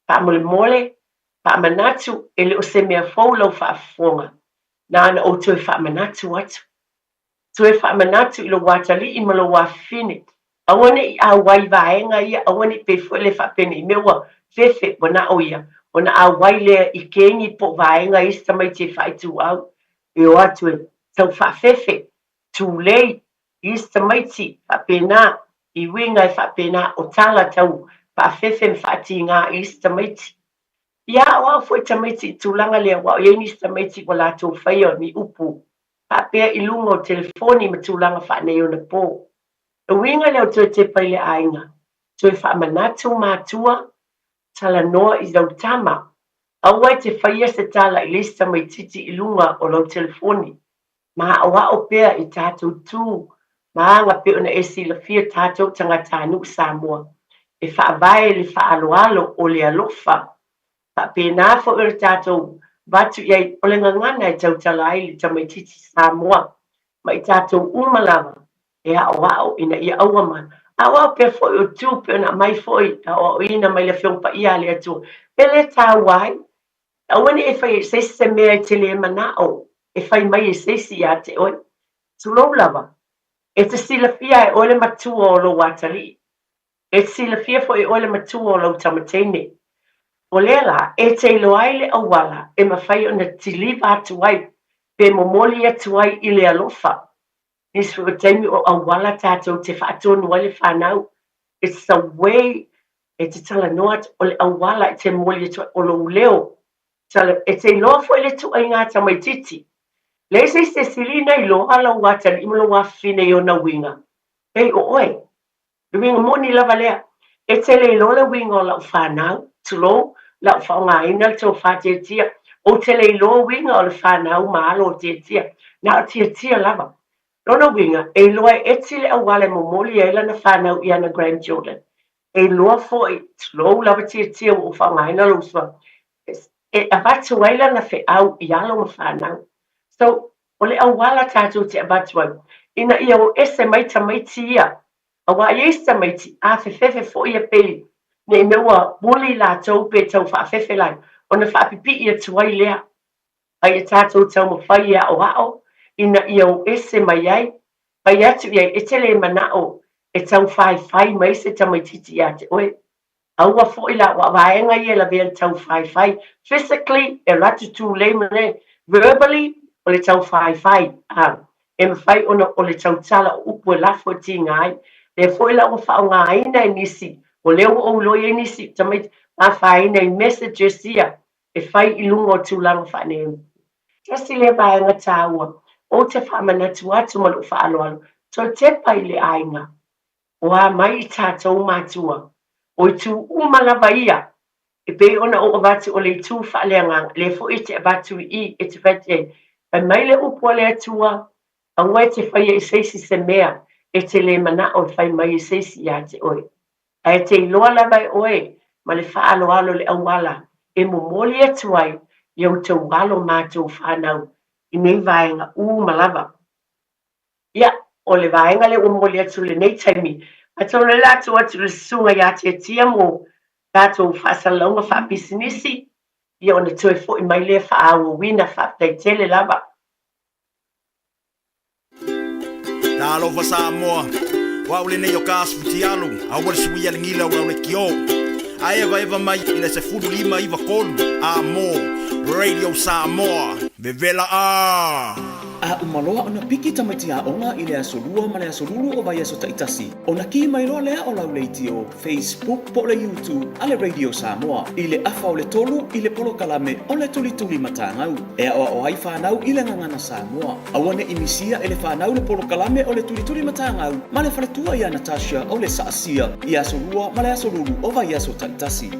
Q: Faamolemole, faamanatu, e le o se mea fou lau faafofoga, na ona ou toe faamanatu atu. Toe faamanatu i lou atalii ma lou afafine, aua ne i auai vaega ia, aua ne i pei foi lea faapenei mea ua fefe, ua na o ia, ona auai lea i kegi po o vaega isi tamaiti e faaituau, e o atu e tau faafefe, tulei, isi tamaiti faapena, i uiga e faapena, o tala tau faafefe ma faatigā i isi tamaiti. Ia aoao foi tamaiti i tulaga lea, aua o i ai nisi tamaiti ua latou faia ni upu faapea i luga o telefoni ma tulaga faaneionapo. O le uiga lea o toe tepa i le aiga. Toe faamanatu matua, talanoa i lau tama. Aua e te faia se tala i le isi tamaitiiti i luga o lau telefoni. Maaoao pea i tatou tu ma aga pei ona e silafia tatou tagatanuu Samoa e faavae i le faaaloalo o le alofa. Faapena foi o le tatou avatu i ai o le gagana e tautala ai le tamaitiiti Samoa ma i tatou uma lava e aoao ina ia aua ma aoao pea foi o tu pei ona aumai foi aoaoina mai le Afioga Paia a le Atua e le taua ai. Aua ne i e faia i se isi se mea e te le manao e fai mai e se isi iā te oe. Tulou lava, e te silafia e oe le matua o lou atalii. E te silafia foi e oe le matua o lau tamateine. O lea la, e te iloa ai le auala e mafai ona tiliva atu ai pe momoli atu ai i le alofa. Nisi foi o taimi o auala tatou te faatonu ai le fanau. It's the way e te talanoa atu, o le auala e te momoli atu ai, o lou leo. E te iloa foi le tuaiga tamaitiiti. Leai se isi e sili ona iloa lou atalii ma lou afafine i ona uiga, pei o oe. Le uiga moni lava lea. E te le iloa le uiga o lau fanau, tulou, lau faaaogaina le tofa Tiatia. Ou te le iloa uiga o le fanau ma alo o Tiatia. Na o Tiatia lava. Lona uiga, e iloa e Eti le auala e momoli ai lana fanau i ana grandchildren. E iloa foi, tulou lava Tiatia ua ou faaaogaina lou suafa, e avatu ai lana feau i alo ma fanau. So, o le auala tatou te avatu ai, ina ia o ese mai tamaiti ia, aua e i ai isi tamaiti, afefefe foi ia pei ne i mea ua bully latou pe tau faafefe lai, ona faapipii atu ai lea. A ia tatou taumafai e aoao ina ia o ese mai ai, fai atu i ai, e te le manao e tau faifai mai se tamaitiiti ia te oe. Aua foi la ua vaega ia e lavea le tau faifai, physically, e alu atu tulei ma le, verbally, o le tau faifai, a, e mafai ona o le tautala o upu e lafo e tiga ai. Lea foi la ua faaaogaina e nisi, o lea ua ou iloa i ai nisi tamaiti afaina i messages ia e fai i luga o tulaga faaneionapo. Tasi lea vaega taua, ou te faamanatu atu ma lou faaaloalo, toe tepa i le aiga. O a mai i tatou matua, o itu uma lava ia, e pei ona ou avatu o le itu faaleagaga, lea foi e te avatu i i, e te fai atu i ai, fai mai le upu a le Atua, aua e te faia i se isi se mea e te le manao e fai mai e se isi iā te oe. Ae te iloa lava e oe ma le faaaloalo le auala e momoli atu ai i outou alo matou fanau i nei vaega uma lava. Ia, o le vaega lea ua momoli atu i lenei taimi, atonu o lea o le a tuu atu i le Susuga ia Tiatia mo tatou faasalalauga faapisinisi, ia ona toe foi mai lea faaauauina. Faafetai tele lava.
N: Talofa Samoa, o au lenei o Kas Futialu, aua le suia le gila o lau lekiō. A evaeva mai i le 15 93 a mo Radio Samoa, vevela a!
P: A uma loa ona piki tamaiti aoga i le aso Lua ma le aso Lulu o vaiaso taitasi, ona kī mai loa lea o lau leitio, Facebook po o le YouTube a le Radio Samoa i le afa o le tolu i le polokalame o le Tulituli Matagau e aoao ai fanau i le gagana Samoa. Aua ne i misia e le fanau le polokalame o le Tulituli Matagau ma le faletua ia Natasha o le Saasia i aso Lua ma le aso Lulu o vaiaso taitasi.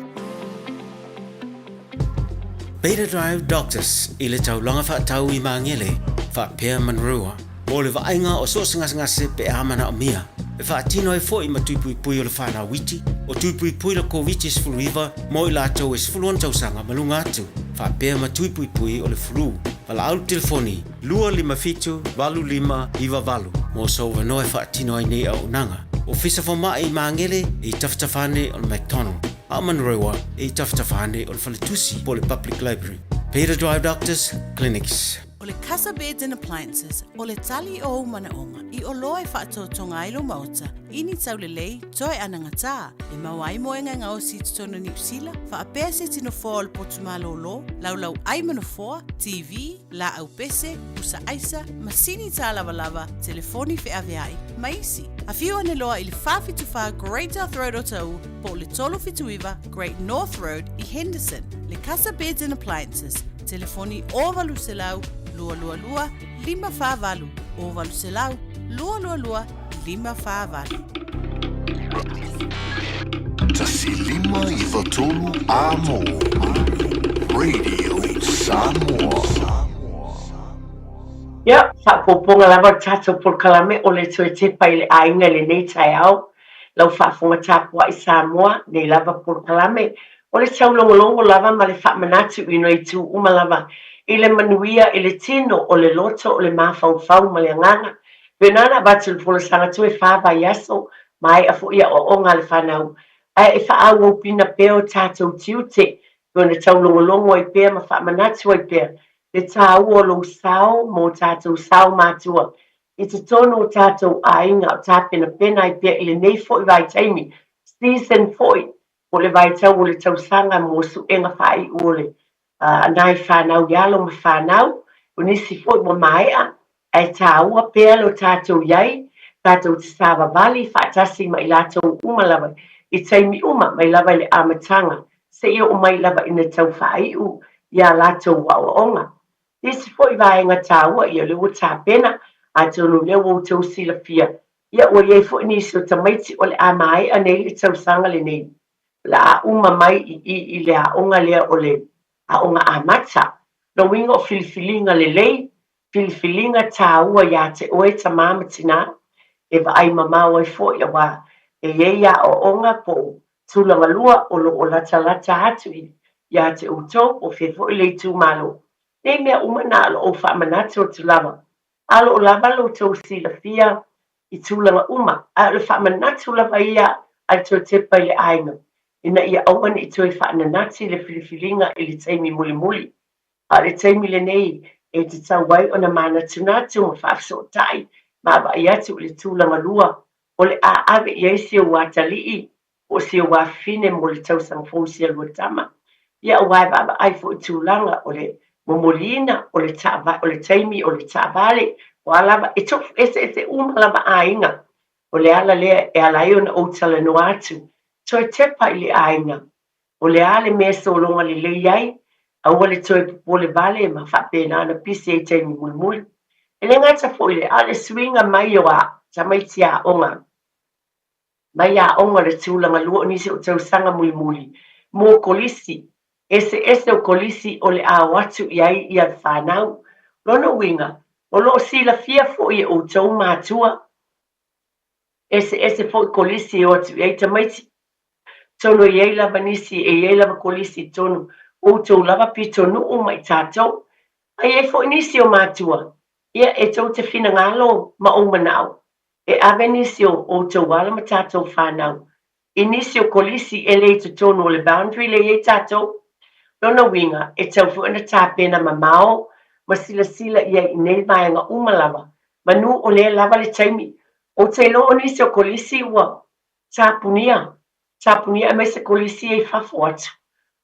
K: Beta Drive Doctors i le taulaga faatau i Magele, faapea Manurewa, mo le vaaiga o so o se gasegase pe a manaomia. E faatino ai foi ma tui puipui o le fanau iti, o tui puipui le Koviti-19 mo i latou e 16 tausaga ma luga atu, faapea ma tui puipui o le flu. Valaau le telefoni 257 8598 mo sou avanoa e faatino ai nei auaunaga. Ofisa Fomai i Magele i tafatafa ane o le McDonald, a o Manurewa i tafatafa ane o le Faletusi po o le Public Library. Beta Drive Doctors Clinics.
H: O le Casa Beds and Appliances, o le tali o ou manaoga i oloa e faatotoga ai lou maota i ni taulelei toe anagatā e maua ai moega e gaosi i totonu o Niu Sila, faapea se isi nofoa o le potu malōlō, laulau ai ma nofoa, TV, laau pese, pusa aisa, masini tālavalava, telefoni feaveai, ma isi. Afio ane loa i le 474 Great South Road o Taʻu po o le 379 Great North Road i Henderson, le Casa Beds and Appliances, telefoni 0800 222 548, 0800 222 548.
F: 1593 Amo Radio Samoa.
Q: Ia, faaopoopoga lava o le tatou polokalame o le toe tepa i le aiga i lenei taeao. Lau faafofoga tapuai Samoa, nei lava polokalame o le taulogologo lava ma le faamanatu i nai itu uma lava i le manuia i le tino, o le loto, o le mafaufau ma le agaga. Pena na avatu le folasaga toe fa vaiaso, maea foi aoaoga a le fanau, ae e faaauau pina pea o tatou tiute, pe ona taulogologo ai pea ma faamanatu ai pea le tāua o lou sao ma o tatou sao matua i totonu o tatou aiga o tapenapena ai pea i lenei foi vaitaimi, season foi, po o le vaitau o le tausaga mo suega faaiu o le nai fanau i alo ma fanau, o nisi foi ua maea, ae tāua pea lo tatou i ai, tatou te savavali faatasi ma i latou uma lava i taimi uma, mai lava i le amataga seia oo mai lava ina tau faaiu i a latou aoaoga. Nisi foi vaega tāua, ia o lea ua tapena, atonu o lea ua outou silafia, ia ua i ai foi nisi o tamaiti o le a maea nei le tausaga lenei, o le a uma mai i i i le aoga lea o le Aoga Amata. Lona uiga o filifiliga lelei, filifiliga tāua iā te oe tamā ma tinā, e vaai mamao ai foi aua e i ai aoaoga po o tulaga lua o lo o latalata atu iā te outou po o fea foi le itumalo. Nei mea uma na o lo o faamanatu atu lava a o lo o lava lo outou silafia i tulaga uma, a o le faamanatu lava ia a le toe tepa i le aiga, ina ia aua ne i toe faananati le filifiliga i le taimi mulimuli. A o le taimi lenei e tatau ai ona manatunatu ma faafesootai ma vaai atu i le tulaga lua o le a ave i ai si ou atalii po o si ou afafine mo le tausaga fou i si a lua tama. Ia aua e vaavaai foi i tulaga o le momoliina o le taava, o le taimi o le taavale, o a lava, e tofu eseese uma lava aiga. O le ala lea e ala ai ona ou talanoa atu, toe tepa i le aiga. O le a le mea e sologa lelei ai, aua le toe popole vale ma faapena ona pisi ai i taimi mulimuli. E le gata foi i lea, a o le suiga mai o a tamaiti aoga mai aoga o le tulaga lua o nisi o tausaga mulimuli mo kolisi eseese o kolisi o le a o atu i ai ia fanau. Lona uiga, o lo o silafia foi e outou matua, eseese foi kolisi e o atu i ai tamaiti. Tonu e i ai lava nisi, e i ai lava kolisi i totonu o outou lava pitonuu ma i tatou. A i ai foi nisi o matua, ia e tou te finagalo ma ou manao e ave nisi o outou alo ma tatou fanau i nisi o kolisi e le i totonu o le boundary le i ai tatou. Lona uiga, e tau foi ona tapena mamao ma silasila i ai i nei vaega uma lava, manu o lea lava le taimi. Ou te iloa o nisi o kolisi ua tapunia, tapunia aemaise kolisi ia i fafo atu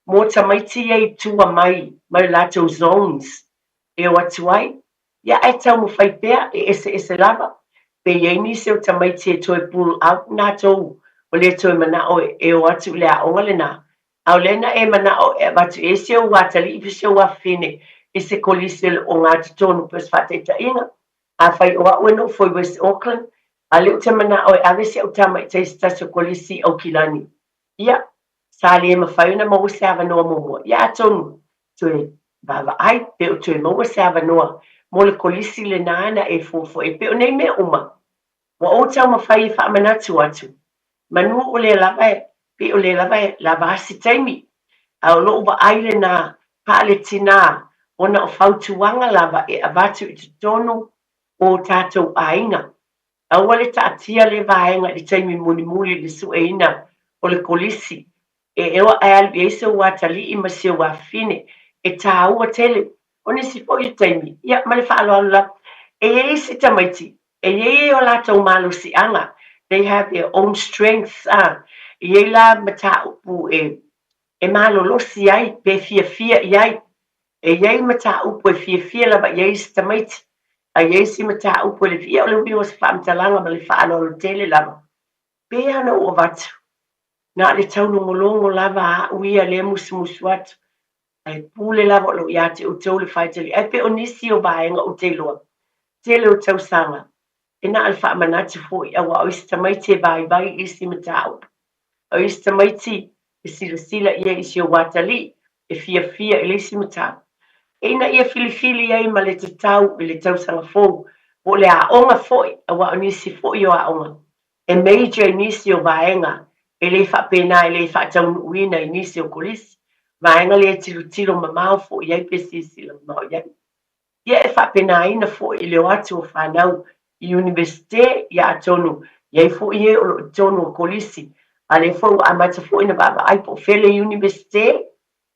Q: mo tamaiti ia i tua mai mai o latou zones e o atu ai. Ia ae taumafai pea e eseese lava, pe i ai nisi o tamaiti e toe pull out natou o lea toe manao e o atu i le aoga lena, a o lea naʻe e manao e avatu i ai si ou atalii po si ou afafine i se kolisi o le ogatotonu po o se faataitaiga, afai o a'u e nofo i West Auckland, a o lea ou te manao e ave si au tama i tai se tasi o kolisi i Aukilani. Ia, sa le mafai ona maua se avanoa muamua. Ia atonu, toe vaavaai pe o toe maua se avanoa mo le kolisi lenā na e fuafua e pei o nei mea uma. Ua ou taumafai e faamanatu atu, manu o lea lava e, pei o lea lava e lava a se taimi. A o loʻu vaai lenā, paʻa le tinā, ona o fautuaga lava e avatu i totonu o tatou aiga. Aua le taatia lea vaega i le taimi mulimuli i le sueina o le kolisi e eo ae alu i ai si ou atalii ma si ou afafine. E tāua tele. O nisi foi o taimi, ia, ma le faaaloalo lava, e i ai isi tamaiti, e i ai o latou malosiaga, they have their own strengths, a, e i ai la mataupu e, e malolosi ai, pe fiafia i ai. E i ai mataupu e fiafia lava i ai isi tamaiti, a i ai isi mataupu e le fiafia, ia o le uiga o se faamatalaga ma le faaaloalo tele lava. Pei lava ona ou avatu, na o le taulogologo lava a a'u ia lea e musumusu atu, ae pule lava o lo o ia te outou le faitalia. Ae pei o nisi o vaega ou te iloa, tele o tausaga, e na o le faamanatu foi, aua o isi tamaiti e vaivai i isi mataupu. A o isi tamaiti e silasila i ai i si ou atalii e fiafia i le isi mataupu. E ina ia filifili ai ma le tatau i le tausaga fou po o le aoga foi aua o nisi foi o aoga e major i nisi o vaega e le faapena e le faataunuuina i nisi o kolisi, vaega lea e tilotilo mamao foi i ai pe silasila mamao i ai. Ia e faapenaina foi i le o atu o fanau i Iunivesite, ia atonu i ai foi e o lo o i totonu o kolisi, a lea foi ua amata foi ona vaavaai po o fea le Iunivesite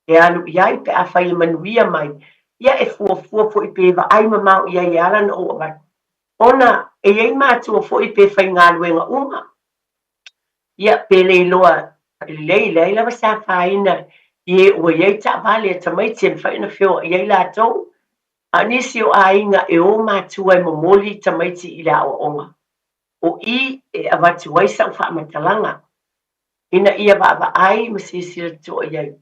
Q: e alu i ai pe afai e manuia mai, ia e fuafua foi pe vaai mamao i ai e ala ona ou avatu. Ona e i ai matua foi pe faigaluega uma, ia pe le iloa lelei, leai lava se afaina i e ua i ai taavale a tamaiti e mafai ona feoai ai latou. A o nisi o aiga e o matua e momoli i tamaiti i le aoaoga. O i e avatu ai sau faamatalaga ina ia vaavaai ma silasila totoa i ai,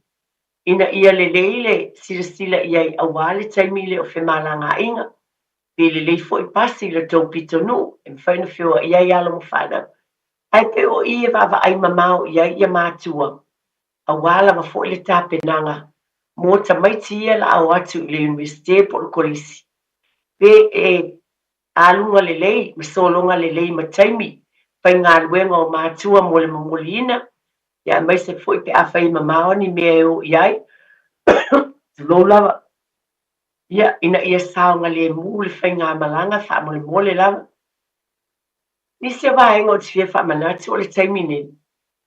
Q: ina ia lelei le silasila i ai aua le taimi lea o femalagaaiga, pe lelei foi pasi i le tou pitonuu e mafai ona feoai ai alo ma fanau. Ae pei o i e vaavaai mamao i ai ia matua, aua lava foi le tapenaga mo tamaiti ia la a o atu i le Iunivesite po o le Kolisi, pe e aluga lelei ma sologa lelei ma taimi faigaluega o matua mo le momoliina, ia aemaise foi pe afai e mamao ni mea e o i ai, tulou lava. Ia, ina ia saogalemu le faigamalaga faamolemole lava. Nisi o vaega ou te fia faamanatu o le taimi nei,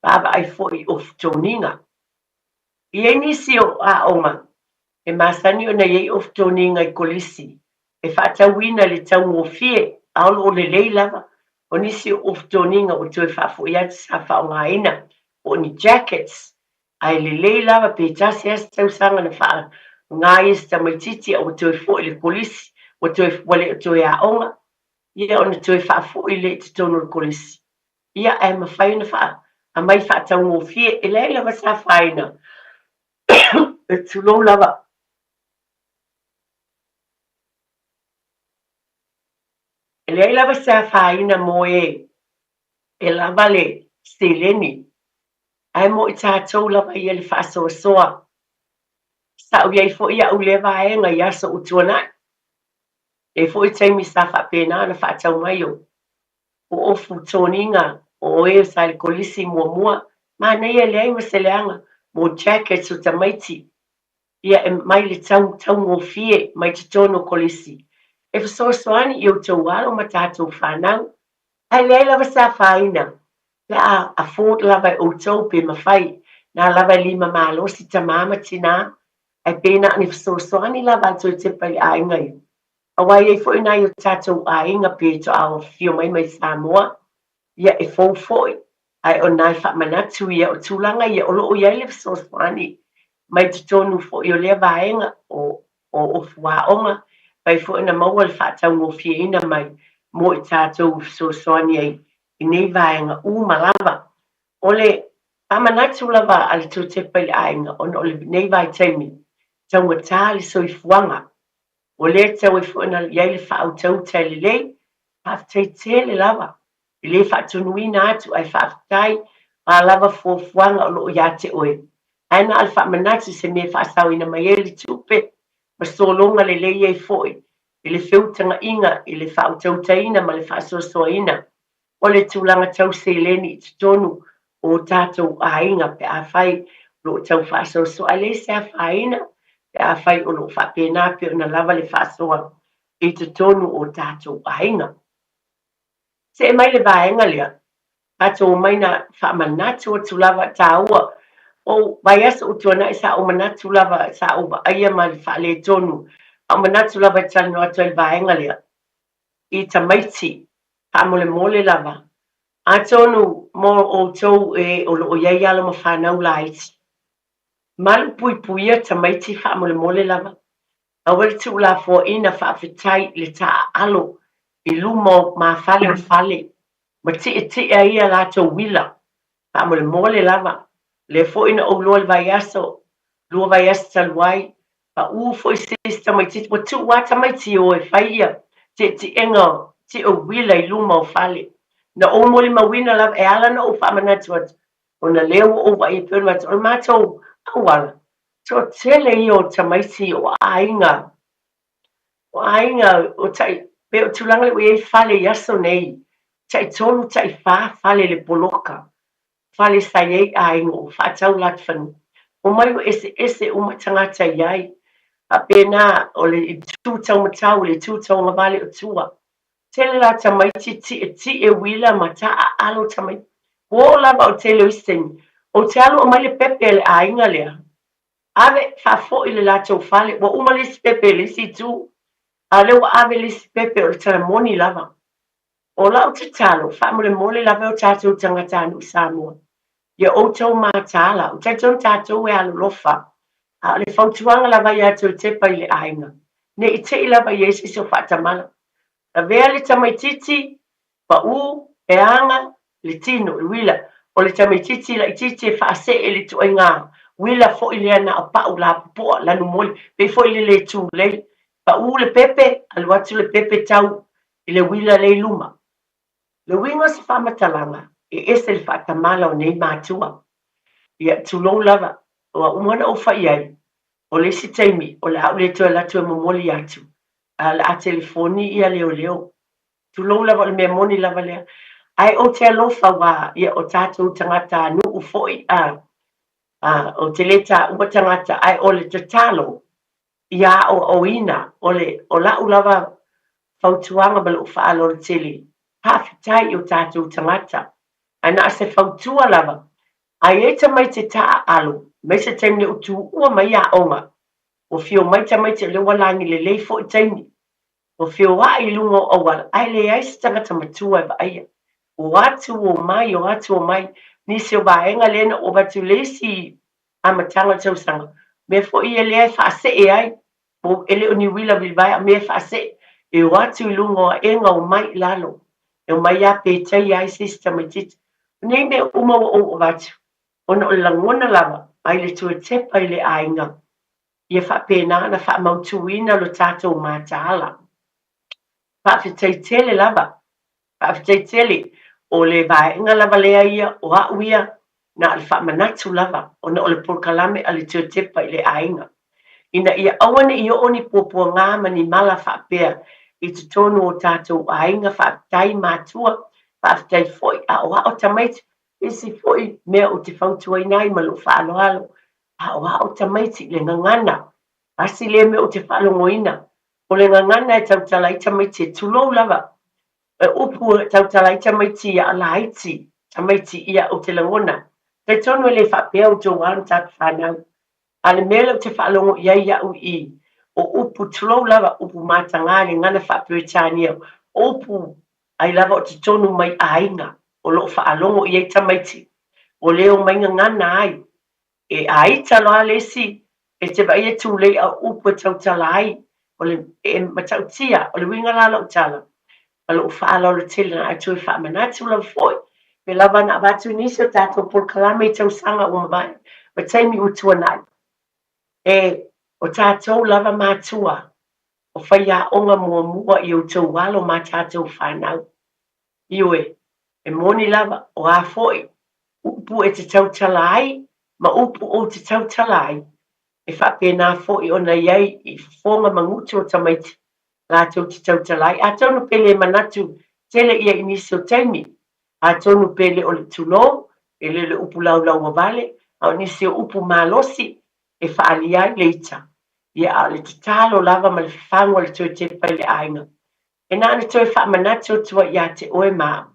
Q: vaavaai foi i ofu toniga. E i ai nisi o aoga e masani ona i ai ofu toniga i kolisi e faatauina i le taugofie a o lo o lelei lava. O nisi o ofu toniga ua toe faafoi atu sa faaaogaina po o ni jackets ae lelei lava pe tasi lava se tausaga na faaaoga ai e se tamaitiiti a ua toe foi i le kolisi, ua toe ua le o toe aoga, ia ona toe faafoi lea i totonu o le kolisi. Ia ae mafai ona faa aumai faataugofie, e leai lava se afaina, tulou lava. E leai lava se afaina mo e e lava le seleni Ae mo i tatou lava ia le faasoasoa. Sa ou i ai foi au i lea vaega i aso ua tuanai. E i ai foi taimi sa faapena ona faatau mai o ofu toniga o e sa i le kolisi muamua, manaia e leai ma se leaga mo jackets o tamaiti ia e mai le tau taugofie mai totonu o kolisi e fesoasoani i outou alo ma tatou fanau. Ae leai lava se afaina pe a afford lava e outou pe mafai, na lava e lima malosi tama ma tina, ae pe na o ni fesoasoani lava a toe tepa i aiga ia. Aua e i ai foi nai o tatou aiga pe toa afifio mai mai Samoa, ia e fou foi, ae o nai faamanatu ia o tulaga ia o lo o i ai le fesoasoani mai totonu foi o lea vaega o o ofu aoga, pai foi ona maua le faataugofieina mai mo i tatou i fesoasoani ai i nei vaega uma lava. O le faamanatu lava a le Toetepa i le aiga ona o lenei vaitaimi, taugata le soifuaga. O lea tau ai foi ona i ai le faautauta e lelei, faafetai tele lava. E le faatonuina atu ae faafetai a lava fuafuaga o lo o ia te oe. Ae na o le faamanatu se mea e faasaoina mai ai le tupe ma sologa lelei ai foi i le feutagaiga i le faautautaina ma le faasoasoaina o le tulaga tau seleni i totonu o tatou aiga pe afai o lo o tau faasoasoa. Ae leai se afaina pe afai o lo o faapena pei ona lava le faasoa i totonu o tatou aiga. See mai le vaega lea, tatou omai na faamanatu atu lava tāua. O vaiaso ua tuanai sa ou manatu lava, sa ou vaaia ma le faaletonu, a ou manatu lava e talanoa atu ai le vaega lea i tamaiti, faamolemole lava. Atonu mo outou e o lo o i ai alo ma fanau laiti, malupuipuia tamaiti faamolemole lava. Aua le tuulafoaiina faafetai i le taaalo i luma o mafale o fale ma tietie ai a latou uila. Faamolemole lava, lea foi na ou iloa i le vaiaso, lua vaiaso talu ai, pau foi se isi tamaitiiti, ua tuu lava tamaiti e o e fai ia tietiega o tie uila i luma o fale. Na ou molimauina lava, e ala ona ou faamanatu atu, Ona lea ua ou vaai e pei ona matou, o le matou auala, toatele ia o tamaiti o aiga, o aiga o tai, pei o tulaga lea ua i ai fale i aso nei, taitolu, taifa fale i le poloka, fale sa i ai aiga ua faatau latou fanua. Omai ua eseese uma tagata i ai. Faapena, o le itu taumatau, o le itu tauagavale o tua. Tele la tamaiti tietie uila ma taaalo tamaiti. Ua oo lava o tele o isi taimi, ou te alu aumai le pepe a le aiga lea, ave faafoi i le latou fale, ua uma le isi pepe i le isi itu, a o lea ua ave le isi pepe, o le tala moni lava. O lau tatalo, faamolemole lava e o tatou tagatanuu Samoa, ia outou mataala, ou talitonu tatou e alolofa, a o le fautuaga lava ia Toetepa i le aiga, ne i te i lava i ai se isi o faatamala. Lavea le tamaitiiti, pau, e aga, le tino, le uila, o le tamaitiiti laitiiti e faasee i le ituaiga uila foi lea na o pau lapopoa, lanumoli, pei foi le le tulei. Pau le pepe, alu atu le pepe tau i le uila lea i luma. Le uiga o se faamatalaga, e ese le faatamala o nei matua. Ia, tulou lava, ua uma ona ou fai ai, o le isi taimi, o le a ou le toe alu atu e momoli atu, a o le a telefoni ia leoleo. Tulou lava, o le mea moni lava lea. Ae ou te alofa aua, ia, o tatou tagatanuu foi, a, a, ou te le taua tagata, ae o le tatalo, ia aoaoina, o le, o la'u lava fautuaga ma lo'u faaaloalo tele, faafetai i o tatou tagata, ae na o se fautua lava, a i ai tamaiti e taaalo, aemaise le taimi lea ua tuua mai aoga, ua fio mai tamaiti o lea ua lagi lelei foi taimi, ua feoai i luga o auala, ae leai se tagata matua e vaaia. O atu o mai, o atu o mai, nisi o vaega lea na ou avatu i le isi amataga o le tausaga, mea foi ia lea e faasee ai, e le o ni uila vilivae, a o mea e faasee, e o atu i luga o aega, omai i lalo, e omai lava pe taia ai se isi tamaitiiti. O nei mea uma ua ou avatu, ona o le lagona lava mai le tuatepa i le aiga, ia faapena ona faamautuina lo tatou mataala. Faafetai tele lava. Faafetai tele. O le vaega lava lea ia, o a'u ia, na o le faamanatu lava, ona o le polokalame a le Tuatepa i le aiga, ina ia aua ne i oo ni puapuagā ma ni mala faapea i totonu o tatou aiga. Faafetai matua, faafetai foi aoao tamaiti. Isi foi mea ou te fautuaina ai ma lou faaaloalo, aoao tamaiti i le gagana. Tasi lea mea ou te faalogoina, O le gagana e tautala ai tamaiti e tulou lava. E upu e tautala ai tamaiti ia a laiti, tamaiti ia ou te lagona. Talitonu e le faapea outou alo tatou fanau. A o le mea lea ou te faalogo i ai iaʻu i, o upu tulou lava, upu matagā i le gagana faa-Peretania, o upu ai lava o totonu mai aiga o lo o faalogo i ai tamaiti, ua le omai gagana ai. E a ita loa le isi, e te vaai e tulei au upu e tautala ai, o le, e matautia, o le uiga la o lau tala, ma lou faaaloalo tele na atu e faamanatu lava foi, pe lava na avatu i nisi o tatou polokalame i tausaga ua mavae, ma taimi ua tuanai. E, o tatou lava matua, o faiaoga muamua i outou alo ma tatou fanau. Ioe, e moni lava, o a foi upu e te tautala ai ma upu ou te tautala ai, e faapena foi ona i ai i fofoga ma gutu o tamaiti latou te tautala ai. Atonu pe le manatu tele ia i nisi o taimi, atonu pe le o le tulou, e le o le upu laulauavale, a o nisi o upu malosi e faaalia ai le ita. Ia, a o le tatalo lava ma le fafagu a le Toetepa i le aiga, E na ona toe faamanatu atu ai ia te oe ma au,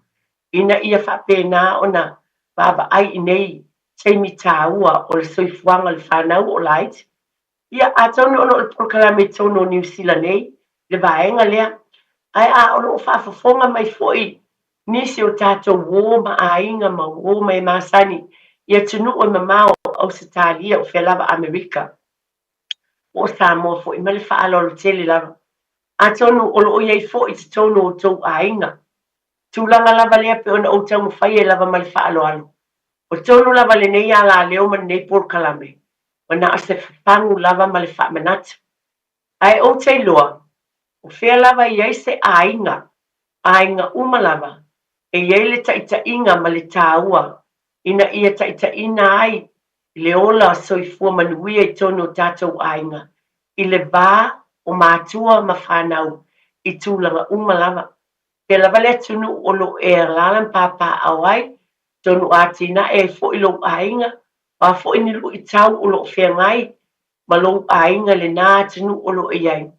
Q: ina ia faapena ona vaavaai i nei taimi tāua o le soifuaga o le whānau o laiti. Ia, atonu ona o le polokalame i totonu o Niu Sila nei, le vaega lea, ae a o lo o faafofoga mai foi nisi o tatou uō ma aiga ma uō ma e masani i atunuu e mamao o Ausetalia o fea lava Amerika, po o Samoa foi, ma le faaaloalo tele lava. Atonu o lo o i ai foi i totonu o outou aiga. Tulaga lava lea pei ona ou taumafai ai lava ma le faaaloalo. O tonu lava lenei alaleo ma lenei polokalame, ua na o se fafagu lava ma le faamanatu. Ae ou te iloa, o fea lava i ai se aiga, aiga uma lava, e i ai le taitaiga ma le taua. ina ia taitaiina ai i le ola soifua manuia i totonu o tatou aiga i le va o matua ma fanau i tulaga uma lava. Pea lava le atunuu o lo o e alaala ma papaaao ai, atonu o atinae ai foi lou aiga, o a foi ni luitau o lo o feagai ma lou aiga i lena atunuu o lo o i ai.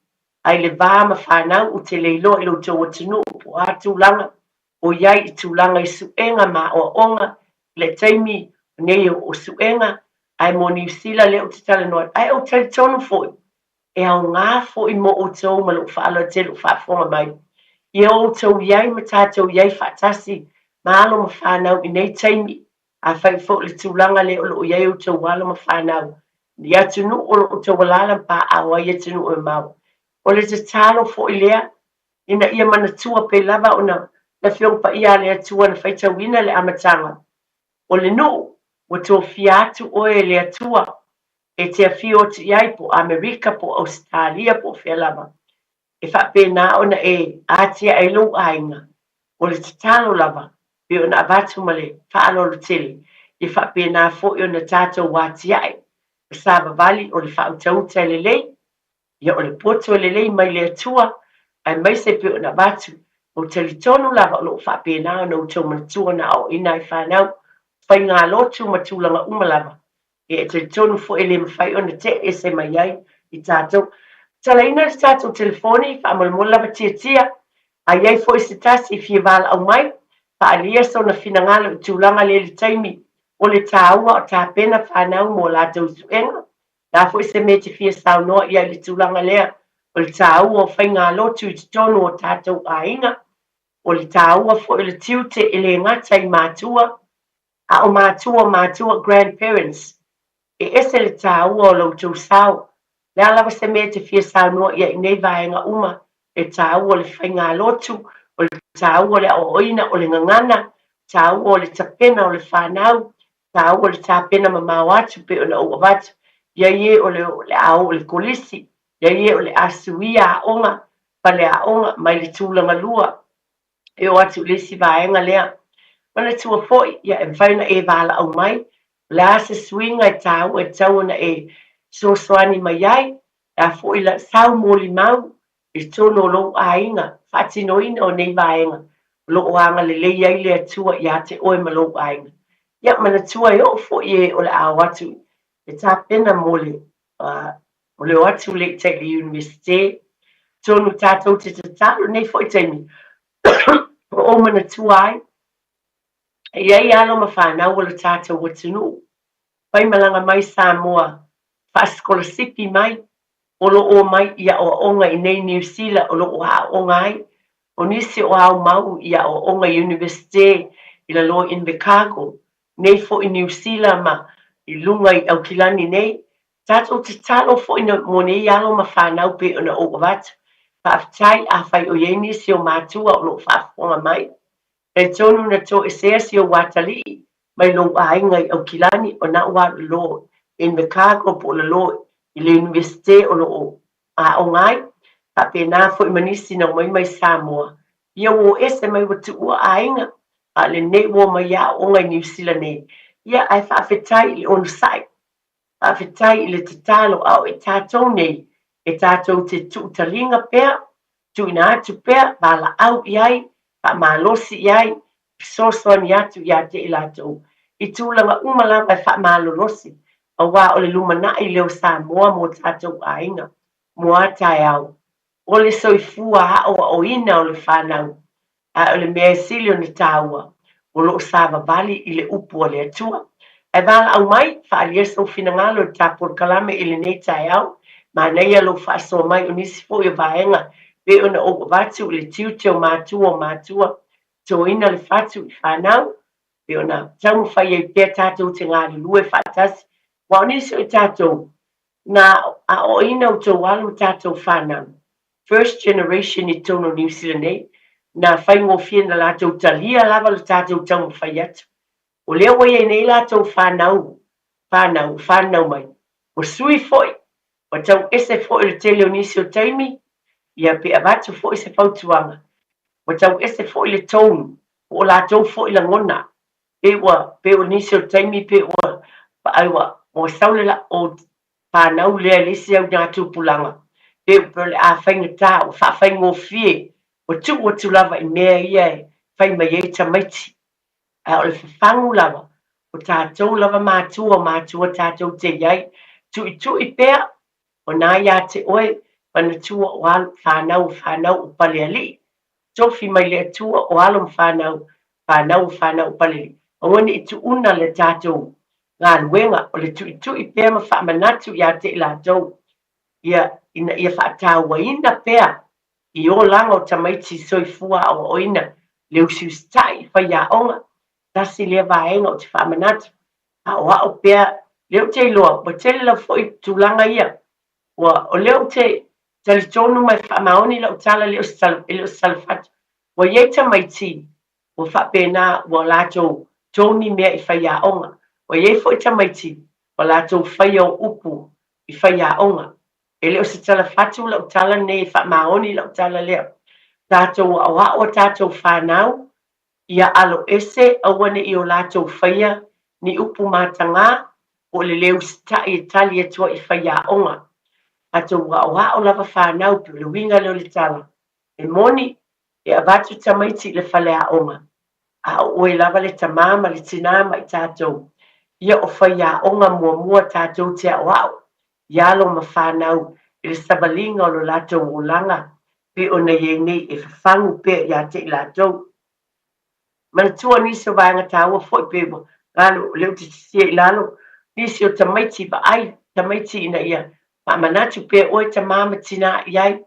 Q: A i le va ma fanau ou te le iloa i lo outou atunuu po o a tulaga o i ai i tulaga i suega ma aoaoga i le taimi nei o suega, ae mo Niu Sila lea ou te talanoa atu. Ae ou talitonu foi, e aoga foi mo outou ma lou faaaloalo tele o faafofoga mai, ia outou i ai ma tatou i ai faatasi ma alo ma fanau i nei taimi, afai foi o le tulaga lea o lo o i ai outou alo ma fanau i atunuu o lo o outou alaala ma paao ai i atunuu e mamao. O le tatalo foi lea ina ia manatua pei lava ona le Afioga Paia a le Atua na faitauina le amataga o le nuu, ua tofia atu oe e le Atua e te afio atu i ai po o Amerika po o Ausetalia po o fea lava, e faapena ona e atiae ai lou aiga. O le tatalo lava pei ona avatu ma le faaaloalo tele, ia faapena foi ona tatou atiae ma savavali o le faautauta e lelei, Ia o le poto e lelei mai le Atua, aemaise pei ona avatu, ou talitonu lava o lo o faapena ona outou manatua na aoaoina ai fanau, faigalotu ma tulaga uma lava. Ia e talitonu foi e le mafai ona tee ese mai ai i tatou. Tatalaina le tatou telefoni, faamolemole lava tiatia, a i ai foi se tasi e fia valaau mai, faaalia sona finagalo i tulaga lea i le taimi o le taua o tapena fanau mo latou suega, Le a foi se mea e te fia saunoa i ai i le tulaga lea o le tāua o faigalotu i totonu o tātou aiga, o le tāua foi o le tiute e le gata i matua, a o matua o matua, grandparents, e ese le tāua o lo outou sao. Le a lava se mea e te fia saunoa i ai i nei vaega uma, le tāua o le faigalotu, o le tāua o le aoaoina, o le gagana, tāua o le tapena o le whanau, tāua le tapena mamao atu pei ona ou avatu, ia ie o le o le a oo i le kolisi, ia ie o le a suia aoga, fale aoga, mai le tulaga lua, e oo atu i le isi vaega lea. Manatua foi, ia e mafai ona e valaau mai, o le a se suiga e tāua e tatau ona e fesoasoani mai ai, le a foi la sau molimau i totonu o lou aiga, faatinoina o nei vaega o lo o agalelei ai le Atua iā te oe ma lou aiga. Ia, manatua e oo foi e o le a o atu e tapena mo le, mo le o atu le i tai i le Universite, tonu tātou te tatalo nei foi taimi o ou manatua ai, e i ai alo ma whanau o le tātou atunuu, whaimalaga mai Samoa, faasikolasipi mai, o lo o omai i aoaoga i nei Niu Sila o lo o aoaoga ai, o nisi o ao mau i aoaoga i Universite i lalo i Invercargill, nei foi Niu Sila ma i luga i Aukilani nei, tatou tatalo foi mo nei alo ma fanau pei ona ou avatu. Faafetai afai o i ai nisi o matua o lo o faafofoga mai. Talitonu na toesea si ou atalii mai lou aiga i Aukilani o na ua lalo i Invercargill po o lalo i le Universite o lo o aoga ai, faapena foi ma nisi na omai mai Samoa. Ia ua o ese mai ua tuua aiga, a o lenei ua omai i aoaoga i Niu Sila nei. Ia ae faafetai i le onosai, faafetai i le tatalo, a o i tatou nei e tatou te tuutaliga pea, tuuina atu pea, valaau i ai, faamalosi i ai, fesoasoani atu ia te i latou i tulaga uma lava e faamalolosi, aua o le lumanai lea o Samoa mo tatou aiga, mo a taeao. O le soifua aoaoina o le fanau, a o le mea e sili ona tāua, o lo o savavali i le upu a le Atua. Ae valaau mai, faaalia sou finagalo i le ta polokalame i lenei taeao, manaia lou faasoa mai o nisi foi o vaega pei ona ou avatu i le tiute o matua o matua, toina le fatu i fanau, pei ona taumafai ai pea tatou te galulue faatasi, aua o nisi o i tatou, na aoaoina outou alo tatou fanau, first generation i totonu o Niu Sila nei, na faigofie na latou talia lava le tatou taumafai atu. O lea ua i ai nei latou fanau, fanau, fanau mai, ua sui foi, ua tau ese foi le tele o nisi o taimi, ia pe avatu foi se fautuaga, ua tau ese foi le tone, po o latou foi lagona. Pei ua, pei o nisi o taimi pei ua vaai ua, ua sau le la, o fanau lea i le isi augatupulaga, pei o le a faigata, ua faafaigofie, ua tuu atu lava i mea ia e fai mai ai tamaiti. Ae o le fafagu lava, o tatou lava matua, o matua tatou te i ai, tuitui pea, o na ia te oe, manatua o alo, fanau o fanau o Palealii, tofi mai le Atua o alo ma fanau, fanau o fanau o Palealii. Aua ne i tuuna le tatou galuega o le tuitui pea ma faamanatu ia te i latou, ia, ina ia faatauaina pea i olaga o tamaiti soifua aoaoina le usiusitai i faiaoga, tasi lea vaega ou te faamanatu, aoao pea, lea ou te iloa ua tele lava foi tulaga ia, ua, o lea ou te talitonu ma e faamaoni lau tala, e le o se tala, e le o se tala fatu, ua i ai tamaiti ua faapena ua latou togi mea i faiaoga, ua i ai foi tamaiti ua latou faia o upu i faiaoga. E le o se tala fatu lau tala lenei e faamaoni lau tala lea. Tatou aoao a tatou fanau ia alo ese aua ne i o latou faia ni upu matagā po o le le usitai e tali atu ai i faiaoga. Tatou aoao lava fanau pei o le uiga lea o le tala. E moni, e avatu tamaiti i le faleaoga, a o oe lava le tamā ma le tinā ma i tatou, ia o faiaoga muamua tatou te aoao i alo ma fanau i le savaliga o lo latou olaga pei ona i ai nei e fafagu pea ia te i latou. Manatua nisi o vaega taua foi pei ua galo o lea ou te tisia i lalo nisi o tamaiti vaai tamaiti ina ia faamanatu pea oe tamā ma tinā i ai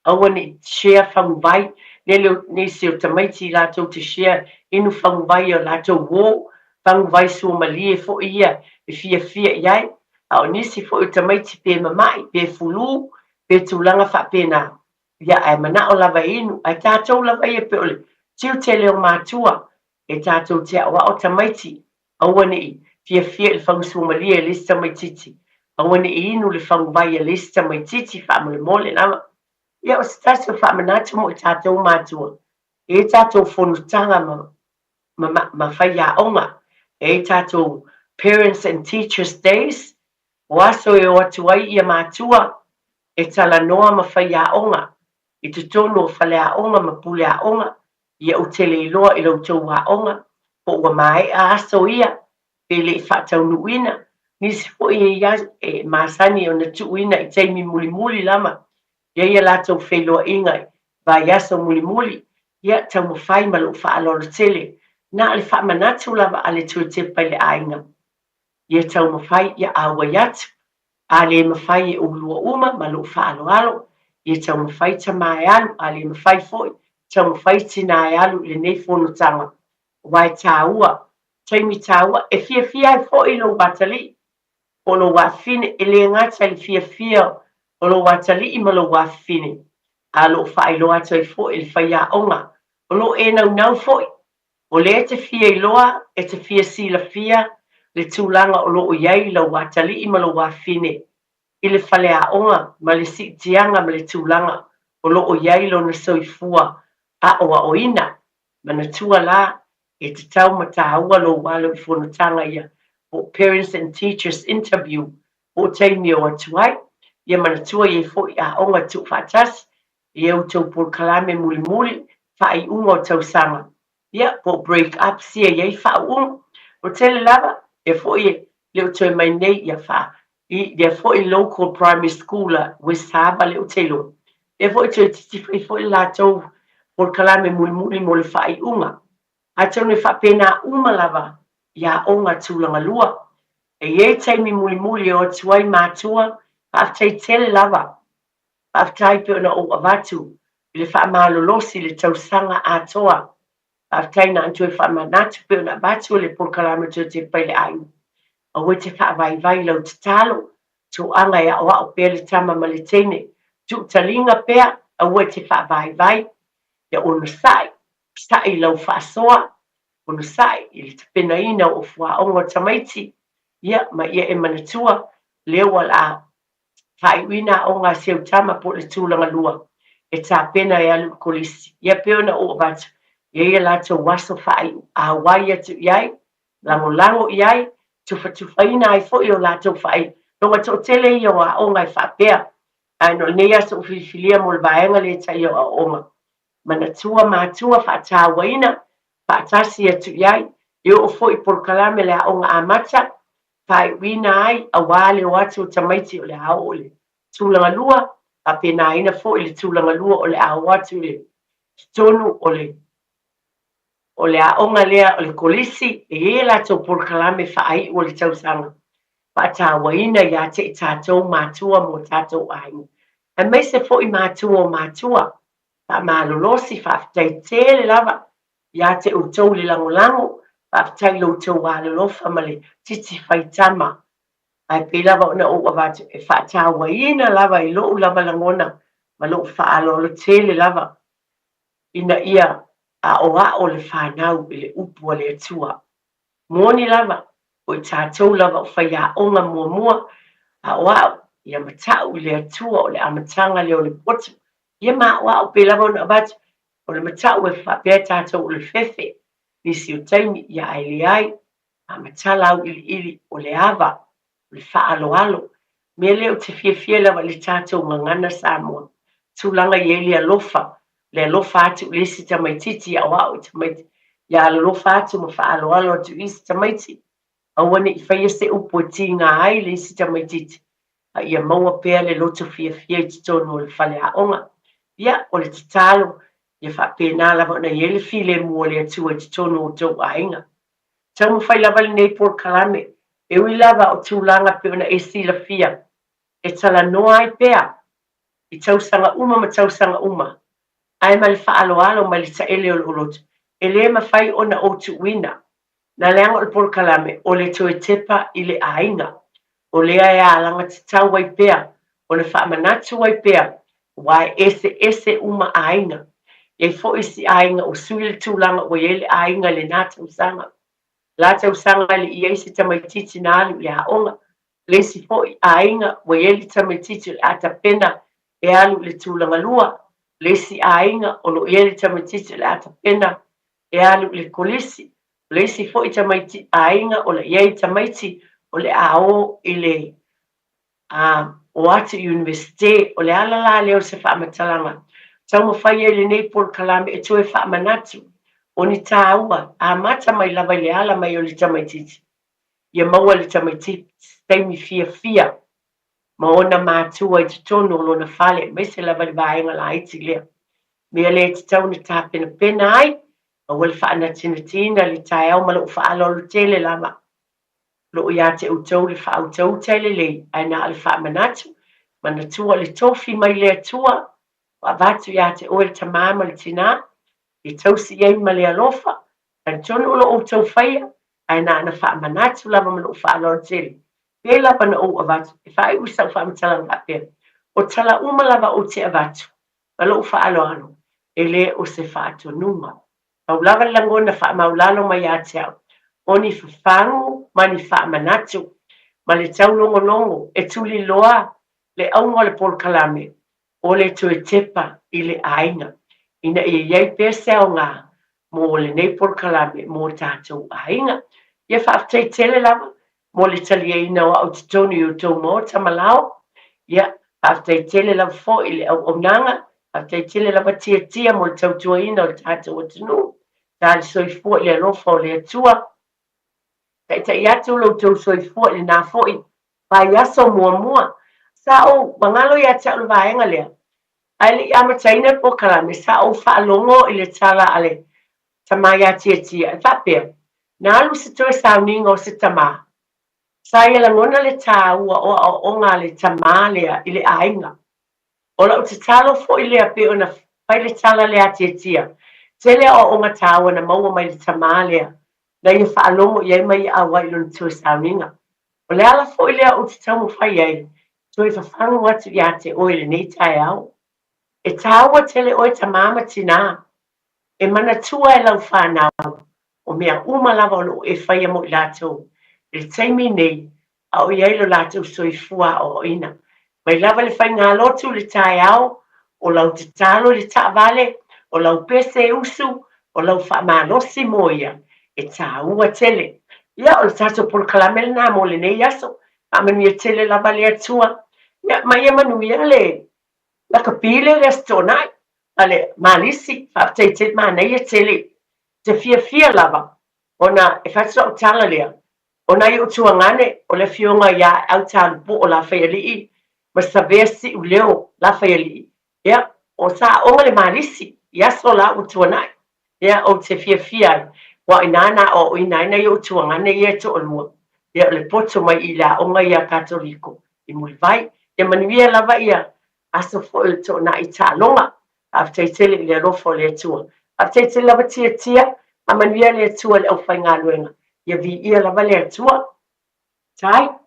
Q: Aua ne i share faguvai, lele o nisi o tamaiti latou te share inu faguvai o latou uo, faguvai suamalie foi ia e fiafia i ai, a o nisi foi o tamaiti pe mama'i, pe fulu, pe tulaga faapena, ia ae mana'o lava e inu, ae tatou lava ia pe o le tiute lea o matua e tatou te aoao tamaiti Aua ne i fiafia i le fagusuamalie a le isi tamaitiiti. Aua ne i inu le faguvai a le isi tamaitiiti faamolemole lava. Ia, o se tasi o faamanatu mo i tatou matua, e i ai tatou fonotaga ma, ma, ma faiaoga, e i ai tatou Parents and Teachers Days, o aso e o atu ai ia matua e talanoa ma faiaoga i totonu o faleaoga ma puleaoga, Ia ou te le iloa i la outou aoga po ua maea aso ia pe le i faataunuuina, nisi foi e ia e masani ona tuuina i taimi mulimuli lava, i ai a latou feiloaiga i vaiaso mulimuli, ia taumafai ma lou faaaloalo tele, na o le faamanatu lava a le Tuatepa i le aiga, ia taumafai ia auai atu. A le mafai e oulua uma ma lou faaaloalo, ia taumafai tamā e alu, a le mafai foi, taumafai tinā e alu i lenei fonotaga, aua e tāua, taimi tāua, e fiafia ai foi lou atalii po o lou afafine, e le gata i le fiafia o lou atalii ma lou afafine, a o lo o faailoa atu ai foi i le faiaoga o lo o e naunau foi O lea e te fia iloa, e te fia silafia le tulaga o lo o i ai lau atalii ma lou afine i le faleaoga ma le siitiaga ma le tulaga o lo o i ai lona soifua aoaoina. Manatua la, e tatau ma tāua lou alo i fonotaga ia po o Parents and Teachers Interview po o taimi e o atu ai. Ia manatua i ai foi aoga tuufaatasi i a outou polokalame mulimuli faaiuga o tausaga, ia, po o break ups ia i ai faauuga. O tele lava, lea foi e le o toe mai nei ia faa, i lea foi local primary school a West Harbour lea ou te iloa, lea foi toeitiiti fai foi le latou polokalame mulimuli mo le faaiuga. Atonu e faapena uma lava i aoga tulaga lua. E i ai taimi mulimuli e o atu ai matua, faafetai tele lava Faafetai pei ona ou avatu i le faamalolosi i le tausaga atoa. Faafetai na toe faamanatu pei ona avatu e le polokalame toe tepa i le aiga. Aua e te faavaivai i lau tatalo, toaga e aoao pea le tama ma le teine. Tuu taliga pea, aua e te faavaivai, ia onosai, onosai i lau faasoa, onosai i le tapenaina o fuaoga o tamaiti, ia ma ia e manatua, lea ua la faaiuina aoga a si au tama po o le tulaga lua e tapena e alu i le kolisi. Ia pei ona ou avatu, e i ai a latou aso faaiu auai atu i ai. lagolago i ai, tufatufaina ai foi o latou faailoga toatele ia o aoga e faapea. Ae no lenei aso ua filifilia mo le vaega lea taia o aoaoga manatua matua faatauaina faatasi atu i ai, e oo foi i polokalame le aoga amata, faaiuina ai aua le o atu o tamaiti o le a oo i le tulaga lua, faapenaina foi le tulaga lua o le a o atu i le totonu o le o le aoga lea o le kolisi, e i ai a latou polokalame faaiu o le tausaga faatauaina ia te i tatou matua mo tatou aiga, aemaise foi matua o matua. Faamalolosi, faafetai tele lava ia te outou le lagolago, faafetai i lo outou alolofa ma le titi faitama. Ae pei lava ona ou avatu, e faatauaina lava i lou lava lagona ma lou faaaloalo tele lava ina ia aoao le fanau i le upu a le Atua. Moni lava, o i tatou lava o faiaoga muamua, aoao, ia matau i le Atua o le amataga lea o le poto. Ia ma aoao pei lava ona avatu, o le matau e faapea tatou o le fefe, nisi o taimi, ia ae leai, a matala auiliili o le ava, o le faaaloalo. Mea lea ou te fiafia lava i le tatou gagana Samoa, tulaga i ai le alofa, le alofa atu i le isi tamaitiiti, aoao i tamaiti, ia alolofa atu ma faaaloalo atu i isi tamaiti, aua ne i faia se upu e tiga ai le isi tamaitiiti, a ia maua pea le loto fiafia i totonu o le faleaoga. Ia, o le tatalo, ia faapena lava ona i ai le filemu o le Atua i totonu o outou aiga. Taumafai lava lenei polokalame, e ui lava o tulaga pei ona e silafia, e talanoa ai pea i tausaga uma ma tausaga uma, ae ma le faaaloalo mai le taele o lou loto, e le mafai ona ou tuuina. Na leaga o le polokalame o le toe tepa i le aiga, o lea e alagatatau ai pea ona faamanatu ai pea aua e eseese uma aiga. E i ai foi isi aiga ua sui le tulaga ua i ai le aiga i lena tausaga. La tausaga e le i i ai se tamaitiiti na alu i le aoga. Le isi foi aiga ua i ai le tamaitiiti o le a tapena e alu i le tulaga lua. Le isi aiga o lo o i ai le tamaitiiti o le a tapena e alu i le kolisi. O le isi foi tamaiti aiga o le i ai tamaiti o le a o i le a o atu i Iunivesite. O le ala la lea o se faamatalaga taumafai ai lenei polokalame e toe faamanatu o ni tāua amata mai lava i le ala mai o le tamaitiiti ia maua le tamaitiiti se taimi fiafia ma ona matua i totonu o lona fale, aemaise lava i le vaega laiti lea. Mea lea e tatau ona tapenapena ai, aua le faanatinatiina le taeao ma lou faaaloalo tele lava. O lo o ia te outou le faautauta e lelei, ae na o le faamanatu, manatua le tofi mai le Atua, ua avatu ia te oe le tamā ma le tinā, e tausi i ai ma le alofa, talitonu o lo o outou faia, ae na ona faamanatu lava ma lou faaaloalo tele. Pei lava na ou avatu, e faaiu sau faamatalaga faapea, o tala uma lava ou te avatu ma lou faaaloalo, e le o se faatonuga. Pau lava le lagona faamaulalo mai ia te au, o ni fafagu ma ni faamanatu, ma le taulogologo e tuliloa le auga o le polokalame, o le toe tepa i le aiga, ina ia i ai pea se aoga mo lenei polokalame mo tatou aiga. Ia faafetai tele lava mo le taliaina o au i totonu i outou maota ma lao. Ia, faafetai tele lava foi i le auaunaga, faafetai tele lava Tiatia mo le tautuaina o le tatou atunuu. Ta le soifua i le alofa o le Atua. Taitai atu lo outou soifua i lena foi vaiaso muamua. Sa ou magalo ia te au le vaega lea, ae le i amataina le polokalame, sa ou faalogo i le tala a le tama ia Tiatia e faapea, Na alu se toe sauniga o se tama. Sa ia lagona le tāua o aoaoga a le tama lea i le aiga. O lau tatalo foi lea pei ona fai le tala lea a Tiatia, tele aoaoga tāua na maua mai le tama lea, na ia faalogo i ai ma ia auai i lona toe sauniga. O le ala foi lea ou te taumafai ai, toe fafagu atu ia te oe i lenei taeao. E tāua tele oe tamā ma tinā. E manatua e lau whanau, o mea uma lava o loo e whaia mo i lātou. I le taimi nei, a o i ai lo lātou soifua aoaoina. Mai lava le faigālotu i le taeao, o lau tatalo i le taavale, o lau pese e usu, o lau faamalosi mo ia, e tāua tele. Ia, o le tatou polokalame lena mo lenei aso. Faamanuia tele lava le Atua. Ia, ma ia manuia le lakapi lea i le Aso Toonai a le Malisi. Faafetai tele, manaia tele. Ou te fiafia lava ona e fai atu lau tala lea, o nai ou tuagane, o le afioga ia Autalupu o Lafaialii ma Savea Siuleo Lafaialii, Ia, o sa aoga le Malisi i aso la ua tuanai. Ia, ou te fiafia ai, aua o ina na aoaoina ai nai ou tuagane ia e toalua, ia o le poto mai i le aoga ia Katoliko i Mulivai. Ia manuia lava ia aso foi o le toonai taaloga. Faafetai tele i le alofa o le Atua. Faafetai tele lava Tiatia, faamanuia le Atua i le aufaigaluega. Ia viia lava le Atua. Tai.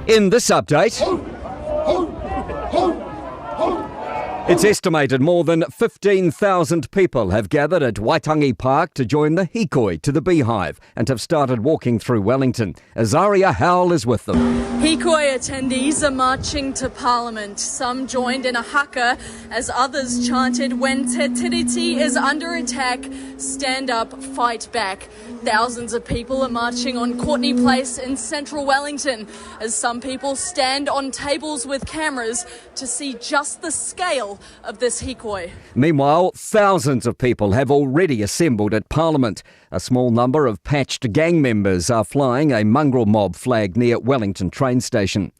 L: In this update, it's estimated more than 15,000 people have gathered at Waitangi Park to join the hikoi to the Beehive and have started walking through Wellington. Azaria Howell is with them.
R: Hikoi attendees are marching to Parliament. Some joined in a haka as others chanted, When Te Tiriti is under attack, stand up, fight back. Thousands of people are marching on Courtenay Place in central Wellington as some people stand on tables with cameras to see just the scale of this hikoi.
L: Meanwhile, thousands of people have already assembled at Parliament. A small number of patched gang members are flying a mongrel mob flag near Wellington train station.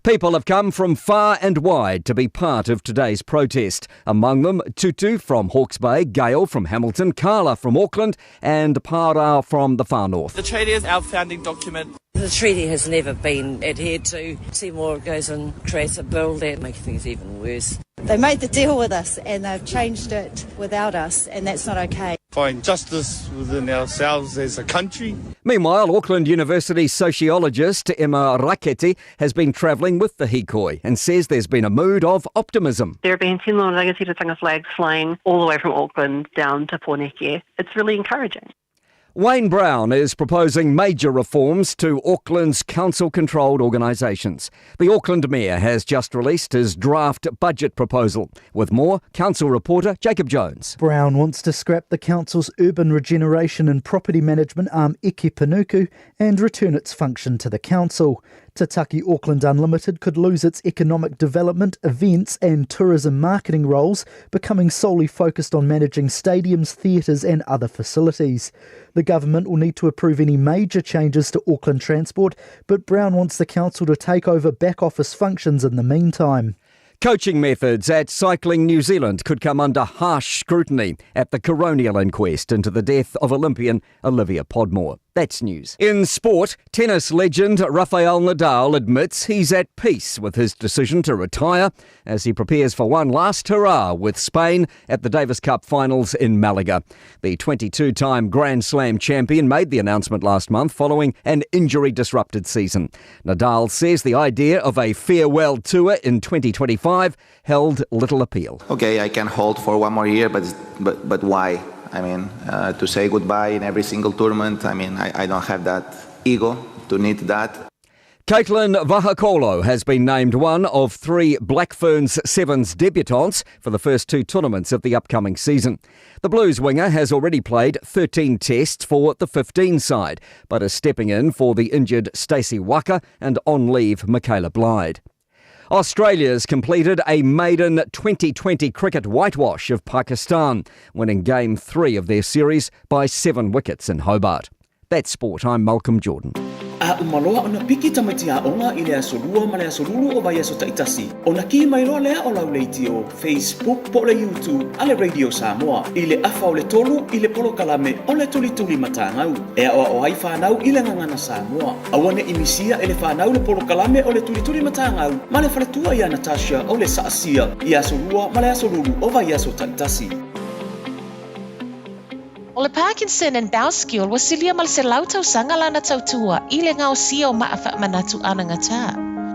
L: People have come from far and wide to be part of today's protest. Among them, Tutu from Hawke's Bay, Gail from Hamilton, Carla from Auckland, and Para from the far north.
T: The treaty is our founding document.
U: The treaty has never been adhered to. Seymour goes and creates a bill that makes things even worse.
V: They made the deal with us and they've changed it without us, and that's not okay.
W: Find justice within ourselves as a country.
L: Meanwhile, Auckland University sociologist Emma Rakete has been travelling with the hikoi and says there's been a mood of optimism.
S: There have been 10 rangatiratanga flags flying all the way from Auckland down to Pōneke. It's really encouraging.
L: Wayne Brown is proposing major reforms to Auckland's council controlled organisations. The Auckland Mayor has just released his draft budget proposal. With more, Council reporter Jacob Jones.
X: Brown wants to scrap the council's urban regeneration and property management arm Eke Panuku and return its function to the council. Te Taki Auckland Unlimited could lose its economic development, events, and tourism marketing roles, becoming solely focused on managing stadiums, theatres, and other facilities. The government will need to approve any major changes to Auckland Transport, but Brown wants the council to take over back office functions in the meantime.
L: Coaching methods at Cycling New Zealand could come under harsh scrutiny at the coronial inquest into the death of Olympian Olivia Podmore. That's news. In sport, tennis legend Rafael Nadal admits he's at peace with his decision to retire as he prepares for one last hurrah with Spain at the Davis Cup finals in Malaga. The 22 time Grand Slam champion made the announcement last month following an injury disrupted season. Nadal says the idea of a farewell tour in 2025 held little appeal.
Y: Okay, I can hold for one more year, but, but, but why? I mean, uh, to say goodbye in every single tournament, I mean, I, I don't have that ego to need that.
L: Caitlin Vahakolo has been named one of three Black Ferns Sevens debutants for the first two tournaments of the upcoming season. The Blues winger has already played 13 tests for the 15 side, but is stepping in for the injured Stacey Waaka and on leave Michaela Blyde. Australia's completed a maiden 2020 cricket whitewash of Pakistan, winning Game 3 of their series by seven wickets in Hobart. That's sport. I'm Malcolm Jordan.
P: A uma loa ona piki tamaiti aoga i le aso Lua ma le aso Lulu o vaiaso taitasi, ona kī mai loa lea o lau leitio, Facebook po o le YouTube a le Radio Samoa i le afa o le tolu i le polokalame o le Tulituli Matagau e aoao ai fanau i le gagana Samoa. Aua ne i misia e le fanau le polokalame o le Tulituli Matagau ma le faletua ia Natasha o le Saasia i aso Lua ma le aso Lulu o vaiaso taitasi.
Z: O le Parkinson and Bowskill ua silia ma le 100 tausaga lana tautua i le gaosia o maa faamanatu anagatā.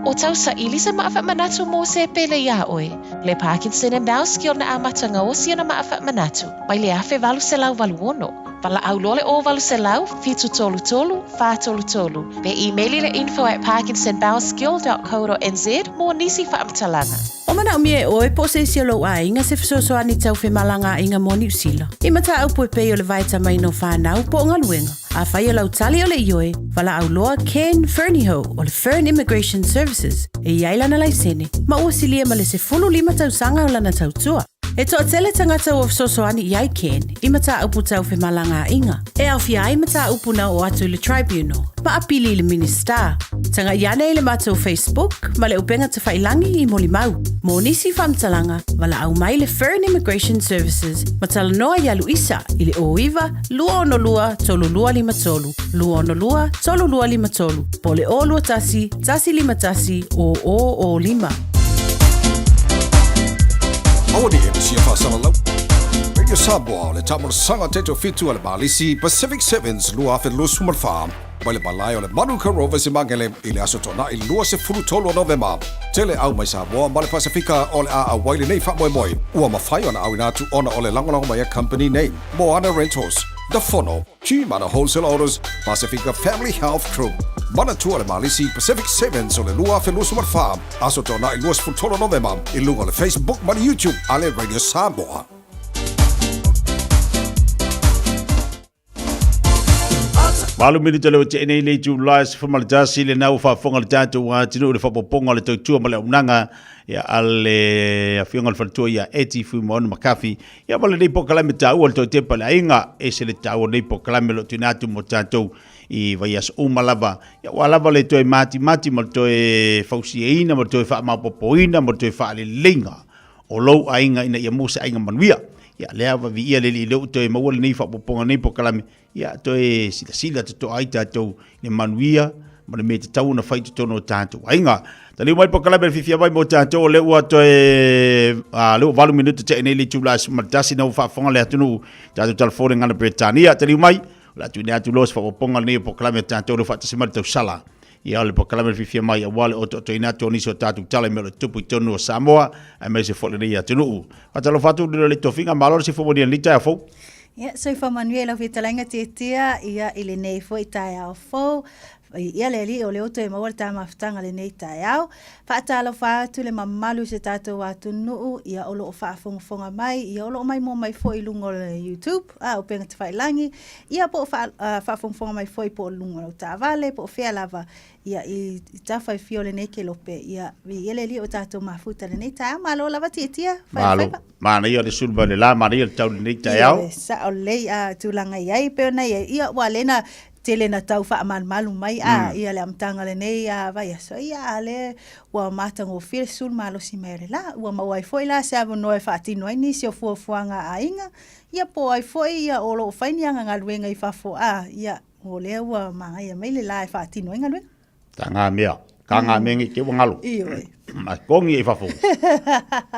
Z: O tausaili se maʻa mo se pele iā ʻoe. Le Parkinson and Bowskill na amata gaosi ona maʻa faamanatu mai le 1886. Valaau loa le 0800 733 433 pe email i le info at parkinsonbowskill.co.nz mo nisi faamatalaga.
H: O manaomia e ʻoe po o se isi o lou aiga se fesoasoani tau femalagaaiga mo Niu Sila. I mataupu e pei o le vaetamaina o fanau po o galuega. Afai o lau tali o le ioe, valaau loa Ken Fernihough o le Fern Immigration Services e i ai lana laisene ma ua silia ma le 15 tausaga o lana tautua. E toatele tagata ua fesoasoani i ai Ken i mataupu tau femalagaaiga, e aofia ai mataupu na oo atu i le Tribunal ma apili i le Minisita. Tagai ane i le matou Facebook ma le upega tafailangi i molimau. Mo nisi faamatalaga, valaau mai le Fern Immigration Services ma talanoa iā Luisa i le 09 262 3253, 262 3253, po o le 021 151 0005.
A: Aua ne i misia faasalalau. Radio Samoa o le taamolosaga taitofitu a le Malisi Pacific Sevens 2024 mai le malae o le Manuka Rovers i Magele i le Aso Toonai 23 o Novema. Tele au mai Samoa ma le Pasefika o le a auai lenei faamoemoe ua mafai ona auina atu ona o le lagolago mai a company nei. Moana Rentals, The Fono, G-Mana Wholesale Autos, Pasifika Family Health Group. Manatua le Malisi Pacific Sevens o le 2024, Aso Toonai 23 Novema i luga o le Facebook ma le YouTube a le Radio Samoa.
M: Valu minute le ua nei le itulā e 11 lena ua faafofoga le tatou atunuu i le faaopoopoga o le tautua ma le auaunaga ia a le Afioga i le Faletua ia Eti Fuimaono McCarthy ia ma lenei polokalame taua o le Toetepa i le Aiga. E ese le taua o lenei polokalame o lo o tuuina atu mo tatou i vaiaso uma lava ia aua lava le toe matimati ma le toe fausiaina ma le toe faamaopoopoina ma le toe faaleleiga o lou aiga ina ia maua se aiga manuia. Ia lea ua viia le Alii lea ua toe maua lenei faaopoopoga o lenei polokalame, ia toe silasila totoa ai tatou i le manuia ma le mea e tatau ona fai i totonu o tatou aiga. Taliu mai le polokalame le fiafia mai mo tatou o lea ua toe lea ua 8 minute tea nei le itula e 11 na ua faafofoga le atunuu tatou talafo le gana Peretania. Taliu mai, o le a tuuina atu loa se faaopoopoga lenei o polokalame a tatou lea faatasi mai le tausala. Ia o le polokalame le fiafia mai aua le otootoina atu o nisi o tatou tala i mea o lo o tutupu i totonu o Samoa aemaise foi lenei atunuu. Faatalofa atu i le tofiga, malo le sifo mo lenei taeao fou.
C: Ia, soifua manuia i lau fetalaiga Tiatia, ia, i lenei foi taeao fou. Ia le Alii o lea ua toe maua le ta mafutaga i lenei taeao. Faatalofa atu i le mamalu o si o tatou atunuu, ia, o lo o faafogafoga mai, ia, o lo o maimoa mai foi i luga o le YouTube, a, Upega Tafailagi, ia, po o faafogafoga mai foi po o luga o lau taavale, po o fea lava, Ia, i tafa e fia o lenei kelope, ia, viia le Alii o tatou mafuta i lenei taeao. Malo lava Tiatia, fai o
M: Malo.
C: faiva.
M: Manaia le sulu mai le la, manaia le tau i lenei taeao.
C: Ioe, sao lelei a tulaga i ai, pei ona i ai, ia, ua lena tele na tau faamalumalu mai a, ia le amataga o lenei vaiaso, ia, a lea ua matagofie le sulu malosi mai o le la. Ua maua ai foi la se avanoa e faatino ai nisi o fuafuaga a aiga, ia, po o ai foi ia o lo o fai ni aga galuega i fafo a, ia, O lea ua magaia mai le la e faatino ai galuega.
M: Ta ngā mea, ka ngā mea ngi te ua ngalo.
C: Ioe.
M: Ma kongi i fafo.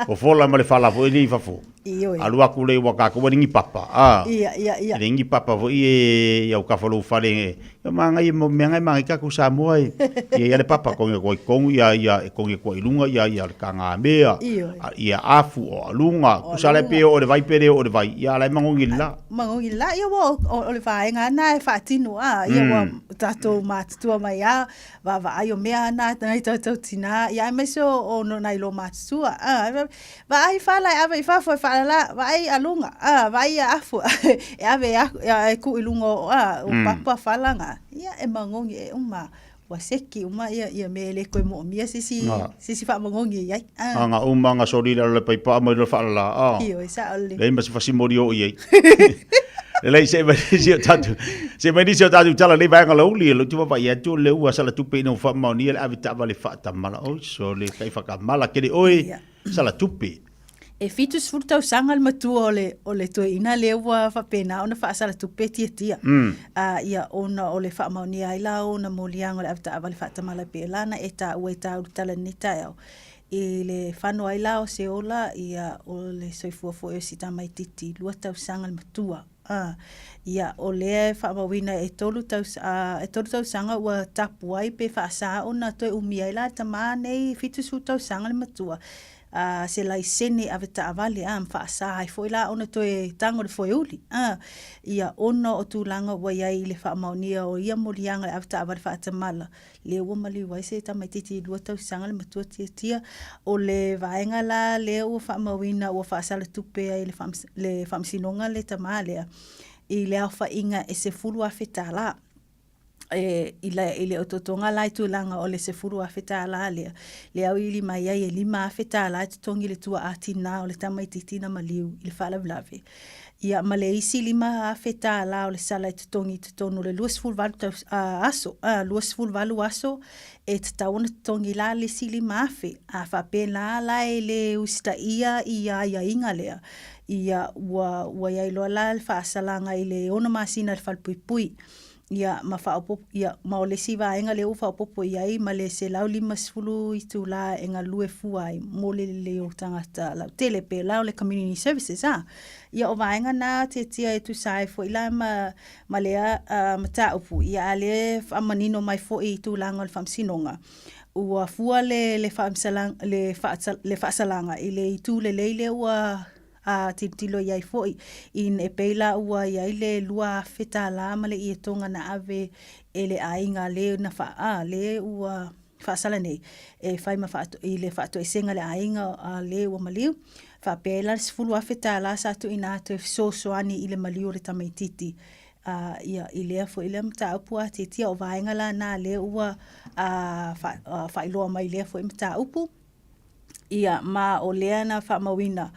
M: Fofola ma le whala fo i fafo.
C: Ioe.
M: Alu aku le ua ka ko ni papa. Ah.
C: Ia, ia, ia.
M: Le ngi papa fo i au ka falo fale. Ia ma ngai mo mea ngai ma ngai ka ku Samoa e. Ia ia le papa kongi ko i kongu ia ia e kongi ko i lunga ia ia le ka ngā mea.
C: Ioe.
M: Ia afu o alunga. Kusa le pe o le vai pere o le vai. Ia la mangongi la.
C: Magogi la, ia ua o le vaega ana e faatino a, ia ua tatou matutua mai a, vaavaai o mea ana nai tatou tina, ia aemaise o nai lo matutua, a, vaai fala e ave i fafo e faalala, vaai aluga, a, vaai ia afu e ave e tuu i luga o, a, o papa fala ga, ia e magogi e uma. Ua seki uma ia ia mea e le toe moomia se isi se isi faamagogi e i ai.
M: A nga uma nga soli i lalo le paipaa ma i lalo le faalala. A.
C: Ioe, sao lelei.
M: Leai ma se fasimoli o oo i ai. Lelei, se i mai nisi o tatou, se i mai nisi o tatou tala i lenei vaega lauli, o lou te vaavaai atu o lea ua sala tupe ina ua faamaonia le ave taavale faatamala. Oi sole, kai whakamala kele oe, sala tupe.
C: E 70 tausaga le matua o le, o le toeaina lea ua faapena ona faasalatupe tiatia. A, ia, ona o le faamaonia ai la ona moliaga o le avetaavale faatamala e pei o lana e taua e tāulu tala i lenei taeao. I le fano ai la o se ola, ia, o le soifua foi o si tamaitiiti, 2 tausaga le matua. A, ia, o lea e faamauina e tolu taus, a, e tolu tausaga ua tapu ai pe faasa ona toe umia ai la le tamā nei 70 tausaga le matua, a, se laisene avetaavale, a, ma faasa ai foi la ona toe tago i le foeuli, a, ia, ona o tulaga ua i ai i le faamaonia o ia moliaga i le avetaavale faatamala, lea ua maliu ai se tamaitiiti i 2 tausaga le matua tiatia. O le vaega la lea ua faamauina ua faasalatupe ai le Faamasinoga le tamā lea i le aofaiga e $10,000. E, i le, i le otootoga la i tulaga o le $10,000 lea, le auili mai ai e $5,000 e totogi i le tuaa tinā o le tamaitiiti na maliu i le faalavelave. Ia, ma le isi $5,000 o le sala e totogi i totonu o le 28 tau, aso, 28 aso e tatau ona totogi la le isi $5,000. A faapena la e le usitaia ia aiaiga lea, ia ua, ua i ai loa la le faasalaga i le 6 masina i le falepuipui. Ia, ma faaopoopo, ia, ma o le isi vaega lea ua faaopoopo i ai ma le 150 itulā e galue fua ai mo le lelei o tagata lautele, pe la o le community services a. Ia, o vaega na tiatia e tusa ai foi la ma, ma lea mataupu, ia, a lea e faamanino mai foi i tulaga o le faamasinoga, ua fua le, le faamasalaga, le le faasalaga i le itu lelei lea ua a tilotilo i ai foi, in e pei la ua i ai le $2,000 ma le ietoga na ave e le aiga le na faa, a, le ua faasala nei, e fai ma faato, i le faatoesega a le aiga a le ua maliu, faapea ai la le $10,000 sa tuuina atu e fesoasoani i le maliu o le tamaitiiti. A, ia, i lea foi lea mataupu a tiatia, o vaega la na lea ua a, fa, a, faailoa mai i lea foi mataupu. Ia, ma o lea na faamauina,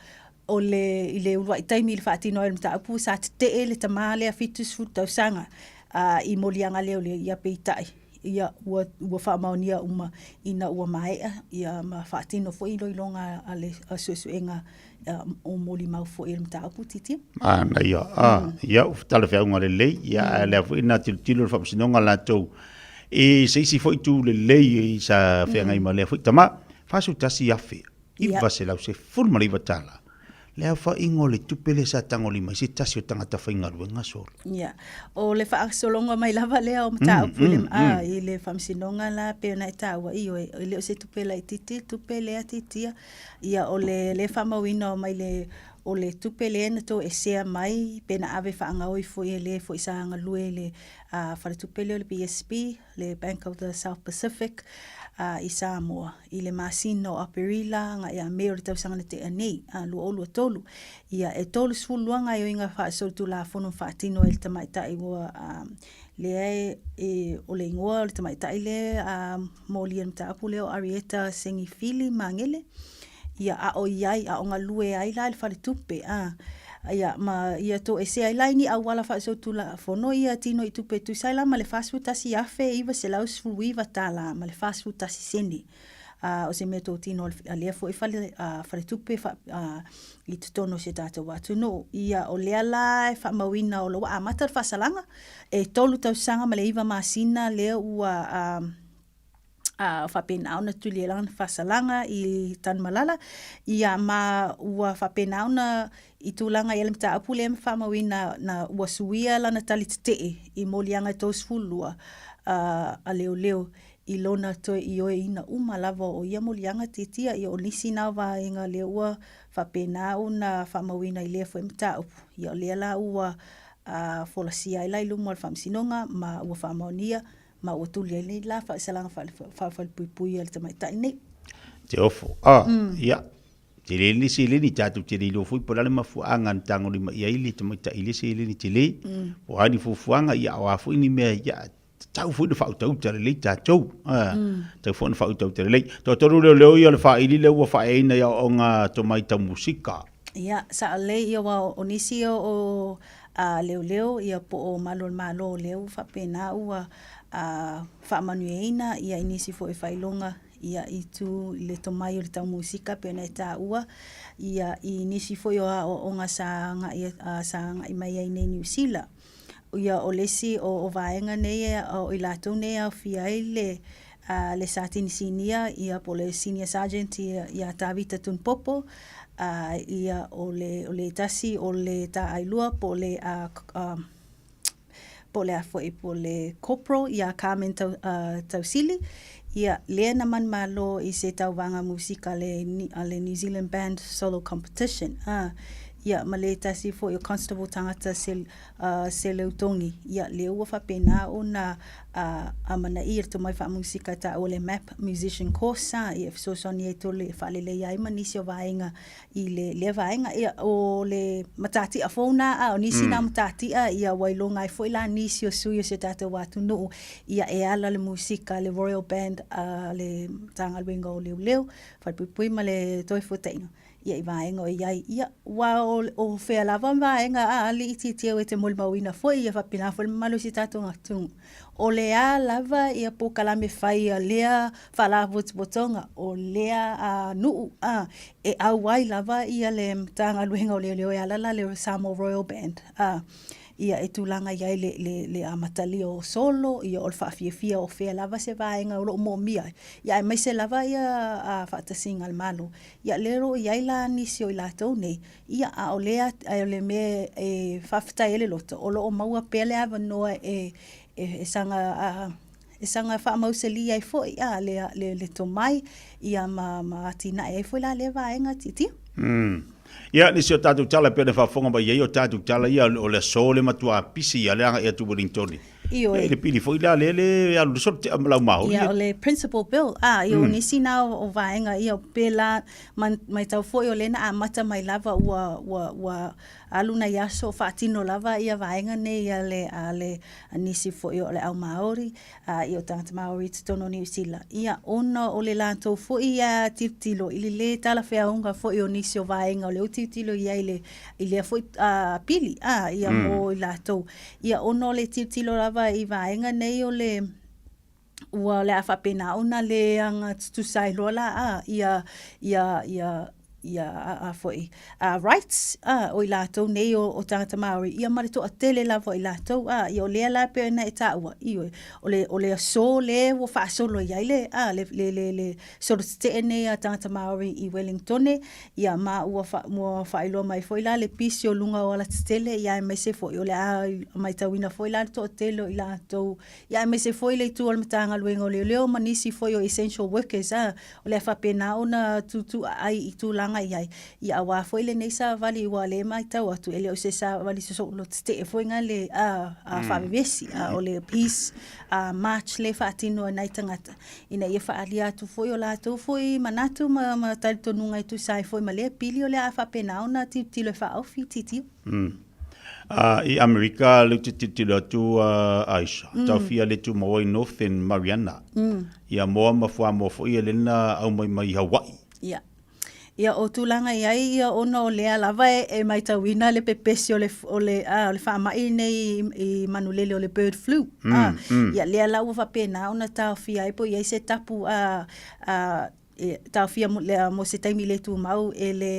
C: o le, i le uluai taimi i le faatino ai o le mataupu, sa tetee le tamā lea 70 tausaga, a, i moliaga leoleo, ia peitai, ia, ua, ua faamaonia uma ina ua maea, ia, ma faatino foi iloiloga a le a suesuega a, o molimau foi o le mataupu titia.
M: Manaia, a, ia, ua talafeauga lelei, ia, ae lea foi na tilotilo le Faamasinoga latou I se isi foi itu lelei sa feagai ma lea foi tama, $41,919 tala le aofaiga o le tupe lea sa tagolima ai se tasi o tagata faigaluega solo.
C: Ia, o le faasologa mai lava lea o mataupu i le, a, i le Faamasinoga la pei ona e taua, ioe, e le o se tupe laitiiti le tupe lea titia. Ia, o le le faamauina mai le, o le tupe lea na toesea mai pe na ave faagaoi foi e le foi sa galue i le faletupe lea o le BSB, le Bank of the South Pacific, i Samoa i le masina o Aperila agai ia Me o le tausaga na tea nei, 2023. Ia, e 32 gaoioiga faasolitulafono na faatino ai le tamaitai ua lea e, e, o le igoa o le tamaitai lea a molia i le mataupu lea o Arieta Sengifili Magele. Ia, a o i ai, a o galue ai la i le faletupe, a, ia, ma ia toesea ai la i ni auala faasolitulafono ia tino i tupe e tusa ai la ma le $41,919 ma le 41 sene. A, o se mea totino a lea foi fale, a, faletupe fa, a, i totonu o si o tatou atunuu. Ia, o lea la e faamauina o lo o ua amata le faasalaga, e tolu tausaga ma le iva masina lea ua, a, a faapena ona tuli ai lana faasalaga i Tanumalala, ia ma ua faapena ona i tulaga i le mataupu lea ma faamauina na ua suia lana tali tetee i moliaga e 32 a leoleo i lona toe ioeina uma lava o ia moliaga tiatia. Ia o nisi na o vaega lea ua faapena ona faamauina i lea foi mataupu, ia o lea la ua folasia ai la i luma o le Faamasinoga ma ua faamaonia ma ua tuli ai nei la faasalaga faafalepuipui a le tamaitai nei.
M: Te ofo. Ah, ia. Tele le seleni tatou te le iloa foi po o le a le mafuaaga na tagolima i ai le tamaitai i le seleni tele. Po o a ni fuafuaga, ia o a foi ni mea, ia tatau foi ona faautauta lelei tatou. Ah, tatau foi ona faautauta lelei. Toatolu leoleo ia o le faili lea ua faaeaina i aoaoga tomai tau musika.
C: Ia, sao lelei, ia aua o nisi o, o a, leoleo ia po o malu o le Malo lea ua faapena ua a, faamanuiaina ia i nisi foi faailoga ia i tu i le tomai o le tau musika pei ona e taua ia i nisi foi o aoaoga sa agai a, sa agai mai ai nei Niu Sila. Ia o le isi o, o vaega nei o i latou nei e aofia ai le a le Satini Sinia ia po o le Senior Sergeant ia, ia Tavita Tunupopo, Ia, o le, o le tasi o le tā'ailua po o le, po o le a foi, po o le Corporal ia Carmen Tau, Tausili, ia, lea na manumalo i se tauvaga musika a le, a le New Zealand Band Solo Competition, a, ia, ma le tasi foi o Constable tagata se, Seleutogi, ia, lea ua faapena ona amanaia le tomai faamusika e taua le map Musician Course, a, ia, e fesoasoani ai tole e faaleleia ai ma nisi o vaega i le lea vaega. Ia, o le matatia fou na, a o nisi na matatia, ia, ua iloga ai foi la nisi o sui o si o tatou atunuu, ia, e ala le musika le Royal Band a le Matagaluega o Leoleo, Falepuipui ma le Toefuataiga, ia i vaega o i ai. Ia, aua o, o fea lava vaega a alii tietie e te molimauina foi, ia faapena foi le mamalu o si tatou atunuu. O le a lava ia polokalame fai a lea faalapotopotoga, o lea a nuu, a, e auai lava ia le Matagaluega o Leoleo e ala la le Samoa Royal Band, a, ia e tulaga i ai le, le, le amatalia o solo, ia o le faafiafia o fea lava se vaega o lo o moomia ai, ia aemaise lava ia a, faatasiga a le Malo. Ia lea o lo o i ai la nisi o i latou nei, ia a o lea, a o le mea e faafetai ai le loto, o lo o maua pea le avanoa e, e, e saga a, e saga faamausali ai foi a, le, le, le tomai, ia ma, ma atinae ai foi la lea vaega tietie.
M: Ia, nisi o tatou tala e pei ona faafofoga mai ai o tatou tala ia o le aso le matua pisi ia le agai atu Wellington.
C: Ioe.
M: Ia, i le pili foi lea le le alu le solo tea ma lau maoli.
C: Ia, o le Principal Bill, a, ia, o nisi na o vaega ia, pēlā, matau foi o lea na amata mai lava ua, ua, ua alu nai aso o faatino lava ia vaega nei a le, a le, a nisi foi o le au Māori, a, ia o tagata Māori i totonu o Niu Sila. Ia, ona o le latou foi ia tilotilo i le lē talafeauga foi o nisi o vaega o lea ua tilotilo i ai i le, i lea foi a, pili, a, ia mo i latou. Ia ona o le tilotilo lava i vaega nei o le ua o le a faapena ona le aga tutusa ai loa la a ia ia ia ia a, a foi a rights a o i latou nei o, o tagata Māori ia ma le toatele lava o i latou a ia o lea la pei ona e taua ioe o le o le aso le ua faasolo i ai le a le le le, le solo tetee nei a tagata Māori i Wellingtone Ia, ma ua, fa, ua faailoa mai foi la le pisi o luga o alatetele, ia aemaise foi o le a matauina foi la le toatele o i latou, ia aemaise foi le itu o le Matagaluega o Leoleo ma nisi foi o essential workers, a, o le a faapena ona tuutuuaai i tulaga i ai, ia aua foi lenei savali ua le matau atu, e le o se savali sosoo tetee foi na le, a, a faavevesi, a o le peace a, march le faatino e nai tagata. ina ia faaalia atu foi o latou foi manatu ma, ma talitonuga e tusa ai foi ma lea pili o le a faapena ona tilotilo e faaofi tilotilo.
M: I Amerika lea ou te tilotilo atu Aisha, taofia le tumau ai Northern Mariana. Ia moa ma fuamoa foi ia lea na aumai mai Hawaii.
C: Ia. Ia, o tulaga i ai ia ona o lea lava e, e matauina le pepesi o le, o le, a, o le faamai nei i, i manulele o le bird flu. A, ia, lea la ua faapena ona taofia ai po o i ai se tapu a, a, e taofia mo, lea, mo se taimi le tumau e le,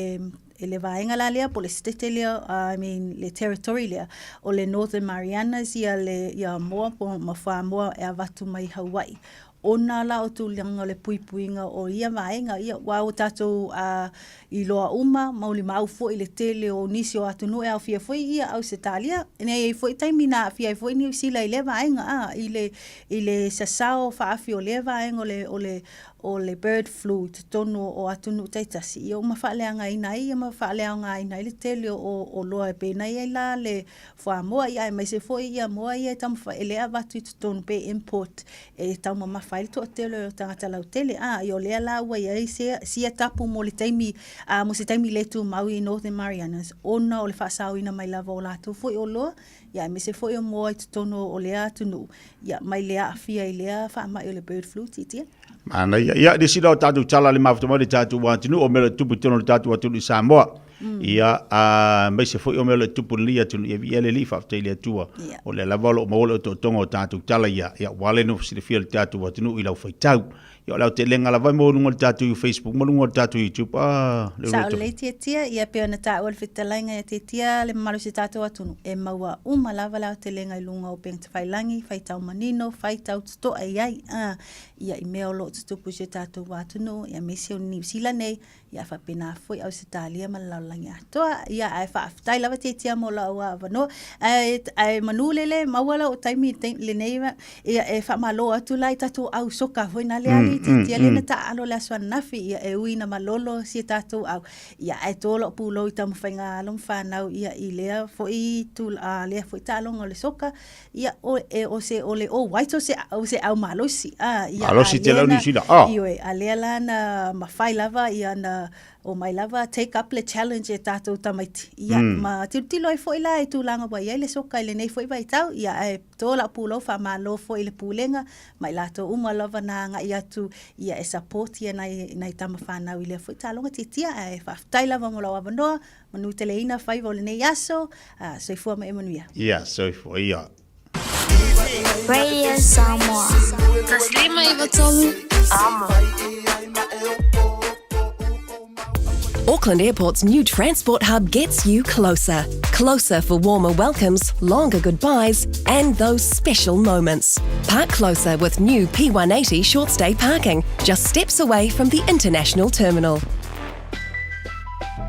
C: e le vaega la lea po o le setete lea, I mean, le territory lea, o le Northern Marianas ia le, ia moa po ma fuamoa e avatu mai Hawaii. Ona la o tulaga o le puipuiga o ia vaega, ia, aua ua tatou a, iloa uma, maulimau foi le tele o nisi o atunuu e aofia foi ia Ausetalia. E i ai foi taimi na aafia ai foi Niu Sila i lea vaega, a, i le, i le sasao faafi o lea vaega o le, o le, o le bird flu i totonu o atunuu taitasi, ia ua ma faaleagaina ai ia ma faaleaogaina ai le tele o oloa e pei ona i ai la le fuamoa, ia aemaise foi ia moa ia e taumafai e le avatu i totonu pe import e taumamafa ai le toatele o tagata lautele. A, ia o lea la ua i ai se, sia tapu mo le taimi, a, mo se taimi le tumau i Northern Marianas, ona o le faasaoina mai lava o latou foi oloa, ia aemaise foi o moa i totonu o lea atunuu, ia mai le aafia i lea faamai o le bird flu, titia.
M: Manaia. Ia, le sila o tatou tala le mafuta mai le tatou atunuu, o mea o lo o tupu i totonu o le tatou atunuu i Samoa. Ia, aemaise foi o mea o lo o tupu i lenei atunuu, ia viia le Alii, faafetai i le Atua. O lea lava o lo o maua le otootoga o tatou tala ia, ia ua ala ona silafia e le tatou atunuu i lau faitau. Ia o le aotelega lava e maua i luga o le tatou Facebook ma luga o le tatou YouTube. Ah, le
C: Sao lelei Tiatia, ia pei ona taua le fetalaiga ia Tiatia le mamalu o si tatou atunuu, e maua uma lava le aotelega i luga o upega tafailagi, faitau manino, faitau totoa i ai, ah, ia i mea o lo o tutupu i si o tatou atunuu, ia aemaise o Niu Sila nei, Ia faapena foi Ausetalia ma le lalolagi atoa. Ia ae faafetai lava Tiatia mo lau avanoa. Ae ae manu lele maua lau taimi lenei ia e faamalo atu la i tatou au soka foi na le ali Tiatia le na taaalo le aso ananafi ia e ui na malolo si tatou au. Ia ae to lou pulou i taumafaiga a alo ma fanau ia i lea foi tu a lea foi taaloga o le soka Ia, o, e, o se, o le All Whites o se, o se au malosi. Ah, ia,
M: Malosi
C: a
M: tele
C: lea
M: au
C: na,
M: Niu Sila, ah.
C: Ioe, a lea la na mafai lava, ia na omai lava take up le challenge e tātou tamaiti. Ia, ma tilotilo ai foi la i tulaga ua i ai le soka i lenei foi vaitau, ia, ae to lau pulou faamalo foi i le Pulega ma i latou uma lava na agai atu, ia, e support ia nai, nai tama fanau i lea foi taaloga tiatia. Ae faafetai lava mo lau avanoa, Manuteleina faiva o lenei aso. Soifua ma ia manuia.
M: Ia, soifua ia.
D: Radio Samoa. 153 Amo.
E: Auckland Airport's new transport hub gets you closer. Closer for warmer welcomes, longer goodbyes, and those special moments. Park closer with new P180 short stay parking, just steps away from the international terminal.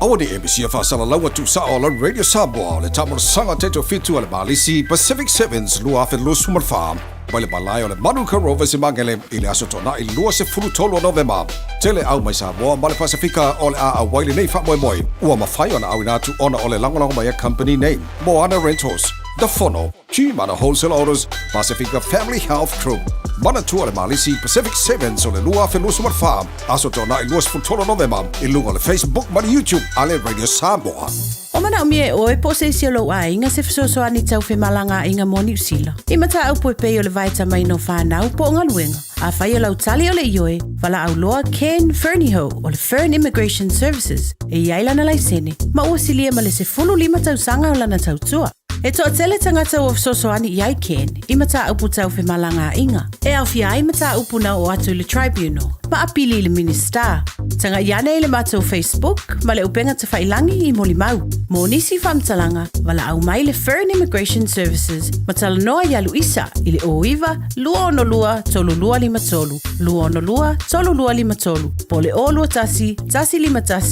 A: Aua ne i misia faasalalau atu sao la Radio Samoa o le taamolosaga taitofitu a le Malisi Pacific Sevens 2024 mai le malae o le Manuka Rovers i Magele i le Aso Toonai 23 o Novema. Tele au mai Samoa ma le Pasefika o le a auai lenei faamoemoe ua mafai ona auina atu ona o le lagolago mai a company nei, Moana Rentals, The Fono, Gmana Wholesale Autos, Pasifika Family Health Group. Manatua le Malisi Pacific Sevens o le 2024, Aso Toonai 23 Novema i luga o le Facebook ma le YouTube a le Radio Samoa.
G: O manaomia e ʻoe po o se isi o lou aiga se fesoasoani tau femalagaaiga mo Niu Sila. I mataupu e pei o le vaetamaina o fanau po o galuega. Afai o lau tali o le ioe, valaau loa Ken Fernihough o le Fern Immigration Services e i ai lana laisene ma ua silia ma le 15 tausaga o lana tautua. E toatele tagata ua fesoasoani i ai Ken i mataupu tau femalagaaiga, e aofia ai mataupu na oo atu i le Tribunal ma apili i le Minisita. Tagai ane i le matou Facebook ma le upega tafailangi i molimau. Mo nisi faamatalaga, valaau mai le Fern Immigration Services ma talanoa iā Luisa i le 09 262 3253, 262 3253, po o le 021 151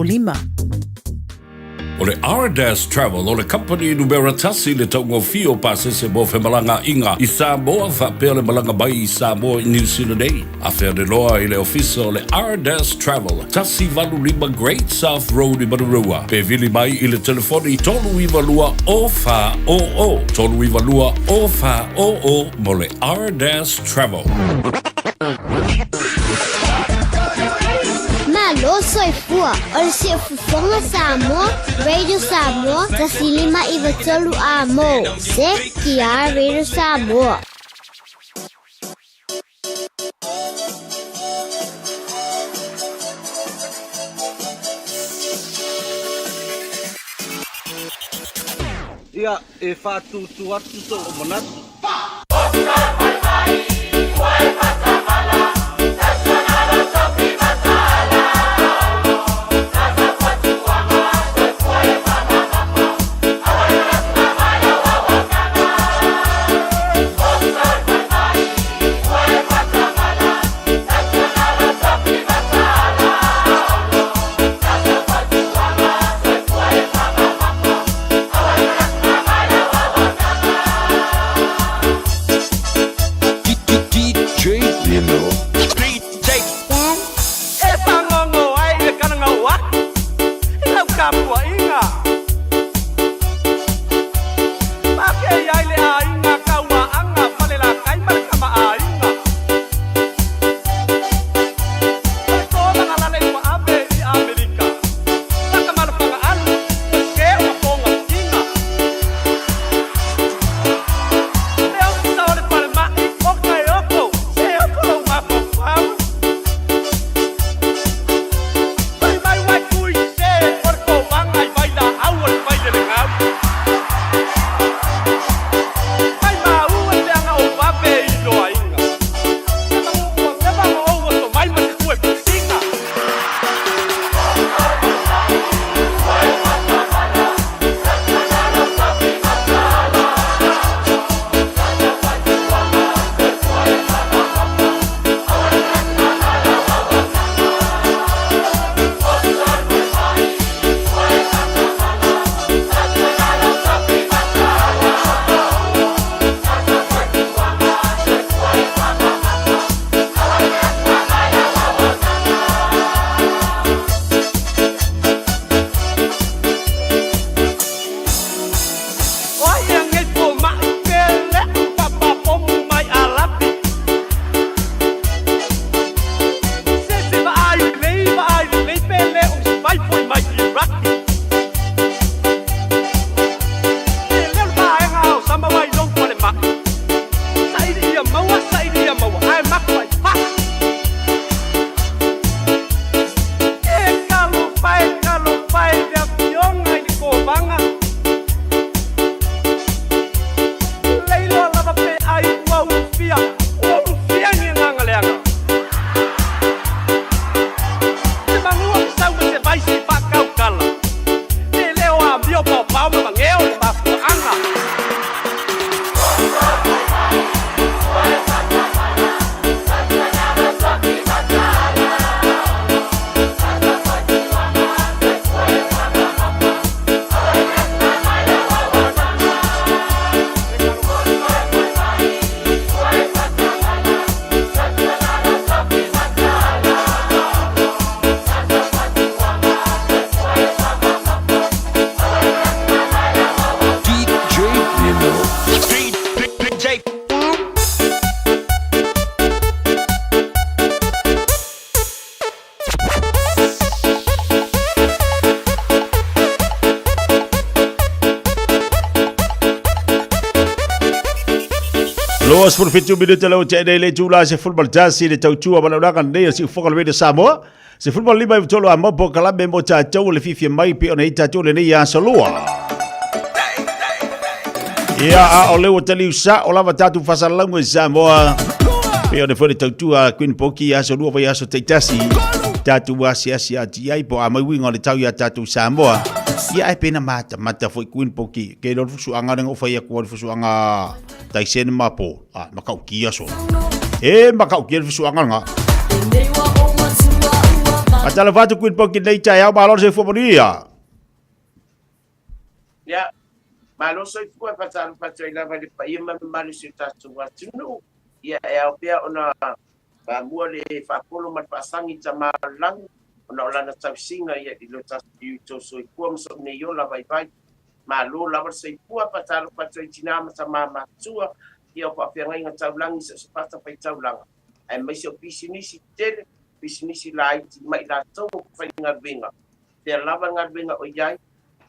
G: 0005.
I: O le Ardas Travel o le kamupani numera tasi i le taugofie o pasese mo femalagaaiga i Samoa faapea le malaga mai i Samoa i Niu Sila nei. Afea loa i le ofisa o le Ardas Travel, 185 Great South Road i Manurewa. Pe vili mai i le telefoni 392 0400, 392 0400 mo le Ardas Travel.
D: Malo soifua, o le Siufofoga Samoa, Radio Samoa, 153 Amo, CTR Radio Samoa.
J: Ia, e faatūtū atu sou manatu.
O: E fagogo ai le kalagau aku i lau tapuaiga. Pakei ai le aiga Kauaaga Falelatai ma le Kamaaiga. O le tolaga lalei ua ave i Amerika. Laka malofaga alu, o se o mapoga tiga. Le ofisa o le falemai o Kaeoko, se oko lou mafaufau. Fai mai uai tui se o le kovaga i vailaau o le failelegau. raki. E leo le vaega o sama wai lou falemai. Saili ia maua, saili ia maua, ae maku ai pa. E talofa e, talofa e le afioga i le kovaga. Leiloa lava pe ai ua ulufia, ua ulufia ni agaga leaga. Se magua fesau ma se vaisi faakaukala. Le leo amio paopao ma mageo le mafuaaga.
A: DJ Nino.
O: DJ.
M: Loa 17 minute lau te nei le tula se football tasi le tautua malaulaga nei o si ufoga le Radio Samoa. Se football lima i tolo a mopo kalame mo tātou le fifi mai pe ona i tātou le nei aso lua. Ia a o le ua tali usa o lava tātou fasalauga i Samoa. Pe ona foi le tautua a Queen Poki aso lua vai aso teitasi. Tātou asi asi a ti ai po a mai winga o le tau ia tātou Samoa. Ia e pena mata mata foi Queen Poki. Ke lo fusuanga lenga o whai aku o le fusuanga Taisen ma po. A makau kia so. E makau kia le fusuanga nga. A tala fatu Queen Poki nei tai au malo se fua
B: Ia, malo soifua e faatalofa atu ai lava i le paia ma mamalu o si o tatou atunuu. Ia, e ao pea ona faamua le faapolo ma le faasagi i tama o le lagi, ona o lana tausiga ia i lo tatou soifua ma soo nei ola vaivai. Malo lava le soifua, faatalofa atu ai i tinā ma tamā matutua, ia o faafeagaiga taulagi i so o se fatafaitaulaga, aemaise o pisinisi tetele, pisinisi laiti ma i latou o faigaluega. Fea lava le galuega o i ai,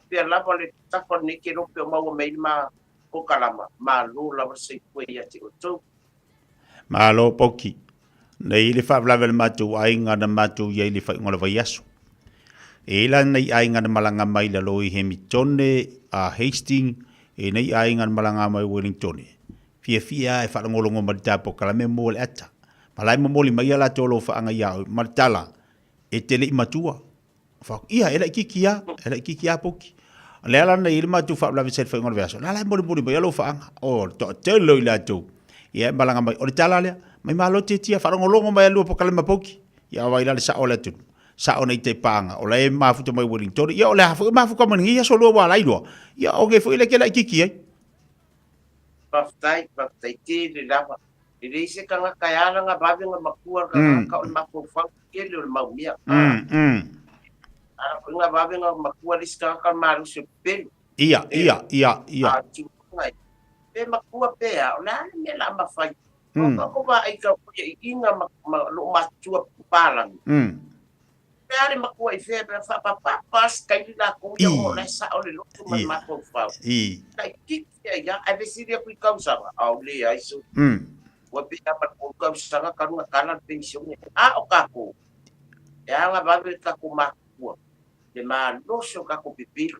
B: fea lava le tafa o lenei kelope o maua mai ai le ma kokalama, malo lava le soifua ia te outou.
M: Malo Poki. Nei le faalavelave o le matou aiga na matou i ai i le faaiuga o le vaiaso. E la nei aiga na malaga mai i lalo i Hemitone a Hastings, e nei aiga na malaga mai i Wellingtone. Fiafia a e faalogologo mai i le tapo kalame mo le ata. Ma la e momoli mai ia latou alofaaga ia oe ma le tala, e te le i matua. Fa, ia, e laitiiti a, e laitiiti a Poki. O le ala nei i le matou faalavelave sa i le faaiuga o le vaiaso, la la e molimoli mai alofaaga. O, le toatele o i latou. Ia e malaga mai, o le tala lea, mai malo tietia, faalogologo mai a lua pokalema Poki. Ia vai la le sao o le atunuu. Sao nei te pāga, o la e mafuta mai Wellington. Ia o le a foi mafuta mai nei aso lua ua ala iloa. Ia o ge foi le ke laitiiti ai.
B: Faafetai, faafetai tele lava. E leai se tagata e ala nga vave nga matua le tagata o le mafaufau tele o le mau mea. Ala foi nga vave nga matua le isi tagata o le malosi o le pepelo.
M: Ia, ia, ia, ia.
B: A tulaga e, pe matua pe a, o le a le mea la mafai. Ko ko vaai ka i inga ma, ma loo matutua papalagi. Pe a le matua i fea pe faapapapa sikaili lakou ia o la e sao le loto ma le mafaufau. Laitiiti ai a, ae fesili atu i tausaga, aole ai so. Ua pei a ma le tolu tausaga talu ona tala le penisione. A o tatou, e ala vave le tatou matutua, le malosi o tatou pepelo,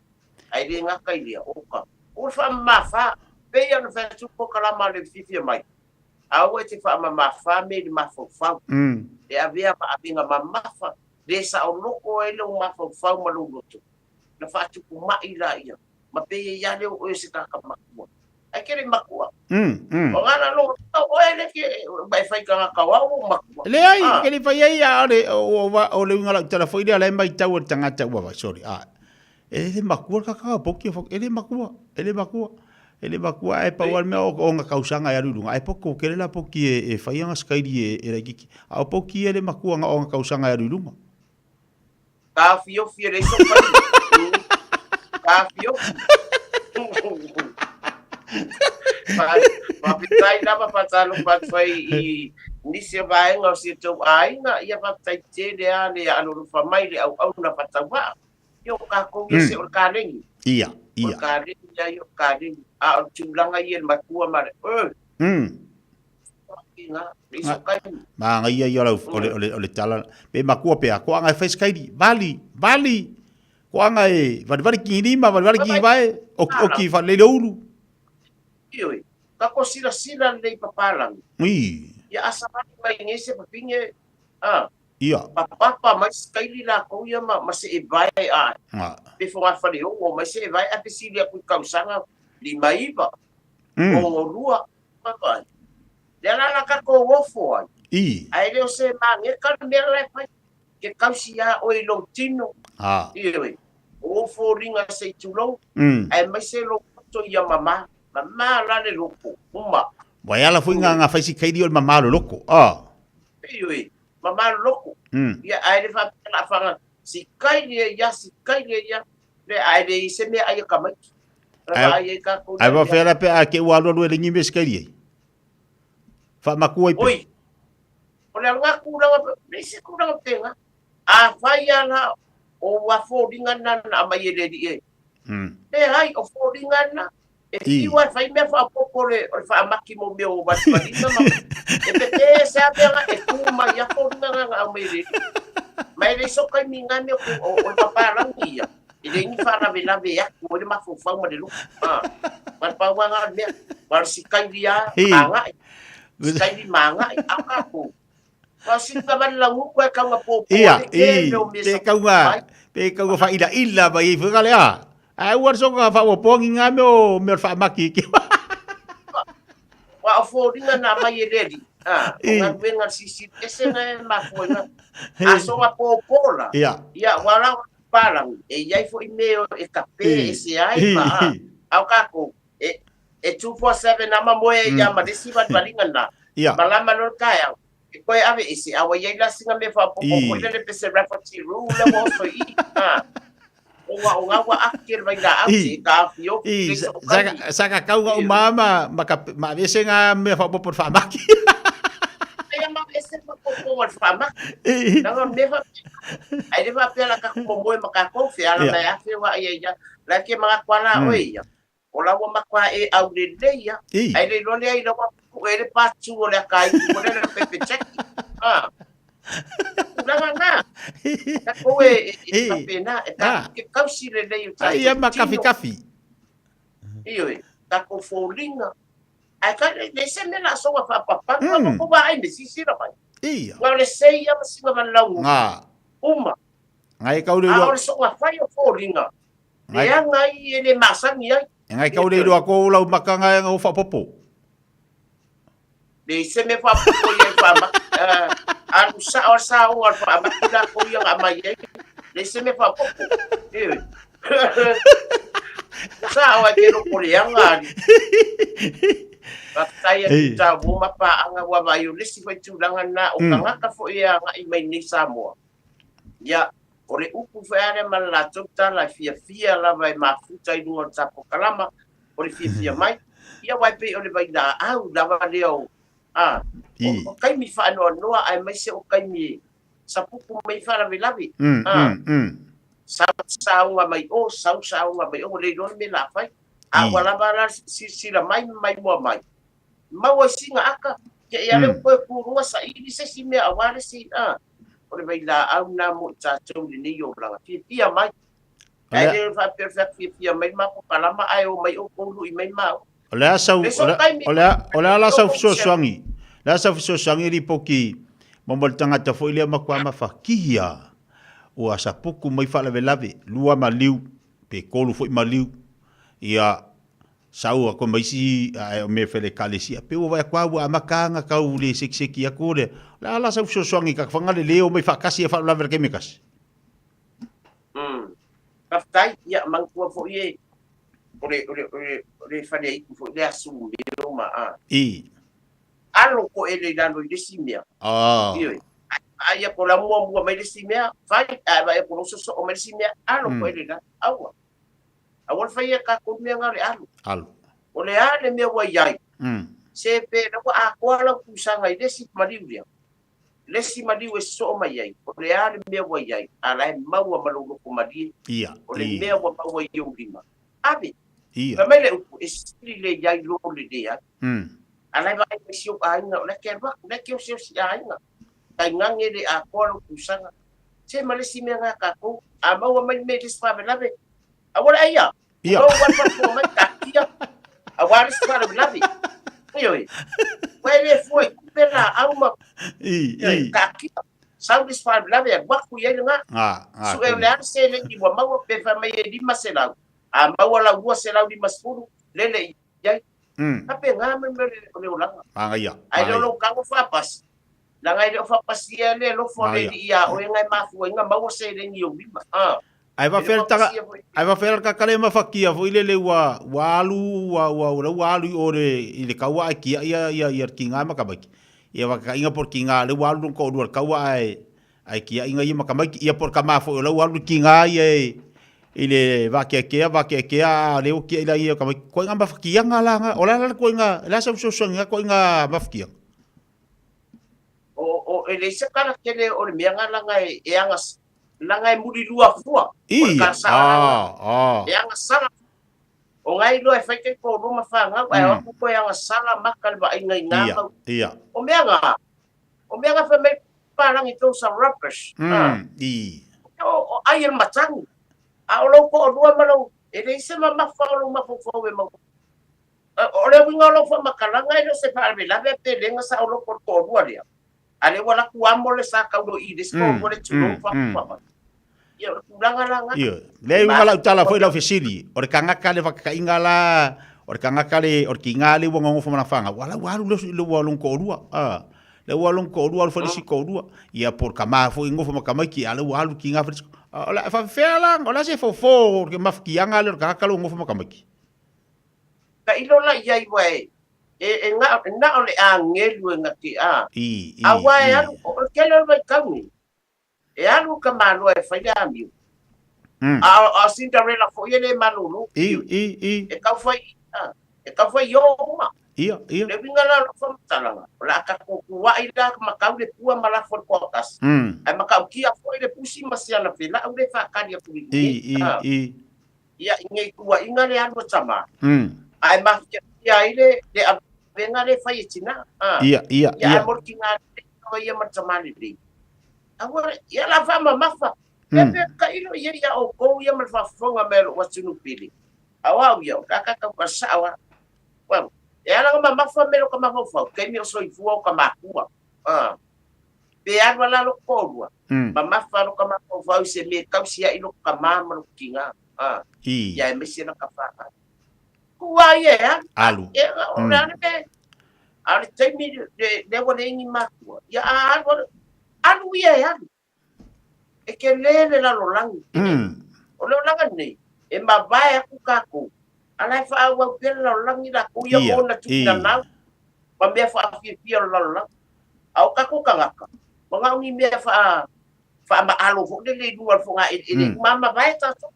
B: ae le gata i lea, o ka, o le faamamafa, pei ona fai atu le polokalama a le fiafia mai, aua e te faamamafa me i le mafaufau, e avea ma avega mamafa, le saoloto ai lou mafaufau ma lou loto, na faatupu mai laia, ma pei e ia lea o oe o se tagata matua. Ae ke le matua. O ngana lo o oe le ke ma e fai tagata o au o matua.
M: Leai, ke le fai ai a o le o o le uiga o lau tala foi lea la e maitau e le tagata ua vai, sorry, a e le matua le kakaka poki e le matua, e le matua, e le matua ae pau lava le mea o ona tausaga e alu i luga, ae poki tele la poki e fai ana sikaili e laitiiti. A o poki e le matua na o ona tausaga e alu i luga.
B: Taofiofi e leai sou faiga. Taofiofi. Faafetai lava faatalofa atu ai i nisi o vaega o si outou aiga. Ia faafetai tele lava le alolofa mai le auauna faatauvaa. Ia o kākou ia se o le kalegi.
M: Ia,
B: O le
M: ia.
B: kalegi ia ia o kalegi. A o le tulaga ia i le matua ma le, Inga, le iso kaimi.
M: Ma ngai ia lau o le o le o le tala pe makua pe ko anga e kaili vali vali ko anga e vali vali ki lima vali vali ki vai o ki fa le ulu.
B: Ioe, ka ko sila sila lei papalangi.
M: I.
B: Ia asa mai mai ngese papinge, a.
M: Ia.
B: Papapa mai skaili la ko ia ma se e vai a.
M: Nga.
B: Pe fo ngafale o mai se e vai a pe sili aku kausanga lima iva. O lua papa. Le la la ka ko ofo ai.
M: I.
B: Ai le o se mange ka me la pai. Ke kausi a o i lo tino.
M: A.
B: Ioe. O fo ringa se tulo. Ai mai se lo to ia mama. Mama la le loko. Uma.
M: Wai ala fui ngā ngā whaisi kairi o le mama lo loko. Ah.
B: Ioe. Mama lo loko. Ia ai le fa la fanga. Si kairi ia si kairi ia. Le ai le se me ai ka mai. Ai ka ko.
M: Ai va fera pe a ke ua lo le ngi me skairi. Fa makua i pe.
B: Oi. O le alua kūranga, le se kūranga penga. A whai ala o wa fōringa nana a mai e le ri e. E hai, o fōringa na. E fiwa whai mea whaapoko le, o le whaamaki mo mea o watiparinga ma. E pe te se a penga e kūma i a fōringa nganga a mai le ri. Mai le sokai mi ngā mea o le paparangi ia. E le ngi whaarawe lawe aku, o le mafofau ma le luku. Ma le pauanga mea, ma le sikai ria, angai. Sikai manga i akako. Wa sika van la nguku e kaunga pōpō.
M: Ia, i, pe kaunga wha ila ila ma i whakale a. Ai ua songa wha ua pōngi ngā meo meo wha maki ki.
B: Wa o fōringa nā mai e reri. O ngā wenga sisi ese ngā e mafoinga. A songa pōpō la.
M: Ia.
B: Ia, wa rau parangi. E iai fo i meo e kape e se ai ma a. Au kako. E 247 ama moe ia ma resi van valinga na.
M: Ia.
B: Malama no kai au. E koe ave e se awa iai la singa me wha poko koe le pese Rafferty Rule le wa oso i. O ngā o ngā wa ake vai la au se ka awhio.
M: I, saka kaunga o mama ma vese ngā mea wha popo wha maki.
B: Ai ma vese wha popo wha maki. Nanga me wha ai le wha pela ka kumo moe maka kofe ala mai awhi wa ia ia. La ke mga kuala oe ia. O la ua makua e au le leia. Ai le lole ai lawa ku e le patu o le akai ku le le pepe cheki. Ulanga ngā. Ka koe e kapena, e ka ke kausi le lei o
M: tātou. Ai ama kafi kafi.
B: Ioe, ka ko fōlinga. Ai ka le se me la soa whapapanga, mm. ko wa ai me sisira mai.
M: Ia.
B: Wa le sei ama singa van laungu.
M: Ngā.
B: Uma.
M: Ngai kau le
B: A o le soa whai o fōlinga. Ngai ngai e le masangi ai.
M: Ngai kau le iloa ko lau makanga e ngau whapopo.
B: Le se me whapopo i e whamaki. Alu sa o sa o al whamaki la ko ia ngā mai ai. Le se me whapopo. E. Sa o ai te roko le anga ari. Whakatai atu tā wōma pā anga wa vai o lesi whai tūranga nā o kangaka fo e anga i mai nei Samoa. Ia, o le upu whaere ma la tauta la fia fia lava e mafuta i lunga o tapo kalama, o le fia fia mai. Ia wai pe o le vai la au lava leo. O kaimi whaanoa noa ai mai se o kaimi sapuku mai wharawe lawe. Sau saunga mai o, sau saunga mai o, le rone me la whai. A walava la sila mai mai mua mai. Maua singa aka, ke ia leo koe kūrua sa ili se si mea aware si, o le vai la au nā mo i tātou le nei o langa. Fia fia mai. Ai le wha perfect fia fia mai mā kalama ai o mai o koulu i mai mā.
M: O le asa o le ala sau fesoasoagi. Le asa fesoasoagi lipoki mo le tagata foi lea makua mafakia. O asa puku mai faalavelave lua maliu pe kolu foi maliu. Ia sau a ko maisi o me fele kalesia pe o vai kwa ua makanga kau le sekiseki aku le. Le ala sau fesoasoagi ka fanga le leo mai faakasi e faalavelave ke mekasi.
B: Kaftai ia mangua foi e ore ore ore ore fale i fo le asu me o ma a.
M: I.
B: Alo ko ele lalo i le simea.
M: Ah.
B: Ai ko la mua mua mai le simea, fai ai vai ko so so o mai le simea, alo ko ele la aua. Aua fai ka ko me ngare alo.
M: Alo.
B: O le a le mea wa iai. Se pe na wa a ko ala ku sanga i le si maliu. Le isi maliu e sosoo mai ai, o le a le mea ua i ai, a la e maua ma lou loto malie,
M: Ia,
B: o le
M: i.
B: mea ua maua i ou lima. Ave!
M: Ia.
B: Fai mai le upu, e sili le i ai lo le leai. A la e vaai mai si ou aiga, o la e ke alu atu, o la e ke osiosi aiga. Tainane le atoa lou tausaga. Se ma le isi mea na a tatou, a maua mai le mea i le isi faalavelave, aua le aia!
M: Ia.
B: Ua ua faafofoga mai taatia aua le isi faalavelave. Ioe. Ua e le fua i tupe laau ma
M: I,
B: ioe,
M: i.
B: taatia. Sau le isi faalavelave alu atu i ai lena.
M: Ga, ga,
B: Sue o le a le seleni ua maua pe fai mai e 500, a maua lau 250, lele i ai. Faapena ma le mea o le olaga.
M: Magaia,
B: Ae le o
M: magaia.
B: lou tago faapasi, leaga e le o faapasia le alofa o le
M: Magaia.
B: Alii ia oe na e mafua ai na maua seleni i ou lima. A.
M: Ae
B: E le o
M: faafefea le taga,
B: faapasia foi.
M: ae faafefea le kaka le mafakia foi lele ua, ua alu, ua, ua, ua, ua alu i o le, i le kaua ae kia'i ia, ia, ia le kiga ma tamaiti. Ia vakakaiga po o le kiga lea ua alu lona toalua i le kaua ae, ae kia'i ia ma tamaiti. Ia po o le tama foi o la ua alu le kiga ia i, i le vakeakea, vakeakea a o lea ua kia'i la ia o tamaiti. Ituaiga mafakiaga la na, o le a la le ituaiga, o le a sau fesoasoani i na ituaiga mafakiaga?
B: O, o, e leai se tala tele o le mea na laga e, e aga, laga e mulilua fua. O le
M: Ia,
B: tala sala laga.
M: ah, ah.
B: E agasala. O ngai loa e fai tai toalua ma fanau, ae o atu koe agasala maka le vaaiga i ngā
M: Ia,
B: mau.
M: ia.
B: O mea ngā, o mea ngā fai mai palangi those are rubbish. Ah.
M: I.
B: O, o ai e le matagi. A o lou toalua ma lou, e leai se mamafa o lou mafaufau e mau. O le uiga o lou faamatalaga e le o se faalavelave a pe lega sa o loko le toalua lea. A lea ua laku amo le sa taulo i le isi toalua le tulou faapupa mai. Ia o le tulaga la na.
M: Ioe. Le uiga lau tala foi lau fesili, o le tagata le vakakaiga la, o le tagata le, o le tiga le ua nonofo ma lana fanau, a la ua alu le ua lona toalua, a. Le ua lona toalua alu foi le isi toalua. Ia po o le tama foi nofo ma tamaiti, a la ua alu le tiga fai le isi. O le a faapefea la, o le a se fofo o le mafatiaga lea o le tagata lea ua nofo ma tamaiti?
B: Tailo la i ai ua e, e, e na, na o le agelu e gati a.
M: I, i,
B: Aua e
M: i.
B: alu, o le tele o le vaitauni, e alu ka maloa e fai le amio. A, a o Cinderella foi e le malolo.
M: I, i, i.
B: E tau fai, a, e tau fai o uma.
M: Ia, ia.
B: Le uiga la o lau faamatalaga, o le a tatou tuuai la ma tau le pua ma lafo i le toatasi, ae matautia foi le pusi ma si ana felau le faatali atu i
M: I, i,
B: a.
M: i.
B: Ia, i nei tuuaiga le alu a tama, ae mafiafia ai le, le avega le fai e tina. A.
M: Ia, ia,
B: Ia,
M: ia.
B: ae mo le tiga lelei lava ia ma le tama lelei. Aua, ia la faamamafa. Pe pe tailo i ai ia outou ia ma le faafofoga mai a lou atunuu pele. A o au ia, o ka ka tau ka sao a. Well, e ala ona mamafa me lo ka mafaufau, taimi o soifua o ka makua. A. Pe alu ala loko toalua, mamafa lo ka mafaufau i se mea e tausi ai loko tama ma loko tiga. A.
M: I.
B: Ia aemaise na ka whanau. Kua ia e alu.
M: Alu.
B: E, o le ale me, a o le taimi le, le ua leai ni makua. Ia a alu, alu, alu ia e alu. E kele le lalolagi. O le olaga nei, e mavae aku kākou, a la e faaauau pea le lalolagi lakou ia mo ona tuuina ma mea faafiafia o le lalolagi. A o kākou tagata, manao ni mea faa faamaalo foi lele i luga o le fogaeleele, ma mavae tatou.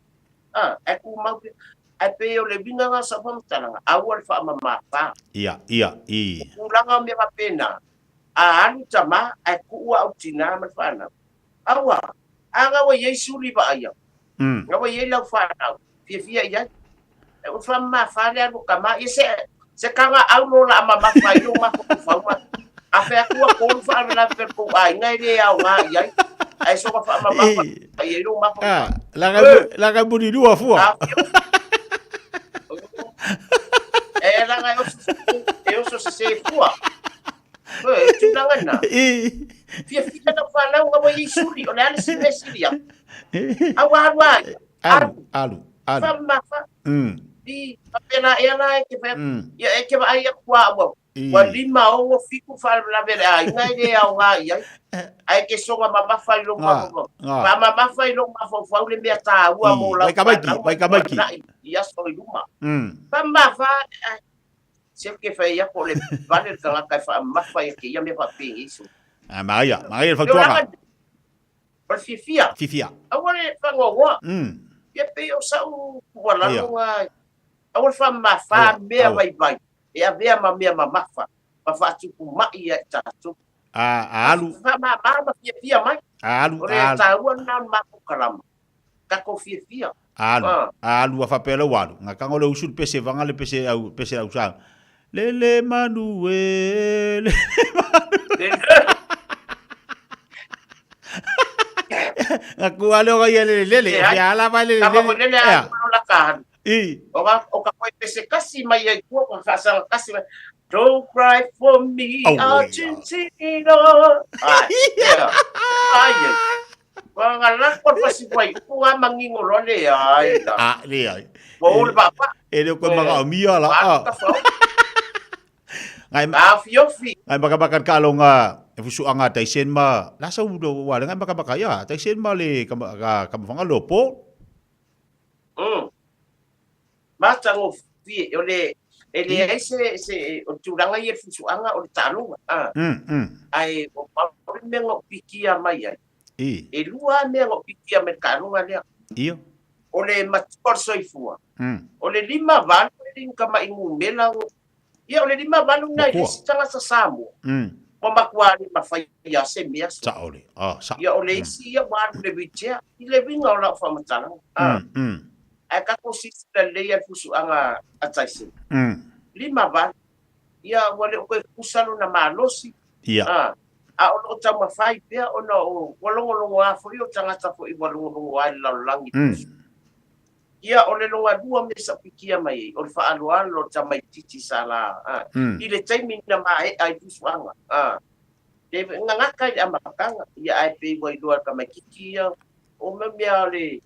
B: A, ae tumau pea. Ae pei o le uiga lena o sau faamatalaga, aua le faamamafa.
M: Ia, ia, i.
B: O tulaga o mea faapena, a alu tama ae tuu au tina ma le fanau. Aua, a na ua i ai suli vaaia, na ua i ai lau fanau, fiafia i ai. E ua faamamafa le alu o tama, ia se, se taga au lo la mamafa ai lou mafaufau ma a fai atu ua tolu faalavelave pe le tou aiga e le aoga i ai, ae soga faamamafa i ai lou mafaufau.
M: Ah, laga, laga mulilua fua.
B: E laga e oso, e oso sese fua. E tulaga na. Fiafia lau fanau nga ua i ai suli, o le a le si mea sili atu. Aua alu ai.
M: Alu, alu, alu.
B: Faamamafa. I, faapena ea la e te fai atu. Ia e te vaai atu a ua, ua 5, 6, 7 faalavelave le aiga e le aoga i ai. Ae te soga mamafa i lou mafaufau. Faamamafa i lou mafaufau le mea taua mo lau fanau ma lumanai i aso i luma. Faamamafa, Se ke fai atu o le vale le tagata e faamamafa ia kēia mea faapēi so.
M: Ah, magaia, magaia le fautuaga.
B: O le fiafia.
M: Fiafia.
B: Aua le faanoanoa. Ia pei o sau tuualalo na, aua le faamamafa mea vaivai e avea ma mea mamafa ma faatupu mai ia i tatou.
M: A, a alu.
B: Faamama ma fiafia mai.
M: A alu,
B: O le
M: a alu.
B: taua lena o le matou kalama. Tatou fiafia.
M: A alu, a alu a faapea le ua alu. Nga kanga o le usu le pese vanga le pese au, pese au sa. Lele manu e, lele manu. Nga kua le oga ia lele lele,
B: E ai.
M: ia ala vai lele
B: Kama
M: lele.
B: ko lele a
M: Ea.
B: lo la kahan.
M: I.
B: O ka o ka koe pese kasi mai ai kua ko whaasanga kasi mai. Don't cry for me,
M: Oh, yeah.
B: Argentina. Ai, yeah. Ai, ai. Wa nga la ko pasi wai ku a mangingo lo le ai la.
M: A, le ai.
B: Wa o le papa.
M: E le koe maka o mia la.
B: Wa
M: A.
B: ka fau.
M: Ngai
B: Ma fiofi.
M: Ngai maka maka ka longa e fusu anga tai sen ma la sa udo wa le ngai maka maka ya tai sen ma le ka ka ka mafanga lo po.
B: Mata ngofie o le e leai se se o tulaga ia le fusuaga o le taaloga a. Ae o pau le mea na ou pikia mai ai.
M: I.
B: E lua lava mea na ou pikia mai le taaloga lea.
M: Ia.
B: O le matua o le soifua. O le 58 e le kama'i numela ia o le 58 lena i le
M: Makua.
B: isi tagata Samoa. Ua matua le mafai ia se mea se.
M: Sa'o le. Ah, sa.
B: Ia o le isi ia ua alu le wheelchair i le uiga o lau faamatalaga. A. Ae tatou silasila lelei ia le fusuaga a Tyson. 58. Ia ua le o toe kusa lona malosi.
M: Ia.
B: A. A o loo taumafai pea ona o ua logologoā foi o tagata foi ua logologoā i le lalolagi. Ia o le logalua mea sa pikia mai ai o le faaaloalo o le tamaitiiti sa la a. I le taimi na mae'a ai fusuaga. A. Le gagata i le amataga ia ae pei ua iloa e le tamaitiiti ia o mea mea o le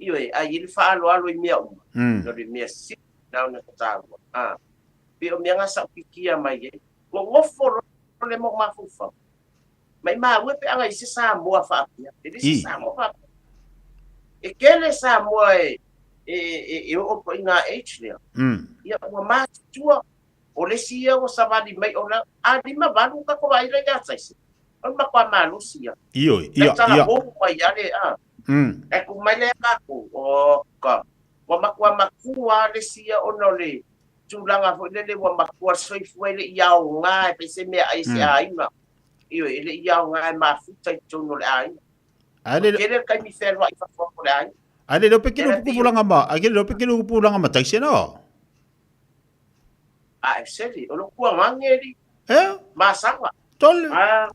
B: ioe ae i ai le faaaloalo i mea uma. O le mea sili na ona taua. A. Pei o mea na sa pikia mai ai. Nonofo loa le mo mafaufau. Mai maua pe aga i se Samoa faapea. E le se Samoa faapea. E tele Samoa e e e, e oo po i ngā age lea. Ia ua matutua o le isi ia ua savali mai ona a 58 ka ko ai le ia taisi. O le matua malosi ia.
M: Ioe,
B: Ia
M: ia,
B: tala
M: ia.
B: hou mai ia le a. E ku mai le ka ku o ka. Ua matua matua le isi ia ona o le tulaga foi lele ua matua soifua i le i aoga e pei se mea ai se aiga. Ioe, e le i aoga e mafuta i totonu o le aiga.
M: Ai le
B: Tele le taimi fealuai i fafo atu o le aiga.
M: Ai le lope kilo pupulanga ma, ai le lope kilo pupulanga ma taisi no.
B: A e seli, o lo kua ngange li.
M: Eh?
B: Masanga.
M: Tole.
B: A.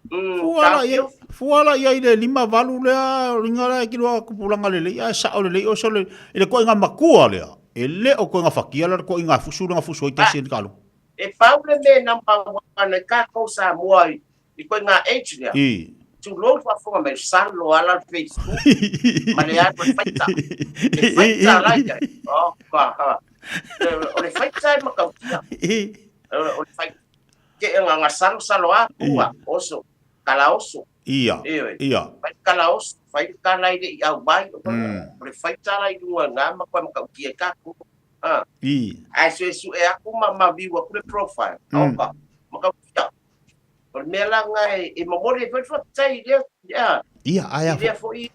M: Fuala ia, fuala ia i le 58 lea, o linga la kilo a kupulanga le le, ia sa o le le o so le, e le koinga makua lea. E le o koinga fakia la koinga fusu nga fusu i taisi ni kalo.
B: E pau le mea number 1 i kākou Samoa i koinga age lea.
M: I.
B: Tulou le faafofoga mai, salo ala le Facebook ma le alu e faita. E faita la ia. Oh, ka, ha. O le faita e matautia. O le faita. Ke e ngā salo salo a pua, oso, kala oso.
M: Ia,
B: Ioe.
M: ia.
B: Fai kala oso, fai kala i le i au mai. O le faita la i lunga ngā ma koe matautia i kākou. Ah.
M: I.
B: Ai sue su e aku ma ma viu aku le profile. Oka. Matautia. O le mea la nga e momoli e foi faafetai i lea ia.
M: Ia, ai a
B: I lea foi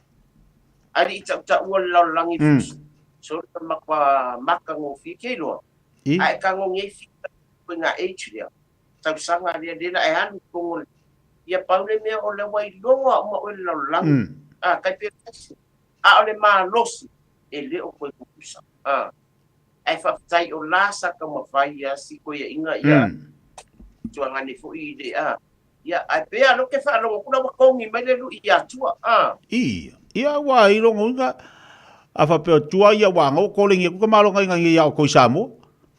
B: ali i tautaua le lalolagi fusu. So le matua makagofie ke iloa.
M: I.
B: Ae kagogei fika koe ngā age lea. Tausaga lea lea la e alu i totonu o le ia pau le mea o le ua iloa uma oe le lalolagi. Ah, kai pe taisi. A o le malosi e le o koe kukusa. Ah. Ae faafetai o la sa taumafai ia si koe iaiga ia. Tuangane foi i le a. Ia, ae pea lo ke whaalogo kula wa kongi mai le lui ia tua. Ah.
M: I, ia wa i longo inga, a whapea tua ia wa ngau kore ngia kuka malonga inga ngia o koi Samoa.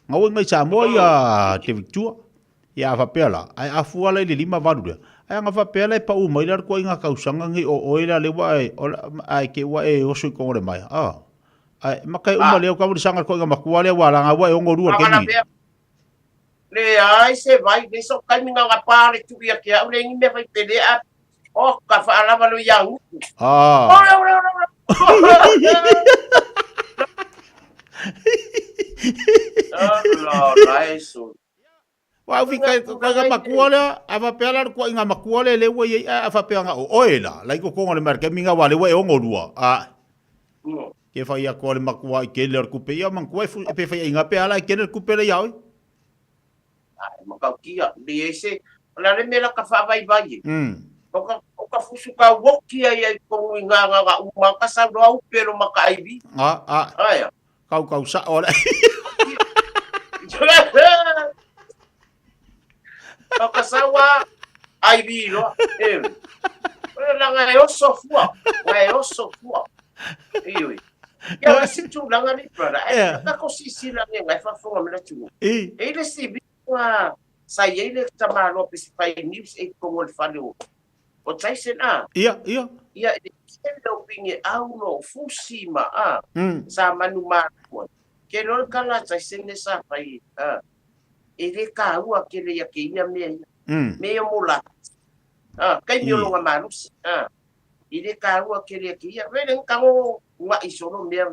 M: Ngau inga i Samoa ia te Victua. Ia a whapea la, ai a fua la i le 58 lea. Ai anga whapea la e pa u mai la kua inga kausanga ngi o oe la le wa e, o la, ai ke wa e oso i kongo le mai. Ah. Ai, makai uma leo ka wuri sanga kua inga makua lea wa la ngā wa e ongo rua
B: Ngā
M: ke ni.
B: pea. Le ai se vai, le so kai minga ngā pā le tui a ke au le ngi mea whai pele a. O, ka whaalama lo ia uku.
M: Ah.
B: Ore, ore, ore, ore. Oh, la, eso.
M: Wa ufi kai kai ngā makua lea, a whapea la kua i ngā makua lea le ua i a whapea ngā o oe la, lai ko kongo le marke minga wa le ua e ongo rua. Ah. Ke whai a kua le makua i ke le kupe ia, man kua e fu, e pe whai i ngā pea la i ke le kupe le ia oi.
B: Ai, makau kia, le e se, O le a le mea la ka faavaivai e. O ka, o ka fusu ka uoki ai ai tonu i ngā ngā uma ka sau loa upe lo ma ka aivi.
M: A, a.
B: Aia.
M: Kau kau sa o le.
B: O ka sau a aivi loa. E. O le langa e oso fua. Nga e oso fua. Ioi. Ia o le si tulaga ni brother. E ka ko sisila nge ngai fafonga me la tu. E le si ua sa i ai le tamaloa pe se fai news e totonu o le fale o o Tyson a.
M: Ia, ia.
B: Ia, i le tele o pinge au no o fusi ma a. Sa manu malu ai. Ke loa le kala a Tyson le sa fai a. E le kāua kele ia ke ia mea ia. Me ia mo la. A, kai mi o longa malosi. A. I le kāua kele ia ke ia. Vele ngango nga i solo mea.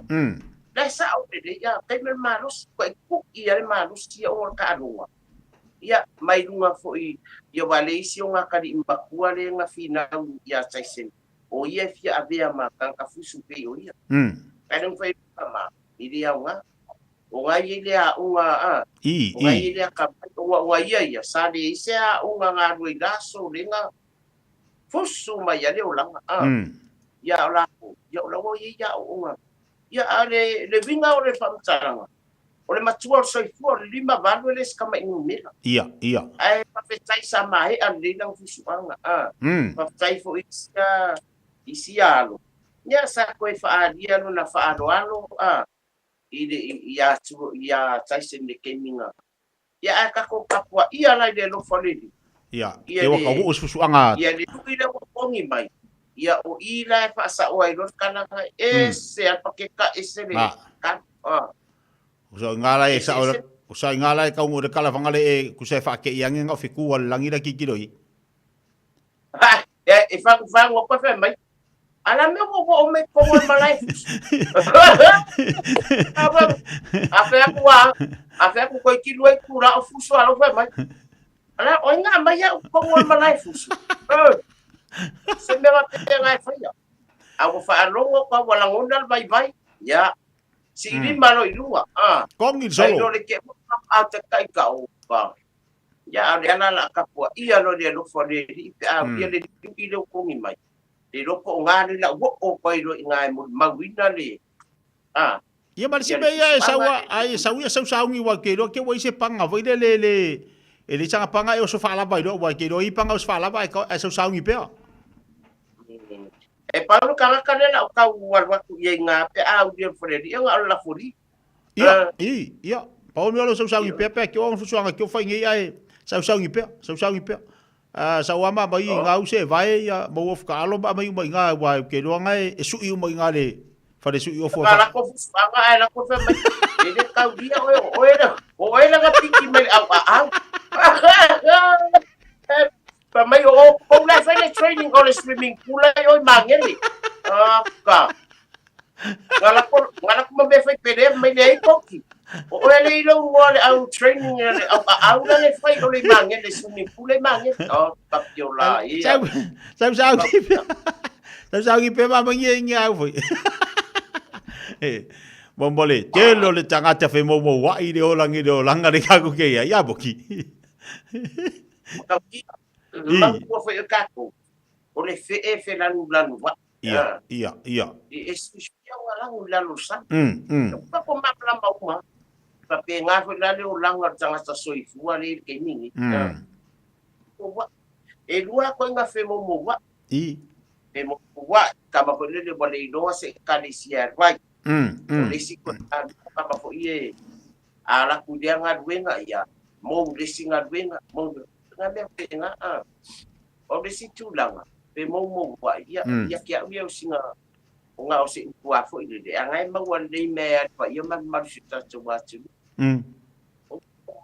B: La sa o le ia kai me malosi ko e ku ia le malosi ia o ka alonga. Ia mai lunga foi ia wa le isi o ngā kari makua le ngā whinau ia Tyson. O ia e fia avea ma kanga fusu pe o ia. Kai nung whai ma i le au ngā. O ngā ia le a unga a.
M: I,
B: O ngā
M: i.
B: ia le a ka mai o ngā o ngā ia ia. Sa le ise a unga ngā rui laso le ngā fusu mai ia le o langa a. Ia o la ko. Ia o la o ia ia o unga. Ia a le, le winga o le whamtaranga. O le matua o le soifua o le 58 e le se kama i numera.
M: Ia, ia.
B: Ae faafetai sa maea lelei lana fusuaga a. Faafetai foi i sia i sia alo. Ia sa koe faaalia lona faaaloalo a i le ia tu ia Tyson le kemiga. Ia ae tatou tapuaia la i le alofa o le Alii.
M: Ia,
B: Ia
M: e ua
B: le
M: ka uu fusuaga.
B: Ia le lui lea ua pogi mai. Ia o i la e faasaoa ai loa le kalaga
M: Mm.
B: ese a le pakeka ese le
M: Ah.
B: kala. Ah.
M: O sa ngala e
B: Ese
M: sa
B: ese
M: o sa ngala e kaungu le kala whangale e kusa e whaake i ange ngau fiku wa langi la kikiro i.
B: Ha, e e whangu whangu koe whai mai. Ala me wo wo me ko wa malai. A a fe aku a a fe aku koe ki lua i kura o fuso alo whai mai. Ala o inga mai au ko wa malai fuso. Eh. Se me wa te ngai whaia. A ua whaalongo ka ua langona le vai vai. Ya. Si lima lo i lua. Ah.
M: Kongi
B: Ai
M: solo.
B: lo le ke a te kai ka o pa. Ya a le ala la kapua ia lo le alofa le li pe a ia le i le kongi mai. Le loko o ngā le la wo o pai lo i ngā e mo mauina le. Ah.
M: Ia ma le
B: Ia
M: se mea ia e
B: fusuaga
M: saua
B: le
M: ai sau ia sau saungi wa ke lo ke wa i se panga foi le le le e le sanga panga e o so whaalava i lo wa ke lo i panga o so whaalava e ka e sau saungi pea.
B: E paulo ka ngaka le la o kau alu atu ia i ngā pe a uri o le li e ngā o le lafori.
M: Ia, i, ia. Pau mea lo sau saungi pea pea ke o fusuaga ke o whai ngei ai sau saungi pea, sau saungi pea. Ah, sau ama mai i ngā use e vae ia mau o whakaalo ma mai uma i ngā wa ke loa ngai e sui uma i ngā le whare sui o
B: Ka lako fusuaga ai lako whai mai. E le kau ria oe o oe la o oe la nga piki mai le au a au. Pa mai o o kou la whai le training o le swimming pool ai oi mangele. Ah, ka. Nga lako nga lako ma me whai pere mai le ai koki. O oe le ilo ngoa le au training le au a au la le whai o le mangele swimming pool ai mangele. Oh, papio la ia.
M: Sau sau saungi pea. Sau saungi pea ma mangi e ngā au foi. E, mo le telo le tangata whe mo mo wai le olangi le olanga le kako ke ia, ia boki.
B: Makau ki,
M: I.
B: mau kua whai o kākou. O le whe e whe lanu lanu wa.
M: Ia, ia, ia.
B: E e suia o langu lalo sa. Ka ko mapla uma. Pa pe ngā whai lale o langa tangata soifua le ke mingi. O wa. E lua ko ngā whe mo mo wa.
M: I.
B: Whe mo mo wa. Ka ma whai lele wale iloa se kalisia rai. O le si ko ta ka ma whai e. A la ku lea ngā luenga ia. Mo le si ngā luenga. Mo ngā mea whai ngā. Ah. O le si tūlanga. Whe mo mo wa. Ia, ia kia uia o singa. O ngā o se upua fo i le. A ngai maua le mea pa ia ma maru si tātou wātu.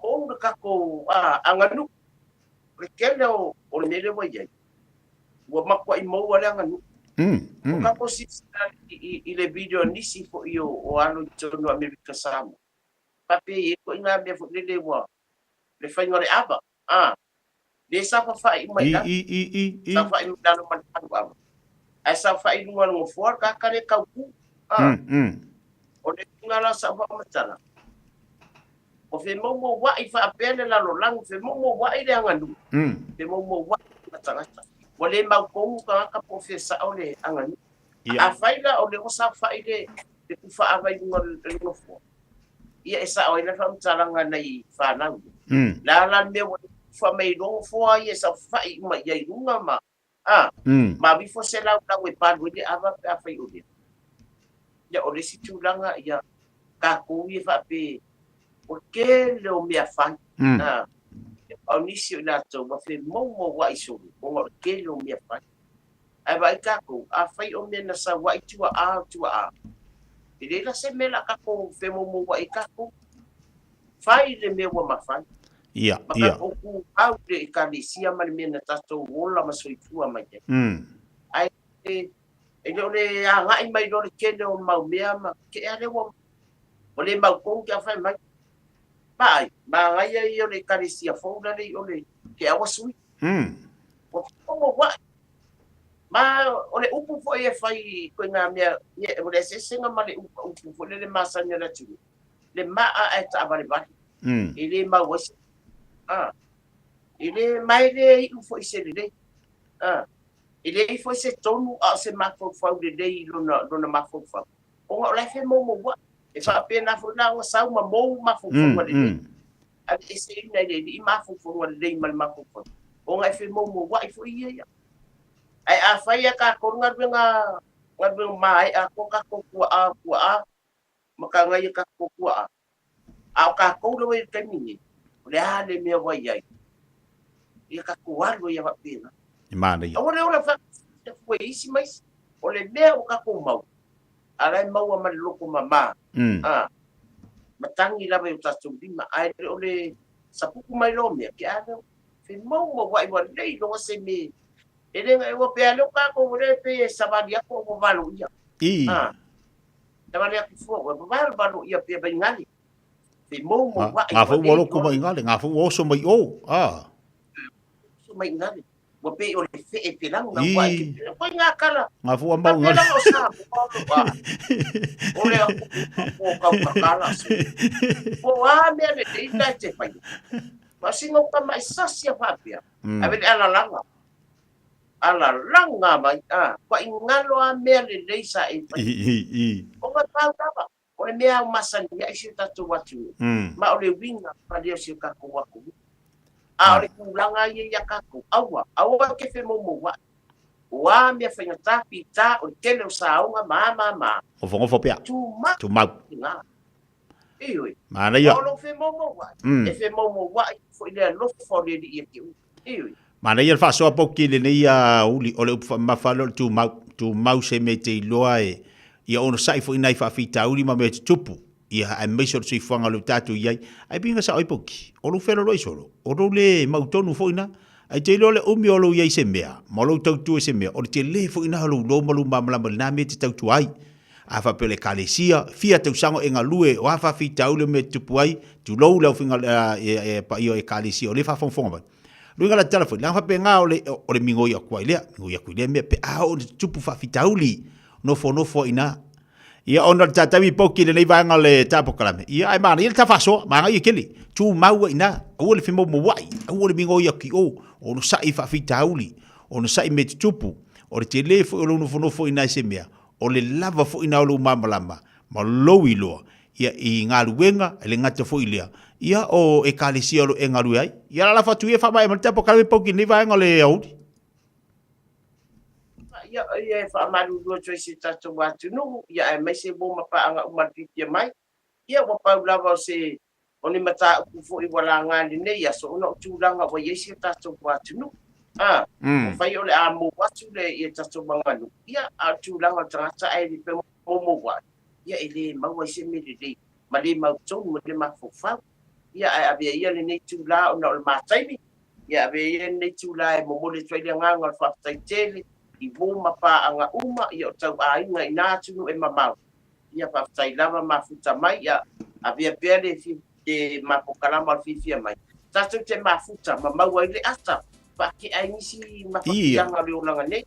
B: O le kako a anganu. Le kele o o le mele wa iai. Ua makua i maua le anganu. O kako si i, i, i le video nisi fo i o, o alo i tonu Amerika Samoa. Pape e ko i ngā mea fo lele ua. Le whainga le ava. Ah. Le sa whawhai mai
M: I,
B: la.
M: i, i, i, i.
B: Sa whai mai lalo man panu ava. Ai sa whai lunga lunga fua ka kare kau ku. Ah. O le tunga la sa wha matala. Ua femoumoua'i faapea le lalolagi, femoumoua'i le aganuu, femoumoua'i ma tagata. Ua le mautonu tagata po o fea sa'o le aganuu. Afai la o lea ua saofa'i le le tufaava i luga o le nofoa, ia e sa'o ai la le faamatalaga a nai fanau ia. Le a la le mea ua tufa mai ai loa nofoa ia e saofa'i uma i ai i luga ma, a, ma alu ifo se laulau e palu ai le ava pe afai o lea. Ia o le isi tulaga, ia, tatou ia faapea ua tele o mea fai, a, o nisi o i latou ua femoumoua'i solo ona o le tele o mea fai. Ae vaai tatou, afai o mea na sau ai tuaa o tuaa, e leai la se mea o le a tatou femoumoua'i ai tatou. Fai le mea ua mafai.
M: Ia,
B: Ma
M: ia.
B: tatou tumau i le Ekalesia ma le mea na tatou ola ma soifua mai ai. Ae e le o le agai mai loa le tele o mau mea ma ke ea lea ua ua le mautonu ke a fai mai. Vaai, manaia ia o le Ekalesia fou la le i o le ke ea ua sui. Ua femoumoua'i. Ma o le upu foi e fai i ituaiga mea, ia, o le eseesega ma le upu foi lele masani a le atunuu, le maa ae taavalevale. E le mau ai se, a, e le, ma e le iu foi i se lelei. A, e leai foi se tonu a o se mafaufau lelei i lona, lona mafaufau. Ona o la e femoumoua'i. E faapena foi la ona sau ma mou mafaufauga lelei. Aveeseina e le Alii mafaufauga lelei ma le mafaufau, ona e femoumoua'i foi ia ia. Ae afai a tatou le galuega galuega maea atu a tatou tuaa tuaa ma tagai a tatou tuaa, a o tatou lea ua i le taimi nei, o le a le mea ua i ai? Ia tatou alu ai lava faapena.
M: E manaia.
B: Aua le ola faafia fua i isi ma isi. O le mea ua tatou maua, a la e maua ma le loto mama. A, matagi lava i o tatou lima, ae le o le sapuku mai loa o mea, ke a lea, femoumoua'i ua lei loa se me. E le ua pea lea o tatou le pe e savali atu ua valo ia.
M: I.
B: A, savali atu fua ua valo valo ia pea mai gale. Femoumoua'i
M: Ngā
B: ua
M: fau ua
B: lei
M: loko
B: loa.
M: mai gale, ngā fau ua oso mai o. A.
B: Oso mai gale. Ua pei o le fee pelagu na
M: I.
B: ua e ke koe ngā kala.
M: Ngā fua mau
B: Ka
M: ngale.
B: pela o sa mo a. O le aku o kau kakala se. Po a mea le le ila e te whai. Ma singa uka mai sasi a whapea. A vele ala langa. Ala langa mai. A, kua i ngalo a mea le le sa e whai.
M: I, i, i.
B: O ngā tau lava. O le mea au masani ai si o tatou atunuu, ma o le uiga ma lea o si o tatou atunuu. A o le tulaga ia ia tatou, aua, aua e te femoumoua'i. O a mea faigata, pitā, o le tele o saoga ma a ma a ma a.
M: Nofonofo pea.
B: Tumau.
M: Tumau.
B: Ina. Ioe.
M: Manaia.
B: O lou femoumoua'i, e femoumoua'i foi le alofa o le Alii ia te oe. Ioe.
M: Manaia le faasoa poki i lenei aoauli, o le upu faamamafa lea o le tumau. Tumau se mea e te iloa e, ia onosai foi nai faafitauli ma mea tutupu, ia aemaise o le soifuaga o lea ua tatou i ai. Ae pei na sao ai poki, o lou fealoloai solo, o lou le mautonu foi na. Ae te iloa le umi o lou i ai i se mea, ma o lou tautua i se mea, o le tele foi na o lou iloa ma lou malamalama i lena mea e te tautua ai. A faapea o le Ekalesia, fia tausaga e galue, o a faafitauli o mea e tutupu ai, tulou le aufaiga, e paia o Ekalesia o lea e faafogafoga mai. Luiga la tala foi, leaga faapena o le, o le migoi atu ai lea, migoi atu i lea mea, pe a oo ina tutupu faafitauli, nofonofo ai i ina. Ia ona o le tatau i poki i lenei vaega o le ta polokalame, ia ae manaia le ta faasoa, manaia tele, tumau ai i ina, aua le femoumouai, aua le migoi atu i o, onosai i faafitauli, onosai i mea tutupu, o le tele foi o lou nofonofo i ina i se mea, o le lava foi lena o lou malamalama ma lou iloa, ia, i galuega, e le gata foi i lea, ia, o Ekalesia o lo o e galue ai. Ia, la lafo atu ia e faamaea mai le tapu a Kalebe Pauki i lenei vaega o le aoauli.
B: Ia, ia e faamalulu atu ai i si o tatou atunuu, ia aemaise mo mapaaga uma le fiafia mai. Ia, ua pau lava o se, o ni mataupu foi ua laga i lenei aso ona o tulaga ua i ai si o tatou atunuu. A, ua fai o le a mou atu le ia tatou aganuu, ia, a o le tulaga o le tagata ae le moumou ai, ia e le maua ai se mea lelei ma le mautonu ai le mafaufau. Ia ae avea ia lenei itula ona o le ma taimi, ia avea ia lenei itula e momoli atu ai le agaga o le faafetai tele i uo ma paaga uma ia o tauaiga i na atunuu e mamao. Ia faafetai lava mafuta mai, ia avea pea le le ma polokalama o le fiafia mai. Tatou te mafuta ma maua ai le ata, faatea ai nisi mafakiaga o le olaga nei.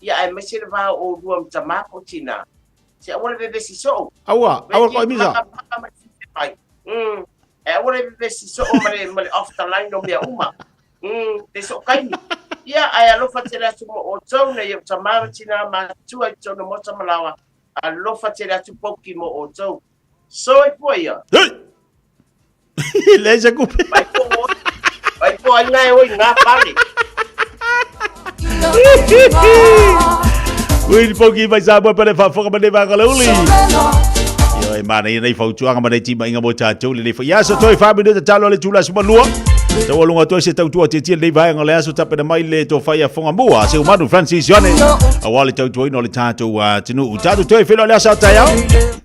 B: Ia aemaise le va o oulua ma tama po o tina. Se aua le vevesi soo.
M: Aua, aua koe misa.
B: Maka mai fiafia mai. Ae aua le vevesi soo ma le, ma le off the line o mea uma. Te soo kaimi. Ia, ae alofa tele atu mo outou nei ou tamā ma tinā matua i totonu o Maota Malawa, alofa tele atu Poki mo outou. Soifua ia!
M: Hei! Leai se kupe.
B: Mai po oi. Mai po ai ngai oi ngā pale.
M: Ui ni poki mai sa mo pele faafofoga ma nei vaega o le uli. Io e mana ia nei fautuaga ma nei timaiga mo tatou lenei foi aso toe fa minuta talo le tula suma lua. Tau alunga toi se tautua tietie lenei vaega o le aso tapena mai le tofai a fonga mua se umanu Francis Yone. Aua le tautuaina o le tatou atunuu. Tatou toe feiloai le aso a taeao.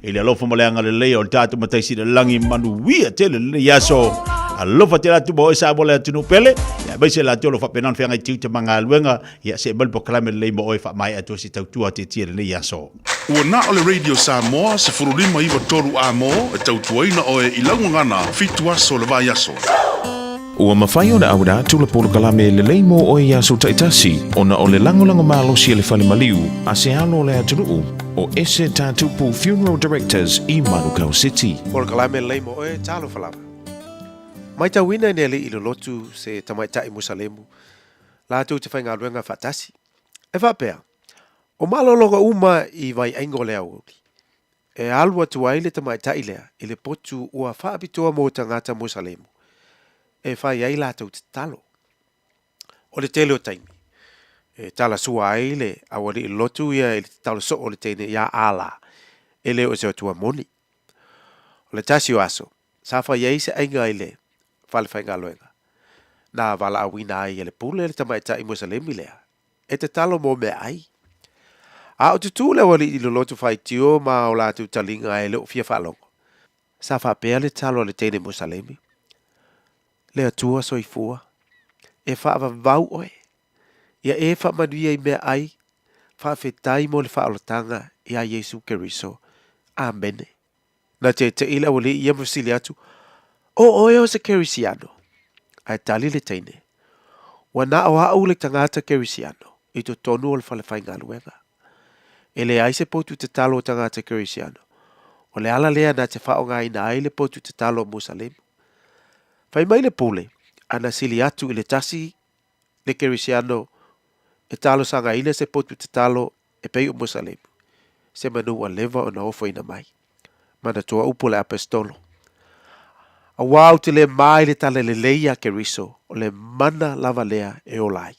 M: I le alofa ma le agalelei o le tatou Matai Sili i le lagi manuia tele lenei aso. Alofa tele atu mo oe Samoa le atunuu pele. Ia aemaise latou o lo o faapena ona feagai tiute ma galuega. Ia se'e mai le polokalame lelei mo oe e faamaea atu ai se tautua tietie i lenei aso.
F: Ua na o le Radio Samoa 1593 A mo e tautuaina oe i lau gagana fitu aso o le vaiaso.
K: Ua mafai ona auina atu le polokalame lelei mo oe i aso taitasi ona o le lagolago malosi a le Fale Maliu a se alo o le atunuu o Ese Tatupu Funeral Directors i Manukau City.
N: Polokalame lelei mo oe, talofa lava. Maitauina i le alii lolotu se tamaitai Musalemu latou te faigaluega faatasi. E faapea, o malologa uma i vaiaiga o le aoauli, e alu atu ai le tamaitai lea i le potu ua faapitoa mo tagata Musalemu e fai ai latou tatalo. O le tele o taimi, e talasua ai le aualii lolotu ia i le tatalo soo o le teine iā Allah, e le o se Atua moni. O le tasi o aso, sa fai ai se aiga i le fale faigaluega. Na valaauina ai e le pule le tamaitai Musalemi lea e tatalo mo meaai. A o tutū le aualii lolotu faitio ma o latou taliga e le o fia faalogo, sa faapea le tatalo a le teine Musalemi, Le Atua soifua, e faavavau oe, ia e faamanuia i meaai, faafetai mo le faaolataga iā Iesu Keriso. Amene. Na teteʻi le aualii ia ma fesili atu, O oe o se Kerisiano? Ae tali le teine, Ua na o a'u le tagata Kerisiano i totonu o le fale faigaluega. E leai se potu tatalo o tagata Kerisiano. O le ala lea na te faaaogaina ai le potu tatalo o Musalemu. Fai mai le pule, a na sili atu i le tasi le Kerisiano e talosagaina se potu tatalo e pei o Musalemu, se manu ua leva ona ofoina mai. Manatua upu o le Apesetolo. Auā ou te le mā i le tala lelei iā Keriso, o le mana lava lea e ola ai.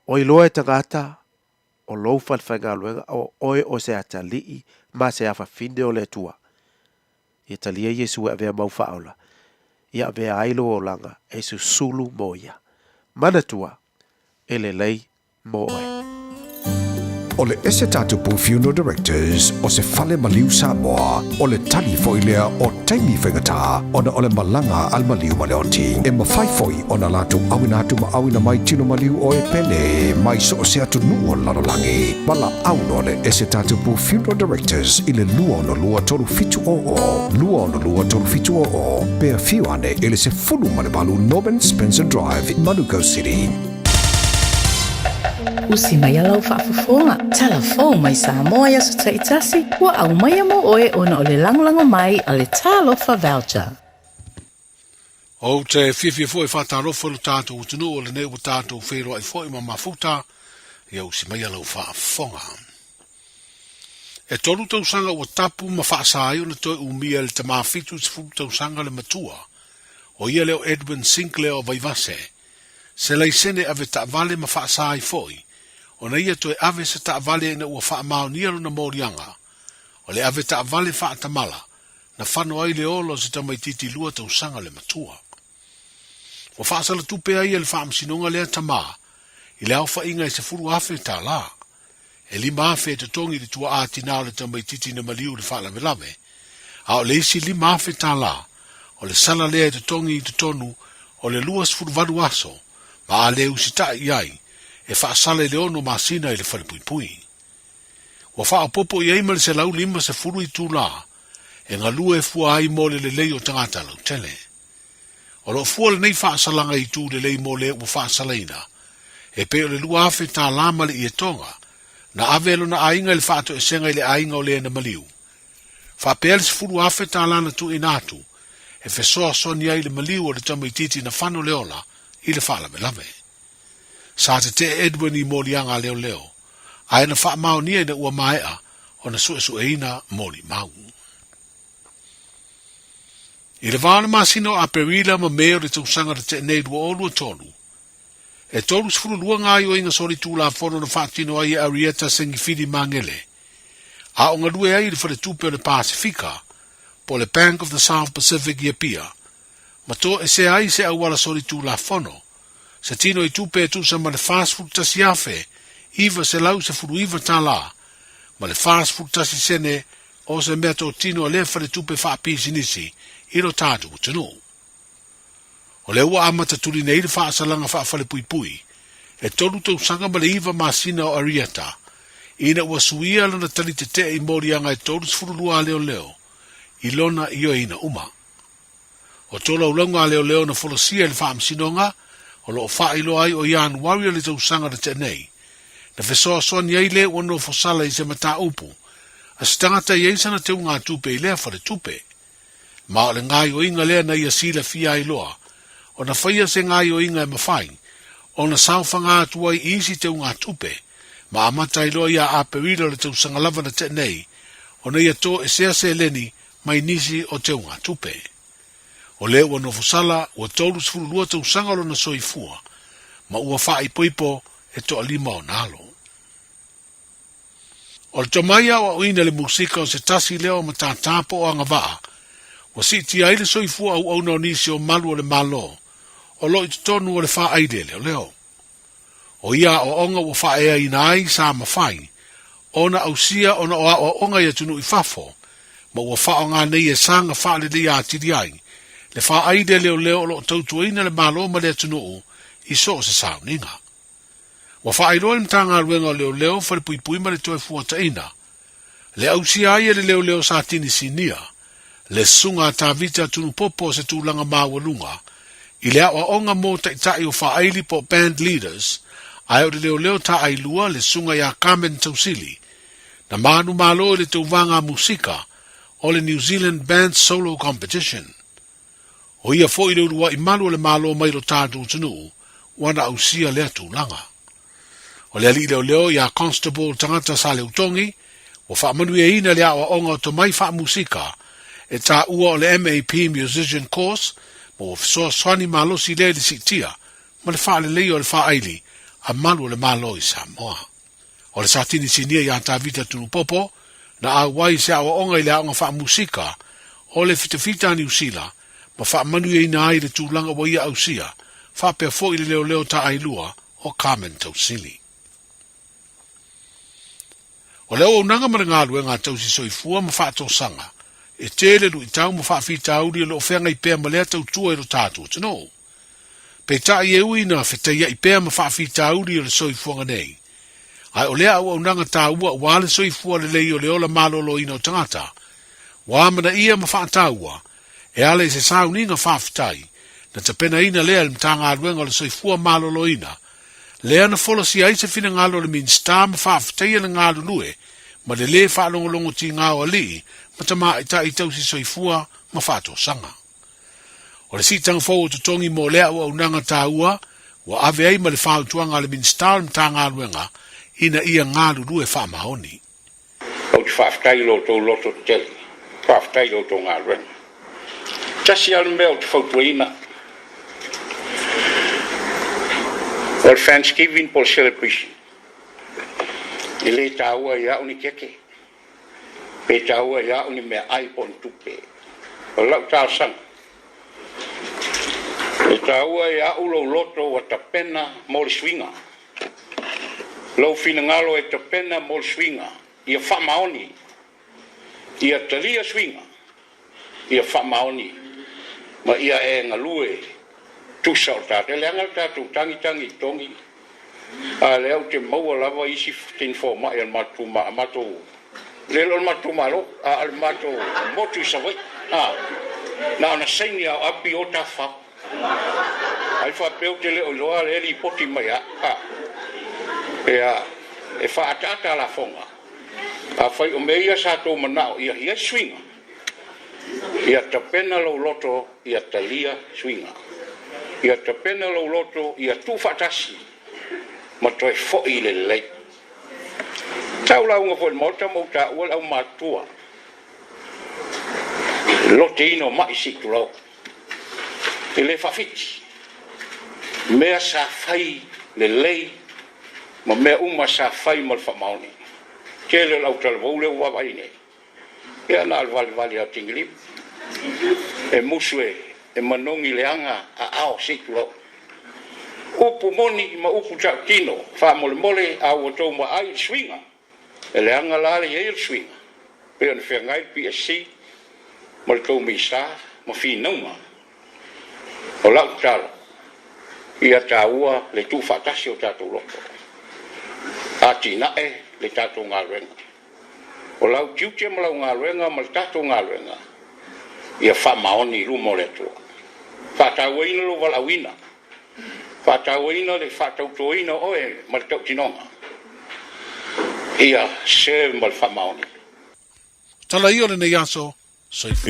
N: Oi loa e tagata o lou falefaigaluega o oe o se atalii ma se afafine o le Atua. Ia talia Iesu e avea mau faaola, ia avea ai lou olaga e susulu mo ia. Manatua, e lelei mo oe.
A: O le Ese Tatupu Funeral Directors o se fale maliu Samoa, o le tali foi lea o taimi faigata ona o le malaga a le maliu ma le oti. E mafai foi ona latou auina atu ma auina mai tino maliu o e pele mai so o se atunuu o le lalolagi. Valaau loa le Ese Tatupu Funeral Directors i le 262 3700, 262 3700, pe afio ane i le 18 Norman Spencer Drive, Manukau City.
Q: Usi mai a lau faafofoga, tala fou mai Samoa i aso taitasi, ua aumaia mo oe ona o le lagolago mai a le Talofa Voucher.
F: Ou te fiafia foi e faatalofa i lo tatou atunuu o lenei ua tatou feiloai foi ma mafuta, ia usi mai a lau faafofoga. E tolu tausaga ua tapu ma faasa ai ona toe umia e le tama 70 tausaga le matua, o ia lea o Edwin Sinclair o Vaivase, se laisene ave taavale ma faasa ai foi ona ia toe ave se taavale ina ua faamaonia lona moliaga o le ave taavale faatamala na fano ai le ola o se tamaitiiti lua tausaga le matua. Ua faasalatupe ai e le Faamasinoga lea tama i le aofaiga e $10,000 tālā. E $5,000 e totogi i le tuaa tinā o le tamaitiiti na maliu i le faalavelave, a o le isi $5,000 tālā o le sala lea e totogi i totonu o le 28 aso ma a le usitai i ai e faasala i le ono masina i le falepuipui. Ua faaopoopo i ai ma le 150 itulā e galue fua ai mo le lelei o tagata lautele. O lo o fua lenei faasalaga i itu lelei mo le ua faasalaina, e pei o le $2,000 tālā ma le ietoga, na ave e lona aiga i le faatoesega i le aiga o le na maliu. Faapea le $10,000 tālā na tuuina atu, e fesoasoani ai i le maliu o le tamaitiiti na fano le ola i le faalavelave. Sa tetee Edwin i moliaga a leoleo, ae na faamaonia ina ua maea ona suesueina molimau. I le va o le masina o Aperila ma Me o le tausaga na tea nei 2023, e 32 gaoioiga solitulafono na faatino ai e Arieta Sengifili Magele, a o galue ai i le Faletupe o le Pasefika, po o le Bank of the South Pacific i Apia, ma toesea ai se auala solitulafono, se tino i tupe e tusa ma le $41,919 tala ma le 41 sene o se meatotino a lea faletupe faapisinisi i lo tatou atunuu. O lea ua amata tuli nei le faasalaga faafalepuipui e tolu tausaga ma le iva masina o Arieta ina ua suia lana tali tetee i moliaga e 32 a leoleo i lona ioeina uma. O tolaulauga a leoleo na folasia i le Faamasinoga o lo o faailoa ai o Ianuari o le tausaga na tea nei, na fesoasoani ai le ua nofosala i se mataupu a se tagata e i ai sana teugatupe i lea faletupe. Ma o le gaoioiga lea na ia silafia ai loa ona faia se gaoioiga e mafai ona saofaga atu ai i isi teugatupe ma amata ai loa ia Aperila o le tausaga lava na tea nei ona ia toesea seleni mai nisi o teugatupe. O lea ua nofosala ua 32 tausaga lona soifua ma ua faaipoipo e toalima ona alo. O le tomai aoaoina i le musika o se tasi lea o matātā po o agavaa ua siitia ai le soifua auauna o nisi o malu o le Malo o lo o i totonu o le faaile leoleo. O ia aoaoga ua faaeaina ai sa mafai ona ausia ona o aoaoga i atunuu i fafo ma ua faaaoga nei e saga faaleleia atili ai le faaile leoleo o lo o tautuaina le Malo ma le atunuu i so o se sauniga. Ua faailoa e le Matagaluega o Leoleo, Falepuipui ma le Toefuataiga le ausia ai e le leoleo Satini Sinia le Susuga a Tavita Tunupopo o se tulaga maualuga i le aoaoga mo taitai o faaili po o band leaders ae o le leoleo taailua le Susuga ia Carmen Tausili na manumalo i le tauvaga musika o le New Zealand Band Solo Competition. O ia foi le uluai malu o le Malo mai lo tatou atunuu ua na ausia lea tulaga. O le alii leoleo ia Constable Tagata Saleutogi ua faamanuiaina le aoaoga o tomai faamusika e taua o le MAP Musician Course ma ua fesoasoani malosi lea i le siitia ma le faaleleia o le faaili a malu o le Malo i Samoa. O le Satini Sinia ia Tavita Tunupopo na auai i se aoaoga i le aoga faamusika o le Fitafita a Niu Sila ma faamanuiaina ai le tulaga ua ia ausia faapea foi le leoleo taailua o Carmen Tausili. O le auaunaga ma le galuega a tausi soifua ma faatosaga e tele luitau ma faafitauli o lo o feagai pea ma lea tautua i lo tatou atunuu. Peitai e ui ina fetaiai pea ma faafitauli o le soifuaga nei, ae o lea auaunaga taua aua le soifua lelei o le ola maloloina o tagata, ua amanaia ma faataua e ala i se sauniga faafetai na tapenaina lea e le Matagaluega o le Soifua Maloloina, lea na folasia ai se finagalo o le Minisita ma faafetaia le galulue ma le lē faalogologo tigā o alii ma tamaitai tausi soifua ma faatosaga. O le siitaga fou o totogi mo lea auaunaga taua ua ave ai ma le fautuaga a le Minisita o le Matagaluega ina ia galulue faamaoni.
R: Ou te faafetai i lo outou loto tetele. Faafetai i lo outou galuega. Tasi lava le mea ou te fautuaina, o le Thanksgiving po o le celebration. E le taua ia au ni keke, pe taua ia au ni meaai po o ni tupe. O lau talosaga, e taua ia au lou loto ua tapena mo le suiga. Lou finagalo e tapena mo le suiga, ia faamaoni, ia talia suiga, ia faamaoni, ma ia e galue tusa o tatou. E leaga le tatou tagitagi i togi, a lea ou te maua lava isi tini fomai a le matou matou le o le matou malo, a o le matou motu i Savaii, a na ona saini a o api o tafafao. Ai faapea ou te le o iloa lea lipoti mai a, a. Ea, e faaataata lafoga. Afai o mea ia sa tou manao ia i ai suiga. Ia tapena lou loto ia talia suiga. Ia tapena lou loto ia tuufaatasi ma toe fo'i i le lelei. Sa ou lauga foi i le Maota ma ou taua le aumatutua i le loteina o ma'i se i tulou. E le faafiti mea sa fai lelei ma mea uma sa fai ma le faamaoni. Tele o le autalavou lea ua vaavaai nei, ia na o le valevale lava o tigilimu e musu e manogi leaga aao se i tulou. Upu moni ma upu tautino, faamolemole a ua outou vaai i le suiga, e leaga la le i ai o le suiga, pei ona feagai le PSC ma le tou Minisita ma finauga. O lau tatalo, ia taua le tuufaatasi o tatou loto, atinae le tatou galuega. O lau tiute ma lau galuega ma le tatou galuega, ia faamaoni i luma o le Atua. Faatauaina lou valaauina, faatauaina le faatautoina o oe ma le tautinoga, ia serve ma le faamaoni.
F: Tala ia o lenei aso, soifua.